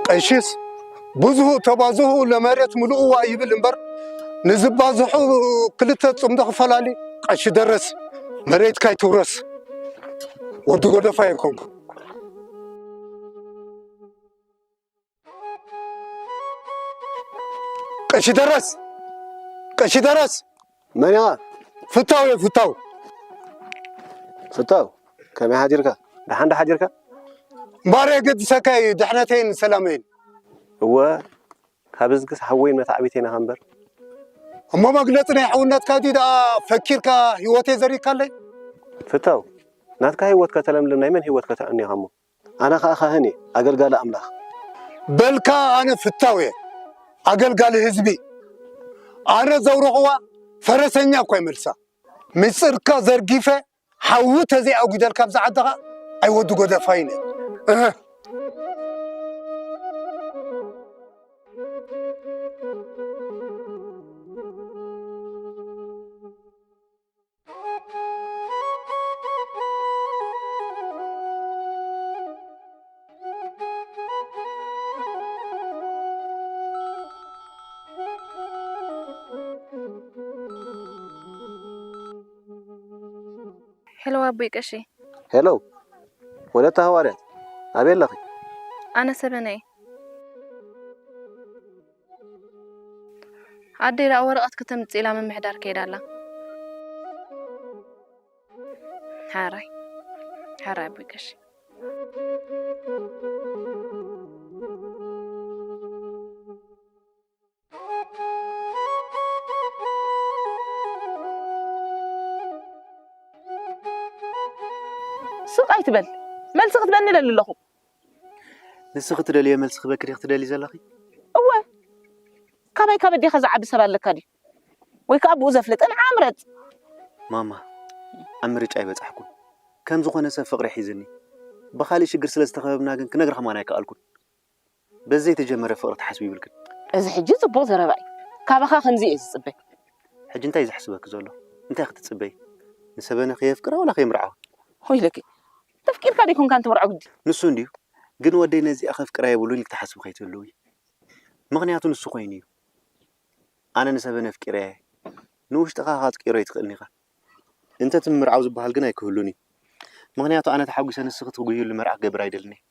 ቀሺስ ብዙሁ ተባዝሁ ለመሬት ምልእዋ ይብል እምበር፣ ንዝባዝሑ ክልተ ጽምዶ ክፈላሊ። ቀሺ ደረስ፣ መሬትካ ይትውረስ። ወዲ ጎደፋ ይኮንኩ። ቀሺ ደረስ፣ ቀሺ ደረስ። መን ኢኻ? ፍታው እየ፣ ፍታው። ፍታው፣ ከመይ ሓዲርካ? ደሓን ዶ ሓዲርካ? እምበኣር የገድሰካ እዩ ድሕነተይን ሰላመይን። እወ፣ ካብ እዝግስ ሓወይን መታዕቢተይን ኢኻ እምበር። እሞ መግለጺ ናይ ሕውነትካ ድዩ ደኣ ፈኪርካ ህይወተይ ዘሪግካለይ? ፍታው፣ ናትካ ህይወት ከተለምልም ናይ መን ህይወት ከተዕኒ ኢኻ እሞ? ኣነ ኸኣ ካህን እየ፣ ኣገልጋሊ ኣምላኽ። በልካ ኣነ ፍታው እየ፣ ኣገልጋሊ ህዝቢ። ኣነ ዘውረኽዋ ፈረሰኛ እኳ ይመልሳ። ምጽርካ ዘርጊፈ ሓዊ ተዘይኣጒደልካ ኣብዛ ዓድኻ ኣይወዲ ጎደፋይን እየ። እህ። ሄሎ ኣቦይ ቀሺ። ሄሎ ወለተ ሃዋርያት፣ ኣበይ ኣለኺ? ኣነ ሰበነ እየ። ኣደይ ደኣ ወረቐት ከተምጽእ ኢላ ምምሕዳር ከይዳ ኣላ። ሓራይ፣ ሓራይ ኣቦይ ቀሺ። እንታይ ትበል? መልሲ ክትበኒ ደሊ ኣለኹ። ንስኺ ትደልዮ መልሲ ክበኪ ዲኺ ትደሊ ዘለኺ? እወ። ካባይ ካብ ኣዴኻ ዝዓቢ ሰብ ኣለካ ድዩ? ወይ ከኣ ብኡ ዘፍልጠ ንዓ ምረጽ። ማማ፣ ኣብ ምርጫ ኣይበጻሕኩን። ከም ዝኾነ ሰብ ፍቕሪ ሒዝኒ። ብኻልእ ሽግር ስለ ዝተኸበብና ግን ክነግራ ከማን ኣይከኣልኩን። በዚ ዘይተጀመረ ፍቕሪ ትሓስቢ ይብልክን። እዚ ሕጂ ጽቡቕ ዘረባ እዩ። ካባኻ ከምዚ እየ ዝጽበ። ሕጂ እንታይ እዩ ዘሕስበኪ ዘሎ? እንታይ ክትጽበይ? ንሰበነ ከየፍቅራ ዋላ ከየምርዓዋ? ወይለኪ፣ ተፍቂርካ ደይኮንካ ንትምርዖ ግዲ። ንሱ እንድዩ፣ ግን ወደይ ነዚኣ ከፍቅራ የብሉን ኢልኪ ትሓስቢ ከይትህልዊ። ምኽንያቱ ንሱ ኮይኑ እዩ። ኣነ ንሰበነ ኣፍቂረያ እየ። ንውሽጥኻ ካትቅይሮ ኣይትኽእልን ኢኻ። እንተ እቲ ምምርዓው ዝበሃል ግን ኣይክህሉን እዩ። ምኽንያቱ ኣነ ተሓጒሰ ንስኺ ትጉይሉ መርዓ ክገብር ኣይደልን እየ።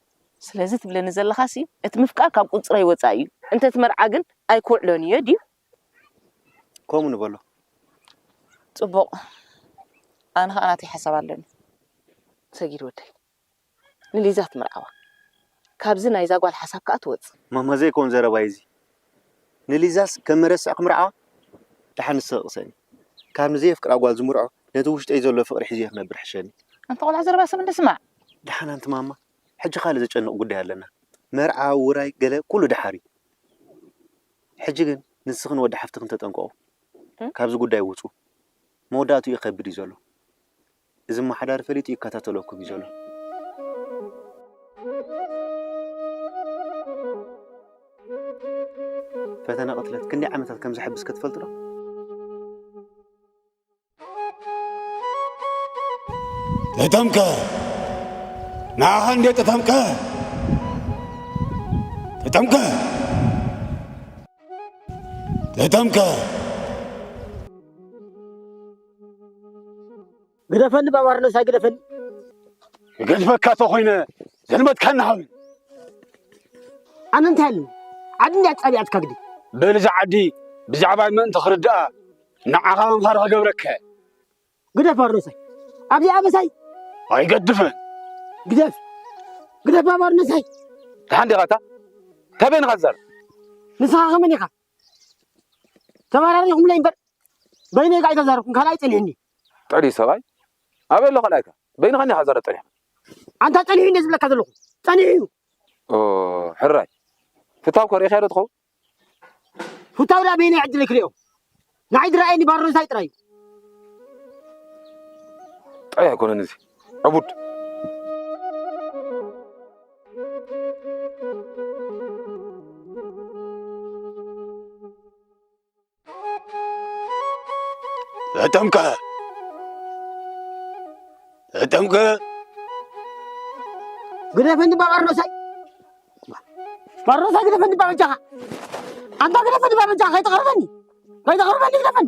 ስለዚ ትብለኒ ዘለኻሲ፣ እቲ ምፍቃር ካብ ቁጽረይ ወጻኢ እዩ። እንተ እቲ መርዓ ግን ኣይክውዕሎን እየ ድዩ? ከምኡ ንበሎ። ጽቡቕ። ኣነ ኸኣ ናተይ ሓሳብ ኣለኒ። ሰጊድ ወደይ። ንሊዛ ትምርዓዋ። ካብዚ ናይዛ ጓል ሓሳብ ከኣ ትወጽእ። ማማ ዘይኮን ዘረባ እዩ እዚ። ንሊዛስ ከም መረስዕ ክምርዓዋ? ደሓን ንስኺ ቅሰኒ። ካብ ንዘየፍቅራ ጓል ዝምርዖ ነቲ ውሽጠይ ዘሎ ፍቕሪ ሒዘዮ ክነብር ሕሸኒ። ኣንታ ቆልዓ ዘረባ ሰብ እንድስማዕ። ደሓን ኣንቲ ማማ፣ ሕጂ ካልእ ዘጨንቕ ጉዳይ ኣለና። መርዓ፣ ውራይ፣ ገለ ኩሉ ደሓር እዩ። ሕጂ ግን ንስኽን ወዲ ሓፍትኽን ተጠንቀቑ። እም? ካብዚ ጉዳይ ውጹ። መወዳእትኡ ይኸብድ እዩ ዘሎ። እዚ እሞ ሓዳር ፈሊጡ ይከታተለኩም እዩ ዘሎ። ፈተነ ቅትለት ክንደይ ዓመታት ከም ዘሕብስ ከ ትፈልጡ ዶ? ተጠምቀ! ንዓኻ እንዴ ተጠምቀ! ተጠምቀ! ተጠምቀ! ግደፈኒ ባባ ርኖሳይ፣ ግደፈኒ። ይገድፈካ ተኾይነ ዘልመትካኒ ሃብን። ኣነ እንታይ ኣለኒ? ዓዲ እንድያ ጸቢኣትካ ግዲ። በል እዛ ዓዲ ብዛዕባይ ምእንቲ ክርድኣ ንዓኻ መምሃሪ ክገብረካ። ግደፍ ባባ ርኖሳይ። ኣብዚ ኣበሳይ። ኣይገድፍን። ግደፍ። ግደፍ ባባ ርኖሳይ። ደሓን ዲኻ እታ? እንታይ በይንኻ ትዛረብ? ንስኻ ከመን ኢኻ? ተባራሪኹምለይ እምበር በይነይ ከኣ ኣይተዛረብኩን፣ ካልኣይ ጸኒሕኒ። ጥዕዲ ሰብኣይ፣ ኣበይ ኣሎ ካልኣይካ? በይንኻ እንዲኻ ዛረብ ጸኒሕካ። ኣንታ ጸኒሑ እንደ ዝብለካ ዘለኹ፣ ጸኒሑ እዩ። ኦ፣ ሕራይ። ፍታው ከ ርኢኻዮ ዶ ትኸውን? ፍታው ደኣ በየናይ ዕድለይ ክርእዮ? ንዓይ ዝረኣየኒ ባሮሳይ ጥራይ እዩ። ጥራይ ኣይኮነን እዚ። ዕቡድ። ተጠምቀ! ተጠምቀ! ግደፈኒ ባባ ርኖሳይ! ባባ ርኖሳይ ግደፈኒ ባባ በጃኻ! ኣንታ ግደፈኒ ባባ በጃኻ! ከይተቕርበኒ! ከይተቕርበኒ ግደፈኒ!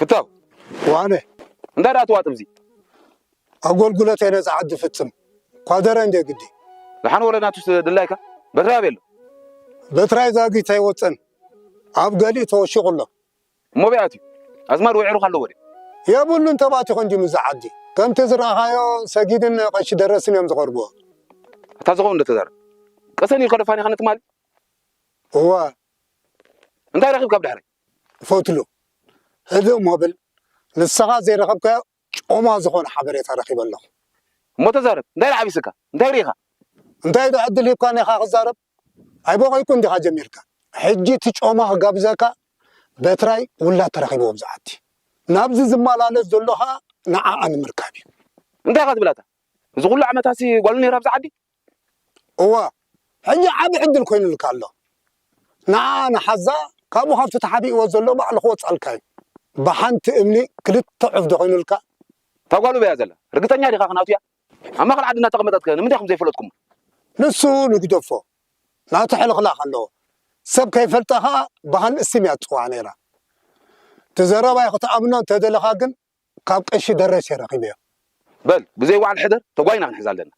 ፍታው። ዋነ። እንታይ ደኣ ትዋጥብ እዚ? ኣገልግሎተይ ነዚ ዓዲ ፍጽም። ኳደረ እንደ ግዲ። ደሓን ወለ ናቱስ ድላይካ? በትራይ ኣበይ ኣሎ? በትራይ ዛጊት ኣይወጸን። ኣብ ገሊኡ ተወሺቑ ኣሎ። እሞ በይ ኣትዩ? ኣዝማድ ወዒሩካ ኣሎ ወደ? የብሉን፣ ተባቲኹ እንድዩ ምስዚ ዓዲ። ከምቲ ዝረኣኻዮ ሰጊድን ቀሺ ደረስን እዮም ዝቐርብዎ። እታ ዝኸውን ዶ ተዛረብ? ቀሰን ኢልካ ዶ ፋኒኻ ነትማሊ? እወ። እንታይ ረኺብካ ብድሕረይ? ፈትሉ። ሕዚ እሞ ብል፣ ንስኻ ዘይረኸብካዮ ጮማ ዝኾነ ሓበሬታ ረኺበ ኣለኹ። እሞ ተዛረብ። እንታይ ደኣ ዓቢስካ? እንታይ ርኢኻ? እንታይ ዶ ዕድል ሂብካኒ ኢኻ ክዛረብ? ኣይበቐይኩ እንዲኻ ጀሚርካ። ሕጂ እቲ ጮማ ክጋብዘካ በትራይ ውላድ ተረኺብዎ ኣብዚ ዓዲ። ናብዚ ዝመላለስ ዘሎ ኸኣ ንዓኣ ንምርካብ እዩ። እንታይ ኢኻ ትብል ኣታ? እዚ ኩሉ ዓመታሲ ጓሉ ነይራ ኣብዚ ዓዲ? እዋ፣ ሕጂ ዓቢ ዕድል ኮይኑልካ ኣሎ። ንዓ ንሓዛ፣ ካብኡ ካብቲ ተሓቢእዎ ዘሎ ባዕሉ ክወጻልካ እዩ። ብሓንቲ እምኒ ክልተ ዑፍ ዶ ኮይኑልካ? እታ ጓሉ በያ ዘላ። ርግጸኛ ዲኻ ክናቱ እያ? ኣብ ማእከል ዓዲ እናተቐመጠት ከ ንምንታይ ኢኹም ዘይፈለጥኩሞ? ንሱ ንግደፎ። ናቱ ሕልኽላኽ ኣለዎ። ሰብ ከይፈልጣ ኸኣ ብኻልእ ስም እያ ትጽዋዕ ነይራ። እቲ ዘረባይ ክትኣምኖ እንተደለኻ ግን ካብ ቀሺ ደረስ እየ ረኺበዮ። በል፣ ብዘይ ዋዕል ሕደር፣ ተጓይና ክንሕዛ ኣለና።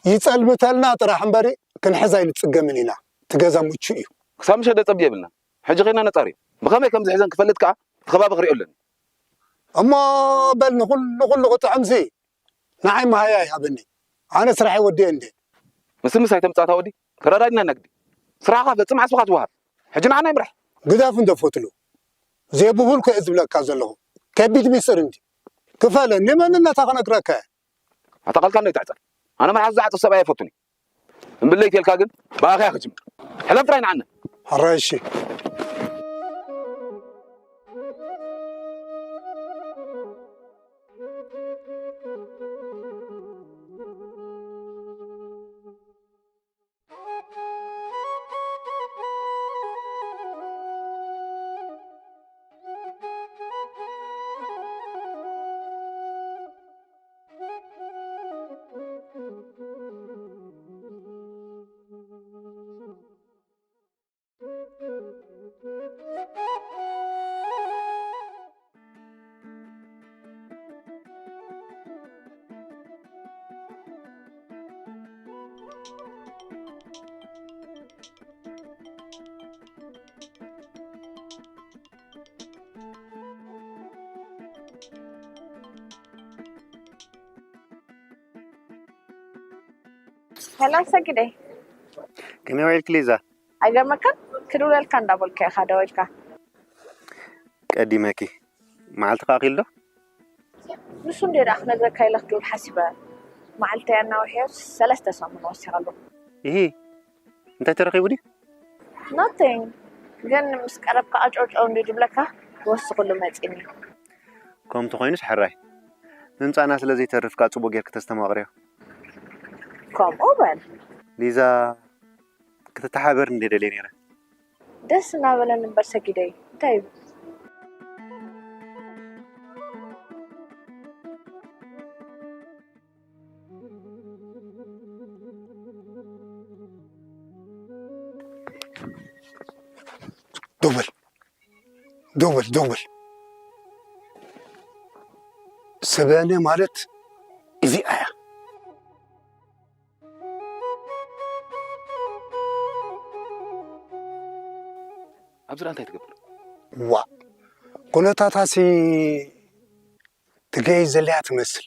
ይጸልምተልና ጥራሕ እምበሪ ክንሕዝ ኣይንጽገምን ኢና። እቲ ገዛ ምቹእ እዩ። ክሳብ ምሸት ደጸቢ የብልናን። ሕጂ ኸይና ነጻርዮ። ብኸመይ ከም ዝሕዘን ክፈልጥ ከኣ እቲ ከባቢ ክሪኦ ኣለኒ። እሞ በል ንኹሉ፣ ንኹሉ ክጥዕምሲ ንዓይ መሃያ ይሃበኒ። ኣነ ስራሐይ ወዲኤ እንዴ። ምስ ምስ ኣይተምጻእታ ወዲ፣ ተረዳዲና ነግዲ። ስራሕኻ ፈጽም ዓስብኻ ትወሃብ። ሕጂ ንዓና ይምራሕ። ግደፍ እንዶ ፈትሉ። ዘይብሁል ኮ እየ ዝብለካ ዘለኹ። ከቢድ ሚስጥር እንዲ። ክፈለኒ መንነታ ክነግረካ እየ። ኣታ ቃልካ እንዳይትሕጸር። ኣነ መርሓ ዝዓጽፍ ሰብኣይ ኣይፈቱን እየ። እምብለይ ተልካ ግን ብኣኻ እያ ክጅምር። ሕለም ጥራይ ንዓና። ሕራይ እሺ። ሰላም ሰጊደይ። ከመይ ውዒልኪ ሊዛ? ኣይገርመካን? ክድውለልካ እንዳበልኩ ኢኻ ደወልካ። ቀዲመኪ። መዓልቲ ከኣኺሉ ዶ? ንሱ እንድየ ደኣ ክነግረካ ኢለ ክድውል ሓሲበ። መዓልተይ ኣናዊሐዮ ሰለስተ ሰሙን ወሲኸሉ። ኢሂ፣ እንታይ ተረኺቡ ድዩ? Nothing። ግን ምስ ቀረብካ ኣጨውጨው እንድዩ ዝብለካ ክወስኽሉ መጺኒ። ከምቲ ኮይኑስ ሕራይ። ምምጻእና ስለ ዘይተርፍ ከኣ ጽቡቕ ጌርኪ ተስተማቕርዮ። ከምኡ በል። ሊዛ፣ ክትተሓበርኒ እንድየ ደልየ ነይረ። ደስ እናበለኒ እምበር ሰጊደይ፣ እንታይ እዩ? ደው በል፣ ደው በል፣ ደው በል። ሰበነ ማለት እዚኣ እያ። ኣብዚ ደኣ እንታይ ትገብር? ዋእ፣ ኩነታታሲ ትገይ ዘለያ ትመስል።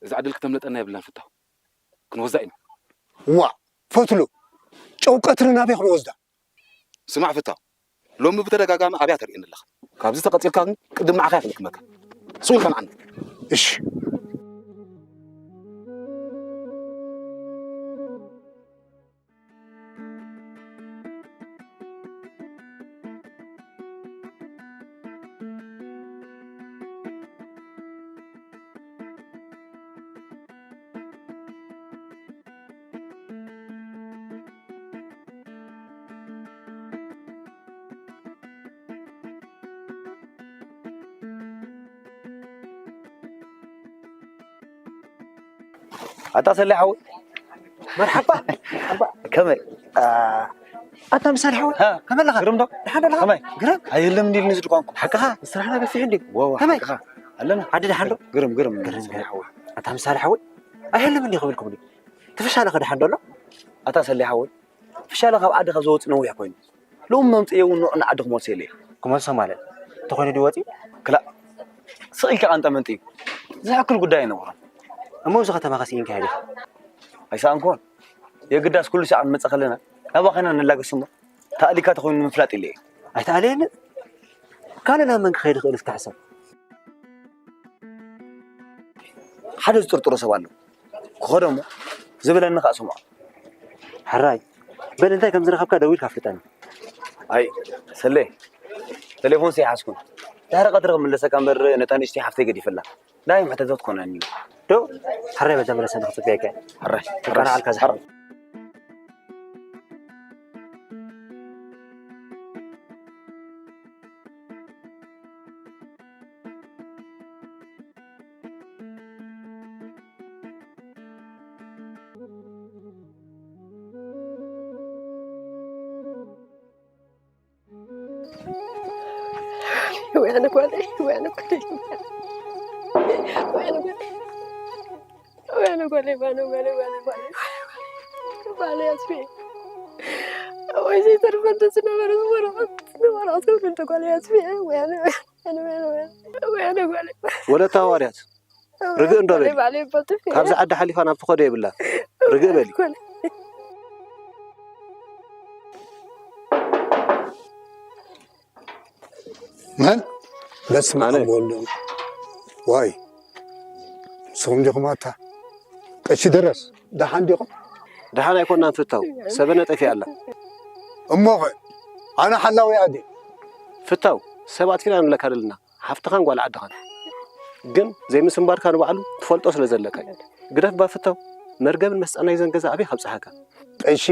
እዛ ዕድል ክተምልጠና የብላን ፍታው። ክንወዛ ኢና። ዋእ፣ ፈትሉ፣ ጨው ቀትሪ ናበይ ክንወስዳ? ስማዕ ፍታው፣ ሎሚ ብተደጋጋሚ ኣብያ ተርእየኒ ኣለኻ። ካብዚ ተቐጺልካ ግን ቅድም ንዓኻ እየ ክንክመካ። ስቕ ኢልካ ንዓኒ። እሺ። ኣታ ሰለይ ሓወይ። መርሓባ። ከመይ? ኣታ ምሳሌ ሓወይ። ሃ። ከመይ ኣለኻ? ግርም ዶ? ደሓን ዶ ኣለኻ? ከመይ? ግርም? ኣየለም እንዲልኒ ዝድኳንኩ። ሓቅኻ? ስራሕና ገፊሕ እንዲ። ወዋ፣ ከመይ? ሓቅኻ። ኣለና። ዓዲ ደሓን ዶ? ግርም፣ ግርም፣ ግርም፣ ሰለይ ሓወይ። ኣታ ምሳሌ ሓወይ። ኣየለም እንዲ ክብልኩም ዲ? ትፍሻለኸ ደሓን ዶ ኣሎ? ኣታ ሰለይ ሓወይ። ፍሻለ ካብ ዓዲ ካብ ዝወጽእ ነዊሕ ኮይኑ። ሎም መምጽኤ እውን ንዑ ንዓዲ ክመልሶ ኢለ እየ። ክመልሶ ማለት? እንተኾይኑ ድዩ ወጺኡ? ክላእ። ስቕ ኢልካ ቃንጠ መንጢ እዩ። ዝሕክል ጉዳይ ኣይነበሮን። እሞ ኣብዚ ከተማ ከ ስኢንካ ኢኻ ዲኻ? ኣይሰኣንኩዎን። የግዳስ ኩሉ ሰዓት ክንመጽእ ከለና ናባኻ ኢና ንላገስ እሞ ተኣሊካ ተኾይኑ ንምፍላጥ ኢለ እየ። ኣይተኣለየንን። ካልእ ናብ መን ክኸይድ ይኽእል እስከ ሕሰብ። ሓደ ዝጥርጥሮ ሰብ ኣሎ። ክኸዶ እሞ ዝብለኒ ከኣ ስምዖ። ሕራይ፣ በል እንታይ ከም ዝረኸብካ ደዊልካ ኣፍልጠኒ። ኣይ፣ ሰሌ፣ ቴሌፎንሲ ኣይሓዝኩን። ድሕሪ ቀትሪ ክምለሰካ እምበር ነታ ንእሽተይ ሓፍተይ ገዲፈላ። ዳይም ሕተተት ኮነኒ። ዶ? ሕራይ በጃ መለሰኒ ክጽበየካ። ሕራይ፣ ሕራይ። ከናዓልካ ዝሓወይ። ወይ ኣነ ጓለይ፣ ወይ ኣነ ጓለይ፣ ወይ ኣነ ጓለይ፣ ወይ ኣነ ጓለይ፣ ወይ ኣነ ጓለይ፣ ወይ ኣነ ጓለይ፣ ጓለይ ኣስፍየ። ወይ ዘይተርፈ እንተ ዝነበረ ዝነበረ ዝነበረ ክትብል እንተ ጓለይ ኣስፍየ፣ ወይ ኣነ፣ ወይ ኣነ፣ ወይ ኣነ፣ ወይ ኣነ ጓለይ። ወለተ ሃዋርያት፣ ርግእ እንዶ በሊ። ባዕለይ ይፈልጥ እየ። ካብዚ ዓዲ ሓሊፋ ናብ ትኸዶ የብላን። ርግእ በሊ። መን? በስመ ኣነ። ኣብ ወወልድ። ዋይ። ንስኹም ዲኹም ኣታ? ቀሺ ድረስ፣ ደሓን ዲኹም? ደሓን ኣይኮናን ፍታው፣ ሰበነ ጠፊኣ ኣላ። እሞኸ? ኣነ ሓላዊ ኣደ። ፍታው፣ ሰብ ኣጥፊእና ንብለካ ደለና፣ ሓፍትኻን ጓል ዓድኻን። ግን ዘይምስንባርካ ንባዕሉ ትፈልጦ ስለ ዘለካ እዩ። ግደፍ ባ ፍታው፣ መርገምን መስጠናይ ዘን ገዛ ኣበይ ከብጽሓካ? ቀሺ፣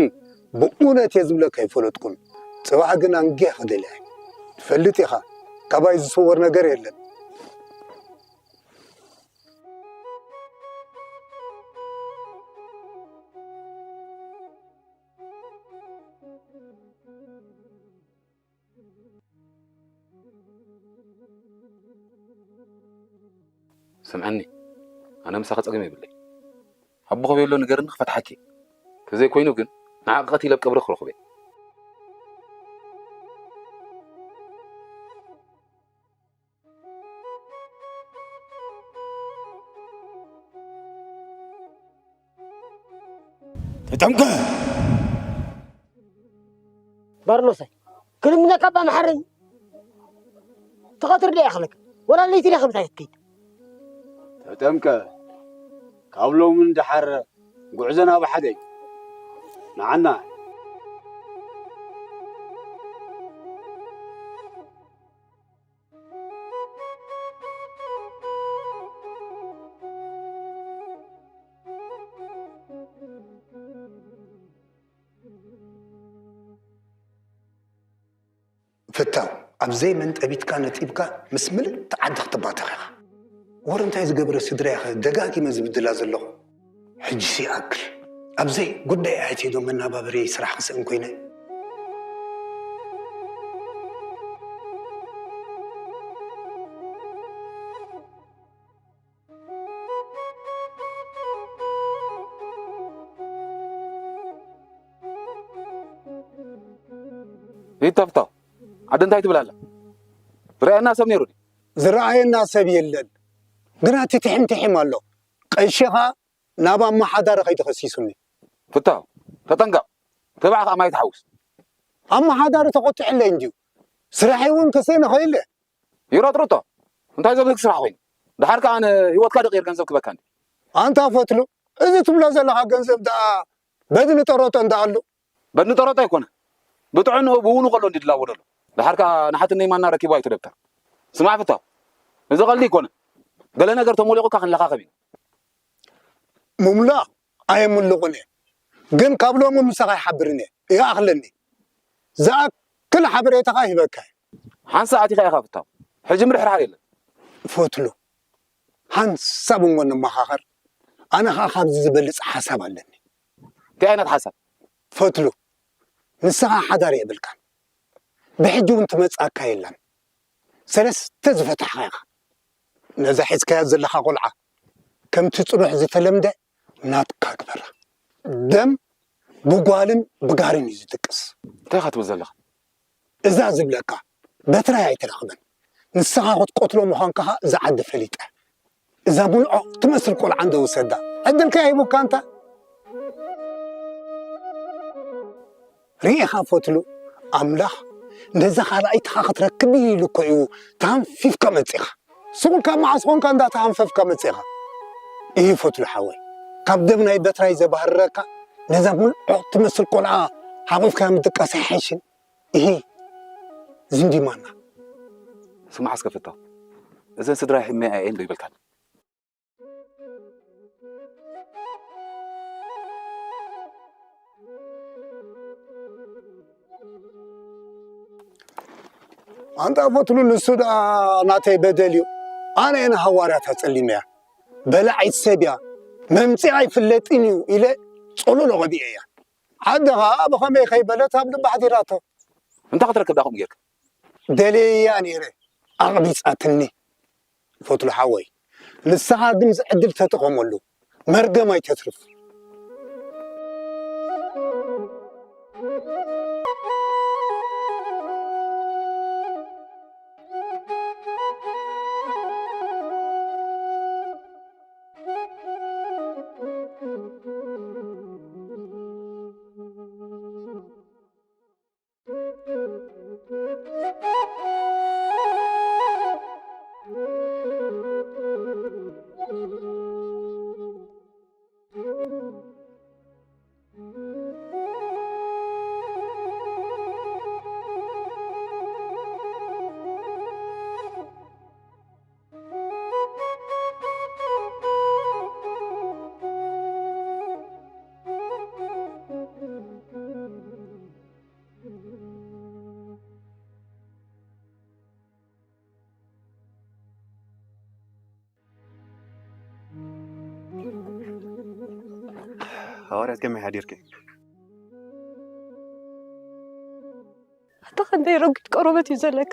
ብእውነት እየ ዝብለካ ኣይፈለጥኩን። ጽባሕ ግን ኣንጊህ ክደልያ እየ። ትፈልጥ ኢኻ፣ ካባይ ዝስወር ነገር የለን። ስምዐኒ፣ ኣነ ምሳኺ ጸገም የብለይ። ኣቦኺ ቤሎ ንገርኒ ክፈትሓኪ። ተዘይኮይኑ ግን ንዓኺ ቀቲለ ኣብ ቀብሪ ክረኽቦ እየ። ተጠምቀ! በርኖሰይ፣ ክልምነካ እባ መሓረኒ። ትቐትር ዶ ይኣኽለካ? ወላ ለይቲ ዲኻ ምሳይ ክትከይድ? ተጠምቀ፣ ካብ ሎሚ ንደሓር ጉዕዞና ብሓደ እዩ። ንዓና። ፍታው፣ ኣብ ዘይመን ጠቢትካ ነጢብካ ምስ ምልእቲ ዓዲ ክትባተኽ ኢኻ። ወረ እንታይ ዝገብረ ስድራይ ኢኻ ደጋጊመ ዝብድላ ዘለኹ? ሕጂስ ይኣክል። ኣብ ዘይጉዳይ ኣትየ ዶ መናባብረይ ስራሕ ክስእን ኮይነ? ይተፍታው፣ ዓዲ እንታይ ትብል ኣላ? ዝረኣየና ሰብ ነይሩ ድዩ? ዝረኣየና ሰብ የለን። ግና ትትሕም ትሒም ኣሎ። ቀሺኻ ናብ ኣመሓዳሪ ከይዱ ከሲሱኒ። ፍታው፣ ተጠንቀቕ። ተባዕ ከኣ ማይ ትሓውስ። ኣመሓዳሪ ተቖጢዕለይ እንድዩ። ስራሐይ እውን ክስእን እኽእል እየ። ይሮጥርጦ። እንታይ ዘብህግ ስራሕ ኮይኑ? ደሓር ከኣ ንህይወትካ ደቂር ገንዘብ ክበካ እንዲ። ኣንታ ፈትሉ፣ እዚ ትብሎ ዘለኻ ገንዘብ ደኣ በድኒ ጠሮጦ እንዳ ኣሉ። በድኒ ጠሮጦ ኣይኮነ። ብጥዕንኡ ብውኑ ከሎ እንዲ ድላዎ ደሎ። ደሓር ከኣ ንሓትነይ ማና ረኪቦ ኣይትደብተር። ስማዕ ፍታው፣ እዚ ቀልዲ ኣይኮነ። ገለ ነገር ተሞሊቑካ ክንለኻኸብ ኢና። ምምላቕ ኣየምልቑን እየ። ግን ካብ ሎሚ ምሳኻ ይሓብርን እየ። ይኣኽለኒ። ዝኣክል ሓበሬታኻ ሂበካ እየ። ሓንሳብ ኣቲኻ ኢኻ ፍታው። ሕጂ ምርሕራር የለን። ፈትሉ፣ ሓንሳብ እሞ ንመኻኸር። ኣነ ኸኣ ካብዚ ዝበልጽ ሓሳብ ኣለኒ። እንታይ ዓይነት ሓሳብ? ፈትሉ፣ ንስኻ ሓዳር የብልካን። ብሕጂ እውን ትመጽኣካ የላን። ሰለስተ ዝፈታሕኻ ኢኻ። ነዛ ሒዝካያ ዘለኻ ቆልዓ ከምቲ ጽኑሕ ዝተለምደ ናትካ ግበራ። ደም ብጓልን ብጋርን እዩ ዝድቅስ። እንታይ ኢኻ ትብል ዘለኻ? እዛ ዝብለካ በትራይ ኣይትረኽብን። ንስኻ ክትቀትሎ ምዃንካ ኸኣ እዛ ዓዲ ፈሊጠ። እዛ ብልዖ ትመስል ቆልዓ እንዶ ውሰዳ። ዕድልካ ሂቡካ እንተ። ርኢኻ ፈትሉ፣ ኣምላኽ ነዛ ካልኣይትኻ ክትረክብ ኢሉ እኮ እዩ ተሃንፊፍካ መጺኻ። ስቕ ኢልካ መዓስ ኾንካ እንዳ ተሃንፈፍካ መጺኻ? እሂ ፈትሉ ሓወይ፣ ካብ ደም ናይ በትራይ ዘባህርረካ ነዛ ብልዖ ትመስል ቆልዓ ሓቒፍካ ምድቃስ ኣይሓይሽን? እሂ ዝንዲማና። ስማዕ እስከ ፍታው፣ እዘን ስድራይ ሕመያ እየን ዶ ይበልካን? ኣንታ ፈትሉ፣ ንሱ ደኣ ናተይ በደል እዩ። ኣነ እየ ንሃዋርያት ኣጸሊመያ። በላዒት ሰብ እያ። መምጽኣ ኣይፍለጥን እዩ ኢለ ጸሎሎ ቀቢኤያ። ዓዲ ኸኣ ብኸመይ ከይበለት ኣብ ልባ ኣሕዲራቶ። እንታይ ክትረክብ ደኣ ከምኡ ጌርካ? ደልየያ ነይረ። ኣቕቢጻትኒ። ፈትሉ ሓወይ፣ ንስኻ ግን እዚ ዕድል ተጠቐመሉ፣ መርገም ኣይተትርፍ። ሃዋርያት ከመይ ሓዲርኪ? ኣታ ክንደይ ረጒድ ቆርበት እዩ ዘለካ።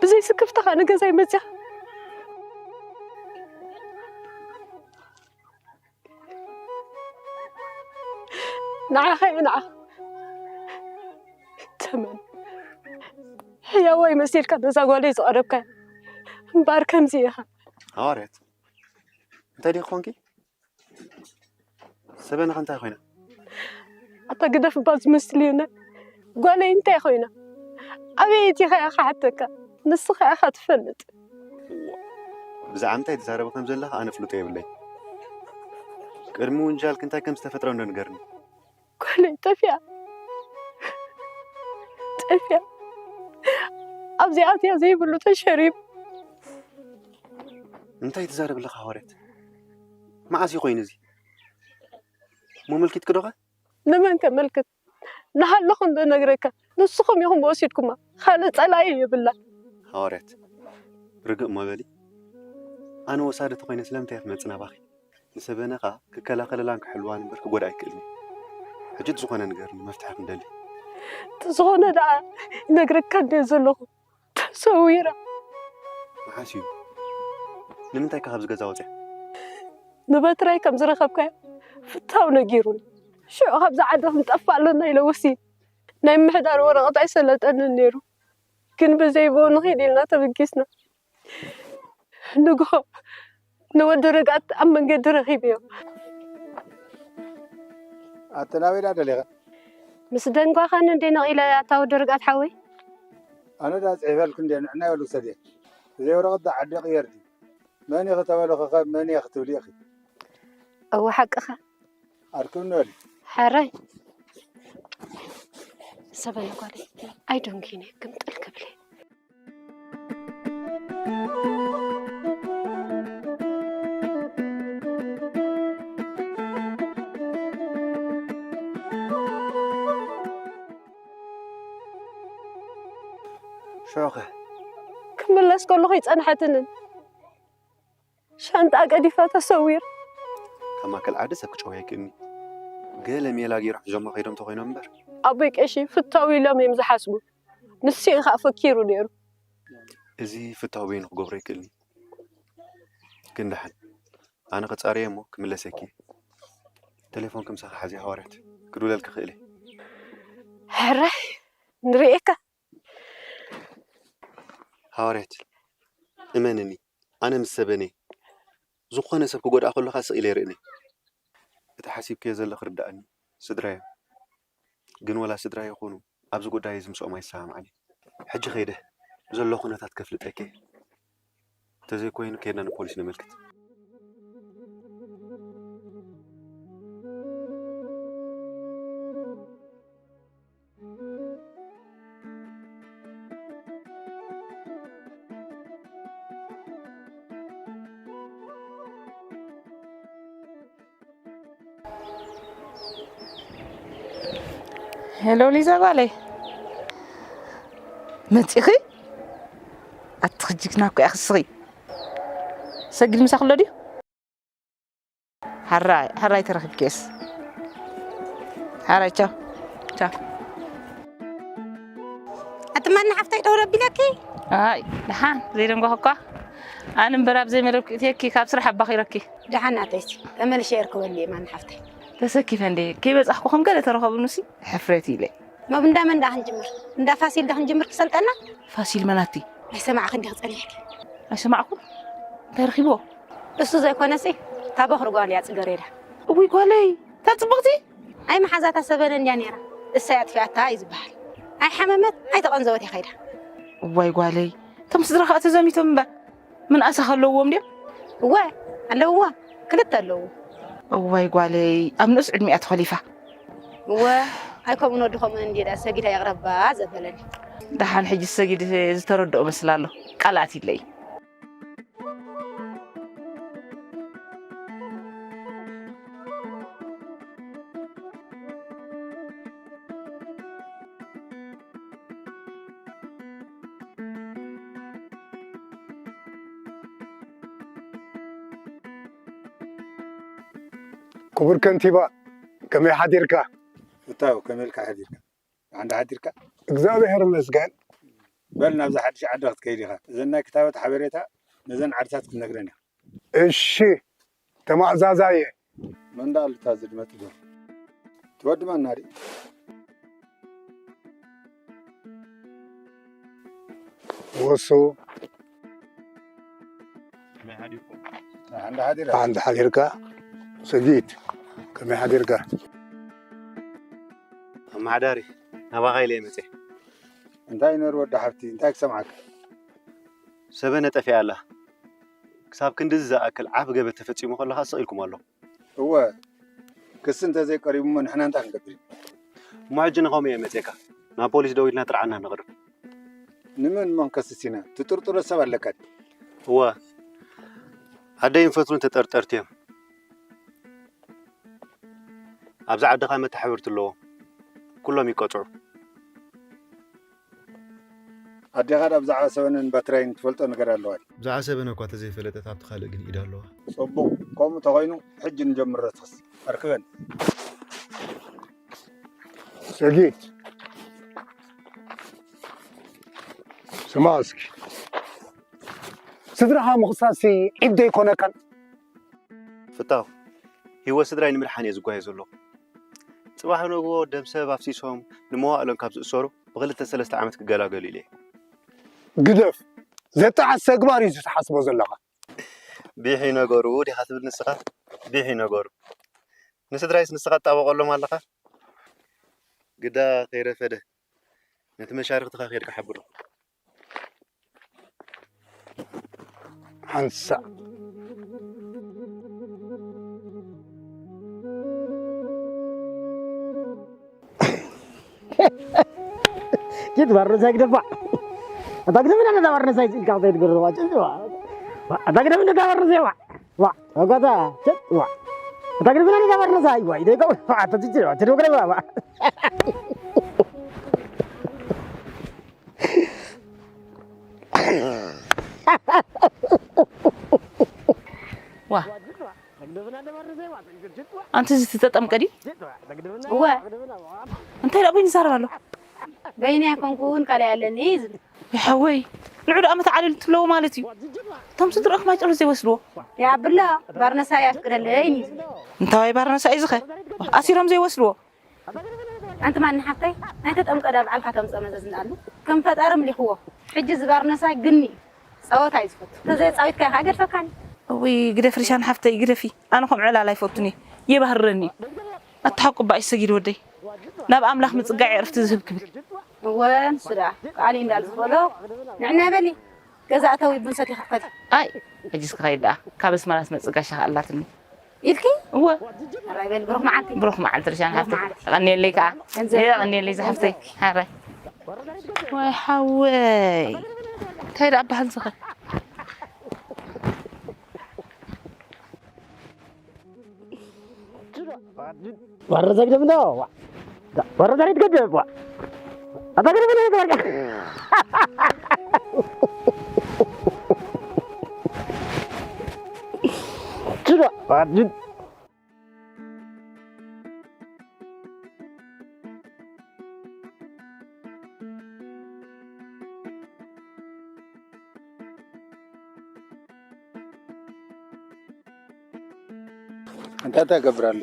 ብዘይ ስክፍታኻ ንገዛይ መጺኻ። ንዓኻ እየ ንዓኻ። ተመን። ሕያዋይ መሲልካ ነዛ ጓለይ ዝቐረብካ እምበኣር ከምዚ ኢኻ። ሃዋርያት፣ እንታይ ዲኺ ኮንኪ? ሰበነኸ እንታይ ኮይና? ኣታ ግደፍ እባ ዝመስል እዩ። ጓለይ እንታይ ኮይና? ኣበይ ኣቲኻ እየ ክሓተካ? ንስኻ ኢኻ ትፈልጥ። ብዛዕባ እንታይ ትዛረቢ ከም ዘለኻ ኣነ ፍልጦ የብለይ። ቅድሚ ውንጃልኪ እንታይ ከም ዝተፈጥረ እንዶ ንገርኒ። ጓለይ ጠፊኣ። ጠፊኣ። ኣብዚኣ ኣትያ ዘይብሉ ተሸሪቡ። እንታይ ትዛረብ ኣለኻ ሃዋርያት? መዓስ እዩ ኮይኑ እዚ? መመልኪትኪ ዶኸ? ንመን ከመልክት? ንሃለኹ እንዶ ነግረካ። ንስኹም ኢኹም ወሲድኩማ። ካልእ ጸላኢ የብላ። ሃዋርያት፣ ርግእ እሞ በሊ። ኣነ ወሳዲ ተኾይነ ስለምንታይ እየ ክመጽእ ናባኺ? ንሰበነኻ ክከላኸለላን ክሕልዋን እምበር ክጎድኣ ኣይክእልን እዩ። ሕጂ ዝኾነ ንገርኒ፣ መፍትሒ ክንደሊ። ዝኾነ ደኣ ይነግረካ እንደ ዘለኹ። ተሰዊራ። መዓስ እዩ? ንምንታይ ከ ካብዚ ገዛ ወፂኣ? ንበትራይ ከም ዝረኸብካዮ ፍታው ነጊሩኒ። ሽዑ ካብዚ ዓዲ ክንጠፍእ ኣለና ኢለ ወሲን። ናይ ምሕዳር ወረቐት ኣይሰለጠንን ነይሩ። ግን ብዘይ ብኡ ንኺድ ኢልና ተበጊስና። ንግሆ ንወዲ ርግኣት ኣብ መንገዲ ረኺበዮ። ኣተ ናበይ ደኣ ደሊኻ? ምስ ደንጓኻኒ እንዴ ነቒለ ኣታ ወዲ ርግኣት ሓወይ? ኣነ ደኣ ጽሒፈልኩ እንዴ ንዕናይ በሉ ክሰድየ። ብዘይ ወረቐት ደኣ ዓዲ ይቕየር ድዩ? መን ኢኺ ተበልኺ ኸ መን እየ ክትብሊ ኢኺ? እወ ሓቅኻ። ኣርክብኒ በሊ። ሕራይ። ሰበነ ጓለይ ኣይደንጉይን እየ ግምጥል ክብል እየ። ሽዑ ኸ? ክምለስ ከለኹ ኣይጸንሐትንን። ሻንጣ ገዲፋ ተሰዊራ። ካብ ማእከል ዓዲ ሰብ ክጨውያ ኣይክእልኒ። ገለ ሜላ ገይሮም ሒዞማ ከይዶም ተኾይኖም እምበር። ኣቦይ ቀሺ ፍታው ኢሎም እዮም ዝሓስቡ። ንሱ እዩ ከዓ ፈኪሩ ነይሩ። እዚ ፍታው በይኑ ክገብሮ ኣይክእልኒ። ግን ደሓን፣ ኣነ ክጻረየ እሞ ክምለሰኪ እየ። ቴሌፎንኪ ምሳኺ ሓዚ ሃዋርያት፣ ክድውለልኪ ክእል እየ። ሕራይ፣ ንርእየካ። ሃዋርያት፣ እመንኒ፣ ኣነ ምስ ሰበነይ፣ ዝኾነ ሰብ ክጎድኣ ከሎ ኸኣ ስቕ ኢለ ኣይርእን እየ። እቲ ሓሲብክዮ ዘለኺ ርድኣኒ፣ ስድራይ እዮም። ግን ወላ ስድራይ ይኹኑ ኣብዚ ጉዳይ እዚ ምስኦም ኣይሰማማዕን እየ። ሕጂ ከይደ ዘሎ ኩነታት ከፍልጠኪ እየ። እንተዘይኮይኑ ከይድና ንፖሊስ ነመልክት። ሄሎ ሊዛ ጓለይ፣ መጺኺ? ኣቲ ጅግና እኮ ኢኺ ንስኺ። ሰጊድ ምሳኺ ኣሎ ድዩ? ሕራይ፣ ሕራይ ተረኺብክዮስ። ሕራይ፣ ቻው። ቻው። ኣቲ ማና ሓፍተይ ደውለ ቢለኪ? ኣይ፣ ደሓን፣ ዘይደንጓኹ እኳ። ኣነ እምበር ኣብ ዘይመደብ ክእትየኪ፣ ካብ ስራሕ ኣባኺረኪ። ደሓን ናተይሲ፣ ተመልሼ የርክበሉ እየ ማና ሓፍተይ። ተሰኪፈ እንዴ፣ ከይበጻሕኩ ከም ገለ ተረኸብኑሲ፣ ሕፍረት ኢለ። ናብ እንዳ መን ደኣ ክንጅምር? እንዳ ፋሲል ደኣ ክንጅምር ክሰልጠና? ፋሲል መናቲ? ኣይሰማዕክን ዲኺ ጸኒሕኪ? ኣይሰማዕኩን? እንታይ ረኺብዎ? እሱ ዘይኮነሲ፣ እታ በኹሪ ጓል እያ ጽገሬዳ። እውይ ጓለይ፣ እታ ጽብቕቲ? ኣይ መሓዛታ ሰበነ እንድያ ነይራ። እሳ እያ ኣጥፊኣታ እዩ ዝበሃል። ኣይ ሓመመት፣ ኣይ ተቐንዘወት እያ ኸይዳ። እዋይ ጓለይ፣ እቶም ስድራ ኸኣ ተዘሚቶም እምበር። ምንኣሳ ከለውዎም ድዮም? እወ፣ ኣለውዎ። ክልተ ኣለዉ። እዋይ ጓለይ፣ ኣብ ንኡስ ዕድሚኣ ተኾሊፋ። እወ፣ ኣይ ከምኡን ወዲ ከምኡን እንድየ ደኣ ሰጊድ ኣይቕረባ ዘበለኒ። ደሓን ሕጂ ሰጊድ ዝተረድኦ መስላ ኣሎ። ቃል ኣትይለይ። ክቡር ከንቲባ፣ ከመይ ሓዲርካ? ፍታው፣ ከመይ ኢልካ ሓዲርካ? ደሓን ዶ ሓዲርካ? እግዚኣብሔር ይመስገን። በል ናብዛ ሓድሽ ዓዲ ክትከይድ ኢኻ። እዘን ናይ ክታበት ሓበሬታ ነዘን ዓድታት ክትነግረን ኢኻ። እሺ፣ ተማእዛዛየ። መን ደኣ ኣሉታ ዝድመጥ ዶ? ትወዲ ማና ድዩ? ወሱ። ከመይ ሓዲርኩም? ደሓን ዶ ሓዲራ? ደሓን ዶ ሓዲርካ? ሰጊድ፣ ከመይ ሓዲርካ? ኣመሓዳሪ፣ ናባኻ ኢለ እየ መፅየ። እንታይ ነይሩ ወዲ ሓብቲ፣ እንታይ ክሰምዓካ? ሰበነ ጠፊኣ ኣላ። ክሳብ ክንድዚ ዝኣክል ዓቢ ገበን ተፈጺሙ ከለኻ ስቕ ኢልኩም ኣለኹም። እወ፣ ክሲ እንተዘይቀሪቡ እሞ ንሕና እንታይ ክንገብር ኢና? እሞ ሕጂ ንኸምኡ እየ መጺኤካ። ናብ ፖሊስ ደዊልና ጥርዓና ነቕርብ። ንመን እሞ ክንከስስ ኢና? ትጥርጥሮ ሰብ ኣለካ ድዩ? እወ፣ ኣደይን ፈትሉን ተጠርጠርቲ እዮም። ኣብዚ ዓድኻ መተሓብርቲ ኣለዎም። ኩሎም ይቀጽዑ። ኣዴኻ ዳ ብዛዕባ ሰበነን ባትራይን ትፈልጦ ነገር ኣለዋ ድዩ? ብዛዕባ ሰበነ እኳ ተዘይፈለጠት ኣብቲ ካልእ ግን ኢዳ ኣለዋ። ጽቡቕ፣ ከምኡ ተኾይኑ ሕጂ ንጀምሮ ተኽሲ። ኣርክበን። ሰጊድ፣ ስማ እስኪ። ስድራኻ ምኽሳስሲ ዒብ ዶ ኣይኮነካን? ፍታው፣ ህይወት ስድራይ ንምድሓን እየ ዝጓየ ዘለኹ። ጽባሕ ንግሆ ደም ሰብ ኣፍሲሶም ንመዋእሎም ካብ ዝእሰሩ ብኽልተ ሰለስተ ዓመት ክገላገሉ ኢለ እየ። ግደፍ፣ ዘጣዕስ ተግባር እዩ እዚ ትሓስቦ ዘለኻ። ቢሒ ነገሩ ዲኻ ትብል ንስኻ? ቢሒ ነገሩ። ንስድራይስ ንስኻ ትጣበቐሎም ኣለኻ? ግዳ ከይረፈደ ነቲ መሻርኽትኻ ኬድካ ሓብሮ። ሓንሳእ። ኪድ ባርነሳይ ግደፋ። ኣታ ግደፍ ኢና ነዛ ባርነሳይ ኢልካ ዘይትገርባ። ጭንጭዋ። ኣታ ግደፍ ነዛ ባርነሳይ ዋ። ዋ። ኣጋታ። ጭጥ ዋ። ኣታ ግደፍ ኢና ነዛ ባርነሳይ ዋ። ኢደይ ከው። ኣታ ጭጭ ዋ። ትደው ግደፍ ዋ። ዋ። ኣንቲ እዚ ተጠምቀ ድዩ? እወ። እንታይ ደኣ በይኑ ይዛረብ ኣሎ? በይኑ ኣይኮንኩን፣ ካልእ ኣለኒ እዩ ዝብል። ይሓወይ፣ ንዑ ደኣ መተዓልልቲ ኣለዎ ማለት እዩ። እቶም ስድርኦም ማይጨሎ ዘይወስድዎ? ይኣብሎ፣ ባርነሳ የፍቅደለይን እዩ ዝብል። እንታዋይ ባርነሳ እዩ ዝኸ? ኣሲሮም ዘይወስድዎ? ኣንቲ ማን ሓፍተይ፣ ናይ ተጠምቀ ዳ ባዕልካ ተምጽኦ መዘዝ እንዳኣሉ፣ ከም ፈጣሪ ምሊኽዎ። ሕጂ እዚ ባርነሳ ግን እዩ፣ ጸወታ እዩ ዝፈቱ። እንተዘይጻዊትካ ኢኻ ገድፈካኒ። እውይ፣ ግደፊ ርሻን ሓፍተይ፣ ግደፊ። ኣነ ከምኡ ዕላል ኣይፈቱን እየ፣ የባህርረኒ እዩ። ኣታ ሓቁ እባ እዩ ሰጊድ ወደይ፣ ናብ ኣምላኽ ምጽጋዕ እዩ ዕርፍቲ ዝህብ ክብል። እወ፣ ንሱ ደኣ፣ ቃል እዩ እንዳል ዝበሎ፣ ንዕና በሊ። ገዛ እተዊ ቡን ሰቲኺ ክኸዲ። ኣይ፣ ሕጂስ ክኸይድ ደኣ፣ ካብ ኣስመራ ትመጽእ ጋሻ ከኣ ኣላትኒ። ኢልኪ? እወ። ሕራይ በል፣ ብሩኽ መዓልቲ። ብሩኽ መዓልቲ ርሻን ብሩኽ ሓፍተይ። መዓልቲ። የቐንየለይ ከኣ። ገንዘብ። የቐንየለይ ዝሓፍተይ። ሕራይ። ወይ ሓወይ። እንታይ ደኣ በሃል ዝኸ? ወረዘ ግደፍ ነው። ዋ። ወረዘ ሪት ገደፍ። ዋ። አታ ግደፍ ነው። ችሎ። ዋ። ኣንታ እንታይ ገብር ኣሎ?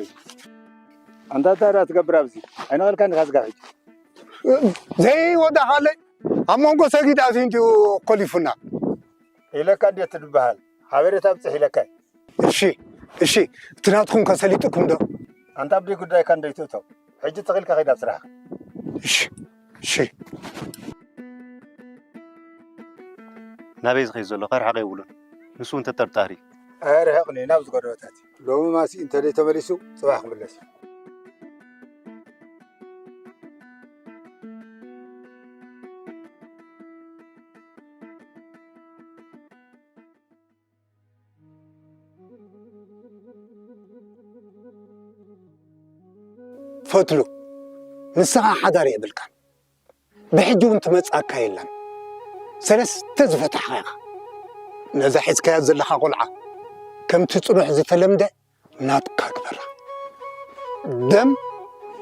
ኣንታ እንታይ ደኣ ትገብር ኣብዚ? ኣይነቐልካን ዲኻ ስጋብ ሕጂ? ዘይወዳኻለይ ኣብ መንጎ ሰጊድ ኣትዩ እንዲዩ ኮሊፉና። ኢለካ እንዴት ትድበሃል? ሓበሬታ ኣብጽሕ ኢለካ። እሺ፣ እሺ፣ እቲ ናትኩም ከሰሊጥኩም ዶ? ኣንታ ኣብ ደይ ጉዳይካ እንደይትእቶ። ሕጂ ተኺልካ ኸይድ ኣብ ስራሕካ። እሺ፣ እሺ። ናበይ ዝኸይድ ዘሎ ከርሕቕ የብሉን። ንሱ እውን ተጠርጣሪ እዩ። ኣይርሕቕን እዩ ናብ ዝጎደበታት። ሎሚ ማሲ እንተደይ ተመሊሱ፣ ጽባሕ ክምለስ እዩ። ፈትሉ፣ ንስኻ ሓዳር የብልካን። ብሕጂ እውን ትመጽኣካ የላን። ሰለስተ ዝፈታሕኻ ኢኻ። ነዛ ሒዝካያ ዘለኻ ቆልዓ ከምቲ ጽኑሕ ዝተለምደ ናትካ ግበራ። ደም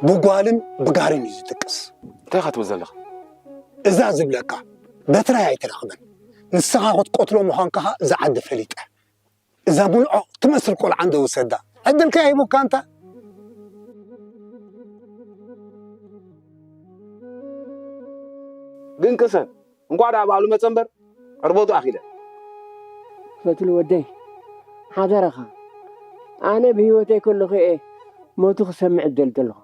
ብጓልን ብጋርን እዩ ዝድቅስ። እንታይ ኢኻ ትብል ዘለኻ? እዛ ዝብለካ በትራይ ኣይትረኽብን። ንስኻ ክትቀትሎ ምዃንካ ኸኣ እዛ ዓዲ ፈሊጠ። እዛ ብልዖ ትመስል ቆልዓ እንዶ ውሰዳ። ዕድልካ ሂቡካ እንተ። ግን ቅሰን፣ እንቋዕ ደኣ በዓሉ መጸ እምበር፣ ዕርበቱ ኣኺለ። ፈትሉ ወደይ፣ ሓደራኻ፣ ኣነ ብህይወተይ ከለኹ እየ ሞቱ ክሰምዕ እደሊ ዘለኹ።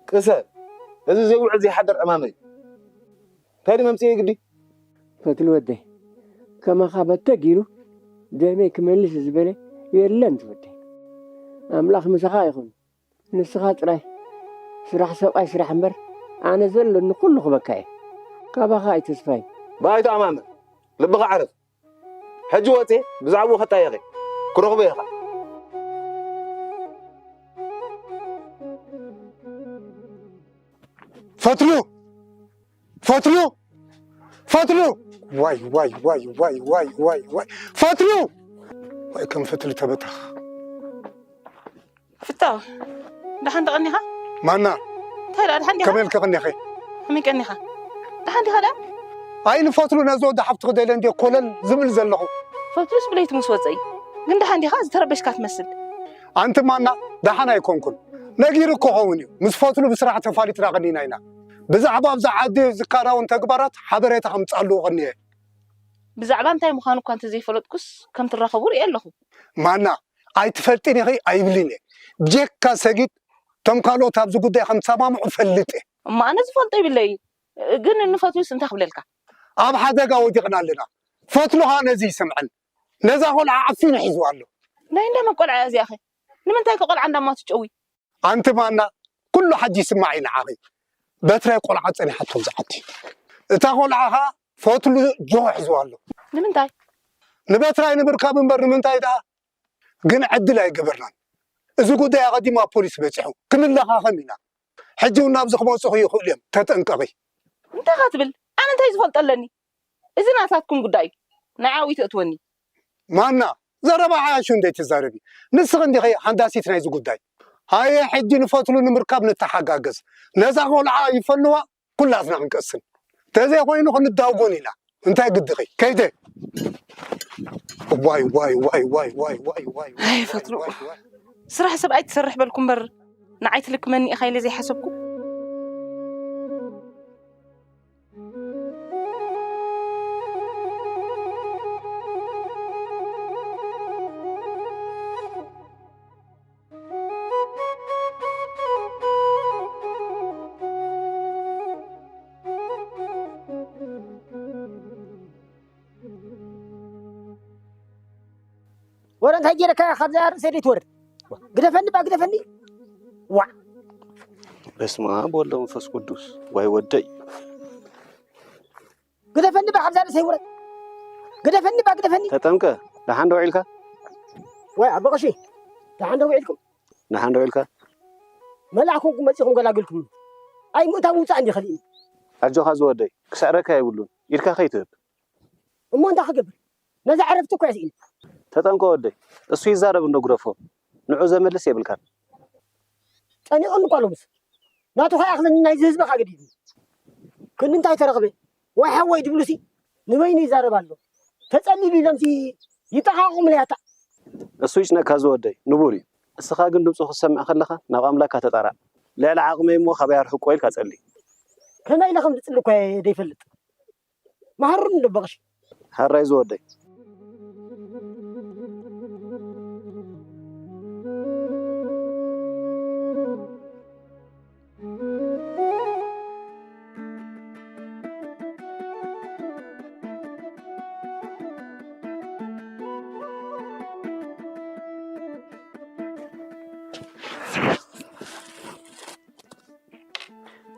ቅሰን፣ እዚ ዘይውዕል ዘይሓድር ዕማመይ እዩ። እንታይ ድመምጽእ ግዲ? ፈትሊ ወደይ፣ ከማኻ በተግ ኢሉ ደመይ ክመልስ ዝበለ የለን ዝወደይ። ኣምላኽ ምሳኻ ይኹን። ንስኻ ጥራይ ስራሕ ሰብኣይ ስራሕ እምበር፣ ኣነ ዘለኒ ኩሉ ክበካ እየ። ካባኻ ኣይተስፋይ። ብኣይ ተኣማመን፣ ልብኻ ዓረፍ። ሕጂ ወጽየ ብዛዕባኡ ከጣየቐ ክረኽቦ እየ ኸኣ። ፈትሉ! ፈትሉ! ፈትሉ! ዋይ፣ ዋይ፣ ዋይ፣ ዋይ፣ ዋይ፣ ዋይ፣ ዋይ። ፈትሉ! ዋይ፣ ከም ፈትሊ ተበታኽ። ፍታው፣ ደሓን ዶ ቀኒኻ? ማና? እንታይ ደኣ፣ ደሓን ዲኻ? ከመይ ኢልኪ ቀኒኺ? ከመይ ቀኒኻ? ደሓን ዲኻ ደኣ? ኣይ፣ ንፈትሉ ነዚ ወዲ ሓፍትኺ ደለ እንድየ ኮለል ዝብል ዘለኹ። ፈትሉስ ብለይቲ ምስ ወጸ እዩ። ግን ደሓን ዲኻ? ዝተረበሽካ ትመስል። ኣንቲ ማና፣ ደሓን ኣይኮንኩን። ነጊሩ ክኸውን እዩ። ምስ ፈትሉ ብስራሕ ተፋሊጥና ቀኒና ኢና። ብዛዕባ ኣብዛ ዓዲ ዝከናወን ተግባራት ሓበሬታ ከምጽኣሉ እቐንየ። ብዛዕባ እንታይ ምዃኑ እኳ እንተዘይፈለጥኩስ፣ ከም ትራኸቡ ርእየ ኣለኹ። ማና፣ ኣይትፈልጥን ኢኺ ኣይብልን እየ። ብጀካ ሰጊድ፣ እቶም ካልኦት ኣብዚ ጉዳይ ከም ዝሰማምዑ እፈልጥ እየ። እሞ ኣነ ዝፈልጦ ይብለይ። ግን ንፈትሉስ እንታይ ክብለልካ? ኣብ ሓደጋ ወዲቕና ኣለና። ፈትሉ ኸኣ ነዚ ይሰምዐን። ነዛ ቖልዓ ዓፊኑ ሒዝዋ ኣሎ። ናይ እንዳ መን ቖልዓ እያ እዚኣኸ? ንምንታይ ከ ቖልዓ እንዳማቱ ጨዊ? ኣንቲ ማና፣ ኩሉ ሓጂ ይስማዕ እዩ ንዓኺ። በትራይ ቆልዓ ጸኒሓቶ ኣብዛ ዓዲ። እታ ቆልዓ ኸኣ ፈትሉ ጆሆ ሒዝዋ ኣሎ። ንምንታይ? ንበትራይ ንምርካብ እምበር ንምንታይ ደኣ? ግን ዕድል ኣይገበርናን። እዚ ጉዳይ ኣቐዲሙ ኣብ ፖሊስ በጺሑ። ክንለኻኸም ኢና። ሕጂ እውን ናብዚ ክመጹኺ ይኽእሉ እዮም። ተጠንቀቒ። እንታይ ኢኻ ትብል? ኣነ እንታይ ዝፈልጦ ኣለኒ? እዚ ናታትኩም ጉዳይ እዩ። ንዓኡ ይተእትወኒ። ማና፣ ዘረባ ዓያሹ እንዴት ትዛረቢ? ንስኺ እንዲኺ ሃንዳሲት ናይዚ ጉዳይ። ሃየ፣ ሕጂ ንፈትሉ ንምርካብ ንተሓጋገዝ። ነዛ ቆልዓ ይፈንዋ፣ ኩላትና ክንቀስን። ተዘይኮይኑ ክንዳጎን ኢና። እንታይ ግድኺ? ከይደ። ዋይ፣ ዋይ፣ ዋይ፣ ዋይ፣ ዋይ፣ ዋይ፣ ዋይ፣ ዋይ፣ ኣይ፣ ፈትሉ። ዋይ፣ ዋይ። ስራሕ ሰብኣይ ትሰርሕ በልኩ እምበር፣ ንዓይ ትልክመኒ ኢኻ ኢለ ዘይሓሰብኩ። ወረ እንታይ ጌረካ ኢኻ ካብዛ ርእሰይ ዘይትወርድ? ግደፈኒ ባ፣ ግደፈኒ። ዋ። በስመ ኣብ ወወልድ ወመንፈስ ቅዱስ። ዋይ ወደይ። ግደፈኒ ባ፣ ካብዛ ርእሰይ ውረድ። ግደፈኒ ባ፣ ግደፈኒ። ተጠምቀ፣ ደሓን ዶ ውዒልካ? ዋይ ኣቦ ቀሺ፣ ደሓን ዶ ውዒልኩም? ደሓን ዶ ውዒልካ? መልኣኽ ኮንኩም መጺኹም ገላገልኩም። ኣይ ምእታው ምውጻእ እንዲ ኸሊእኒ። ኣጆኻ ዝወደይ፣ ክስዕረካ የብሉን። ኢድካ ከይትህብ። እሞ እንታይ ክገብር? ነዛ ዕረፍቲ እኮ እያ ስኢነ። ተጠንቀቕ ወደይ፣ እሱ ይዛረብ እንዶ ግደፎ። ንዑ ዘመልስ የብልካን። ጨኒቑኒ እኮ ሎምስ። ናቱ ከይኣኽለኒ ናይዚ ህዝቢ ከኣ ገዲድኒ። ክንዲ እንታይ ተረኽበ? ዋይ ሓወይ ድብሉሲ ንበይኑ ይዛረብ ኣሎ። ተጸሊሉ ኢሎም ሲ ይጠቓቑሙለይ ኣታ። እሱ ይጭነቅካ ዝወደይ፣ ንቡር እዩ። እስኻ ግን ድምፁ ክትሰምዕ ከለኻ ናብ ኣምላካ ተጣራዕ። ልዕሊ ዓቕመይ እሞ ካባይ ኣርሕቆ ኢልካ ጸሊ። ከመይ ኢለ ከም ዝጽሊ እኮ እየ ዘይፈልጥ። መሃሩኒ እንዶ በቕሽ። ሕራይ ዝወደይ።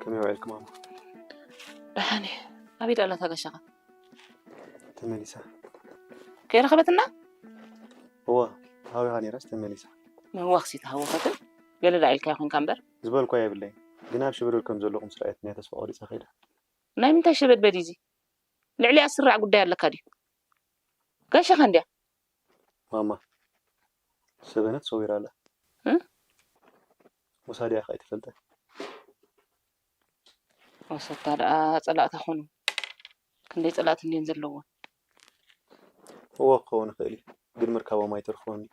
ከመይ ውዒልኩም ኣማ? ደሓን እየ። ኣበይ ደኣ ኣላ እታ ጋሻኻ? ተመሊሳ። ከይረኸበትና? እወ፣ ሃቢኻ ነይራስ ተመሊሳ። መዋኽሲ ተሃወኸትን ገለ ደኣ ኢልካያ ኮንካ እምበር። ዝበልኳ የብለይን፣ ግን ኣብ ሽብድብድ ከም ዘለኹም ስርኣየትንያ ተስፋ ቆሪጸ ከይደ። ናይ ምንታይ ሽብድብድ እዩ እዚ? ልዕሊኣ ዝስራዕ ጉዳይ ኣለካ ድዩ? ጋሻኻ እንድያ። ማማ፣ ሰበነት ሰዊራ ኣላ። እ? ወሳዲያ ከ ኣይትፈልጠ? ወሰታ ደኣ ጸላእታ ኾኑ። ክንደይ ጸላእቲ እንድየን ዘለወን። እወ ክኸውን ይኽእል እዩ፣ ግን ምርካቦም ኣይተርፍዎን እዩ።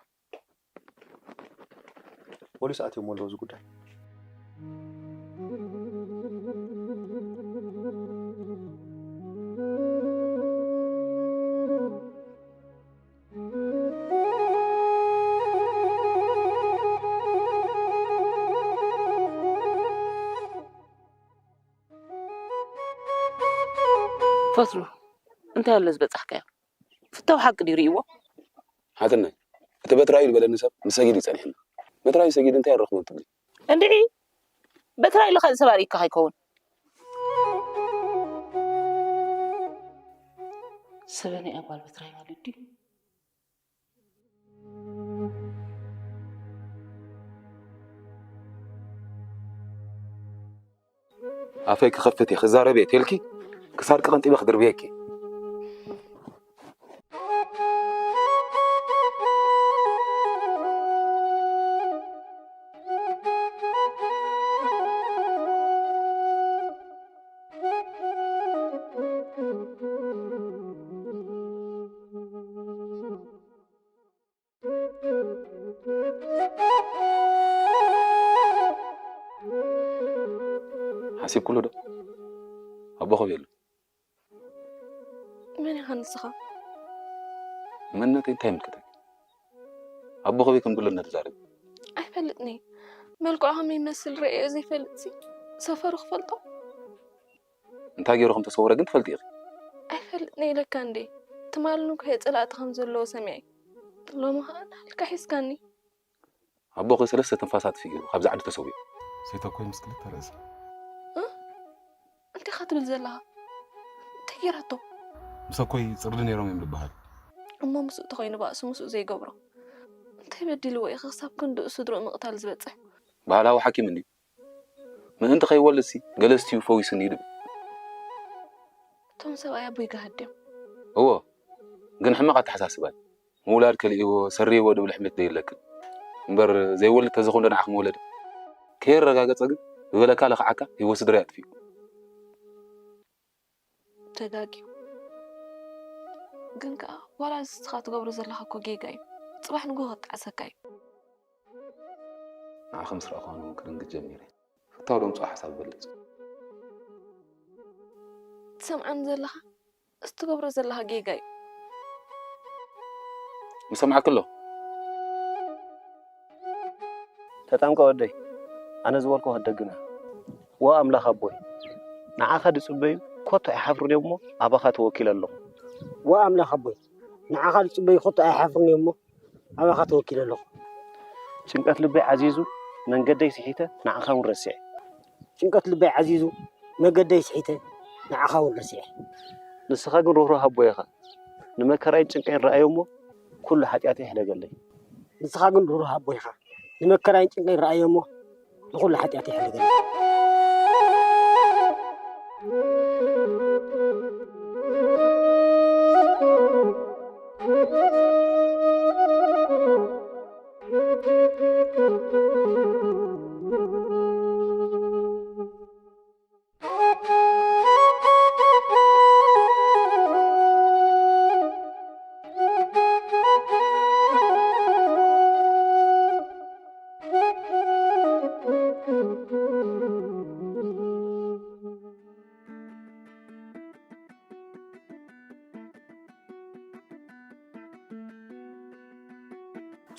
ፖሊስ ኣትዮም ኣለዉ እዚ ጉዳይ። ፈትሉ፣ እንታይ ኣሎ ዝበጻሕካዮ? ፍታው ሓቂ ድዩ ርእይዎ? ሓትነይ፣ እቲ በትራዩ ዝበለኒ ሰብ ምስ ሰጊድ እዩ ጸኒሕና። በትራዩ ሰጊድ እንታይ ይረኽቦ ትብሊ? እንድዒ፣ በትራዩ ካልእ ሰብ ኣርእካ ከይከውን። ሰበነ እያ ጓል በትራዩ ማለት ድዩ? ኣፈይ ክኸፍት እየ ክዛረብ እየ ተልኪ ክሳድቂ ቀንጢበ ክድርብየኪ። ሓሲብኩሉ ዶ? ኣቦ ከበይ ኣሎ? መን ኢኻ ንስኻ? መንነተይ እንታይ ይምልከተካ? ኣቦ ከበይ ከም ዘሎ እናተዛረቢ። ኣይፈልጥን እየ። መልክዑ ከመይ ይመስል ርእዮ ዘይፈልጥሲ ሰፈሩ ክፈልጦ? እንታይ ገይሩ ከም ተሰወረ ግን ትፈልጢ ኢኺ። ኣይፈልጥን ኢለካ እንዴ። ትማሊ ንግሆ ጸላእቲ ከም ዘለዎ ሰሚዐ። ሎሚ ኸኣ ናህልካ ሒዝካኒ። ኣቦኺ ሰለስተ ትንፋሳት ስኢኑ ካብዛ ዓዲ ተሰዊኡ። ሰይተኮይ ምስ ክልተ ርእሳ። እ? እንታይ ኢኻ ትብል ዘለኻ? እንታይ ገይራቶ? ምሰኮይ ጽርዲ ነይሮም እዮም ዝበሃል። እሞ ምስኡ ተኾይኑ ባእሱ ምስኡ ዘይገብሮ። እንታይ በዲልዎ ኢኺ ክሳብ ክንድኡ ስድርኡ ምቕታል ዝበጽሕ? ባህላዊ ሓኪም እንድዩ። ምእንቲ ከይወልድሲ ገለ ኣስትዩ ፈዊሱኒ ድብል። እቶም ሰብኣይ ኣቦይ ጋህድ ድዮም? እዎ፣ ግን ሕማቕ ኣተሓሳስባ እዩ። ምውላድ ከልእዎ፣ ሰሪዎ ድብል ሕሜት ደይለቅን። እምበር ዘይወልድ ተዝኸውን ዶ ንዓኺ ምወለደ? ከየረጋገጸ ግን ብበለካ ለኽዓካ ህይወት ስድራይ ኣጥፊኡ። ተጋግዩ። ግን ከኣ ዋላ ንስኻ ትገብሮ ዘለኻ እኮ ጌጋ እዩ። ጽባሕ ንግሆ ከጣዕሰካ እዩ። ንዓኺ ምስ ረኣኹ ኣነ እውን ክድንግጽ ጀሚረ። ፍታው ደምጽኦ ሓሳብ ይበልጽ። ትሰምዓኒ ዘለኻ? እዚ ትገብሮ ዘለኻ ጌጋ እዩ። ይሰምዓኪ ኣለኹ። ተጠንቀቕ ወደይ፣ ኣነ ዝበልኩ ክትደግም ኢኻ። ዋ ኣምላኽ ኣቦይ፣ ንዓኻ ዝጽበዩ ኮቶ ኣይሓፍሩን እዮም እሞ ኣባኻ ተወኪለ ኣለኹ። ዋ ኣምላኽ ኣቦይ፣ ንዓኻ ዝጽበዩ ኮቶ ኣይሓፍሩን እዮም እሞ ኣባኻ ተወኪለ ኣለኹ። ጭንቀት ልበይ ዓዚዙ መንገደይ ስሒተ ንዓኻ እውን ረሲዐ። ጭንቀት ልበይ ዓዚዙ መገደይ ስሒተ ንዓኻ እውን ረሲዐ። ንስኻ ግን ርህሩህ ኣቦይ ኢኻ። ንመከራይን ጭንቀይን ረኣዮ እሞ ኩሉ ሓጢኣተይ ሕደገለይ። ንስኻ ግን ርህሩህ ኣቦይ ኢኻ። ንመከራይን ጭንቀይን ረኣዮ እሞ ንኹሉ ሓጢኣተይ ሕደገለይ።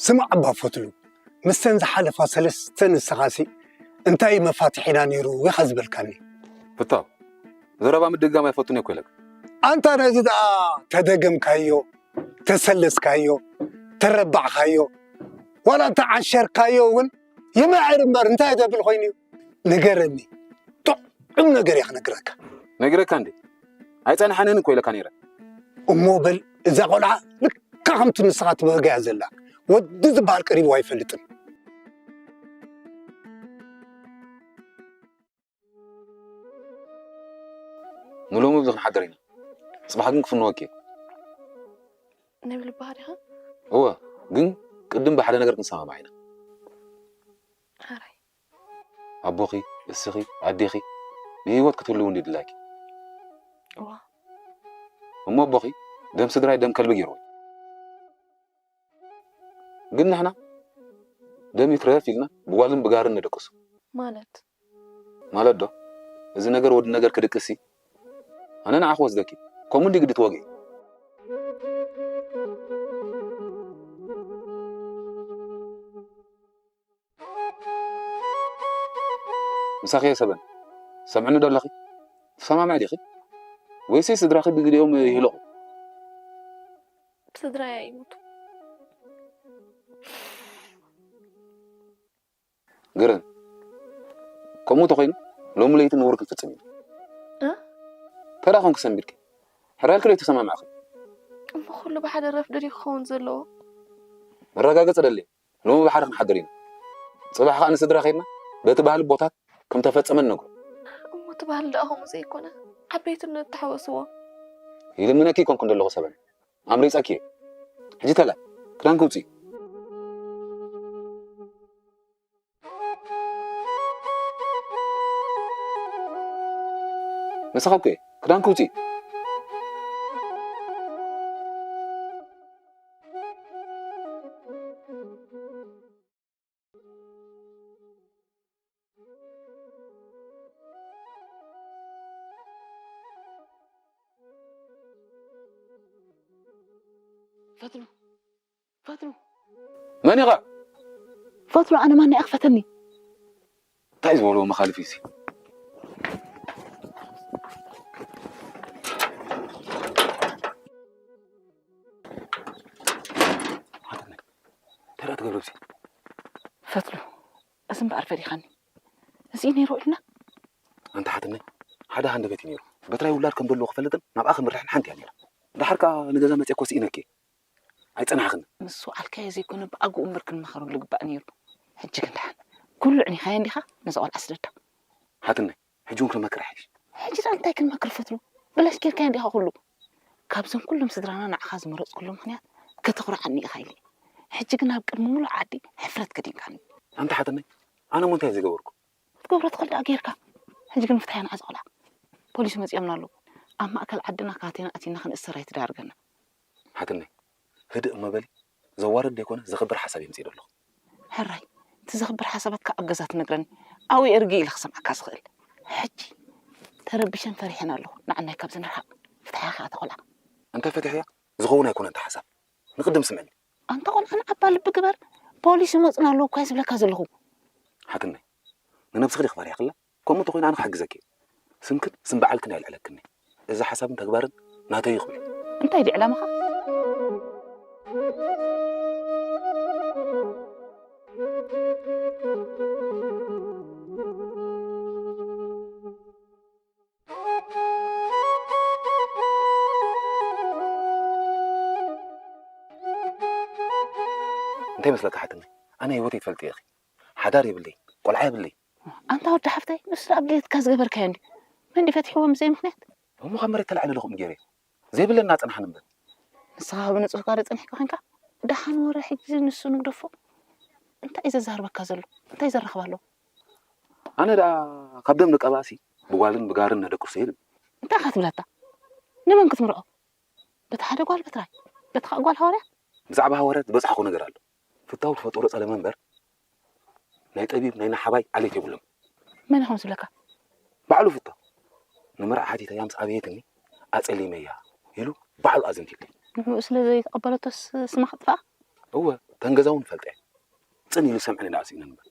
ስማዕ ኣባ ፈትሉ፣ ምስተን ዝሓለፋ ሰለስተ ንስኻሲ እንታይ መፋትሒና ነይሩ ኢኻ ዝበልካኒ? ፍታው፣ ዘረባ ምድግጋም ኣይፈቱን እኮ ኢለካ። ኣንታ ነዚ ደኣ ተደገምካዮ፣ ተሰለስካዮ፣ ተረባዕካዮ፣ ዋላ እንተ ዓሸርካዮ እውን ይምዕር እምበር እንታይ ዘብል ኮይኑ እዩ? ንገረኒ፣ ጥዑም ነገር እየ ክነግረካ። ነግረካ እንዴ? ኣይጸንሓንን እኮ ኢለካ ነይረ። እሞ በል፣ እዛ ቆልዓ ልካ ከምቲ ንስኻ ትበህጋ እያ ዘላ። ወዲ ዝበሃል ቀሪቡ ኣይፈልጥን። ንሎሚ ኣብዚ ክንሓድር ኢና። ጽባሕ ግን ክፍንወኪ እየ። ንብል ባህሪኻ? እወ፣ ግን ቅድም ብሓደ ነገር ክንሰማማዕ ኢና። ሕራይ። ኣቦኺ፣ እስኺ፣ ኣዴኺ ብህይወት ክትህልዉ እንዲ ድላኪ። እዋ። እሞ ኣቦኺ ደም ስድራይ ደም ከልቢ ገይርዎ። ግን ንሕና ደም ይትረፍ ኢልና ብጓልን ብጋርን ንድቅሱ። ማለት? ማለት ዶ? እዚ ነገር ወዲ ነገር ክድቅሲ? ኣነ ንዓኺ ወስደኪ። ከምኡ እንዲ ግዲ ትወግኢ። ምሳኺ እየ ሰበን። ሰምዕኒ ዶ ኣለኺ? ትሰማምዒ ዲኺ? ወይሲ ስድራኺ ብግዲኦም ይህለቑ? ስድራይ ኣይሞቱ። ግርም። ከምኡ ተኾይኑ ሎሚ ለይቲ ንውር ክንፍጽም ኢና። እ? ተራ ኮንኪ ሰንቢድኪ። ሕራይ ኢልኪ ዶ ኣይተሰማማዕኺ? እሞ ኩሉ ብሓደ ረፍዲ ድዩ ክኸውን ዘለዎ? መረጋገጺ ደልየ። ሎሚ ብሓደ ክንሓድር ኢና። ጽባሕ ከኣ ንስድራ ከይድና በቲ ባህሊ ቦታት ከም ተፈጸመ ንነግሮ። እሞ እቲ ባህሊ ደኣ ከምኡ ዘይኮነ? ዓበይቲ እንተሓወስዎ? ይልምነኪ ኣይኮንኩን ዘለኹ ሰበን። ኣምሪጸኪ እየ። ሕጂ ተላ፣ ክዳንኪ ውጽኢ። ምሳኻ እኮ እየ። ክዳንኪ ውጽኢ። ፈትሉ፣ ፈትሉ። መን ኢኻ? ፈትሉ፣ ኣነ ማን እየ ክፈተኒ? እንታይ ዝበልዎ መኻልፍ እዩ እዚ? ተራ ትገብሮ እዚ። ፈትሉ፣ እዚ እምበኣር ፈሊኻኒ። እዚ እዩ ነይሩ ኢልና? ኣንታ ሓትነይ፣ ሓደ ሃንደበት እዩ ነይሩ። በትራይ ውላድ ከም ዘለዎ ክፈልጥን ናብኣ ክምርሕን ሓንቲ እያ ነይራ። ደሓር ከኣ ንገዛ መጽየ እኮ ስኢነኪ እየ። ኣይጸናሕኽን። ምስ ወዓልካዮ ዘይኮነ ብኣግኡ እምበር ክንመኸረሉ ግባእ ነይሩ። ሕጂ ግን ደሓን። ኩሉ ኣዕኒኻዮ እንዲኻ፣ ነዛ ቆልዓ ስደዳ። ሓትነይ፣ ሕጂ እውን ክንመክር ይሓይሽ። ሕጂ ደኣ እንታይ ክንመክር ፈትሉ? ብላሽ ጌርካዮ እንዲኻ ኩሉ። ካብዞም ኩሎም ስድራና ንዓኻ ዝመረጽኩሉ ምኽንያት ከተኹርዓኒ ኢኻ ኢለ። ሕጂ ግን ኣብ ቅድሚ ሙሉእ ዓዲ ሕፍረት ከዲንካኒ። ኣንታ ሓትነይ፣ ኣነ እሞ እንታይ እየ ዝገበርኩ? ክትገብሮ ትኽእል ደኣ ጌርካ። ሕጂ ግን ፍትሓያ ንዓዚ ቆልዓ። ፖሊስ መጺኦምና ኣለዉ። ኣብ ማእከል ዓድና ካቴና ኣቲና ክንእሰር ኣይትዳርገና። ሓትነይ፣ ህድእ እሞ በሊ። ዘዋርድ ዘይኮነ ዘኽብር ሓሳብ እየ ኣምጺኤ ዘለኹ። ሕራይ፣ እቲ ዘኽብር ሓሳባትካ ኣብ ገዛ ትነግረኒ። ኣብኡ እየ ርግእ ኢለ ክሰምዓካ ዝኽእል። ሕጂ ተረቢሸን ፈሪሐን ኣለኹ። ንዓናይ ካብዚ ንርሓቕ። ፍትሓያ ከኣ እታ ቆልዓ። እንተ ፈቲሐያ ዝኸውን ኣይኮነን እቲ ሓሳብ። ንቕድም ስምዕኒ። ኣንታ ቆልዓ ንዓባ ልቢ ግበር። ፖሊስ ይመጹና ኣለዉ እኮ እየ ዝብለካ ዘለኹ። ሓትነይ፣ ንነብስኺ ዲኺ ፈሪሕክላ? ከምኡ እንተኾይኑ ኣነ ክሕግዘኪ እየ። ስምክን ስም በዓልክን ኣየልዕለክን እየ። እዚ ሓሳብን ተግባርን ናተይ እዩ ክብል። እንታይ ድዩ ዕላማኻ? እንታይ ይመስለካ ሓትነይ? ኣነ ህይወተይ ትፈልጥዮ ኢኺ። ሓዳር የብለይ፣ ቆልዓ የብለይ። ኣንታ ወዲ ሓፍተይ፣ ንሱ ደኣ ኣብ ድሌትካ ዝገበርካዮ እንድዩ። መን ድዩ ፈቲሕዎ ብዘይ ምኽንያት? እሞ ካብ መሬት ተላዒለ ኣለኹ እም ገይረ። ዘይብለና ጽንሓን እምበር። ንስኻ ካብ ንጹህ ጋር ጸኒሕካ ኮንካ፣ ደሓን ወረ ሕጂ ንሱ ንግደፎ። እንታይ እዩ ዘዛርበካ ዘሎ? እንታይ ዘራኽብ ኣለዎ? ኣነ ደኣ ካብ ደም ንቀባእሲ ብጓልን ብጋርን ነደቅሶ የለን። እንታይ ኢኻ ትብለታ? ንመን ክትምርዖ? በቲ ሓደ ጓል በትራይ፣ በቲ ካልእ ጓል ሃዋርያ? ብዛዕባ ሃዋርያት ዝበጽሓኹ ነገር ኣሎ። ፍታው ዝፈጠሮ ጸለመ እምበር፣ ናይ ጠቢብ ናይ ናሓባይ ዓሌት የብሎም። መን ኢኹም ዝብለካ? ባዕሉ ፍታው። ንመርዓ ሓቲተያ ምስ ኣበየትኒ፣ ኣጸሊመያ ኢሉ ባዕሉ ኣዘንቲለይ። ንዕኡ ስለ ዘይተቐበለቶስ ስማ ከጥፍኣ? እወ፣ ተን ገዛ እውን ፈልጠ። ጽን ኢሉ ሰምዕኒ ደኣ ስኢነ እምበር።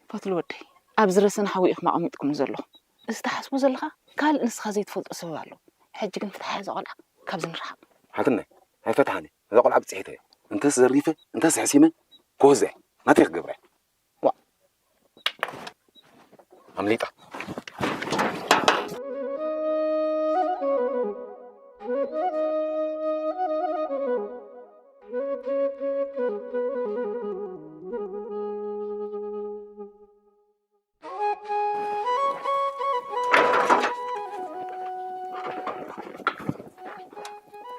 ፈትሉ ወደይ፣ ኣብዚ ረሰን ሓዊ ኢኹም ኣቐሚጥኩም ዘለኹም። እዚ ትሓስቦ ዘለኻ ካልእ ንስኻ ዘይትፈልጦ ሰበብ ኣሎ። ሕጂ ግን ፍትሓ እዛ ቆልዓ፣ ካብዚ ንርሓቕ። ሓትነይ፣ ኣይፈትሓን እየ። እዛ ቆልዓ ብጽሒተ እያ። እንተስ ዘሪፈ፣ እንተስ ሕሲመ፣ ክወስዳ እየ። ናተይ ክገብራ እየ። ዋ። ኣምሊጣ።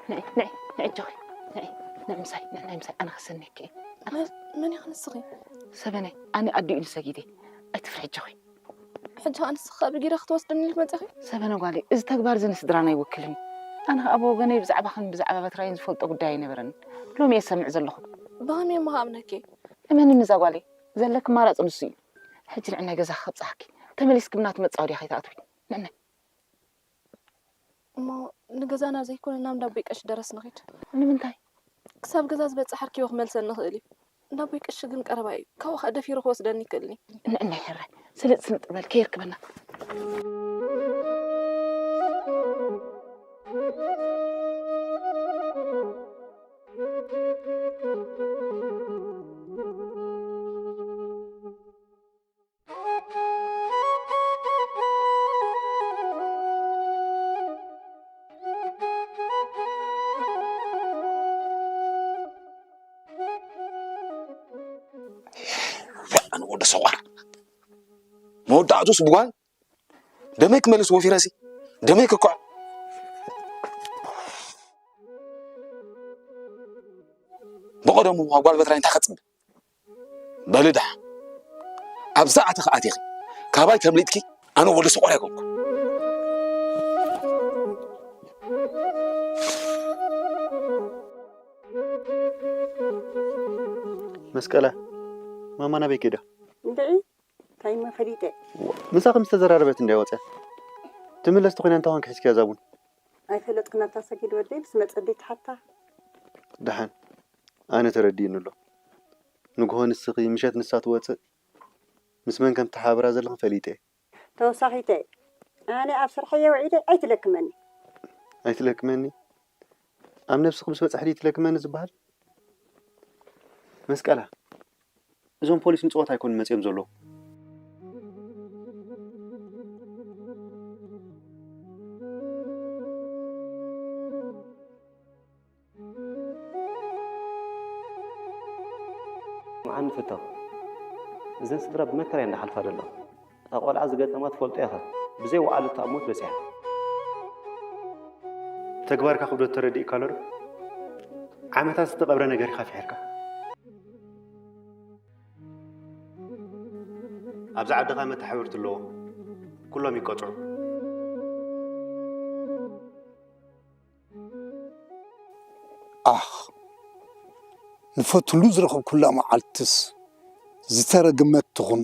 ነይ፣ ነይ፣ ነይ፣ ኣጆኺ። ነይ፣ ነይ ምሳይ፣ ነይ፣ ነይ ምሳይ፣ ኣነ ክሰንየኪ እየ። ኣነ መ-፣ መን ኢኺ ንስኺ? ሰበነይ፣ ኣነ ኣዲኡ ንሰጊደ። ኣይትፍርሒ፣ ኣጆኺ። ሕጂ ከኣ ንስኺ ከኣ ብጊረ ክትወስድኒ ኢልኪ መጺኺ? ሰበነ ጓለይ፣ እዚ ተግባር እዚ ንስድራና ኣይውክልን እዩ። ኣነ ከኣ ብወገነይ ብዛዕባኽን ብዛዕባ በትራይን ዝፈልጦ ጉዳይ ኣይነበረን። ሎሚ እየ ዝሰምዕ ዘለኹ። ብኸመይ እሞ ክኣምነኪ? እመንኒ እዛ ጓለይ፣ ዘለኪ ኣማራጺ ንሱ እዩ። ሕጂ ንዕናይ ገዛኺ ከብጽሓኪ። ተመሊስኪ ብናቱ መጻወድያ ከይትኣትዊ። ንዕናይ። እሞ ንገዛና ዘይኮነ ናብ እንዳቦይ ቀሺ ደረስ ንኺድ። ንምንታይ? ክሳብ ገዛ ዝበጽሕ ኣርኪቡ ክመልሰኒ ይኽእል እዩ። እንዳቦይ ቀሺ ግን ቀረባ እዩ። ካብኡ ኸኣ ደፊሩ ክወስደኒ ይኽእልኒ። ንዕናይ ሕራይ፣ ስልጥ ስልጥ በል ከየርክበና። ኣነ ወዲ ሰቋር መወዳእቱስ ብጓል ደመይ ክመልስ ወፊረሲ ደመይ ክኩዕ ብቐደሙ ኣብ ጓል በትራይ እንታይ ከጽብ በሊ ደሓ። ኣብዛ ኣተኺ ኣቲኺ ካባይ ተምሊጥኪ ኣነ ወዲ ሰቆር ኣይኮንኩ። መስቀላ፣ ማማ ናበይ ከይዳ? እንድዒ፣ እንታይ እሞ ፈሊጠ? ዋ፣ ምሳኺ ምስ ተዘራረበት እንድያ ወፅያ። ትምለስ ተኾይና እንታይ ኮንኪ ሒዝክያ እዛ ቡን? ኣይፈለጥኩን ኣታ ሰጊድ ወደይ፣ ምስ መጸ ደይ ትሓታ። ደሓን፣ ኣነ ተረዲእኒ ኣሎ። ንግሆ ንስኺ፣ ምሸት ንሳ ትወፅእ። ምስ መን ከም ትሓባበራ ዘለኽን ፈሊጠ እየ። ተወሳኺተ፣ ኣነ ኣብ ስርሐየ ውዒለ ኣይትለክመኒ። ኣይትለክመኒ? ኣብ ነብስኺ ምስ በጻሕ ድዩ ትለክመኒ ዝበሃል? መስቀላ፣ እዞም ፖሊስ ንጸወታ ኣይኮኑን መጺኦም ዘለዉ። መዓን ንፍቶ። እዘን ስድራ ብመከራ እየን ዝሓልፋ ዘለዋ። እታ ቆልዓ ዝገጠማ ትፈልጦ ኢኻ። ብዘይ ወዓለታ ኣብ ሞት በጺሓ። ተግባርካ ክብደት ተረዲእካ ኣሎ ዶ? ዓመታት ዝተቐብረ ነገር ኢኻ ፍሒርካ። ኣብዚ ዓድኻ መተሓባበርቲ ኣለዎ። ኩሎም ይቀጽዑ። ኣኽ፣ ንፈትሉ ዝረኸብኩላ መዓልትስ ዝተረግመት ትኹን።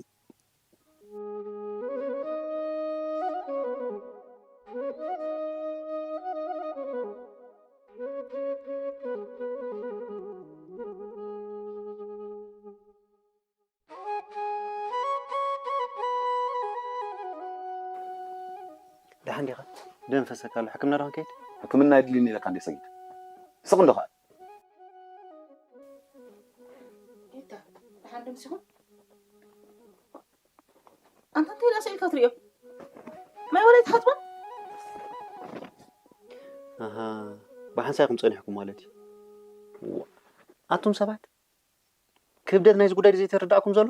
ደሓን ዲኻ? ደም ፈሰካ ኣሎ። ሕክምና ዶ ክንከይድ? ሕክምና የድልየኒ ኢለካ እንዴ ሰጊድ? ስቕ እንዶ ኸኣ። ጌታ፣ ደሓን ደምሲኹም? ኣንታ እንታይ ደኣ ስኢልካ ትርእዮ? ማይ ወላ ኣይትሓጽቦን? ኣሃ፣ ብሓንሳእኩም ጸኒሕኩም ማለት እዩ። ዋ፣ ኣቱም ሰባት፣ ክብደት ናይዚ ጉዳይ ዘይተረዳእኩም ዘሎ?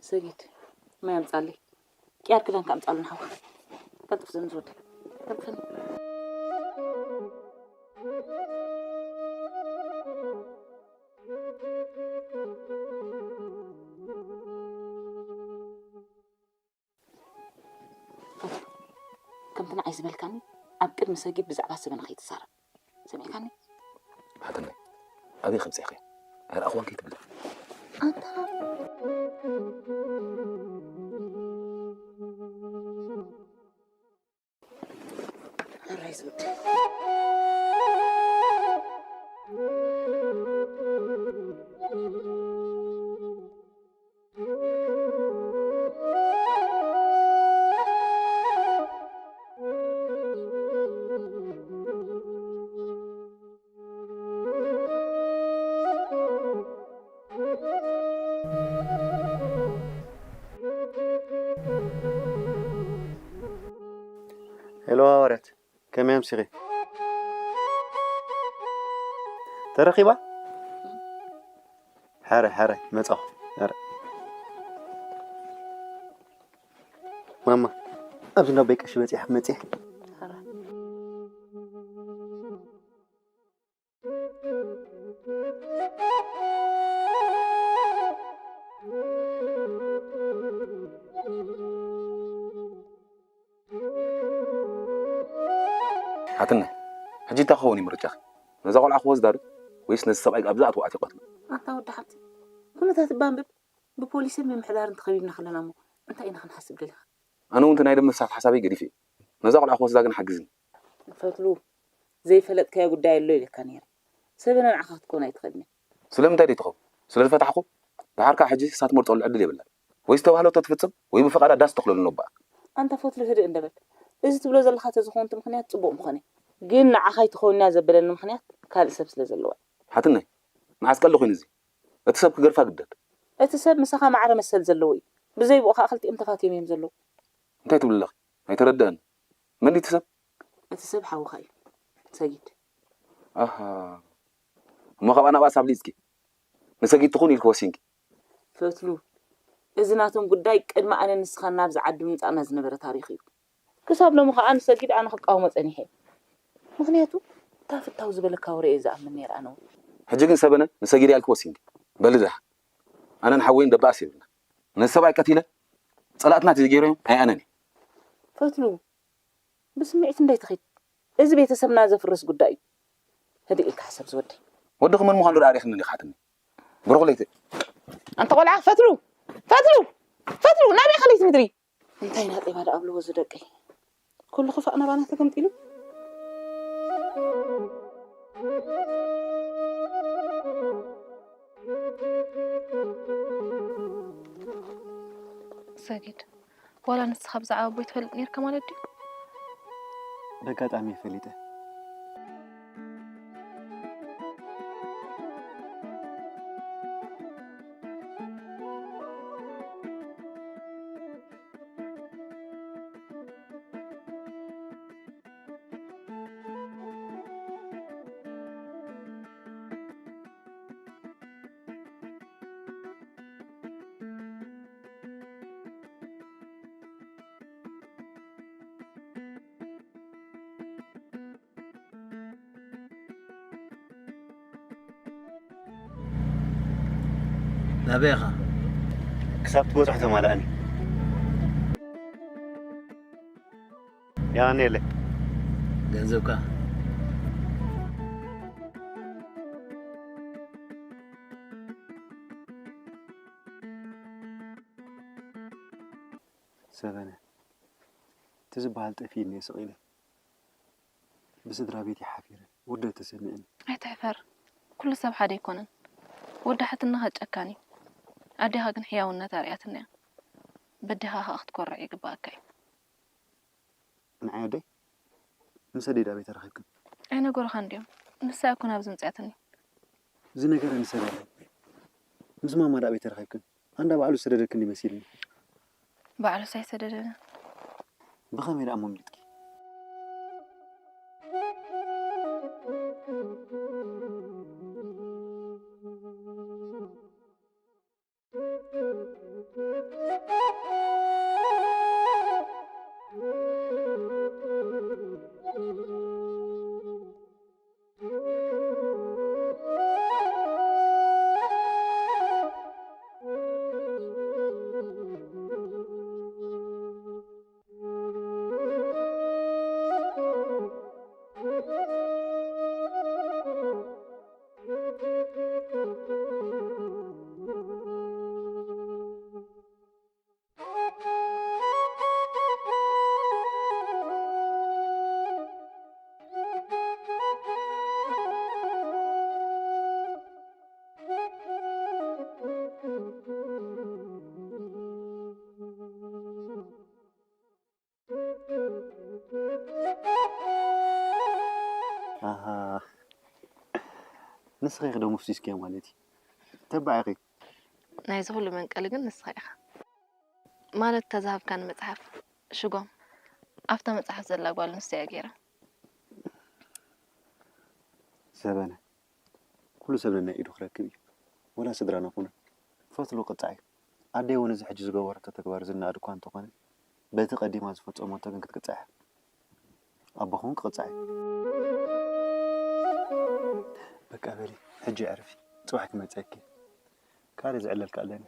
ሰጊድ፣ ማይ ኣምጻለይ። ቅያር ክዳንካ ኣምጻሉ ንሓውካ። ቀልጥፍ ዘን ዝወደ። ቀልጥፈኒ። ከምቲ ንዓይ ዝበልካኒ፣ ኣብ ቅድሚ ሰጊድ ብዛዕባ ሰበና ከይትዛረብ። ሰሚዕካኒ? ሓትነይ፣ ኣበይ ከምጽእኺ? ኣይረኣኽዋን ከይትብሊ። ኣንታ ሕራይ ዝወድ። ከመይ ኣምሲኺ? ተረኺባ? ሕራይ፣ ሕራይ፣ መጻኹ። ሕራይ። ማማ፣ ኣብዚ እንዳ ኣቦይ ቀሺ በጺሐ ክመጽእ እየ። ሓትነይ፣ ሕጂ እንታይ ክኸውን እዩ ምርጫኺ? ነዛ ቆልዓ ክወስዳ ዶ? ወይስ ነዚ ሰብኣይ ኣብዛ ኣትወኣት ይቐትሎ? ኣንታ ወዲ ሓብቲ፣ ኩነታት እባ ኣንብብ። ብፖሊስን ምምሕዳርን ተኸቢብና ከለና እሞ እንታይ ኢና ክንሓስብ ደሊኻ? ኣነ እውን እቲ ናይ ደም ምፍሳስ ሓሳበይ ገዲፈ እየ። ነዛ ቆልዓ ክወስዳ ግን ሓግዝኒ። ፈትሉ፣ ዘይፈለጥካዮ ጉዳይ ኣሎ ኢለካ ነይረ። ሰበነ ንዓኻ ክትከውን ኣይትኽእልን እያ። ስለምንታይ ደይ ትኸውን? ስለ ዝፈታሕኹ? ደሓር ከኣ ሕጂ እሳ ትመርጸሉ ዕድል የብላን። ወይ ዝተባህለቶ ትፍጽም፣ ወይ ብፍቓዳ ዳስ ተኽለሉ ነቦኣ። ኣንታ ፈትሉ ህድእ እንደ በል። እዚ ትብሎ ዘለኻ ተዝኸውን እቲ ምኽንያት ጽቡቕ ምኾነ። ግን ንዓኻ ኣይትኸውን እያ ዘበለኒ ምኽንያት ካልእ ሰብ ስለ ዘለዋ እዩ። ሓትነይ፣ መዓስ ቀልዲ ኮይኑ እዚ? እቲ ሰብ ክገርፋ ግደድ። እቲ ሰብ ምሳኻ ማዕረ መሰል ዘለዎ እዩ። ብዘይ ብኡ ኸዓ ክልቲኦም ተፋትዮም እዮም ዘለዉ። እንታይ ትብሊ ኣለኺ? ኣይተረድአን። መን እቲ ሰብ? እቲ ሰብ ሓውኻ እዩ። ሰጊድ። ኣሃ። እሞ ካብኣ ናብኣ ሳብ ሊጽኪ። ንሰጊድ ትኹን ኢልኪ ወሲንኪ። ፈትሉ፣ እዚ ናቶም ጉዳይ ቅድሚ ኣነ ንስኻን ናብዚ ዓዲ ምምጻእና ዝነበረ ታሪኽ እዩ። ክሳብ ሎሚ ኸኣ ንሰጊድ ኣነ ክቃወሞ ጸኒሐ እየ። ምኽንያቱ፣ እታ ፍታው ዝበለካ ወረ እየ ዝኣምን ነይረ ኣነ እውን። ሕጂ ግን ሰበነ ንሰጊድ እያ ኢልኪ ወሲንኪ። በሊ ደሓ። ኣነን ሓወይን ደባእስ የብልና። ነዚ ሰብኣይ ቀቲለ፣ ጸላእትና ተዘይገይሮም ኣይኣነን እየ። ፈትሉ፣ ብስምዒት እንዳይትኺድ። እዚ ቤተሰብና ዘፍርስ ጉዳይ እዩ። ህድእ ኢልካ ሕሰብ ዝወደይ። ወድኺ መን ምዃኑ ዶ ኣሪኽኒ ዲኻ ትኒ? ብሩኽ ለይቲ። ኣንታ ቆልዓ፣ ፈትሉ! ፈትሉ! ፈትሉ! ናበይ ከለይቲ ምድሪ? እንታይ ኢና ጤባ ደኣ ኣብልዎ እዚ ደቀይ? ኩሉ ክፋእ ናባና ተገምጢሉ? ሰጊድ፣ ዋላ ንስኻ ብዛዕባ ኣቦይ ትፈልጥ ነይርካ ማለት ድዩ? በጋጣሚ ፈሊጠ። ናበይ ኢኻ? ክሳብ ትበጽሖ ተማልኣኒ። የቐንየለይ። ገንዘብካ። ሰበነ፣ እቲ ዝበሃል ጠፊእኒ እየ ስቕ ኢለ። ብስድራ ቤተይ ሓፊረ፣ ውርደት ተሰሚዕኒ። ኣይትሕፈር፣ ኩሉ ሰብ ሓደ ኣይኮነን። ወዲ ሓትነኻ ጨካን እዩ። ኣዴኻ ግን ሕያውነት ኣርኣያትና እያ። በዴኻ ኸኣ ክትኮርዕ ይግብኣካ እዩ። ንዓይ ኣደይ ምስ ኣደይ ዶ ኣበይ ተራኺብክን? ኣይነገሩኻን ድዮም? ንሳ እያ እኮ ናብዚ ኣምጺኣትኒ። ዝነገረኒ ሰብ የለን። ምስ ማማ ዶ ኣበይ ተራኺብክን? ኣንዳ ባዕሉ ዝሰደደክን ይመሲልኒ። ባዕሉስ ኣይሰደደንን። ብኸመይ ደኣ እሞ ኣምሊጥኪ? ኣሃ፣ ንስኺ ኢኺ ዶ መፍሲስክዮ ማለት እዩ? ተባዕ ኢኺ። ናይዚ ኩሉ መንቀሊ ግን ንስኻ ኢኻ። ማለት እታ ዝሃብካኒ መጽሓፍ፣ ሽጎም፣ ኣብታ መጽሓፍ ዘላ ጓል ኣንስተያ ገይራ። ዘበነ፣ ኩሉ ሰብ ነናይ ኢዱ ክረክብ እዩ። ወላ ስድራና ኩኑ። ፈትሉ ቅጻዕ እዩ። ኣደይ እውን እዚ ሕጂ ዝገበረቶ ተግባር ዝነኣድ እኳ እንተኾነ፣ በቲ ቀዲማ ዝፈጸመቶ ግን ክትቅጻዕ እያ። ኣቦኹም ክቕጻዕ እዩ። በቃ በሊ፣ ሕጂ ኣዕርፊ። ጽባሕ ክመጸኪ። ካልእ ዝዕለልካ ኣለኒ።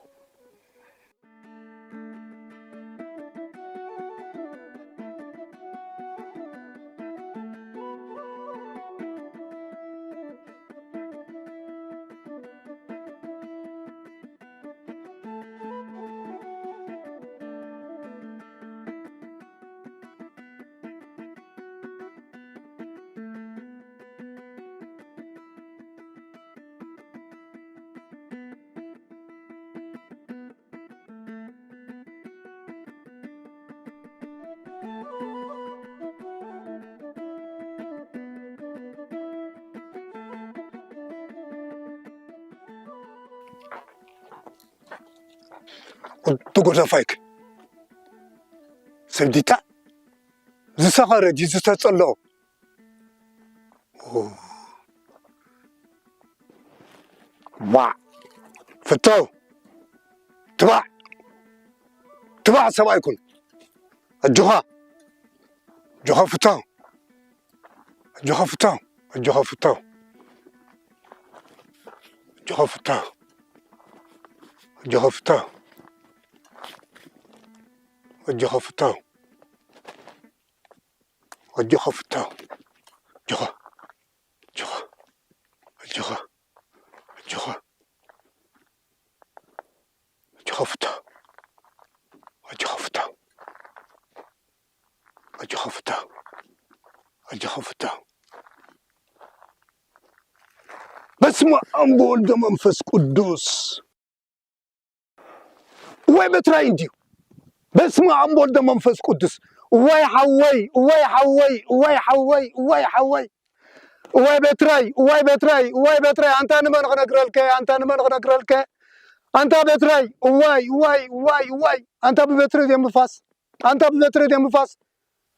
ትጎዳፋይክ ሰብዲታ ዝሰኸረ ድዩ ዝተጸለኦ? ዋ ፍታው ትባዕ ትባዕ ሰብኣይ ኩን። ኣጆኻ ኣጆኻ ፍታው ኣጆኻ ፍታው ኣጆኻ ፍታው ኣጆኻ ፍታው ኣጆኻ ፍታው ኣጆኻ ፍታው ኣጆኻ ፍታው ኣጆኻ ኣጆኻ ኣጆኻ ኣጆኻ ኣጆኻ ፍታው ኣጆኻ ፍታው ኣጆኻ ፍታው ኣጆኻ ፍታው በስመ ኣብ ወወልድ ወመንፈስ ቅዱስ። ወይ በትራይ እንድዩ። በስመ ኣብ ወወልድ ወመንፈስ ቅዱስ። ወይ ሓወይ ወይ ሓወይ ወይ ሓወይ ወይ ሓወይ ወይ በትራይ ወይ በትራይ ወይ በትራይ ኣንታ ንመን ክነግረልከ ኣንታ ንመን ክነግረልከ ኣንታ በትራይ ወይ ወይ ወይ ወይ ኣንታ ብበትሪ ደምፋስ ኣንታ ብበትሪ ደምፋስ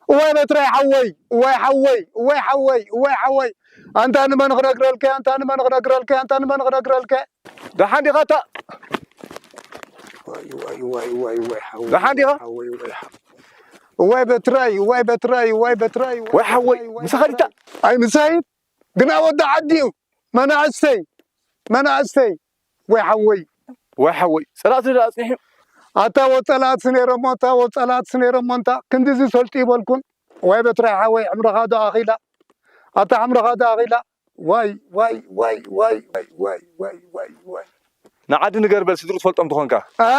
ወይ በትራይ ሓወይ ወይ ሓወይ ወይ ሓወይ ወይ ሓወይ ኣንታ ንመን ክነግረልከ ኣንታ ንመን ክነግረልከ ኣንታ ንመን ክነግረልከ ደሓን ዲኻ እታ ደሓን ዲኻ ወይ በትራይ ወይ በትራይ ወይ በትራይ ወይ ሓወይ ምሳኻ ዲታ ኣይ ምሳይት ግና ወዲ ዓዲ እዩ መናእሰይ መናእሰይ ወይ ሓወይ ወይ ሓወይ ጸላእቲ ዳ ኣጽኒሑ ኣታ ወጸላእቲ ነይሮሞ ኣታ ወጸላእቲ ነይሮሞ እንታ ክንድዚ ሰልጡ ይበልኩን ወይ በትራይ ሓወይ ዕምርኻ ዶ ኣኺላ ኣታ ዕምርኻ ዶ ኣኺላ ዋይ ዋይ ዋይ ዋይ ዋይ ዋይ ዋይ ዋይ ዋይ ንዓዲ ንገር በል ስድሩ ትፈልጦም ትኾንካ እ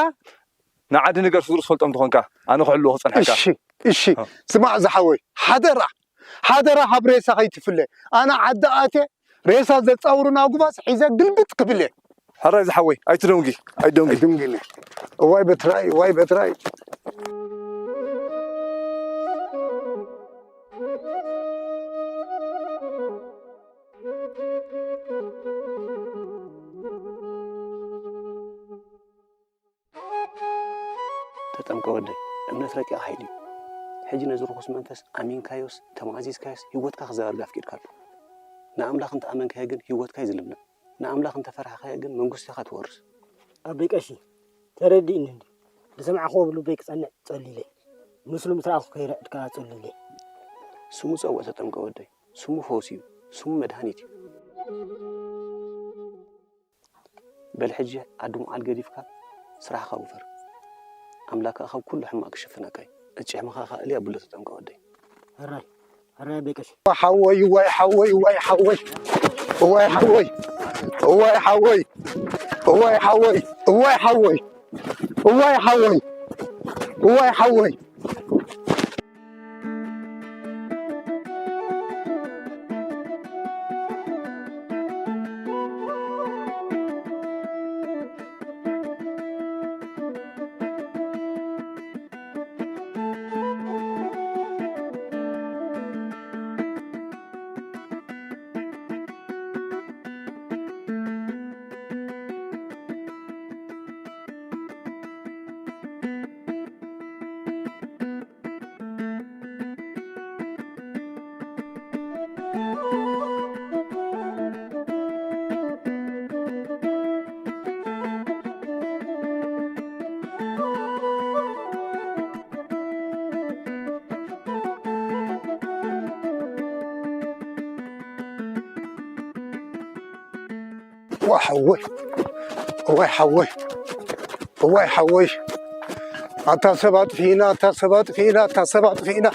ንዓዲ ንገር ስድሩ ትፈልጦም ትኾንካ ኣነ ክሕልዎ ክጸንሐካ እሺ እሺ ስማዕ ዝሓወይ ሓደራ ሓደራ ካብ ሬሳ ከይትፍለ ኣነ ዓዲ ኣትየ ሬሳ ዘጻውሩና ጉባስ ሒዘ ግልብጥ ክብል እየ ሕራይ ዝሓወይ ኣይትደንጊ ኣይትደንጊ ኣይትደንጊ እዋይ በትራይ እዋይ በትራይ ተጠምቀ ወደይ እምነት ረቂቕ ሓይሊ እዩ። ሕጂ ነዚ ርኹስ መንፈስ ኣሚንካዮስ ተማእዚዝካዮስ ህይወትካ ክዘራርግ ኣፍቂድካሉ። ንኣምላኽ እንተ ኣመንካዮ ግን ህይወትካ እዩ ዝልምልም። ንኣምላኽ እንተ ፈራሕካዮ ግን መንግስቱ ኢኻ ትወርስ። ኣቦይ ቀሺ ተረዲእኒ እንድዩ። ዝሰማዕክዎ ብልበይ ክጸንዕ ጸሊለ። ምስሉ ምስ ረኣኹ ከይርዕድ ከኣ ጸሊለ። ስሙ ጸውዕ ተጠምቀ ወደይ። ስሙ ፈውሲ እዩ። ስሙ መድሃኒት እዩ። በል ሕጂ ዓዲ ሙዓል ገዲፍካ ስራሕኻ ውፈር። ኣምላክ ከኣ ካብ ኩሉ ሕማቅ ክሽፍነካ እዩ። እቲ ጭሕምኻ ከኣ እልይ ኣብሎ ተጠምቀ ወደይ። ሕራይ ሕራይ ኣቦይ ቀሺ። ሓወይ ዋይ ሓወይ ዋይ ሓወይ ዋይ ሓወይ ዋይ ሓወይ ዋይ ሓወይ ዋይ ሓወይ ዋይ ሓወይ ዋይ ሓወይ ዋ ሓወይ፣ እዋይ ሓወይ፣ እዋይ ሓወይ፣ ኣታ ሰብ ኣጥፊእና፣ ኣታ ሰብ ኣጥፊእና፣ ኣታ ሰብ ኣጥፊእና፣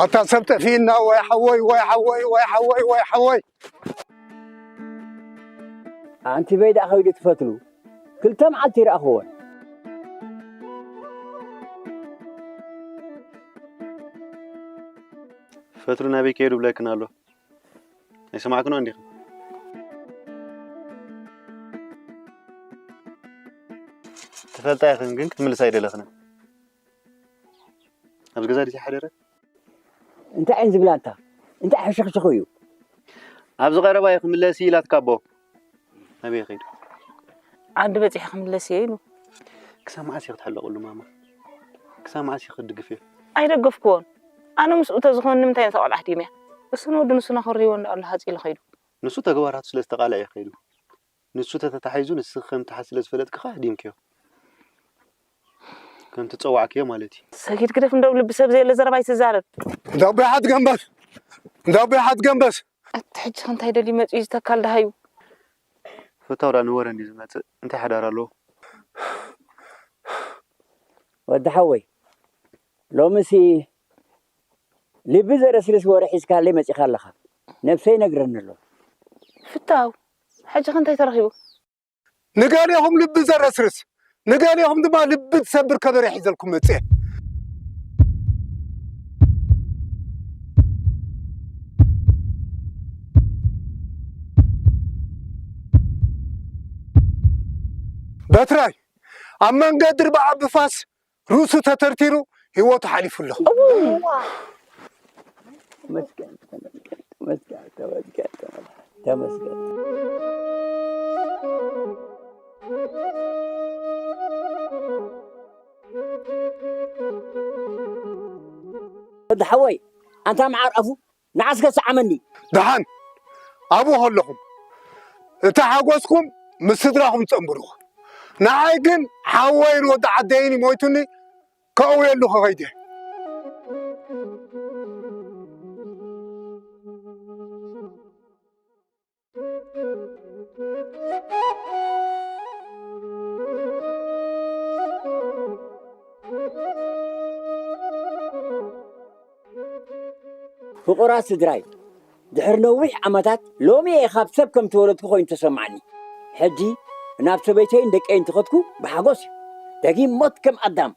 ኣታ ሰብ ጠፊእና፣ ወይ ሓወይ፣ ወይ ሓወይ፣ ወይ ሓወይ፣ ወይ ሓወይ። ኣንቲ በይ ደኣ ከይዱ ትፈትሉ ክልተ መዓልቲ ይረኣኽዎን። ፈትሉ ናበይ ከይዱ ብለክን ኣሎ። ኣይሰማዕክኖ እንዲኹም? ትፈልጣ ኢኽን ግን ክትምልሳ ኣይደለኽን። ኣብዚ ገዛ ድዩ ሓደረ? እንታይ እየን ዝብላ እንታ እንታይ ሕሽኽሽኹ እዩ። ኣብዚ ቀረባ እዩ ክምለስ ኢላትካ ኣቦ። ኣበይ ከይዱ? ዓዲ በፂሐ ክምለስ እየ ኢሉ። ክሳብ መዓስ ኢኺ ክትሕለቕሉ ማማ? ክሳብ መዓስ ኢኺ ክትድግፍዮ? ኣይደገፍክዎን። ኣነ ምስኡ ተዝኾን ንምንታይ ነታ ቆልዓ ኣሕዲመያ? እሱ ንወዲ ንሱ ናኸርይዎ እንዳኣሉ ሃፂ ኢሉ ከይዱ። ንሱ ተግባራቱ ስለ ዝተቓልዐ እዩ ከይዱ። ንሱ ተተታሒዙ ንስኺ ከም ትሓዚ ስለ ዝፈለጥኪ ከኣ ኣሕዲምክዮ። ከም ትጸዋዕክዮ ማለት እዩ። ሰጊድ ግደፍ እንደው ልቢ ሰብ ዘየለ ዘረባ ኣይትዛረብ። እንዳ ኣቦይ ሓትገምበስ እንዳ ኣቦይ ሓትገምበስ። ኣቲ ሕጂ ከ እንታይ ደልዩ መጺኡ እዚ ተካል ደሃዩ? ፈታው ደኣ ንወረ እንድዩ ዝመጽእ እንታይ ሓዳር ኣለዎ? ወዲ ሓወይ ሎምሲ ልቢ ዘረስርስ ወረ ሒዝካለይ መጺኻ ኣለኻ። ነብሰይ ይነግረኒ ኣሎ። ፍታው ሕጂ ከ እንታይ ተረኺቡ? ንገሊኹም ልቢ ዘረስርስ ንገሊኹም ድማ ልቢ ዝሰብር ከበሮ ሒዘልኩም መፅየ። በትራይ ኣብ መንገዲ ርብዓ ብፋስ ርእሱ ተተርቲሩ ህይወቱ ሓሊፉ ኣሎ። ተመስገን ተመስገን ተመስገን ተመስገን። ወዲ ሓወይ ኣንታ መዓር ኣፉ ንዓስከ ሰዓመኒ። ደሓን ኣብኡ ከለኹም እታ ሓጎስኩም ምስ ስድራኹም ጸንብርዎ። ንዓይ ግን ሓወይን ወዲ ዓደይን ይሞይቱኒ ከእውየሉ ክኸይድ እየ። ፍቑራት ስድራይ፣ ድሕሪ ነዊሕ ዓመታት ሎሚ እየ ካብ ሰብ ከም ተወለድኩ ኮይኑ ተሰማዕኒ። ሕጂ ናብ ሰበይተይን ደቀይን እንተኸድኩ ብሓጎስ እዩ። ደጊም ሞት ከም ኣዳም።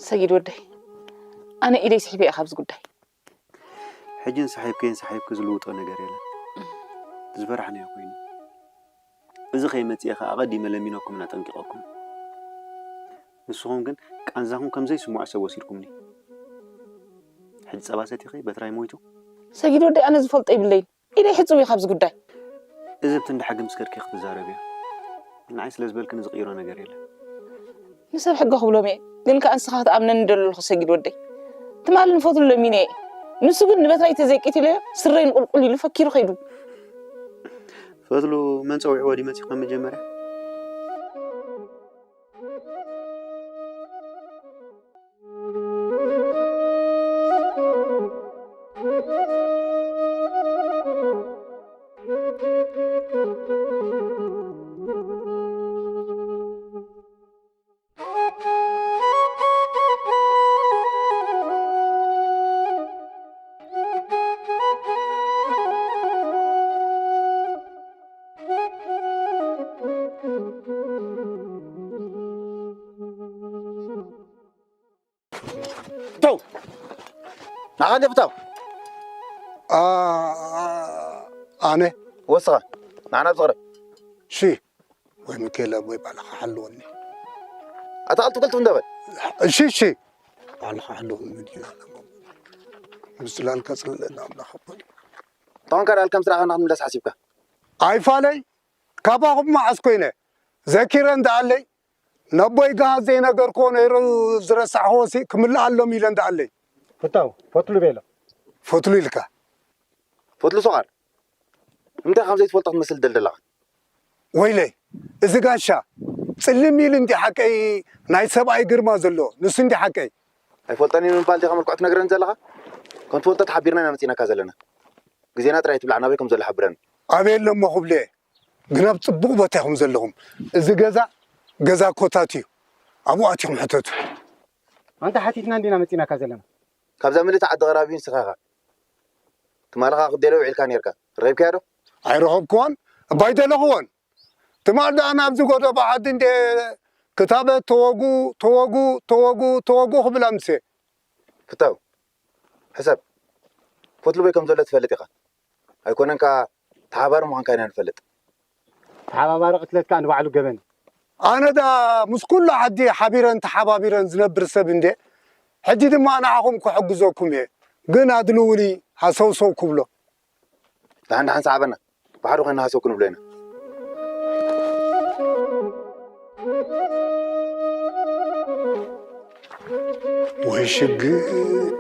ሰጊድ ወደይ፣ ኣነ ኢደይ ስሒበ እየ ካብዚ ጉዳይ። ሕጂ ንሳሒብከይን ሳሒብኪ ዝልውጦ ነገር የለን። ዝፈራሕናዮ ኮይኑ። እዚ ከይመጽእ ከኣ ኣቐዲመ ለሚነኩምን ኣጠንቂቐኩምን። ንስኹም ግን ቃንዛኹም ከም ዘይስምዖ ሰብ ወሲድኩምኒ። ሕጂ ጸባ ሰቲኺ በትራይ ሞይቱ። ሰጊድ ወደይ ኣነ ዝፈልጦ ይብለይን። ኢደይ ሕጽው እዩ ካብዚ ጉዳይ። እዝብቲ እንዳ ሓቂ ምስ ከድኪ ክትዛረብዮ። ንዓይ ስለ ዝበልክኒ ዝቕይሮ ነገር የለን። ንሰብ ሕጊ ክብሎም እየ፣ ግን ከኣ ንስኻ ክትኣምነኒ ደለኹ ሰጊድ ወደይ። ትማሊ ንፈትሉ ለሚነ እየ። ንሱ ግን ንበትራይ ተዘይቂትለዮ ስረይ ንቁልቁል ኢሉ ፈኪሩ ከይዱ። ፈትሉ መን ጸዊዕዎ ድዩ መጺኡ ካብ መጀመርያ? ፍታው! ንዓኻ እንደ ፍታው! ኣነ ወስኻ ንዓና ብዝቕረብ ሺ ወይ ሚካኤል ኣቦይ ባዕልኻ ሓልወኒ። ኣታ ቃል ትገልጡ እንደ በል። እሺ፣ እሺ። ባዕልኻ ኣለኹ መዲና ኣለኹ። ምስላልካ ጽለና ኣምላኽ ኣቦ። ተኾንካ ደኣ ከም ስራሕና ክንምለስ ሓሲብካ? ኣይፋለይ፣ ካባኹም መዓስ ኮይነ? ዘኪረ እንዳ ኣለይ፣ ነቦይ ጋሃ ዘይነገርክዎ ነይሩ ዝረሳዕኽዎ ሲ ክምልኣሎም ኢለ እንዳ ኣለይ። ፍታው፣ ፈትሉ ቤሎ። ፈትሉ ኢልካ? ፈትሉ ሶቓር? ንምንታይ ከም ዘይትፈልጦ ክትመስል ትደልደለኻ? ወይለይ፣ እዚ ጋሻ ጽልም ኢሉ እንዲ ሓቀይ ናይ ሰብኣይ ግርማ ዘሎ፣ ንሱ እንዲ ሓቀይ? ኣይፈልጦን እየ ንምባል ዲኻ መልክዑ ትነግረኒ ዘለኻ? ከም ትፈልጦ ተሓቢርና ኢና መጺእናካ ዘለና። ግዜና ጥራይ ትብላዕ ናበይ ከም ዘሎ ሓብረኒ። ኣበይ ኣሎ እሞ ክብልየ? ግን ኣብ ጽቡቕ ቦታ ኢኹም ዘለኹም። እዚ ገዛ፣ ገዛ ኮታት እዩ። ኣብኡ ኣቲኹም ሕተቱ። ኣንታ ሓቲትና እንዲና መጺእናካ ዘለና። ካብዛ ምልእቲ ዓዲ ቐራቢ ንስኻ ኢኻ። ትማሊ ኸኣ ክደልዮ ውዒልካ ኔርካ። ረኺብካያ ዶ? ኣይረኸብክዎን፣ እባ ኣይደለኽዎን። ትማል ደኣ ናብዚ ጎደቦ ዓዲ እንደ ክታበ ተወጉ፣ ተወጉ፣ ተወጉ፣ ተወጉ ክብል ኣምሴ። ፍታው፣ ሕሰብ። ፈትሉ በይ ከም ዘሎ ትፈልጥ ኢኻ። ኣይኮነን ከኣ ተሓባሪ ምዃንካ ኢና ንፈልጥ። ተሓባባሪ ቅትለት ከኣ ንባዕሉ ገበን። ኣነ ደኣ ምስ ኩሉ ዓዲ ሓቢረን ተሓባቢረን ዝነብር ሰብ እንዴ፣ ሕጂ ድማ ንዓኹም ክሕግዘኩም እየ። ግን ኣድልውኒ ሃሰውሰው ክብሎ። ደሓን ደሓን ሰዓበና። ባሕሪ ኮይና ሃሰው ክንብሎ ኢና። ወይ ሽግ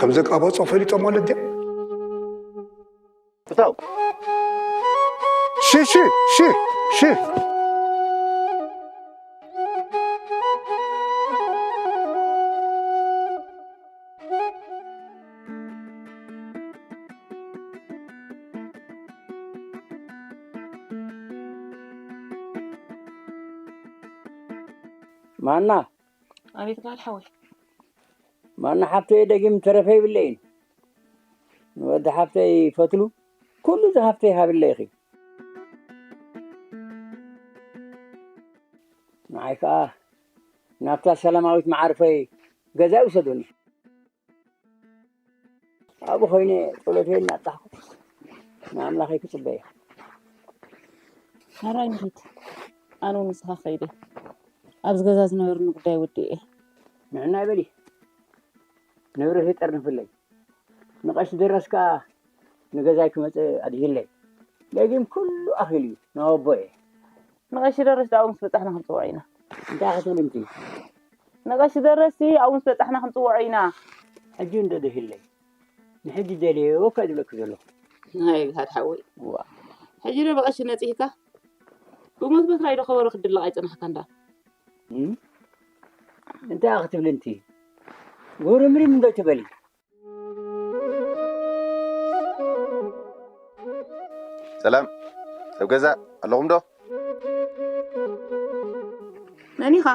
ከም ዘቃባጾ ፈሊጦም ማለት ድያ? ፍታው። ሺ፣ ሺ፣ ሺ፣ ሺ። ማና፣ ኣቤት ጋል ሓወይ። ማና ሓፍተይ ደጊም ተረፈ ይብለይን። ንወዲ ሓፍተይ ፈትሉ ኩሉ ዝሃፍተይ ሃብለይ ኢኺ። ንዓይ ከኣ ናብታ ሰላማዊት መዓርፈይ ገዛ ይውሰዱኒ። ኣብኡ ኮይነ ጸሎተይ እናጣሕኩ ንኣምላኸይ ክጽበየ። ሕራይ ንኺድ፣ ኣነ እውን ምሳኻ ክኸይድ እየ። ኣብዚ ገዛ ዝነበርኒ ጉዳይ ወዲኤ እየ። ንዕናይ በሊ፣ ንብረት ይጠርንፍለይ። ንቐሺ ደረስ ከኣ ንገዛይ ክመጽእ ኣድሂለይ። ደጊም ኩሉ ኣኺሉ እዩ፣ ናብ ኣቦ እየ። ንቐሺ ደረስ ደኣ ምስ በጻሕና ክንጽውዖ ኢና። እንታይ ክትብል እንቲ? ንቐሺ ደረስሲ ኣብኡ ምስ በጻሕና ክንጽውዖ ኢና። ሕጂ እንዶ ደሂለይ። ንሕጂ ደልየዮ እኮ ዝብለኪ ዘለኹ። ናይ ብታት ሓወይ። ዋ። ሕጂ ዶ ብቐሺ ነጺህካ? ብሞት በትራይ ዶ ከበሮ ክትድለቕ ኣይጸናሕካን ደኣ? እም? እንታይ ክትብሊ እንቲ? ጉርምሪም እንዶ ትበሊ? ሰላም፣ ሰብ ገዛ ኣለኹም ዶ? መን ኢኻ?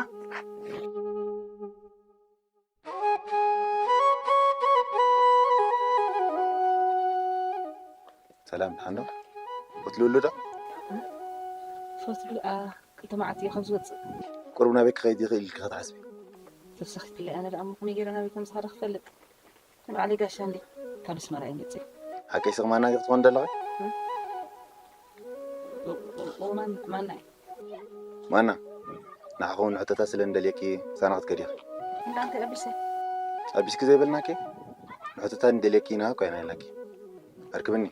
ሰላም፣ ደሓን ዶ? ፈትሉ ኣሎ ዶ? ፈትሉ፣ ኣ፣ ክልተ መዓልቲ እዩ ካብ ዝወጽእ። ቁሩብ ናበይ ክኸይድ ይኽእል ኢልኪ ክትሓስቢ? ተወሳኺትለይ፣ ኣነ ደኣ እሞ ከመይ ገይረ ናበይ ከም ዝኸደ ክፈልጥ? ንባዕለይ ጋሻ እንዲ ካብ ኣስመራ እየ መፅእ። ሓቀይ ስቕ ማና ክትኾን ደለኻ? ማና እዩ። ማና፣ ንዓኹም ንሕቶታት ስለ እንደልየኪ ምሳና ክትከዲ ኢኺ። እንዳ እንታይ ኣቢሰ? ኣቢስኪ ዘይበልናኪ? ንሕቶታት እንደልየኪ ኢና እኮ ኢና ኢልናኪ። ኣርክብኒ።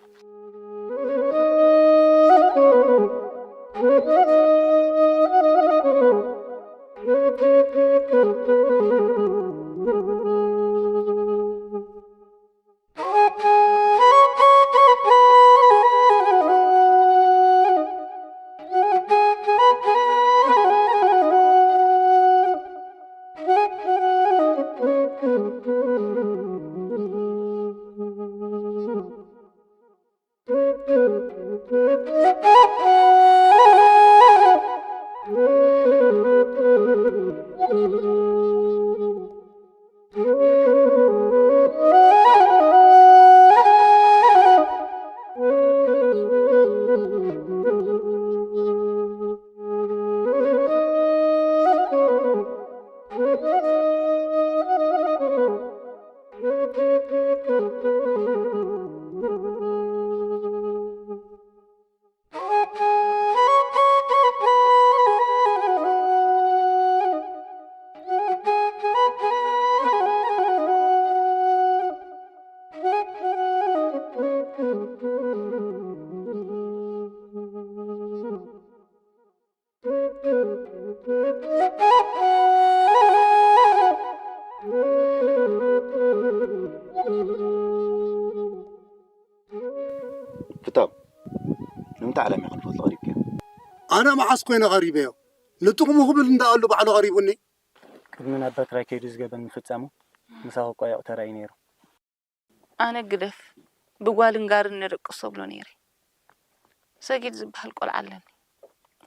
ቶም፣ ንምንታይ ዓላማ ኢኻ ንፈትሎ ቀሪብካዮ? ኣነ መዓስ ኮይነ ቀሪበዮ? ንጥቕሙ ክብል እንዳኣሉ ባዕሉ ቀሪቡኒ። ቅድሚ ናብ በትራይ ከይዱ ዝገበን ምፍጻሙ ምሳኹ ቆየቕ ተራእዩ ነይሩ። ኣነ ግደፍ፣ ብጓልን ጋርን ንደቅሶ እብሎ ነይረ። ሰጊድ ዝበሃል ቆልዓ ኣለኒ።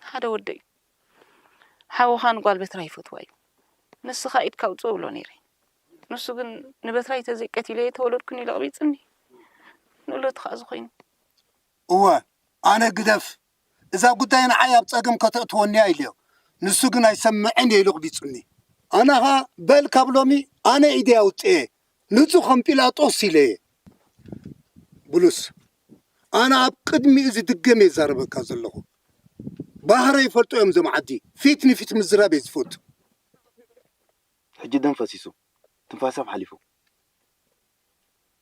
ሓደ ወደይ። ሓውኻ ንጓል በትራይ ይፈትዋ እዩ። ንስኻ ኢድካ ኣውጽኦ እብሎ ነይረ። ንሱ ግን ንበትራይ ተዘይቀቲለዮ ተወለድኩን ኢሉ ኣቕቢጽኒ። ንእለቱ ከኣ ዝኾይኑ። እወ፣ ኣነ ግደፍ። እዛ ጉዳይ ንዓይ ኣብ ጸገም ከተእትወኒ እያ ኢለዮ። ንሱ ግን ኣይሰምዕን እየ ኢሉ ኣቕቢጹኒ። ኣነ ኸኣ በል ካብ ሎሚ ኣነ ኢደ ኣውጽኤ። ንጹህ ከም ጲላጦስ ኢለ እየ። ብሉስ፣ ኣነ ኣብ ቅድሚኡ ዝድገም እየ ዝዛረበካ ዘለኹ። ባህረ ይፈልጦ እዮም እዞም ዓዲ። ፊት ንፊት ምዝራብ እየ ዝፈቱ። ሕጂ ደም ፈሲሱ፣ ትንፋሶም ሓሊፉ።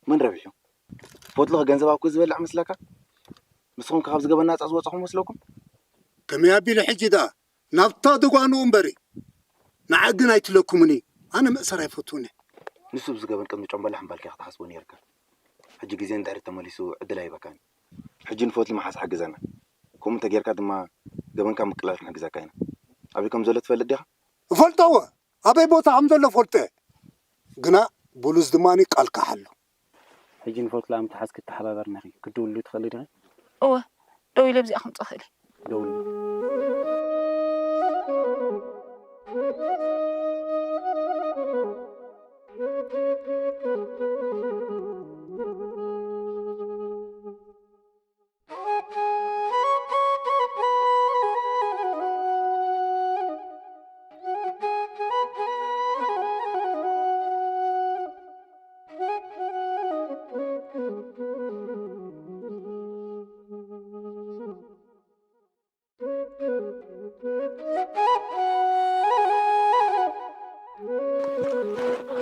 መን ረቢሑ? ፎትሎ ገንዘብ ኣብኩ ዝበልዕ መስለካ? ንስኹም ከ ካብዚ ገበን ናጻ ዝወጻኹም መስለኩም? ከመይ ኣቢሉ ሕጂ ደኣ ናብታ ደጓንኡ እምበሪ። ንዓ ግን ኣይትለኩምኒ። ኣነ መእሰር ኣይፈቱን እየ። ንሱ ብዚ ገበን ቅድሚ ጮምበላሕ ምባልካ ክትሓስቦ ነይርካ። ሕጂ ግዜ ንድሕሪት ተመሊሱ ዕድል ኣይበካን። ሕጂ ንፎትሊ ምሓዝ ሓግዘና። ከምኡ እንተጌርካ ድማ ገበንካ ምቅላል ክንሕግዘካ ኢና። ኣበይ ከም ዘሎ ትፈልጥ ዲኻ? እፈልጦ እወ። ኣበይ ቦታ ከም ዘሎ እፈልጦ እየ። ግና ብሉዝ ድማ ቃልካ ሓሉ። ሕጂ ንፎትሊ ኣብ ምትሓዝ ክትተሓባበርና ኢኺ። ክትድውልሉ ትኽእሊ ዲኺ? እወ፣ ደው ኢለ ብዚኣ ከምጽኦ እኽእል እየ። ደውልሉ።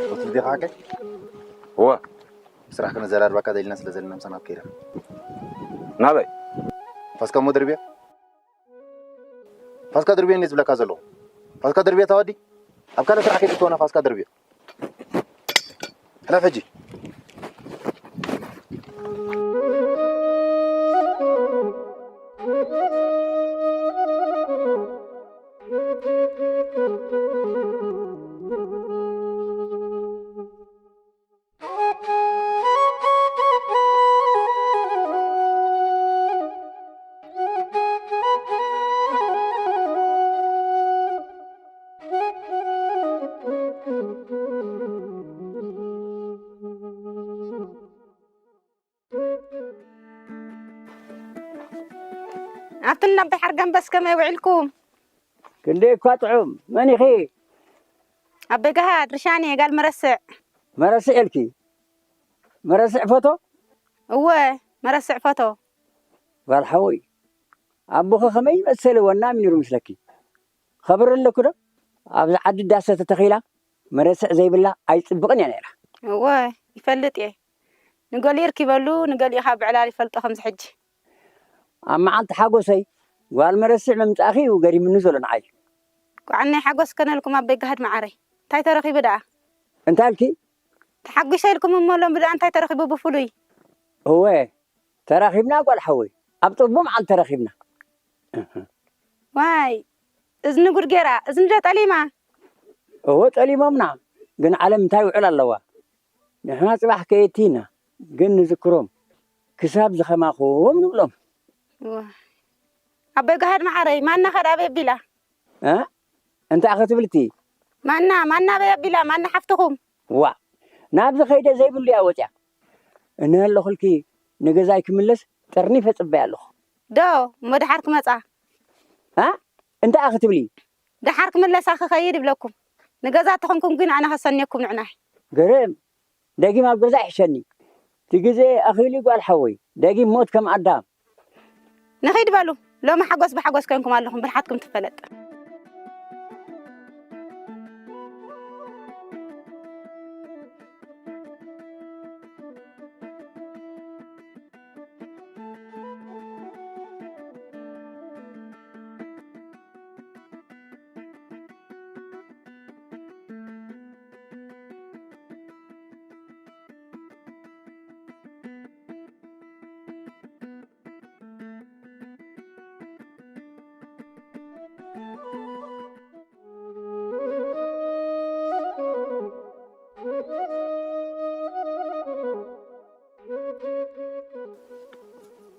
ሆቴል ዲኻ ሓቀይ? እወ። ስራሕ ከነዘራርበካ ደሊና ስለ ዘለና ምሳና ከይዳ። ናበይ? ፋስካ እሞ ድርብዮ። ፋስካ ድርብዮ እንዴ ዝብለካ ዘለኹ? ፋስካ ድርብዮ ታወዲ? ኣብ ካልእ ስራሕ ከይትእትወና ፋስካ ድርብዮ። ሕለፍ ሕጂ። ኣቱን ኣቦይ ሓርጋምበስ ከመይ ውዒልኩም? ክንደይ እኳ ጥዑም። መን ኢኺ? ኣቦይ ገሃድ፣ ርሻን እየ፣ ጋል መረስዕ። መረስዕ ኢልኪ? መረስዕ ፎቶ? እወ፣ መረስዕ ፎቶ። ጓል ሓወይ፣ ኣቦኺ ከመይ መሰለ ወናም ነይሩ ምስለኪ። ኸብሪ ኣለኪ ዶ? ኣብዚ ዓዲ ዳሰ ተተኺላ መረስዕ ዘይብላ ኣይጽብቕን እያ ነይራ። እወ፣ ይፈልጥ እየ። ንገሊኡ ርኪበሉ፣ ንገሊኡ ካብ ብዕላል ይፈልጦ ከምዚ ሕጂ። ኣብ መዓልቲ ሓጎሰይ ጓል መረስዕ ምምጻእኺ እዩ ገሪምኒ ዘሎ ንዓይ። ጓዓናይ ሓጎስ ከነልኩም ኣቦይ ገሃድ መዓረይ። እንታይ ተረኺቡ ደኣ? እንታይ ኢልኪ? ተሓጒሰ ኢልኩም እሞ ሎሚ ደኣ እንታይ ተረኺቡ ብፍሉይ? እወ፣ ተራኺብና ጓል ሓወይ። ኣብ ጽቡቕ መዓልቲ ተራኺብና። እህ። ዋይ፣ እዝኒ ጉድ ጌራ፣ እዝኒ ዶ ጠሊማ? እወ፣ ጠሊሞምና። ግን ዓለም እንታይ ውዕል ኣለዋ? ንሕና ጽባሕ ከየእቲ ኢና፣ ግን ንዝክሮም። ክሳብ ዝኸማኹም ንብሎም። ዋይ። ኣቦይ ገሃድ መዓረይ፣ ማና ኸድ ኣበይ ኣቢላ? እ? እንታይ ክትብልቲ? ማና፣ ማና ኣበይ ኣቢላ? ማና ሓፍትኹም? ዋ፣ ናብዚ ከይደ ዘይብሉ እያ ወጽያ። እነ ኣለኹልኪ ንገዛይ ክምለስ ጠርኒፈ ጽበያ ኣለኹ። ዶ፣ እሞ ደሓር ክመጻ? እ? እንታይ ክትብሊ? ደሓር ክምለሳ ክኸይድ ይብለኩም። ንገዛ ተኾንኩም ግን ኣነ ከሰንየኩም ንዕናይ። ግርም፣ ደጊም ኣብ ገዛ ይሕሸኒ። እቲ ግዜ ኣኺሉ ጓል ሓወይ፣ ደጊም ሞት ከም ኣዳም። ንኺድ በሉ፣ ሎሚ ሓጎስ ብሓጎስ ኮይንኩም ኣለኹም፣ ብልሓትኩም ትፈለጥ።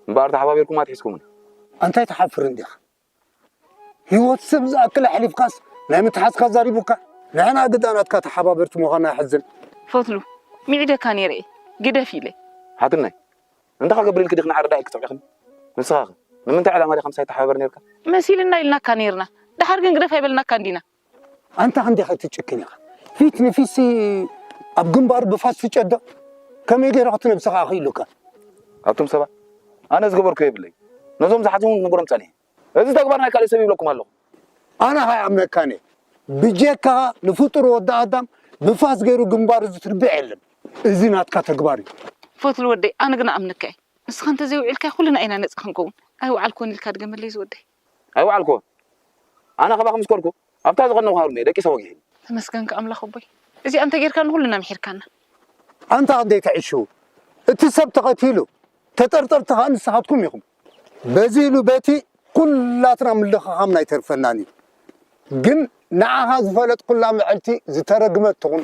እምበኣር ተሓባቢርኩም ኣትሒዝኩምና። ኣንታይ ትሓፍር እንዲኻ? ህይወት ሰብ ዝኣክል ኣሕሊፍካስ ናይ ምትሓዝካ ዛሪቡካ? ንሕና ግዳ ናትካ ተሓባበርቲ ምዃንና የሕዝን። ፈትሉ፣ ሚዒደካ ነይረ እየ፣ ግደፍ ኢለ። ሓትነይ፣ እንታይ ክገብር ኢልኪ ዲኺ ንዓረዳ ኢልኪ ጽዒኽኒ? ንስኻኸ ንምንታይ ዕላማ ዲኻ ምሳይ ትሓባበር ነይርካ? መሲልና ኢልናካ ነይርና፣ ደሓር ግን ግደፍ ኣይበልናካን ዲና? ኣንታ ክንደይ ከትጭክን ኢኻ? ፊት ንፊትሲ ኣብ ግንባሩ ብፋስ ትጨዶ? ከመይ ገይሩ እቲ ነብስኻ ኣኽኢሉካ? ኣቱም ሰባት፣ ኣነ ዝገበርኩ የብለይ። ነዞም ዝሓዝዎም ክነግሮም ጸኒሐ። እዚ ተግባር ናይ ካልእ ሰብ ይብለኩም ኣለኹ። ኣነ ከይኣምነካን እየ። ብጀካ ንፍጡር ወዲ ኣዳም ብፋስ ገይሩ ግንባሩ ዝትርብዕ የለን። እዚ ናትካ ተግባር እዩ። ፈትሉ ወደይ፣ ኣነ ግን ኣምነካ እየ። ንስኻ እንተዘይውዒልካ ኩልና ኢና ነጻ ክንከውን። ኣይወዓልኩን ኢልካ ድገመለይ ዝወደይ። ኣይወዓልኩን። ኣነ ካባኺ ምስ ኮርኩ ኣብታ ዝቐነኹ ሃሩም እየ ደቂሰ ወጊሕኒ። ተመስገንካ ኣምላኽ ኣቦይ። እዚኣ እንተጌርካ ንኹልና ምሒርካና። ኣንታ ክንደይ ተዕሽዉ። እቲ ሰብ ተቐቲሉ፣ ተጠርጠርቲ ኸኣ ንስኻትኩም ኢኹም። በዚ ኢሉ በቲ ኩላትና ምልኽኻም ኣይተርፈናን እዩ። ግን ንዓኻ ዝፈለጥኩላ መዓልቲ ዝተረግመት ትኹን።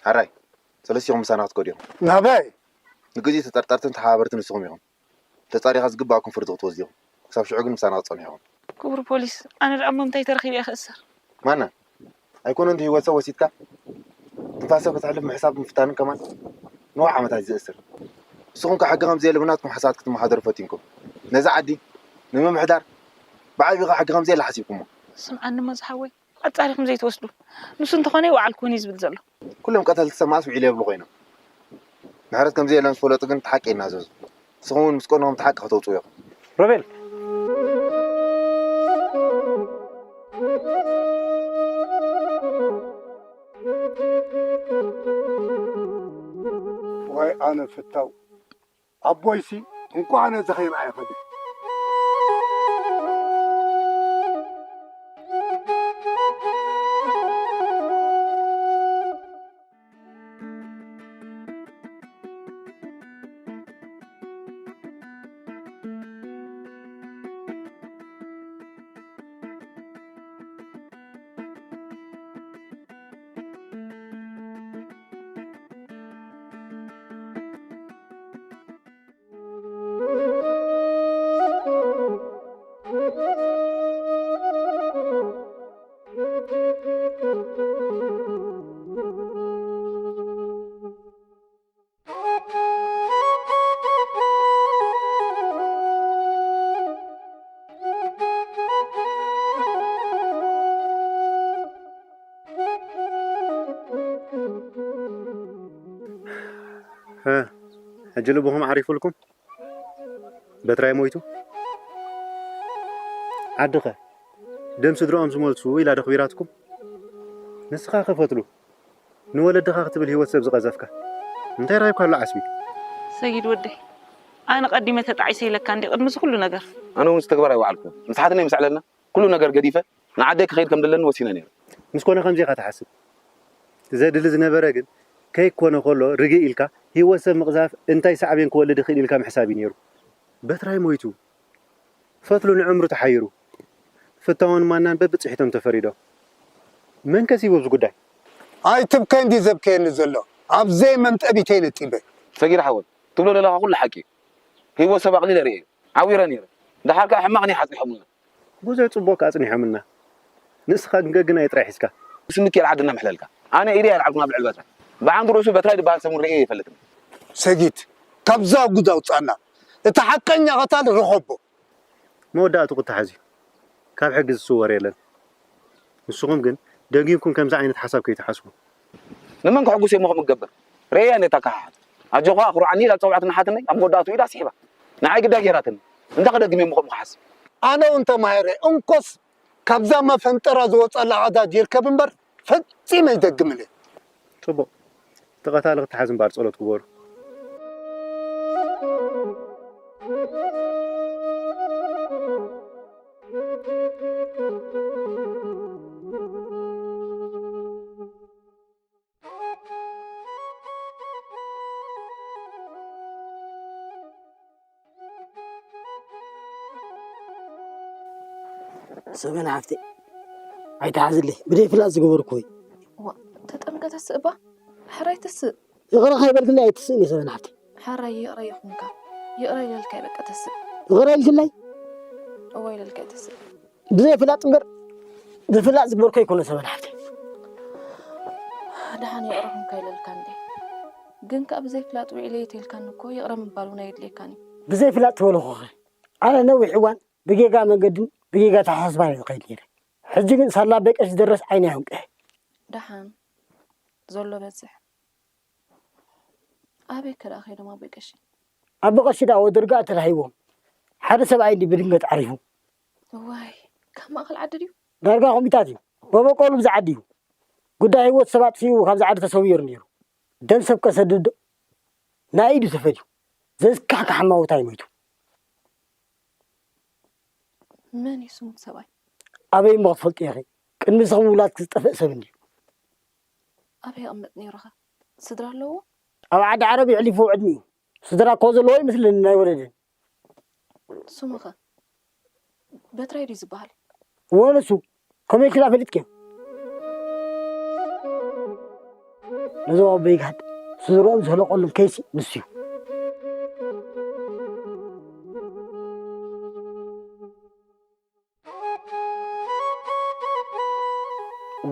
ሕራይ፣ ሰለስቲኹም ምሳና ክትከዱ ኢኹም። ናበይ? ንግዜኡ ተጠርጠርትን ተሓባበርትን ንስኹም ኢኹም። ተጻሪኻ ዝግብኣኩም ፍርዲ ክትወስዱ ኢኹም። ክሳብ ሽዑ ግን ምሳና ክትጸንሑ ኢኹም። ክቡር ፖሊስ፣ ኣነ ደኣ እሞ እንታይ ተረኺበ እየ ክእሰር? ማና? ኣይኮነን ህይወት ሰብ ወሲድካ ትንፋስ ሰብ ከተሕልፍ ምሕሳብ ምፍታንን ከማን ንውሕ ዓመታት እዩ ዘእስር። ንስኹም ከ ሕጊ ከም ዘየለ ብናትኩም ሓሳባት ክትመሓደሩ ፈቲንኩም። ነዛ ዓዲ ንምምሕዳር ብዓቢኻ ሕጊ ከም ዘየለ ሓሲብኩሞ። ስምዓኒ እሞ ዝሓወይ፣ ኣጻሪኹም ዘይትወስዱ? ንሱ እንተኾነ ይወዓልኩን እዩ ዝብል ዘሎ። ኩሎም ቀተልቲ ሰብ መኣስ ውዒሉ የብሉ ኮይኖም። ምሕረት ከም ዘየሎም ዝፈለጡ ግን እቲ ሓቂ ይናዘዙ። ንስኹም እውን ምስ ቀንኹም እቲ ሓቂ ከተውጽኡ ኢኹም። ሮቤል! ዋይ ኣነ ፍታው። ኣቦይሲ እንቋዕ ነዚ ከይረኣየ ኸደ። ሀ፣ ሕጂ ልብኹም ዓሪፉልኩም? በትራይ ሞይቱ? ዓድኸ? ደም ስድራኦም ዝመልሱ ኢላ ዶ ኣኽቢራትኩም? ንስኻ ከ ፈትሉ? ንወለድኻ ክትብል ህይወት ሰብ ዝቐዘፍካ። እንታይ ረኺብካ ኣሎ ዓስቢ? ሰጊድ ወደይ፣ ኣነ ቀዲመ ተጣዒሰ ኢለካ እንዲ ቅድሚ እዚ ኩሉ ነገር። ኣነ እውን እዚ ተግባር ኣይወዓልኩን። ምስ ሓትነይ ምስ ኣዕለልና ኩሉ ነገር ገዲፈ ንዓደይ ክኸይድ ከም ዘለኒ ወሲነ ነይረ። ምስ ኮነ ከምዚ ኢኻ ትሓስብ? ዘድሊ ዝነበረ ግን ከይኮነ ከሎ ርግእ ኢልካ ህይወት ሰብ ምቕዛፍ እንታይ ሳዕቤን ክወልድ ይኽእል ኢልካ ምሕሳብ እዩ ነይሩ። በትራይ ሞይቱ፣ ፈትሉ ንዕምሩ ተሓይሩ፣ ፍታውን ማናን በብጽሒቶም ተፈሪዶም። መን ከሲቡ ኣብዚ ጉዳይ? ኣይትብከ እንዲ ዘብከየኒ ዘሎ፣ ኣብ ዘይመንጠቢተይ ነጢበ። ሰጊድ ሓወይ፣ ትብሎ ዘለኻ ኩሉ ሓቂ እዩ። ህይወት ሰብ ኣቕሊለ ርእየ እዩ። ዓዊረ ነይረ። ደሓር ከኣ ሕማቕ ናይ ሓጺሖምና። ብዙሕ ጽቡቕ ከኣ ኣጽኒሖምና። ንስኻ ግን ገግናይ ጥራይ ሒዝካ። ስምኪ ኣልዓድና ምሕለልካ። ኣነ ኢደይ ኣልዓልኩ ናብ ልዕሊ በትራይ። ብዓንዲ ርእሱ በትራይ ዝበሃል ሰብ እውን ርእየ ኣይፈልጥን። ሰጊድ፣ ካብዛ ጉድ ኣውጻና። እቲ ሓቀኛ ቐታሊ ርኸቦ። መወዳእቱ ክተሓዝ እዩ። ካብ ሕጊ ዝስወር የለን። ንስኹም ግን ደጊምኩም ከምዚ ዓይነት ሓሳብ ከይትሓስቡ። ንመን ከሐጉስ እየ እሞ ከምኡ ክገብር? ርእያ ነታ ከሓሓት። ኣጆኻ፣ ኣኹርዓኒ ኢላ ዝጸውዓትኒ ሓትነይ ኣብ መወዳእትኡ ኢዳ ስሒባ። ንዓይ ግዳይ ገይራትኒ። እንታይ ክደግም እየ እሞ ከምኡ ክሓስብ? ኣነ እውን ተማሂረ። እንኮስ ካብዛ መፈንጠራ ዝወጸላ ቀዳጅ ይርከብ እምበር ፈጺመ ኣይደግምን እየ። ጽቡቕ። እቲ ቀታሊ ክተሓዝ እምበኣር ጸሎት ግበሩ። ሰበና ሓፍተይ፣ ኣይትሓዝለይ፣ ብደይ ፍላጥ ዝገበርኩ ወይ። እዋ፣ ተጠምቀ ተስእ እባ፣ ሕራይ ተስእ። ይቕረ ከይበልክለይ ኣይትስእን እየ ሰበን ሓፍተይ። ሕራይ ይቕረ ይኹንካ። ይቕረ ኢለልካ እየ በቃ ተስእ። ይቕረ ኢልክለይ? እወ ኢለልካ እየ ተስእ። ብዘይ ፍላጥ እምበር ዝፍላጥ ዝግበርኮ ኣይኮነ ሰበን ሓፍተይ። ደሓን ይቕረ ኹንካ ኢለልካ እንዴ። ግን ከኣ ብዘይ ፍላጥ ውዒለ እየ ተልካኒ እኮ ይቕረ ምባል እውን ኣየድልየካን እዩ። ብዘይ ፍላጥ ትበልኹኸ? ኣነ ነዊሕ እዋን ብጌጋ መንገድን ብጌጋ ተሓሳስባን እየ ዝኸይድ ነይረ። ሕጂ ግን ሳላ በቀሽ ዝደረስ ዓይኒ ኣይውቅዕ። ደሓን ዘሎ በዝሕ። ኣበይ ከ ደኣ ከይዶም ኣቦይ ቀሺ? ኣቦ ቀሺ ደኣ ወደርጋ ተላሂቦም። ሓደ ሰብኣይ እንዲ ብድንገት ዓሪፉ። እዋይ፣ ካብ ማእኸል ዓዲ ድዩ? ዳርጋ ኮሚታት እዩ። በበቆሉ ብዛ ዓዲ እዩ። ጉዳይ ህይወት ሰባት ሲኡ ካብዛ ዓዲ ተሰዊሩ ነይሩ። ደም ሰብ ከሰድድ ዶ? ናይ ኢዱ ተፈልዩ። ዘስካሕካሕ ማውታ ይሞይቱ። መን እዩ ስሙ እቲ ሰብኣይ? ኣበይ እሞ ክትፈልጡ ኢኺ? ቅድሚ ንስኺ ምውላድኪ ዝጠፍእ ሰብ እንድዩ። ኣበይ ይቕመጥ ነይሩ ኸ? ስድራ ኣለዎ? ኣብ ዓዲ ዓረብ የሕሊፍዎ ዕድሚኡ። ስድራ እኮ ዘለዎ ይመስለኒ ናይ ወለደን። ስሙ ኸ? በትራይ ድዩ ዝበሃል? እወ ንሱ። ከመይ ኢልኪ ደኣ ፈሊጥክዮ? ነዞም ኣቦይ ይግሃድ ስድርኦም ዝህለቐሎም ከይሲ ንሱ እዩ።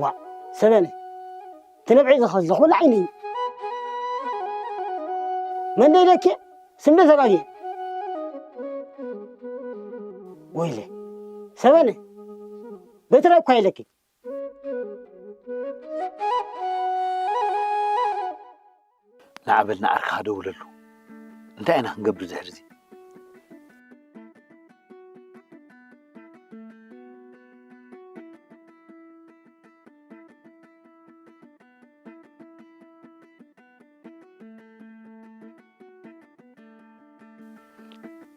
ዋእ ሰበነ፣ እቲ ነብዐይ ዝኸዘኹ ብላዕኒ እዩ። መን ኢለኪ? ስም ዶ ተጋግየ? ወይለ ሰበነ፣ በትረ እኳ ኢለኪ። ንዓ በል ንዓርክኻ ደውለሉ። እንታይ ኢና ክንገብር ድሕርዚ?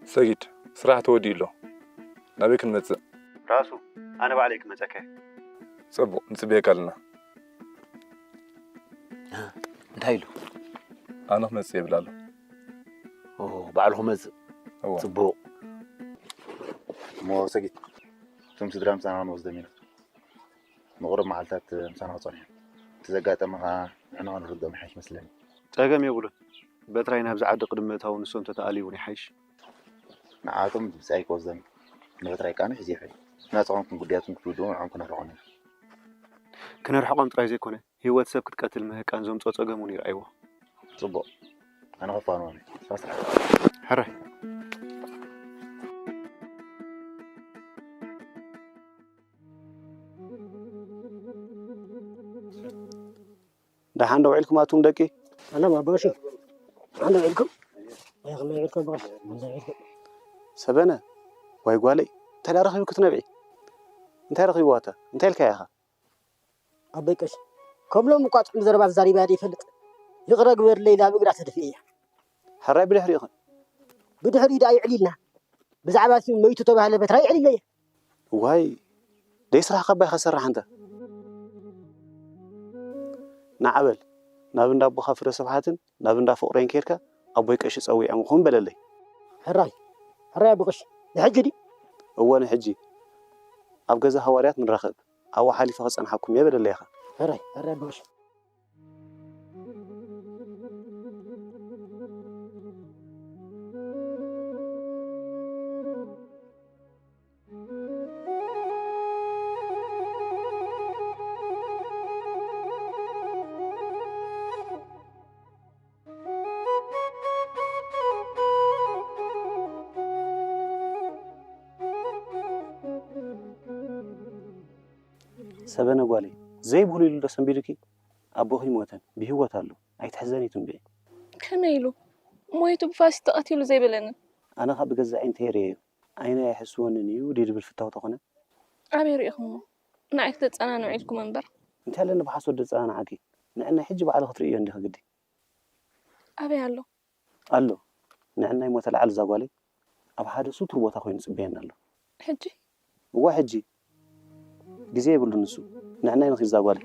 ሰጊድ፣ ስራሕ ተወዲኡ ኣሎ። ናበይ ክንመጽእ? ራሱ፣ ኣነ ባዕለይ ክመጸካ እየ። ጽቡቕ፣ ንጽበየካ ኣለና። እንታይ ኢሉ? ኣነ ክመጽእ ይብል ኣሎ። ኦ፣ ባዕሉ ክመጽእ? እወ። ጽቡቕ። እሞ ሰጊድ፣ እቶም ስድራ ምሳና ክንወስዶም ኢና። ንቑሩብ መዓልታት ምሳና ክጸንሑ እዮም። እቲ ዘጋጠመ ኸኣ ንሕና ክንርድኦም ይሓይሽ መስለኒ። ጸገም የብሉን። በትራይ ናብዚ ዓዲ ቅድሚ ምእታዉ ንሶም ተተኣልዩ እውን ይሓይሽ። ንዓቶም ብጻይ ክወስዶም እዩ። ንበትራይ ከኣ ንሕዚ ይሕል። ናጻ ኾንኩም ጉዳያትኩም ክትውድኡ ንዕኦም ክነርሕቖም ኢና። ክነርሕቖም ጥራይ ዘይኮነ፣ ህይወት ሰብ ክትቀትል ምህቃን ዘምጽኦ ጸገም እውን ይርኣይዎ። ጽቡቕ። ኣነ ከፋንዎም እየ። ስራሕ ስራሕ። ሕራይ። ደሓን ዶ ውዒልኩም ኣቱም ደቂ? ሰላም ኣቦ ቀሺ። ደሓን ዶ ውዒልኩም? ወይ ከመይ ውዒልኩም ኣቦ ቀሺ? ከመይ ውዒልኩም? ሰበነ፣ ዋይ ጓለይ፣ እንታይ ደኣ ረኺቡ ክትነብዒ? እንታይ ረኺብዋ እታ? እንታይ ኢልካያ ኢኻ? ኣቦይ ቀሺ፣ ከም ሎሚ እኳ ጥዑም ዘረባ ተዛሪበያ ዶ ይፈልጥ? ይቕረ ግበርለይ ኢላ ኣብ እግራ ተደፊአ እያ። ሕራይ ብድሕሪኡ ኸ? ብድሕሪኡ ደኣ ይዕሊልና። ብዛዕባ እቲ መይቱ ተባህለ በትራ ይዕሊለየ። ዋይ፣ ደይ ስራሕካ እባ ኢኻ ሰራሕ ኣንታ። ንዓ በል፣ ናብ እንዳ ኣቦኻ ፍረ ስብሓትን ናብ እንዳ ፍቕረይን ኬድካ ኣቦይ ቀሺ ጸዊዖም ኹም በለለይ። ሕራይ፣ ሕራይ ኣቦ ቀሺ፣ ንሕጂ ድዩ? እወ ንሕጂ። ኣብ ገዛ ሃዋርያት ንራኸብ። ኣብኡ ሓሊፈ ክጸንሓኩም እየ በለለይ ኢኻ። ሕራይ፣ ሕራይ ኣቦ ቀሺ። ሰበነ ጓለይ፣ ዘይብህሉ ኢሉ ዶ ሰንቢዱኪ? ኣቦኺ ኣይሞተን፣ ብህይወት ኣሎ። ኣይትሕዘኒ ትንብዒ። ከመይ ኢሉ? ሞይቱ ብፋስ ተቐቲሉ ዘይበለኒ? ኣነ ኸኣ ብገዛእ ዓይነተይ ርእየዮ። ዓይነይ ኣይሕስወንን እዩ ድዩ ድብል ፍታው ተኾነ? ኣበይ ርኢኹሞ? ንዓይ ክተጸናንዑ ኢልኩም እምበር። እንታይ ኣለኒ ብሓሶት ደጸናንዓኪ? ንዕናይ ሕጂ ባዕልኺ ክትርእዮ እንዲኺ ግዲ። ኣበይ ኣሎ? ኣሎ። ንዕናይ ሞተ ለዓል እዛ ጓለይ ኣብ ሓደ ስቱር ቦታ ኮይኑ ይጽበየና ኣሎ። ሕጂ? እወ ሕጂ። ግዜ የብሉን ንሱ። ንዕናይ ንኺድ እዛ ጓለይ።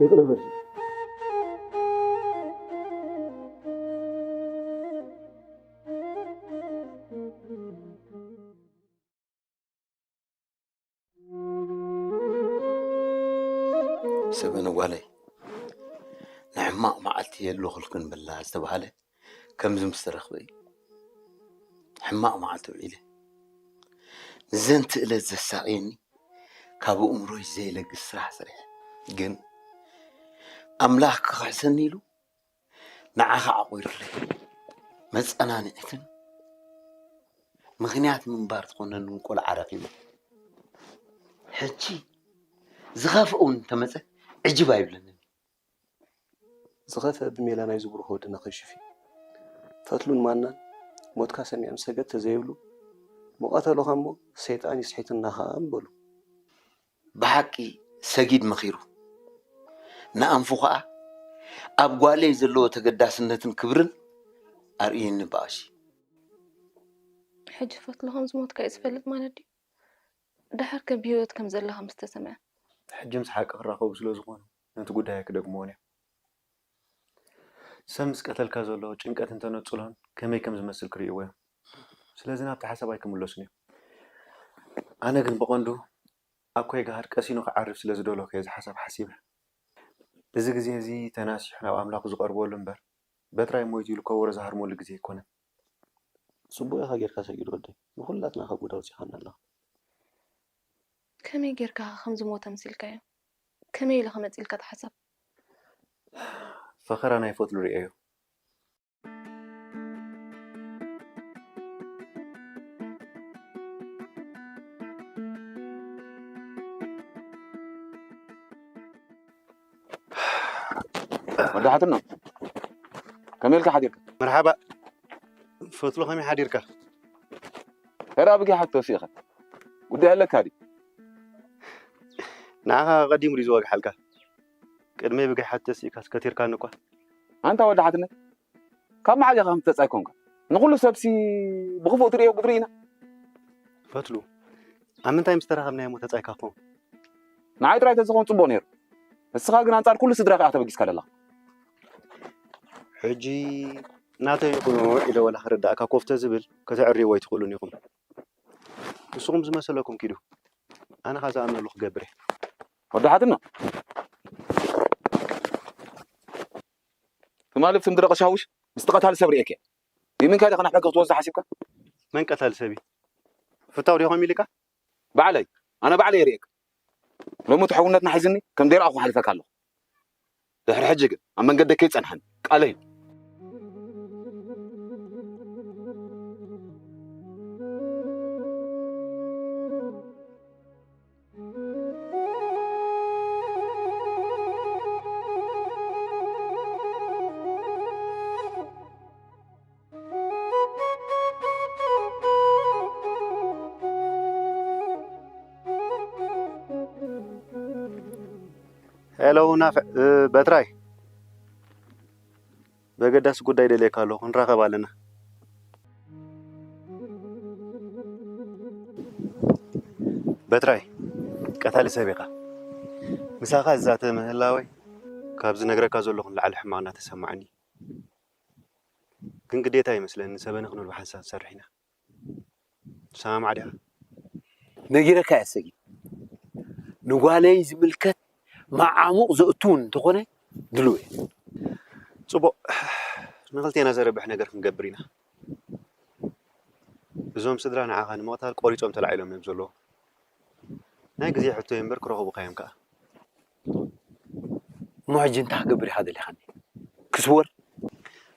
ይቕረ በል። ሰበነ ጓለይ፣ ንሕማቕ መዓልቲ የልኽልክን በላ ዝተባህለ ከምዚ ምስ ተረኽበ እዩ። ሕማቕ መዓልቲ ውዒለ፣ ንዘንቲ ዕለት ዘሳቕየኒ ካብ ኣእምሮይ ዘይለግስ ስራሕ ሰሪሐ። ግን ኣምላኽ ክኽሕሰኒ ኢሉ ንዓኻ ዓቑሩለይ። መጸናንዒትን ምኽንያት ምንባር ዝኾነንን ቆልዓ ረኺበ። ሕጂ ዝኸፍኦ እውን እንተመጸ ዕጅብ ኣይብለንን። ዝኸፍአ ብሜላ ናይ ዝብርሆ ወድና ከይሽፊ። ፈትሉን ማናን ሞትካ ሰሚዖም ሰገድ ተዘይብሉ፣ ምቐተሉኻ እሞ ሰይጣን ይስሒትና ኸኣ ምበሉ። ብሓቂ ሰጊድ መኺሩ። ንኣንፉ ኸኣ ኣብ ጓለይ ዘለዎ ተገዳስነትን ክብርን ኣርእየኒ ብቐሺ። ሕጂ ፈትሉ ከም ዝሞትካ እዩ ዝፈልጥ ማለት ድዩ? ድሓር ከ ብህይወት ከም ዘለኻ ምስ ተሰምዐ? ሕጂ ምስ ሓቂ ክራኸቡ ስለ ዝኾኑ ነቲ ጉዳይ ኣይክደግምዎን እዮም። ሰብ ምስ ቀተልካ ዘሎ ጭንቀትን ተነጽሎን ከመይ ከም ዝመስል ክርእይዎ እዮም። ስለዚ ናብቲ ሓሳብ ኣይክምለሱን እዮም። ኣነ ግን ብቐንዱ ኣኮይ ጋህድ ቀሲኑ ክዓርፍ ስለ ዝደለኹ እየ እዚ ሓሳብ ሓሲበ። እዚ ግዜ እዚ ተናሲሑ ናብ ኣምላኹ ዝቐርበሉ እምበር በትራይ ሞይቱ ኢሉ ከበሮ ዝሃርመሉ ግዜ ኣይኮነን። ጽቡቕ ኢኻ ጌርካ ሰጊድ ወደይ፣ ንኹላትና ካብ ጉድ ኣውጺኻና ኣለኻ። ከመይ ጌርካ ከም ዝሞተ መሲልካዮ? ከመይ ኢሉ ክመጽእ ኢልካ ትሓስብ? ፈኸራ ናይ ፈትሉ ርእየዮ። ወዲ ሓትኖ ከመይ ኢልካ ሓዲርካ? መርሓባ ፈትሎ ከመይ ሓዲርካ? ተራ ብጊ ሓቶ ሲኢኸ ጉዳይ ኣለካ ድዩ? ንዓኻ ቀዲሙ ድዩ ዝወግሓልካ? ቅድመይ ብጋይ ሓቶ ሲኢካስ ከቲርካኒ እኳ። ኣንታ ወዲ ሓትነት ካብ መዓዝ ኢኻ ከም ተጻይ ኮንካ? ንኹሉ ሰብሲ ብኽፉእ ትርእዮ ክትርኢ ኢና። ፈትሉ ኣብ ምንታይ ምስ ተራኸብና እሞ ተጻይ ካኾን? ንዓይ ጥራይ ተዝኾን ጽቡቕ ነይሩ። ንስኻ ግን ኣንጻር ኩሉ ስድራኻ ኢኻ ተበጊስካ ዘለኻ። ሕጂ ናተይ ይኹኑ ኢለ ወላ ክርዳእካ ኮፍ ተዝብል ከተዕርይዎ ኣይትኽእሉን ኢኹም። ንስኹም ዝመሰለኩም ኪዱ። ኣነ ኸኣ ዝኣምነሉ ክገብር እየ። ወዲ ሓትኖ ትማሊ ብቲ ምድረ ቀሻውሽ ምስቲ ቀታሊ ሰብ ርእየኪ እየ። ይምንካይ ዲኻ ናብ ሕጊ ክትወስዶ ሓሲብካ? መን ቀታሊ ሰብ እዩ? ፍታው ዲኹም ኢልካ? ባዕለይ ኣነ ባዕለይ የርእየካ። ሎሚ እቲ ሕውነትና ሒዝኒ ከም ደይረኣኹ ክሓልፈካ ኣለኹ። ድሕሪ ሕጂ ግን ኣብ መንገደይ ከይትጸንሓኒ ቃለይ እዩ። ሄሎ ናፍዕ በትራይ በገዳሲ ጉዳይ ደልየካ ኣለኹ፣ ክንራኸብ ኣለና። በትራይ ቀታሊ ሰብ ኢኻ። ምሳኻ ዝዛተ ምህላወይ ካብ ዝነግረካ ዘለኹ ንላዕሊ ሕማቕ እናተሰማዓኒ። ግን ግዴታ ይመስለኒ ሰበነ ክንብል ብሓንሳብ ንሰርሕ ኢና። ሰማማዕ ዲኻ? ነጊረካ እየ ሰጊድ። ንጓለይ ዝምልከት መዓሙቕ ዘእቱ እውን እንተኾነ ድሉው እየ። ጽቡቕ። ንኽልቴና ዘረብሕ ነገር ክንገብር ኢና። እዞም ስድራ ንዓኻ ንምቕታል ቆሪጾም ተላዒሎም እዮም ዘለዉ። ናይ ግዜ ሕቶ እዩ እምበር ክረኽቡኻ እዮም ከኣ። እሞ ሕጂ እንታይ ክገብር ኢኻ ደሊኻኒ? ክስወር?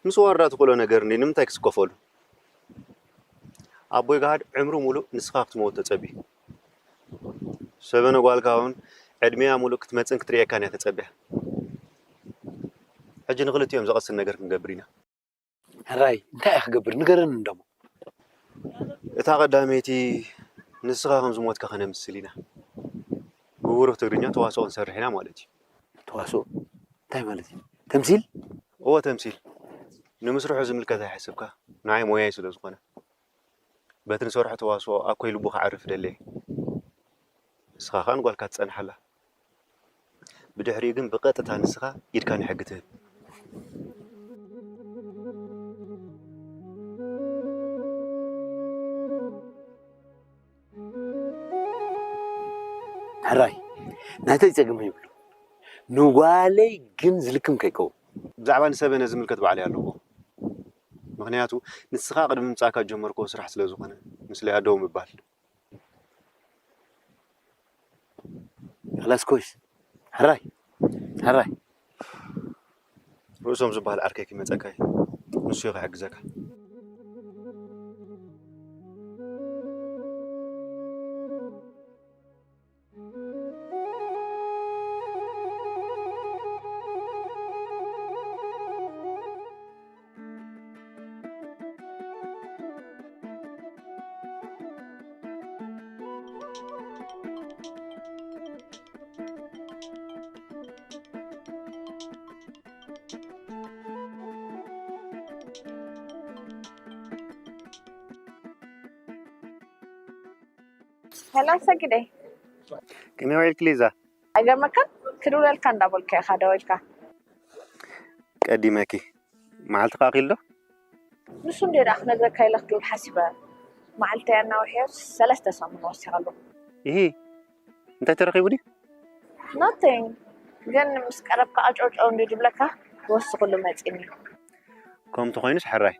ምስዋር ዳ ትኽእሎ ነገር እንድዩ፣ ንምንታይ ክስከፈሉ? ኣቦይ ገሃድ ዕምሩ ሙሉእ ንስኻ ክትመውት ተጸብዩ። ሰበነ ጓልካ እውን ዕድሜኣ ሙሉእ ክትመጽን ክትርእየካን እያ ተጸብያ። ሕጂ ንኽልቲኦም ዘቐስን ነገር ክንገብር ኢና። ሕራይ እንታይ እየ ክገብር ንገረኒ እንደሞ። እታ ቀዳመይቲ ንስኻ ከም ዝሞትካ ከነምስል ኢና። ብብሩህ ትግርኛ ተዋስኦ ክንሰርሕ ኢና ማለት እዩ። ተዋስኦ እንታይ ማለት እዩ? ተምሲል? እወ ተምሲል። ንምስርሑ ዝምልከት ኣይሓሰብካ። ንዓይ ሞያይ ስለ ዝኾነ። በቲ ንሰርሖ ተዋስኦ ኣኮይ ልቡ ክዓርፍ ደለየ። ንስኻ ኸኣ ንጓልካ ትጸንሓላ። ብድሕሪኡ ግን ብቐጥታ ንስኻ ኢድካ ንሕጊ ትህብ። ሕራይ ናተይ ጸገም የብሉ። ንጓለይ ግን ዝልክም ከይከውን። ብዛዕባ ንሰበነ ዝምልከት ባዕለይ ኣለዎ። ምኽንያቱ ንስኻ ቅድሚ ምምጻእካ ዝጀመርክዎ ስራሕ ስለ ዝኾነ ምስለያ ደው ምባል። ላስኮስ ሕራይ ሕራይ። ርእሶም ዝበሃል ዓርከይ ክመጸካ እዩ። ንሱ እዩ ክሕግዘካ። ሰላም ሰጊደይ። ከመይ ውዒልኪ ሊዛ? ኣይገርመካን? ክድውለልካ እንዳበልኩ ኢኻ ደወልካ። ቀዲመኪ። መዓልትኻ ኣኺሉ ዶ? ንሱ እንድዩ ደኣ ክነግረካ ኢለ ክድውል ሓሲበ። መዓልተይ ኣናዊሐዮ ሰለስተ ሰሙን ወሲኸሉ። ኢሂ። እንታይ ተረኺቡ ድዩ? Nothing። ግን ምስ ቀረብካ ኣጨውጨው እንድዩ ዝብለካ ክወስኽሉ መጺኒ። ከምኡ ተኾይኑስ ሕራይ።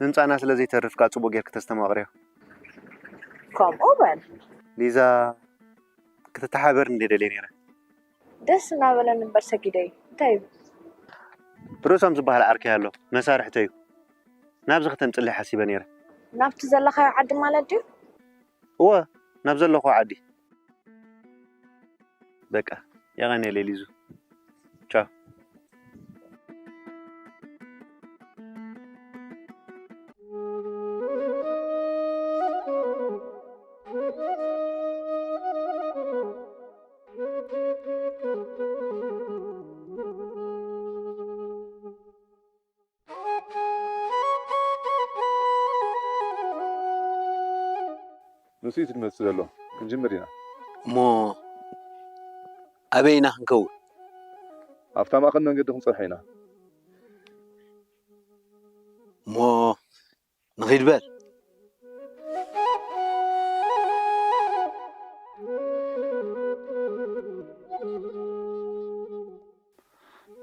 ምምጻእና ስለ ዘይተርፍ ከኣ ጽቡቕ ጌርኪ ተስተማቕርዮ። ከምኡ በል። ሊዛ ክትተሓበርኒ እንድየ ደልየ ነይረ። ደስ እናበለኒ እምበር ሰጊደይ። እንታይ እዩ? ርእሶም ዝበሃል ዓርከይ ኣሎ፣ መሳርሕተይ እዩ። ናብዚ ከተምጽለይ ሓሲበ ነይረ። ናብቲ ዘለኻዮ ዓዲ ማለት ድዩ? እወ፣ ናብ ዘለኹዎ ዓዲ። በቃ፣ የቐንየለይ ሊዙ። ቻው። ንሱ እዩ ዝመጽእ ዘሎ። ክንጅምር ኢና። እሞ ኣበይ ኢና ክንከውን? ኣብታ ማእከል መንገዲ ክንጸንሖ ኢና። እሞ ንኺድ በል።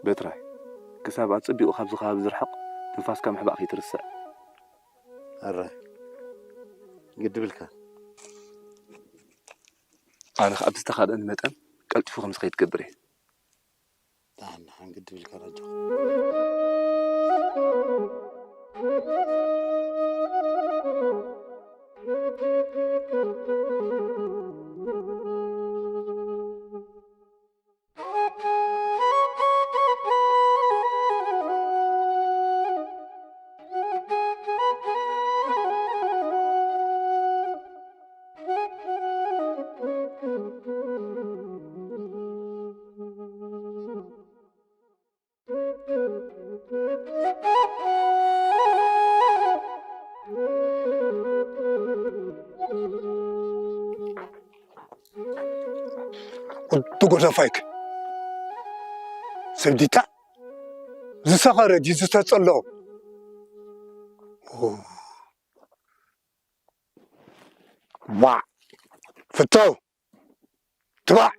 በትራይ፣ ክሳብ ኣጸቢቑ ካብዚ ከባቢ ዝርሕቕ ትንፋስካ ምሕባእ ከይትርስዕ። ኣረ ግድብልካ። ኣነ ኸኣ ብዝተኻእለኒ መጠን ቀልጢፉ ከም ዝኸይድ ክገብር እየ። ደሓን ደሓን ግድብልካ ኣጆኻ። ወዲ ጎደፋይክ ሰብ ዲታ ዝሰኸረ ድዩ ዝተጸለኦ? ዋዕ ፍተው ትባዕ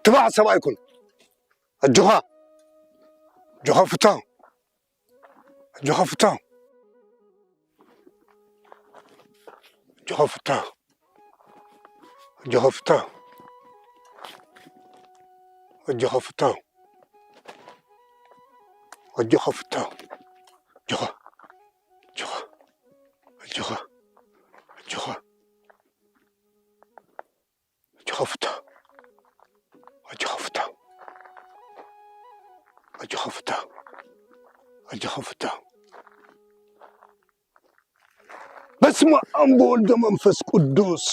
ትባዕ ሰብኣይ ኩን። ኣጆኻ ኣጆኻ ፍተው ኣጆኻ ፍተው ኣጆኻ ፍተው ኣጆኻ ፍተው ኣጆኻ ፍተው ኣጆኻ ፍተው ኣጆኻ ኣጆኻ ኣጆኻ ኣጆኻ ኣጆኻ ፍታው ኣጆኻ ፍታው ኣጆኻ ፍታው ኣጆኻ ፍታው። በስመ ኣብ ወወልድ ወመንፈስ ቅዱስ።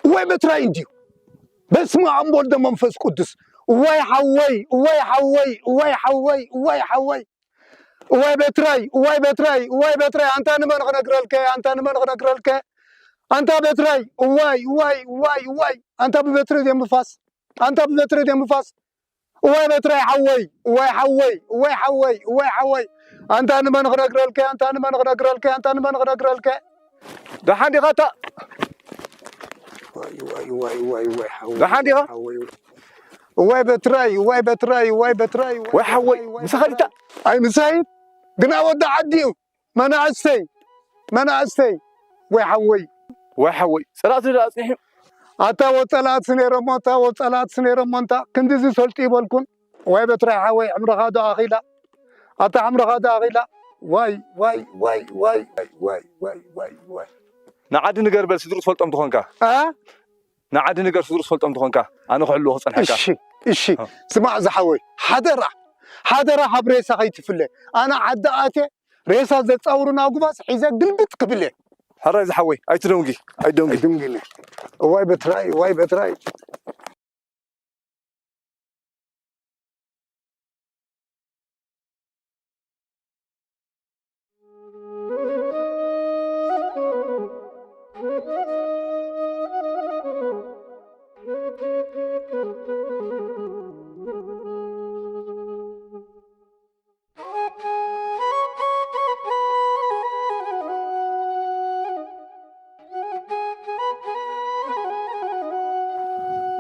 ወይ በትራይ እንድዩ። በስመ ኣብ ወወልድ ወመንፈስ ቅዱስ። ወይ ሓወይ ወይ ሓወይ ወይ ሓወይ ወይ ሓወይ ወይ በትራይ ወይ በትራይ ወይ በትራይ። ኣንታ ንመን ክነግረልከ ኣንታ ንመን ክነግረልከ ኣንታ በትራይ። ወይ ወይ ወይ ወይ ኣንታ ብበትሪ ዘይምፋስ ኣንታ ብበትሪ ዘይምፋስ። ወይ በትራይ ሓወይ ወይ ሓወይ ወይ ሓወይ ወይ ሓወይ። ኣንታ ንመን ክነግረልከ ኣንታ ንመን ክነግረልከ ኣንታ ንመን ክነግረልከ። ደሓን ዲኻ እታ? ደሓን ዲኻ? ወይ በትራይ ወይ በትራይ ወይ በትራይ። ወይ ሓወይ ምሳኻ ዲታ? ኣይ ምሳይ ግና ወዲ ዓዲ እዩ። መናእሰይ መናእሰይ ወይ ሓወይ። ወይ ሓወይ ፀላእቲ ዶ ኣፅኒሑ? ኣታ ወፀላእቲ ነይሮሞ ኣታ ወፀላእቲ ነይሮሞ እንታ ክንድዚ ሰልጡ ይበልኩን። ወይ በትራይ ሓወይ ዕምርኻ ዶ ኣኺላ ኣታ ዕምርኻ ዶ ኣኺላ። ዋይ ዋይ ዋይ ዋይ ዋይ ዋይ ዋይ ዋይ ዋይ። ንዓዲ ንገር በል ስድሩ ትፈልጦም ትኾንካ። እ ንዓዲ ንገር ስድሩ ትፈልጦም ትኾንካ። ኣነ ክሕልዎ ክጸንሐካ። እሺ እሺ ስማዕ ዝሓወይ ሓደራ ሓደራ ካብ ሬሳ ከይትፍለ። ኣነ ዓዲ ኣትየ ሬሳ ዘጻውሩና ጉባዝ ሒዘ ግልብጥ ክብል እየ። ሕራይ ዝሓወይ ኣይትደንጉ ኣይትደንጉ። ኣይትደንጉ። እዋይ በትራይ እዋይ በትራይ።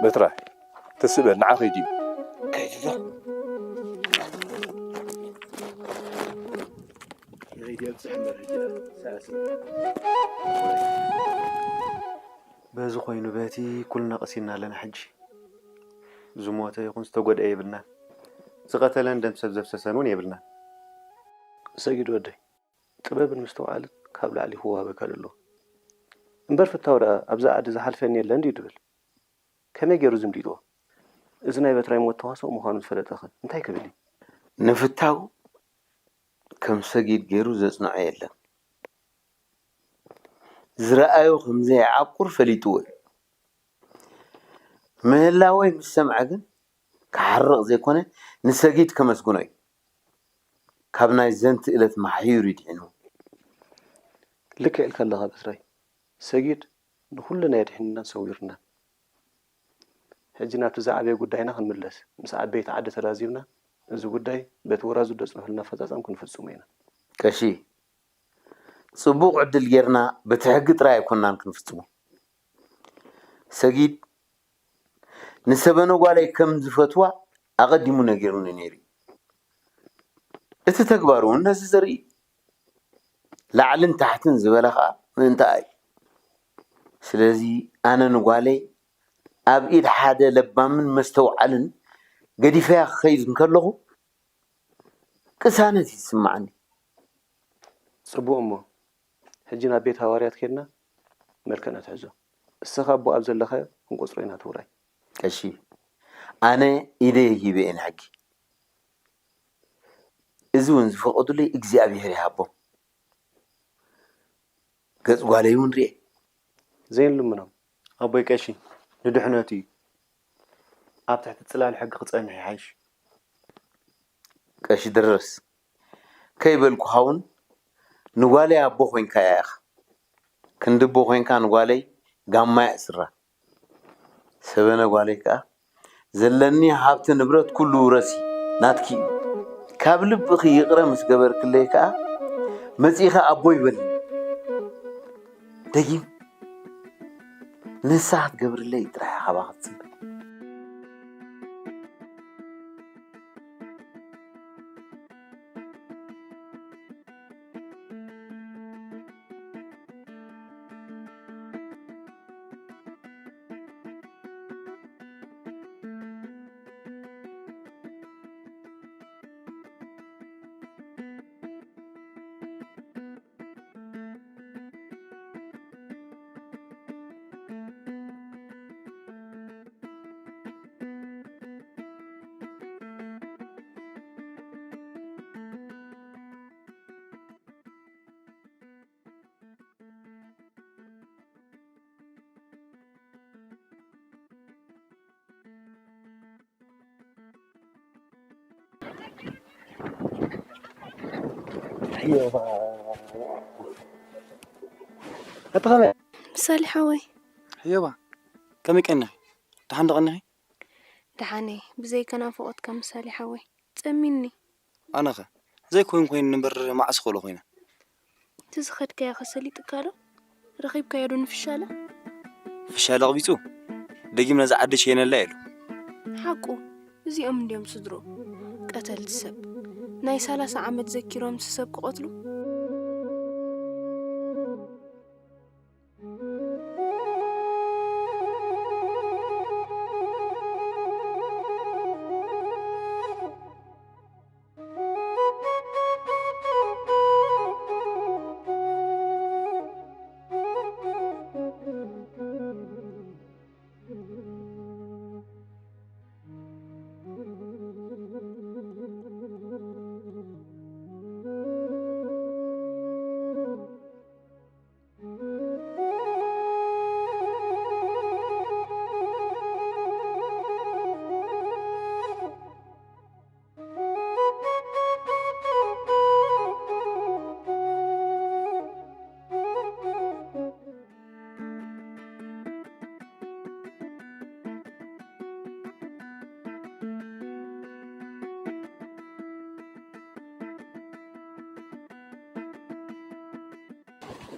በትራይ ተስእ በል ንዓ ከይድ እዩ። በዚ ኮይኑ በቲ ኩልና ቀሲንና ኣለና ሕጂ። ዝሞተ ይኹን ዝተጎድአ የብልናን። ዝቐተለን ደም ሰብ ዘፍሰሰን እውን የብልናን። ሰጊድ ወደይ፣ ጥበብን ምስትውዓልን ካብ ላዕሊ ክወሃበካ ደለዎ። እምበር ፍታው ደኣ ኣብዛ ዓዲ ዝሓልፈኒ የለን ድዩ ድብል? ከመይ ገይሩ ዝምዲድዎ? እዚ ናይ በትራይ ሞት ተዋስኦ ምዃኑ ዝፈለጠኸ እንታይ ክብል እዩ? ንፍታው ከም ሰጊድ ገይሩ ዘጽንዖ የለን። ዝረኣዮ ከም ዘይዓቁር ፈሊጥዎ እዩ። ምህላወይ ምስ ሰምዐ ግን ክሓርቕ ዘይኮነ ንሰጊድ ከመስግኖ እዩ። ካብ ናይ ዘንቲ እለት ማሕዩር እዩ ድሒኑ። ልክዕ ኢልካ ኣለኻ በትራይ። ሰጊድ ንኹልና የድሒንናን ሰዊሩናን። ሕጂ ናብቲ ዝዓበየ ጉዳይና ክንምለስ። ምስ ዓበይቲ ዓዲ ተላዚብና እዚ ጉዳይ በቲ ወራዙ ዘጽንሑልና ኣፈጻጸም ክንፍጽሞ ኢና። ቀሺ፣ ጽቡቕ ዕድል ጌርና በቲ ሕጊ ጥራይ ኣይኮናን ክንፍጽሞ። ሰጊድ ንሰበነ ጓለይ ከም ዝፈትዋ ኣቐዲሙ ነጊሩኒ ነይሩ እዩ። እቲ ተግባሩ እውን ነዚ ዘርኢ እዩ። ላዕልን ታሕትን ዝበለ ኸኣ ምእንትኣ እዩ። ስለዚ ኣነ ንጓለይ ኣብ ኢድ ሓደ ለባምን መስተውዓልን ገዲፈያ ክኸይድ እንከለኹ ቅሳነት እዩ ዝስምዓኒ። ጽቡቕ እሞ ሕጂ ናብ ቤት ሃዋርያት ኬድና መልክዕ ነትሕዞ። እስኻ ኣቦ ኣብ ዘለኻዮ ክንቆጽሮ ኢና እቲ ውራይ። ቀሺ፣ ኣነ ኢደይ ሂበ እየ ንሕጊ። እዚ እውን ዝፈቐዱለይ እግዚኣብሄር ይሃቦም። ገጽ ጓለይ እውን ርኤ። ዘይንልምኖም ኣቦይ ቀሺ ንድሕነቱ እዩ። ኣብ ትሕቲ ጽላል ሕጊ ክጸንሕ ይሓይሽ። ቀሺ ድረስ ከይበልኩኻ እውን ንጓለይ ኣቦ ኮይንካያ ኢኻ። ክንዲ ኣቦ ኮይንካ ንጓለይ ጋማ የእስራ። ሰበነ ጓለይ ከኣ ዘለኒ ሃብቲ ንብረት ኩሉ ውረሲ ናትኪ እዩ። ካብ ልብኺ ይቕረ ምስ ገበርክለይ ከኣ መጺእኻ ኣቦይ በልኒ። ደጊም ንስኻ ክትገብርለይ ጥራሕ ኢኻ ካባኻ ትጽበ። ሕዮባ። ኣቲ ኸመይ? ምሳሌ ሓወይ። ሕዮባ፣ ከመይ ቀኒኺ? ደሓን ዶ ቀኒኺ? ደሓን እየ፣ ብዘይከ ናፍቖትካ ምሳሌ ሓወይ። ጸሚኒ። ኣነኸ? ዘይኮይን ኮይኑ እምበር መዓስ ክብሎ ኮይነ? እቲ ዝኸድካዮ ከሰሊጥካ ዶ? ረኺብካዮ ዶ ንፍሻለ? ፍሻለ ኣቕቢጹ? ደጊም ነዛ ዓዲ ሸይነላ ኢሉ። ሓቁ፣ እዚኦም እንድዮም ስድሮ። ቀተልቲ ሰብ። ናይ ሰላሳ ዓመት ዘኪሮም ሰብ ክቐትሉ?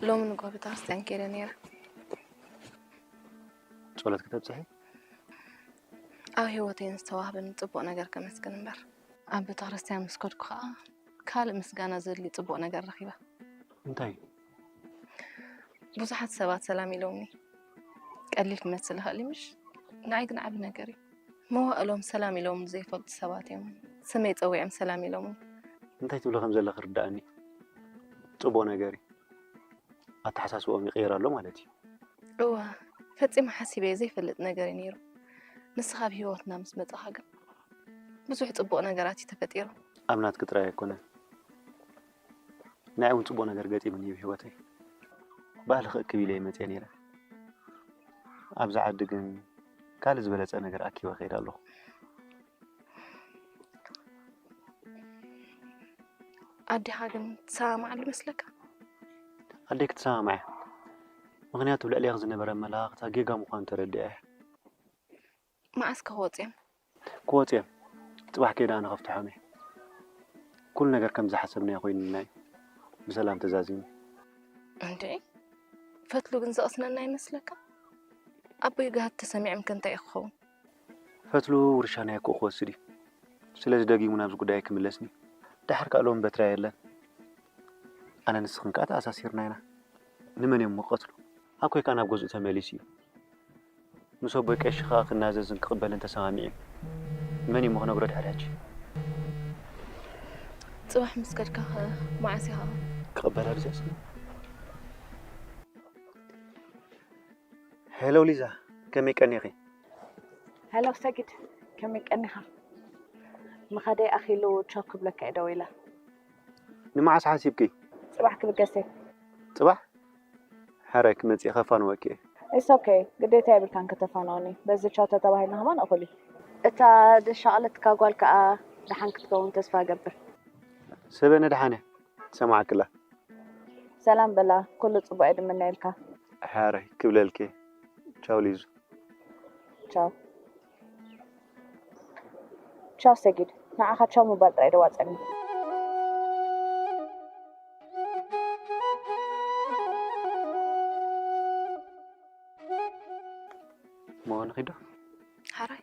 ሎሚ ንግሆ ቤተክርስትያን ከይደ ነይረ። ጸሎት ከተብጽሒ? ኣብ ህይወተይ ንዝተዋህበኒ ጽቡቕ ነገር ከመስግን እምበር። ኣብ ቤተክርስትያን ምስ ከድኩ ኸኣ ካልእ ምስጋና ዘድልዮ ጽቡቕ ነገር ረኺበ። እንታይ? ብዙሓት ሰባት ሰላም ኢሎምኒ። ቀሊል ክመስል ይኽእል እዩ ምሽ? ንዓይ ግን ዓቢ ነገር እዩ። መዋእሎም ሰላም ኢሎም ዘይፈልጡ ሰባት እዮም ስመይ ጸዊዖም ሰላም ኢሎምኒ። እንታይ ትብሊ ከም ዘለኺ ርድኣኒ። ጽቡቕ ነገር እዩ። ኣተሓሳስባኦም ይቕየር ኣሎ ማለት እዩ። እወ፣ ፈጺመ ሓሲበዮ ዘይፈልጥ ነገር እዩ ነይሩ። ንስኻ ኣብ ህይወትና ምስ መጻኻ ግን ብዙሕ ጽቡቕ ነገራት እዩ ተፈጢሩ። ኣብ ናትኪ ጥራይ ኣይኮነን። ንዓይ እውን ጽቡቕ ነገር ገጢሙኒ እዩ ህይወተይ። ባህሊ ክእክብ ኢለ እየ መጽየ ነይረ። ኣብዚ ዓዲ ግን ካልእ ዝበለጸ ነገር ኣኪበ እኸይድ ኣለኹ። ኣዴኻ ግን ትሰማምዓሉ ይመስለካ? ኣደይ ክትሰማማዕ እያ። ምኽንያቱ ኣብ ልዕሌኺ ዝነበረ ኣመለኻኽታ ጌጋ ምዃኑ ተረዲኣ እያ። መዓስ ከ ክወጹ እዮም? ክወጹ እዮም። ጽባሕ ከይደ ኣነ ከፍትሖም እየ። ኩሉ ነገር ከም ዝሓሰብናዮ ኮይኑልና እዩ። ብሰላም ተዛዚሙ። እንዴ፣ ፈትሉ ግን ዘቕስነና ይመስለካ? ኣቦይ ግሃት ተሰሚዖም ከ እንታይ እዩ ክኸውን? ፈትሉ ውርሻ ናይ ኣኮኡ ክወስድ እዩ። ስለዚ ደጊሙ ናብዚ ጉዳይ ክምለስን እዩ። ደሓር ከኣ ሎም በትራ የለን። ኣነ ንስኽን ከኣ ተኣሳሲርና ኢና። ንመን እዮም እሞ ክቐትሉ? ኣኮይ ከኣ ናብ ገዝኡ ተመሊሱ እዩ። ምስ ኣቦይ ቀሺ ከኣ ክናዘዝን ክቕበልን ተሰማሚዑ እዩ። ንመን እዩ እሞ ክነግሮ ድሕሪ ሕጂ? ጽባሕ ምስ ከድካ ኸ መዓስ ኢኻ? ክቕበላ ድዛስ? ሄሎ ሊዛ፣ ከመይ ቀኒኺ? ሄሎ ሰጊድ፣ ከመይ ቀኒኻ? ምኻደይ ኣኺሉ ቻው ክብለካ እየ ደዊለ። ንመዓስ ሓሲብኪ? ጽባሕ ክብገስ እየ። ጽባሕ? ሕራይ ክመጽእ እየ፣ ከፋንወኪ እየ። It's okay፣ ግዴታ የብልካን ከተፋንወኒ። በዚ ቻው ተተባሂልና ከማን እኹል እዩ። እታ ዘሻቐለትካ ጓል ከኣ ደሓን ክትከውን ተስፋ እገብር። ሰበነ ደሓን እያ፣ ትሰምዓኪ ኣላ። ሰላም በላ፣ ኩሉ ጽቡቕ እየ ድምነየልካ። ሕራይ ክብለልኪ እየ። ቻው ሊዙ። ቻው። ቻው ሰጊድ፣ ንዓኻ ቻው ምባል ጥራይ ደዋጸኒ። እሞ ንኺዶ? ሓራይ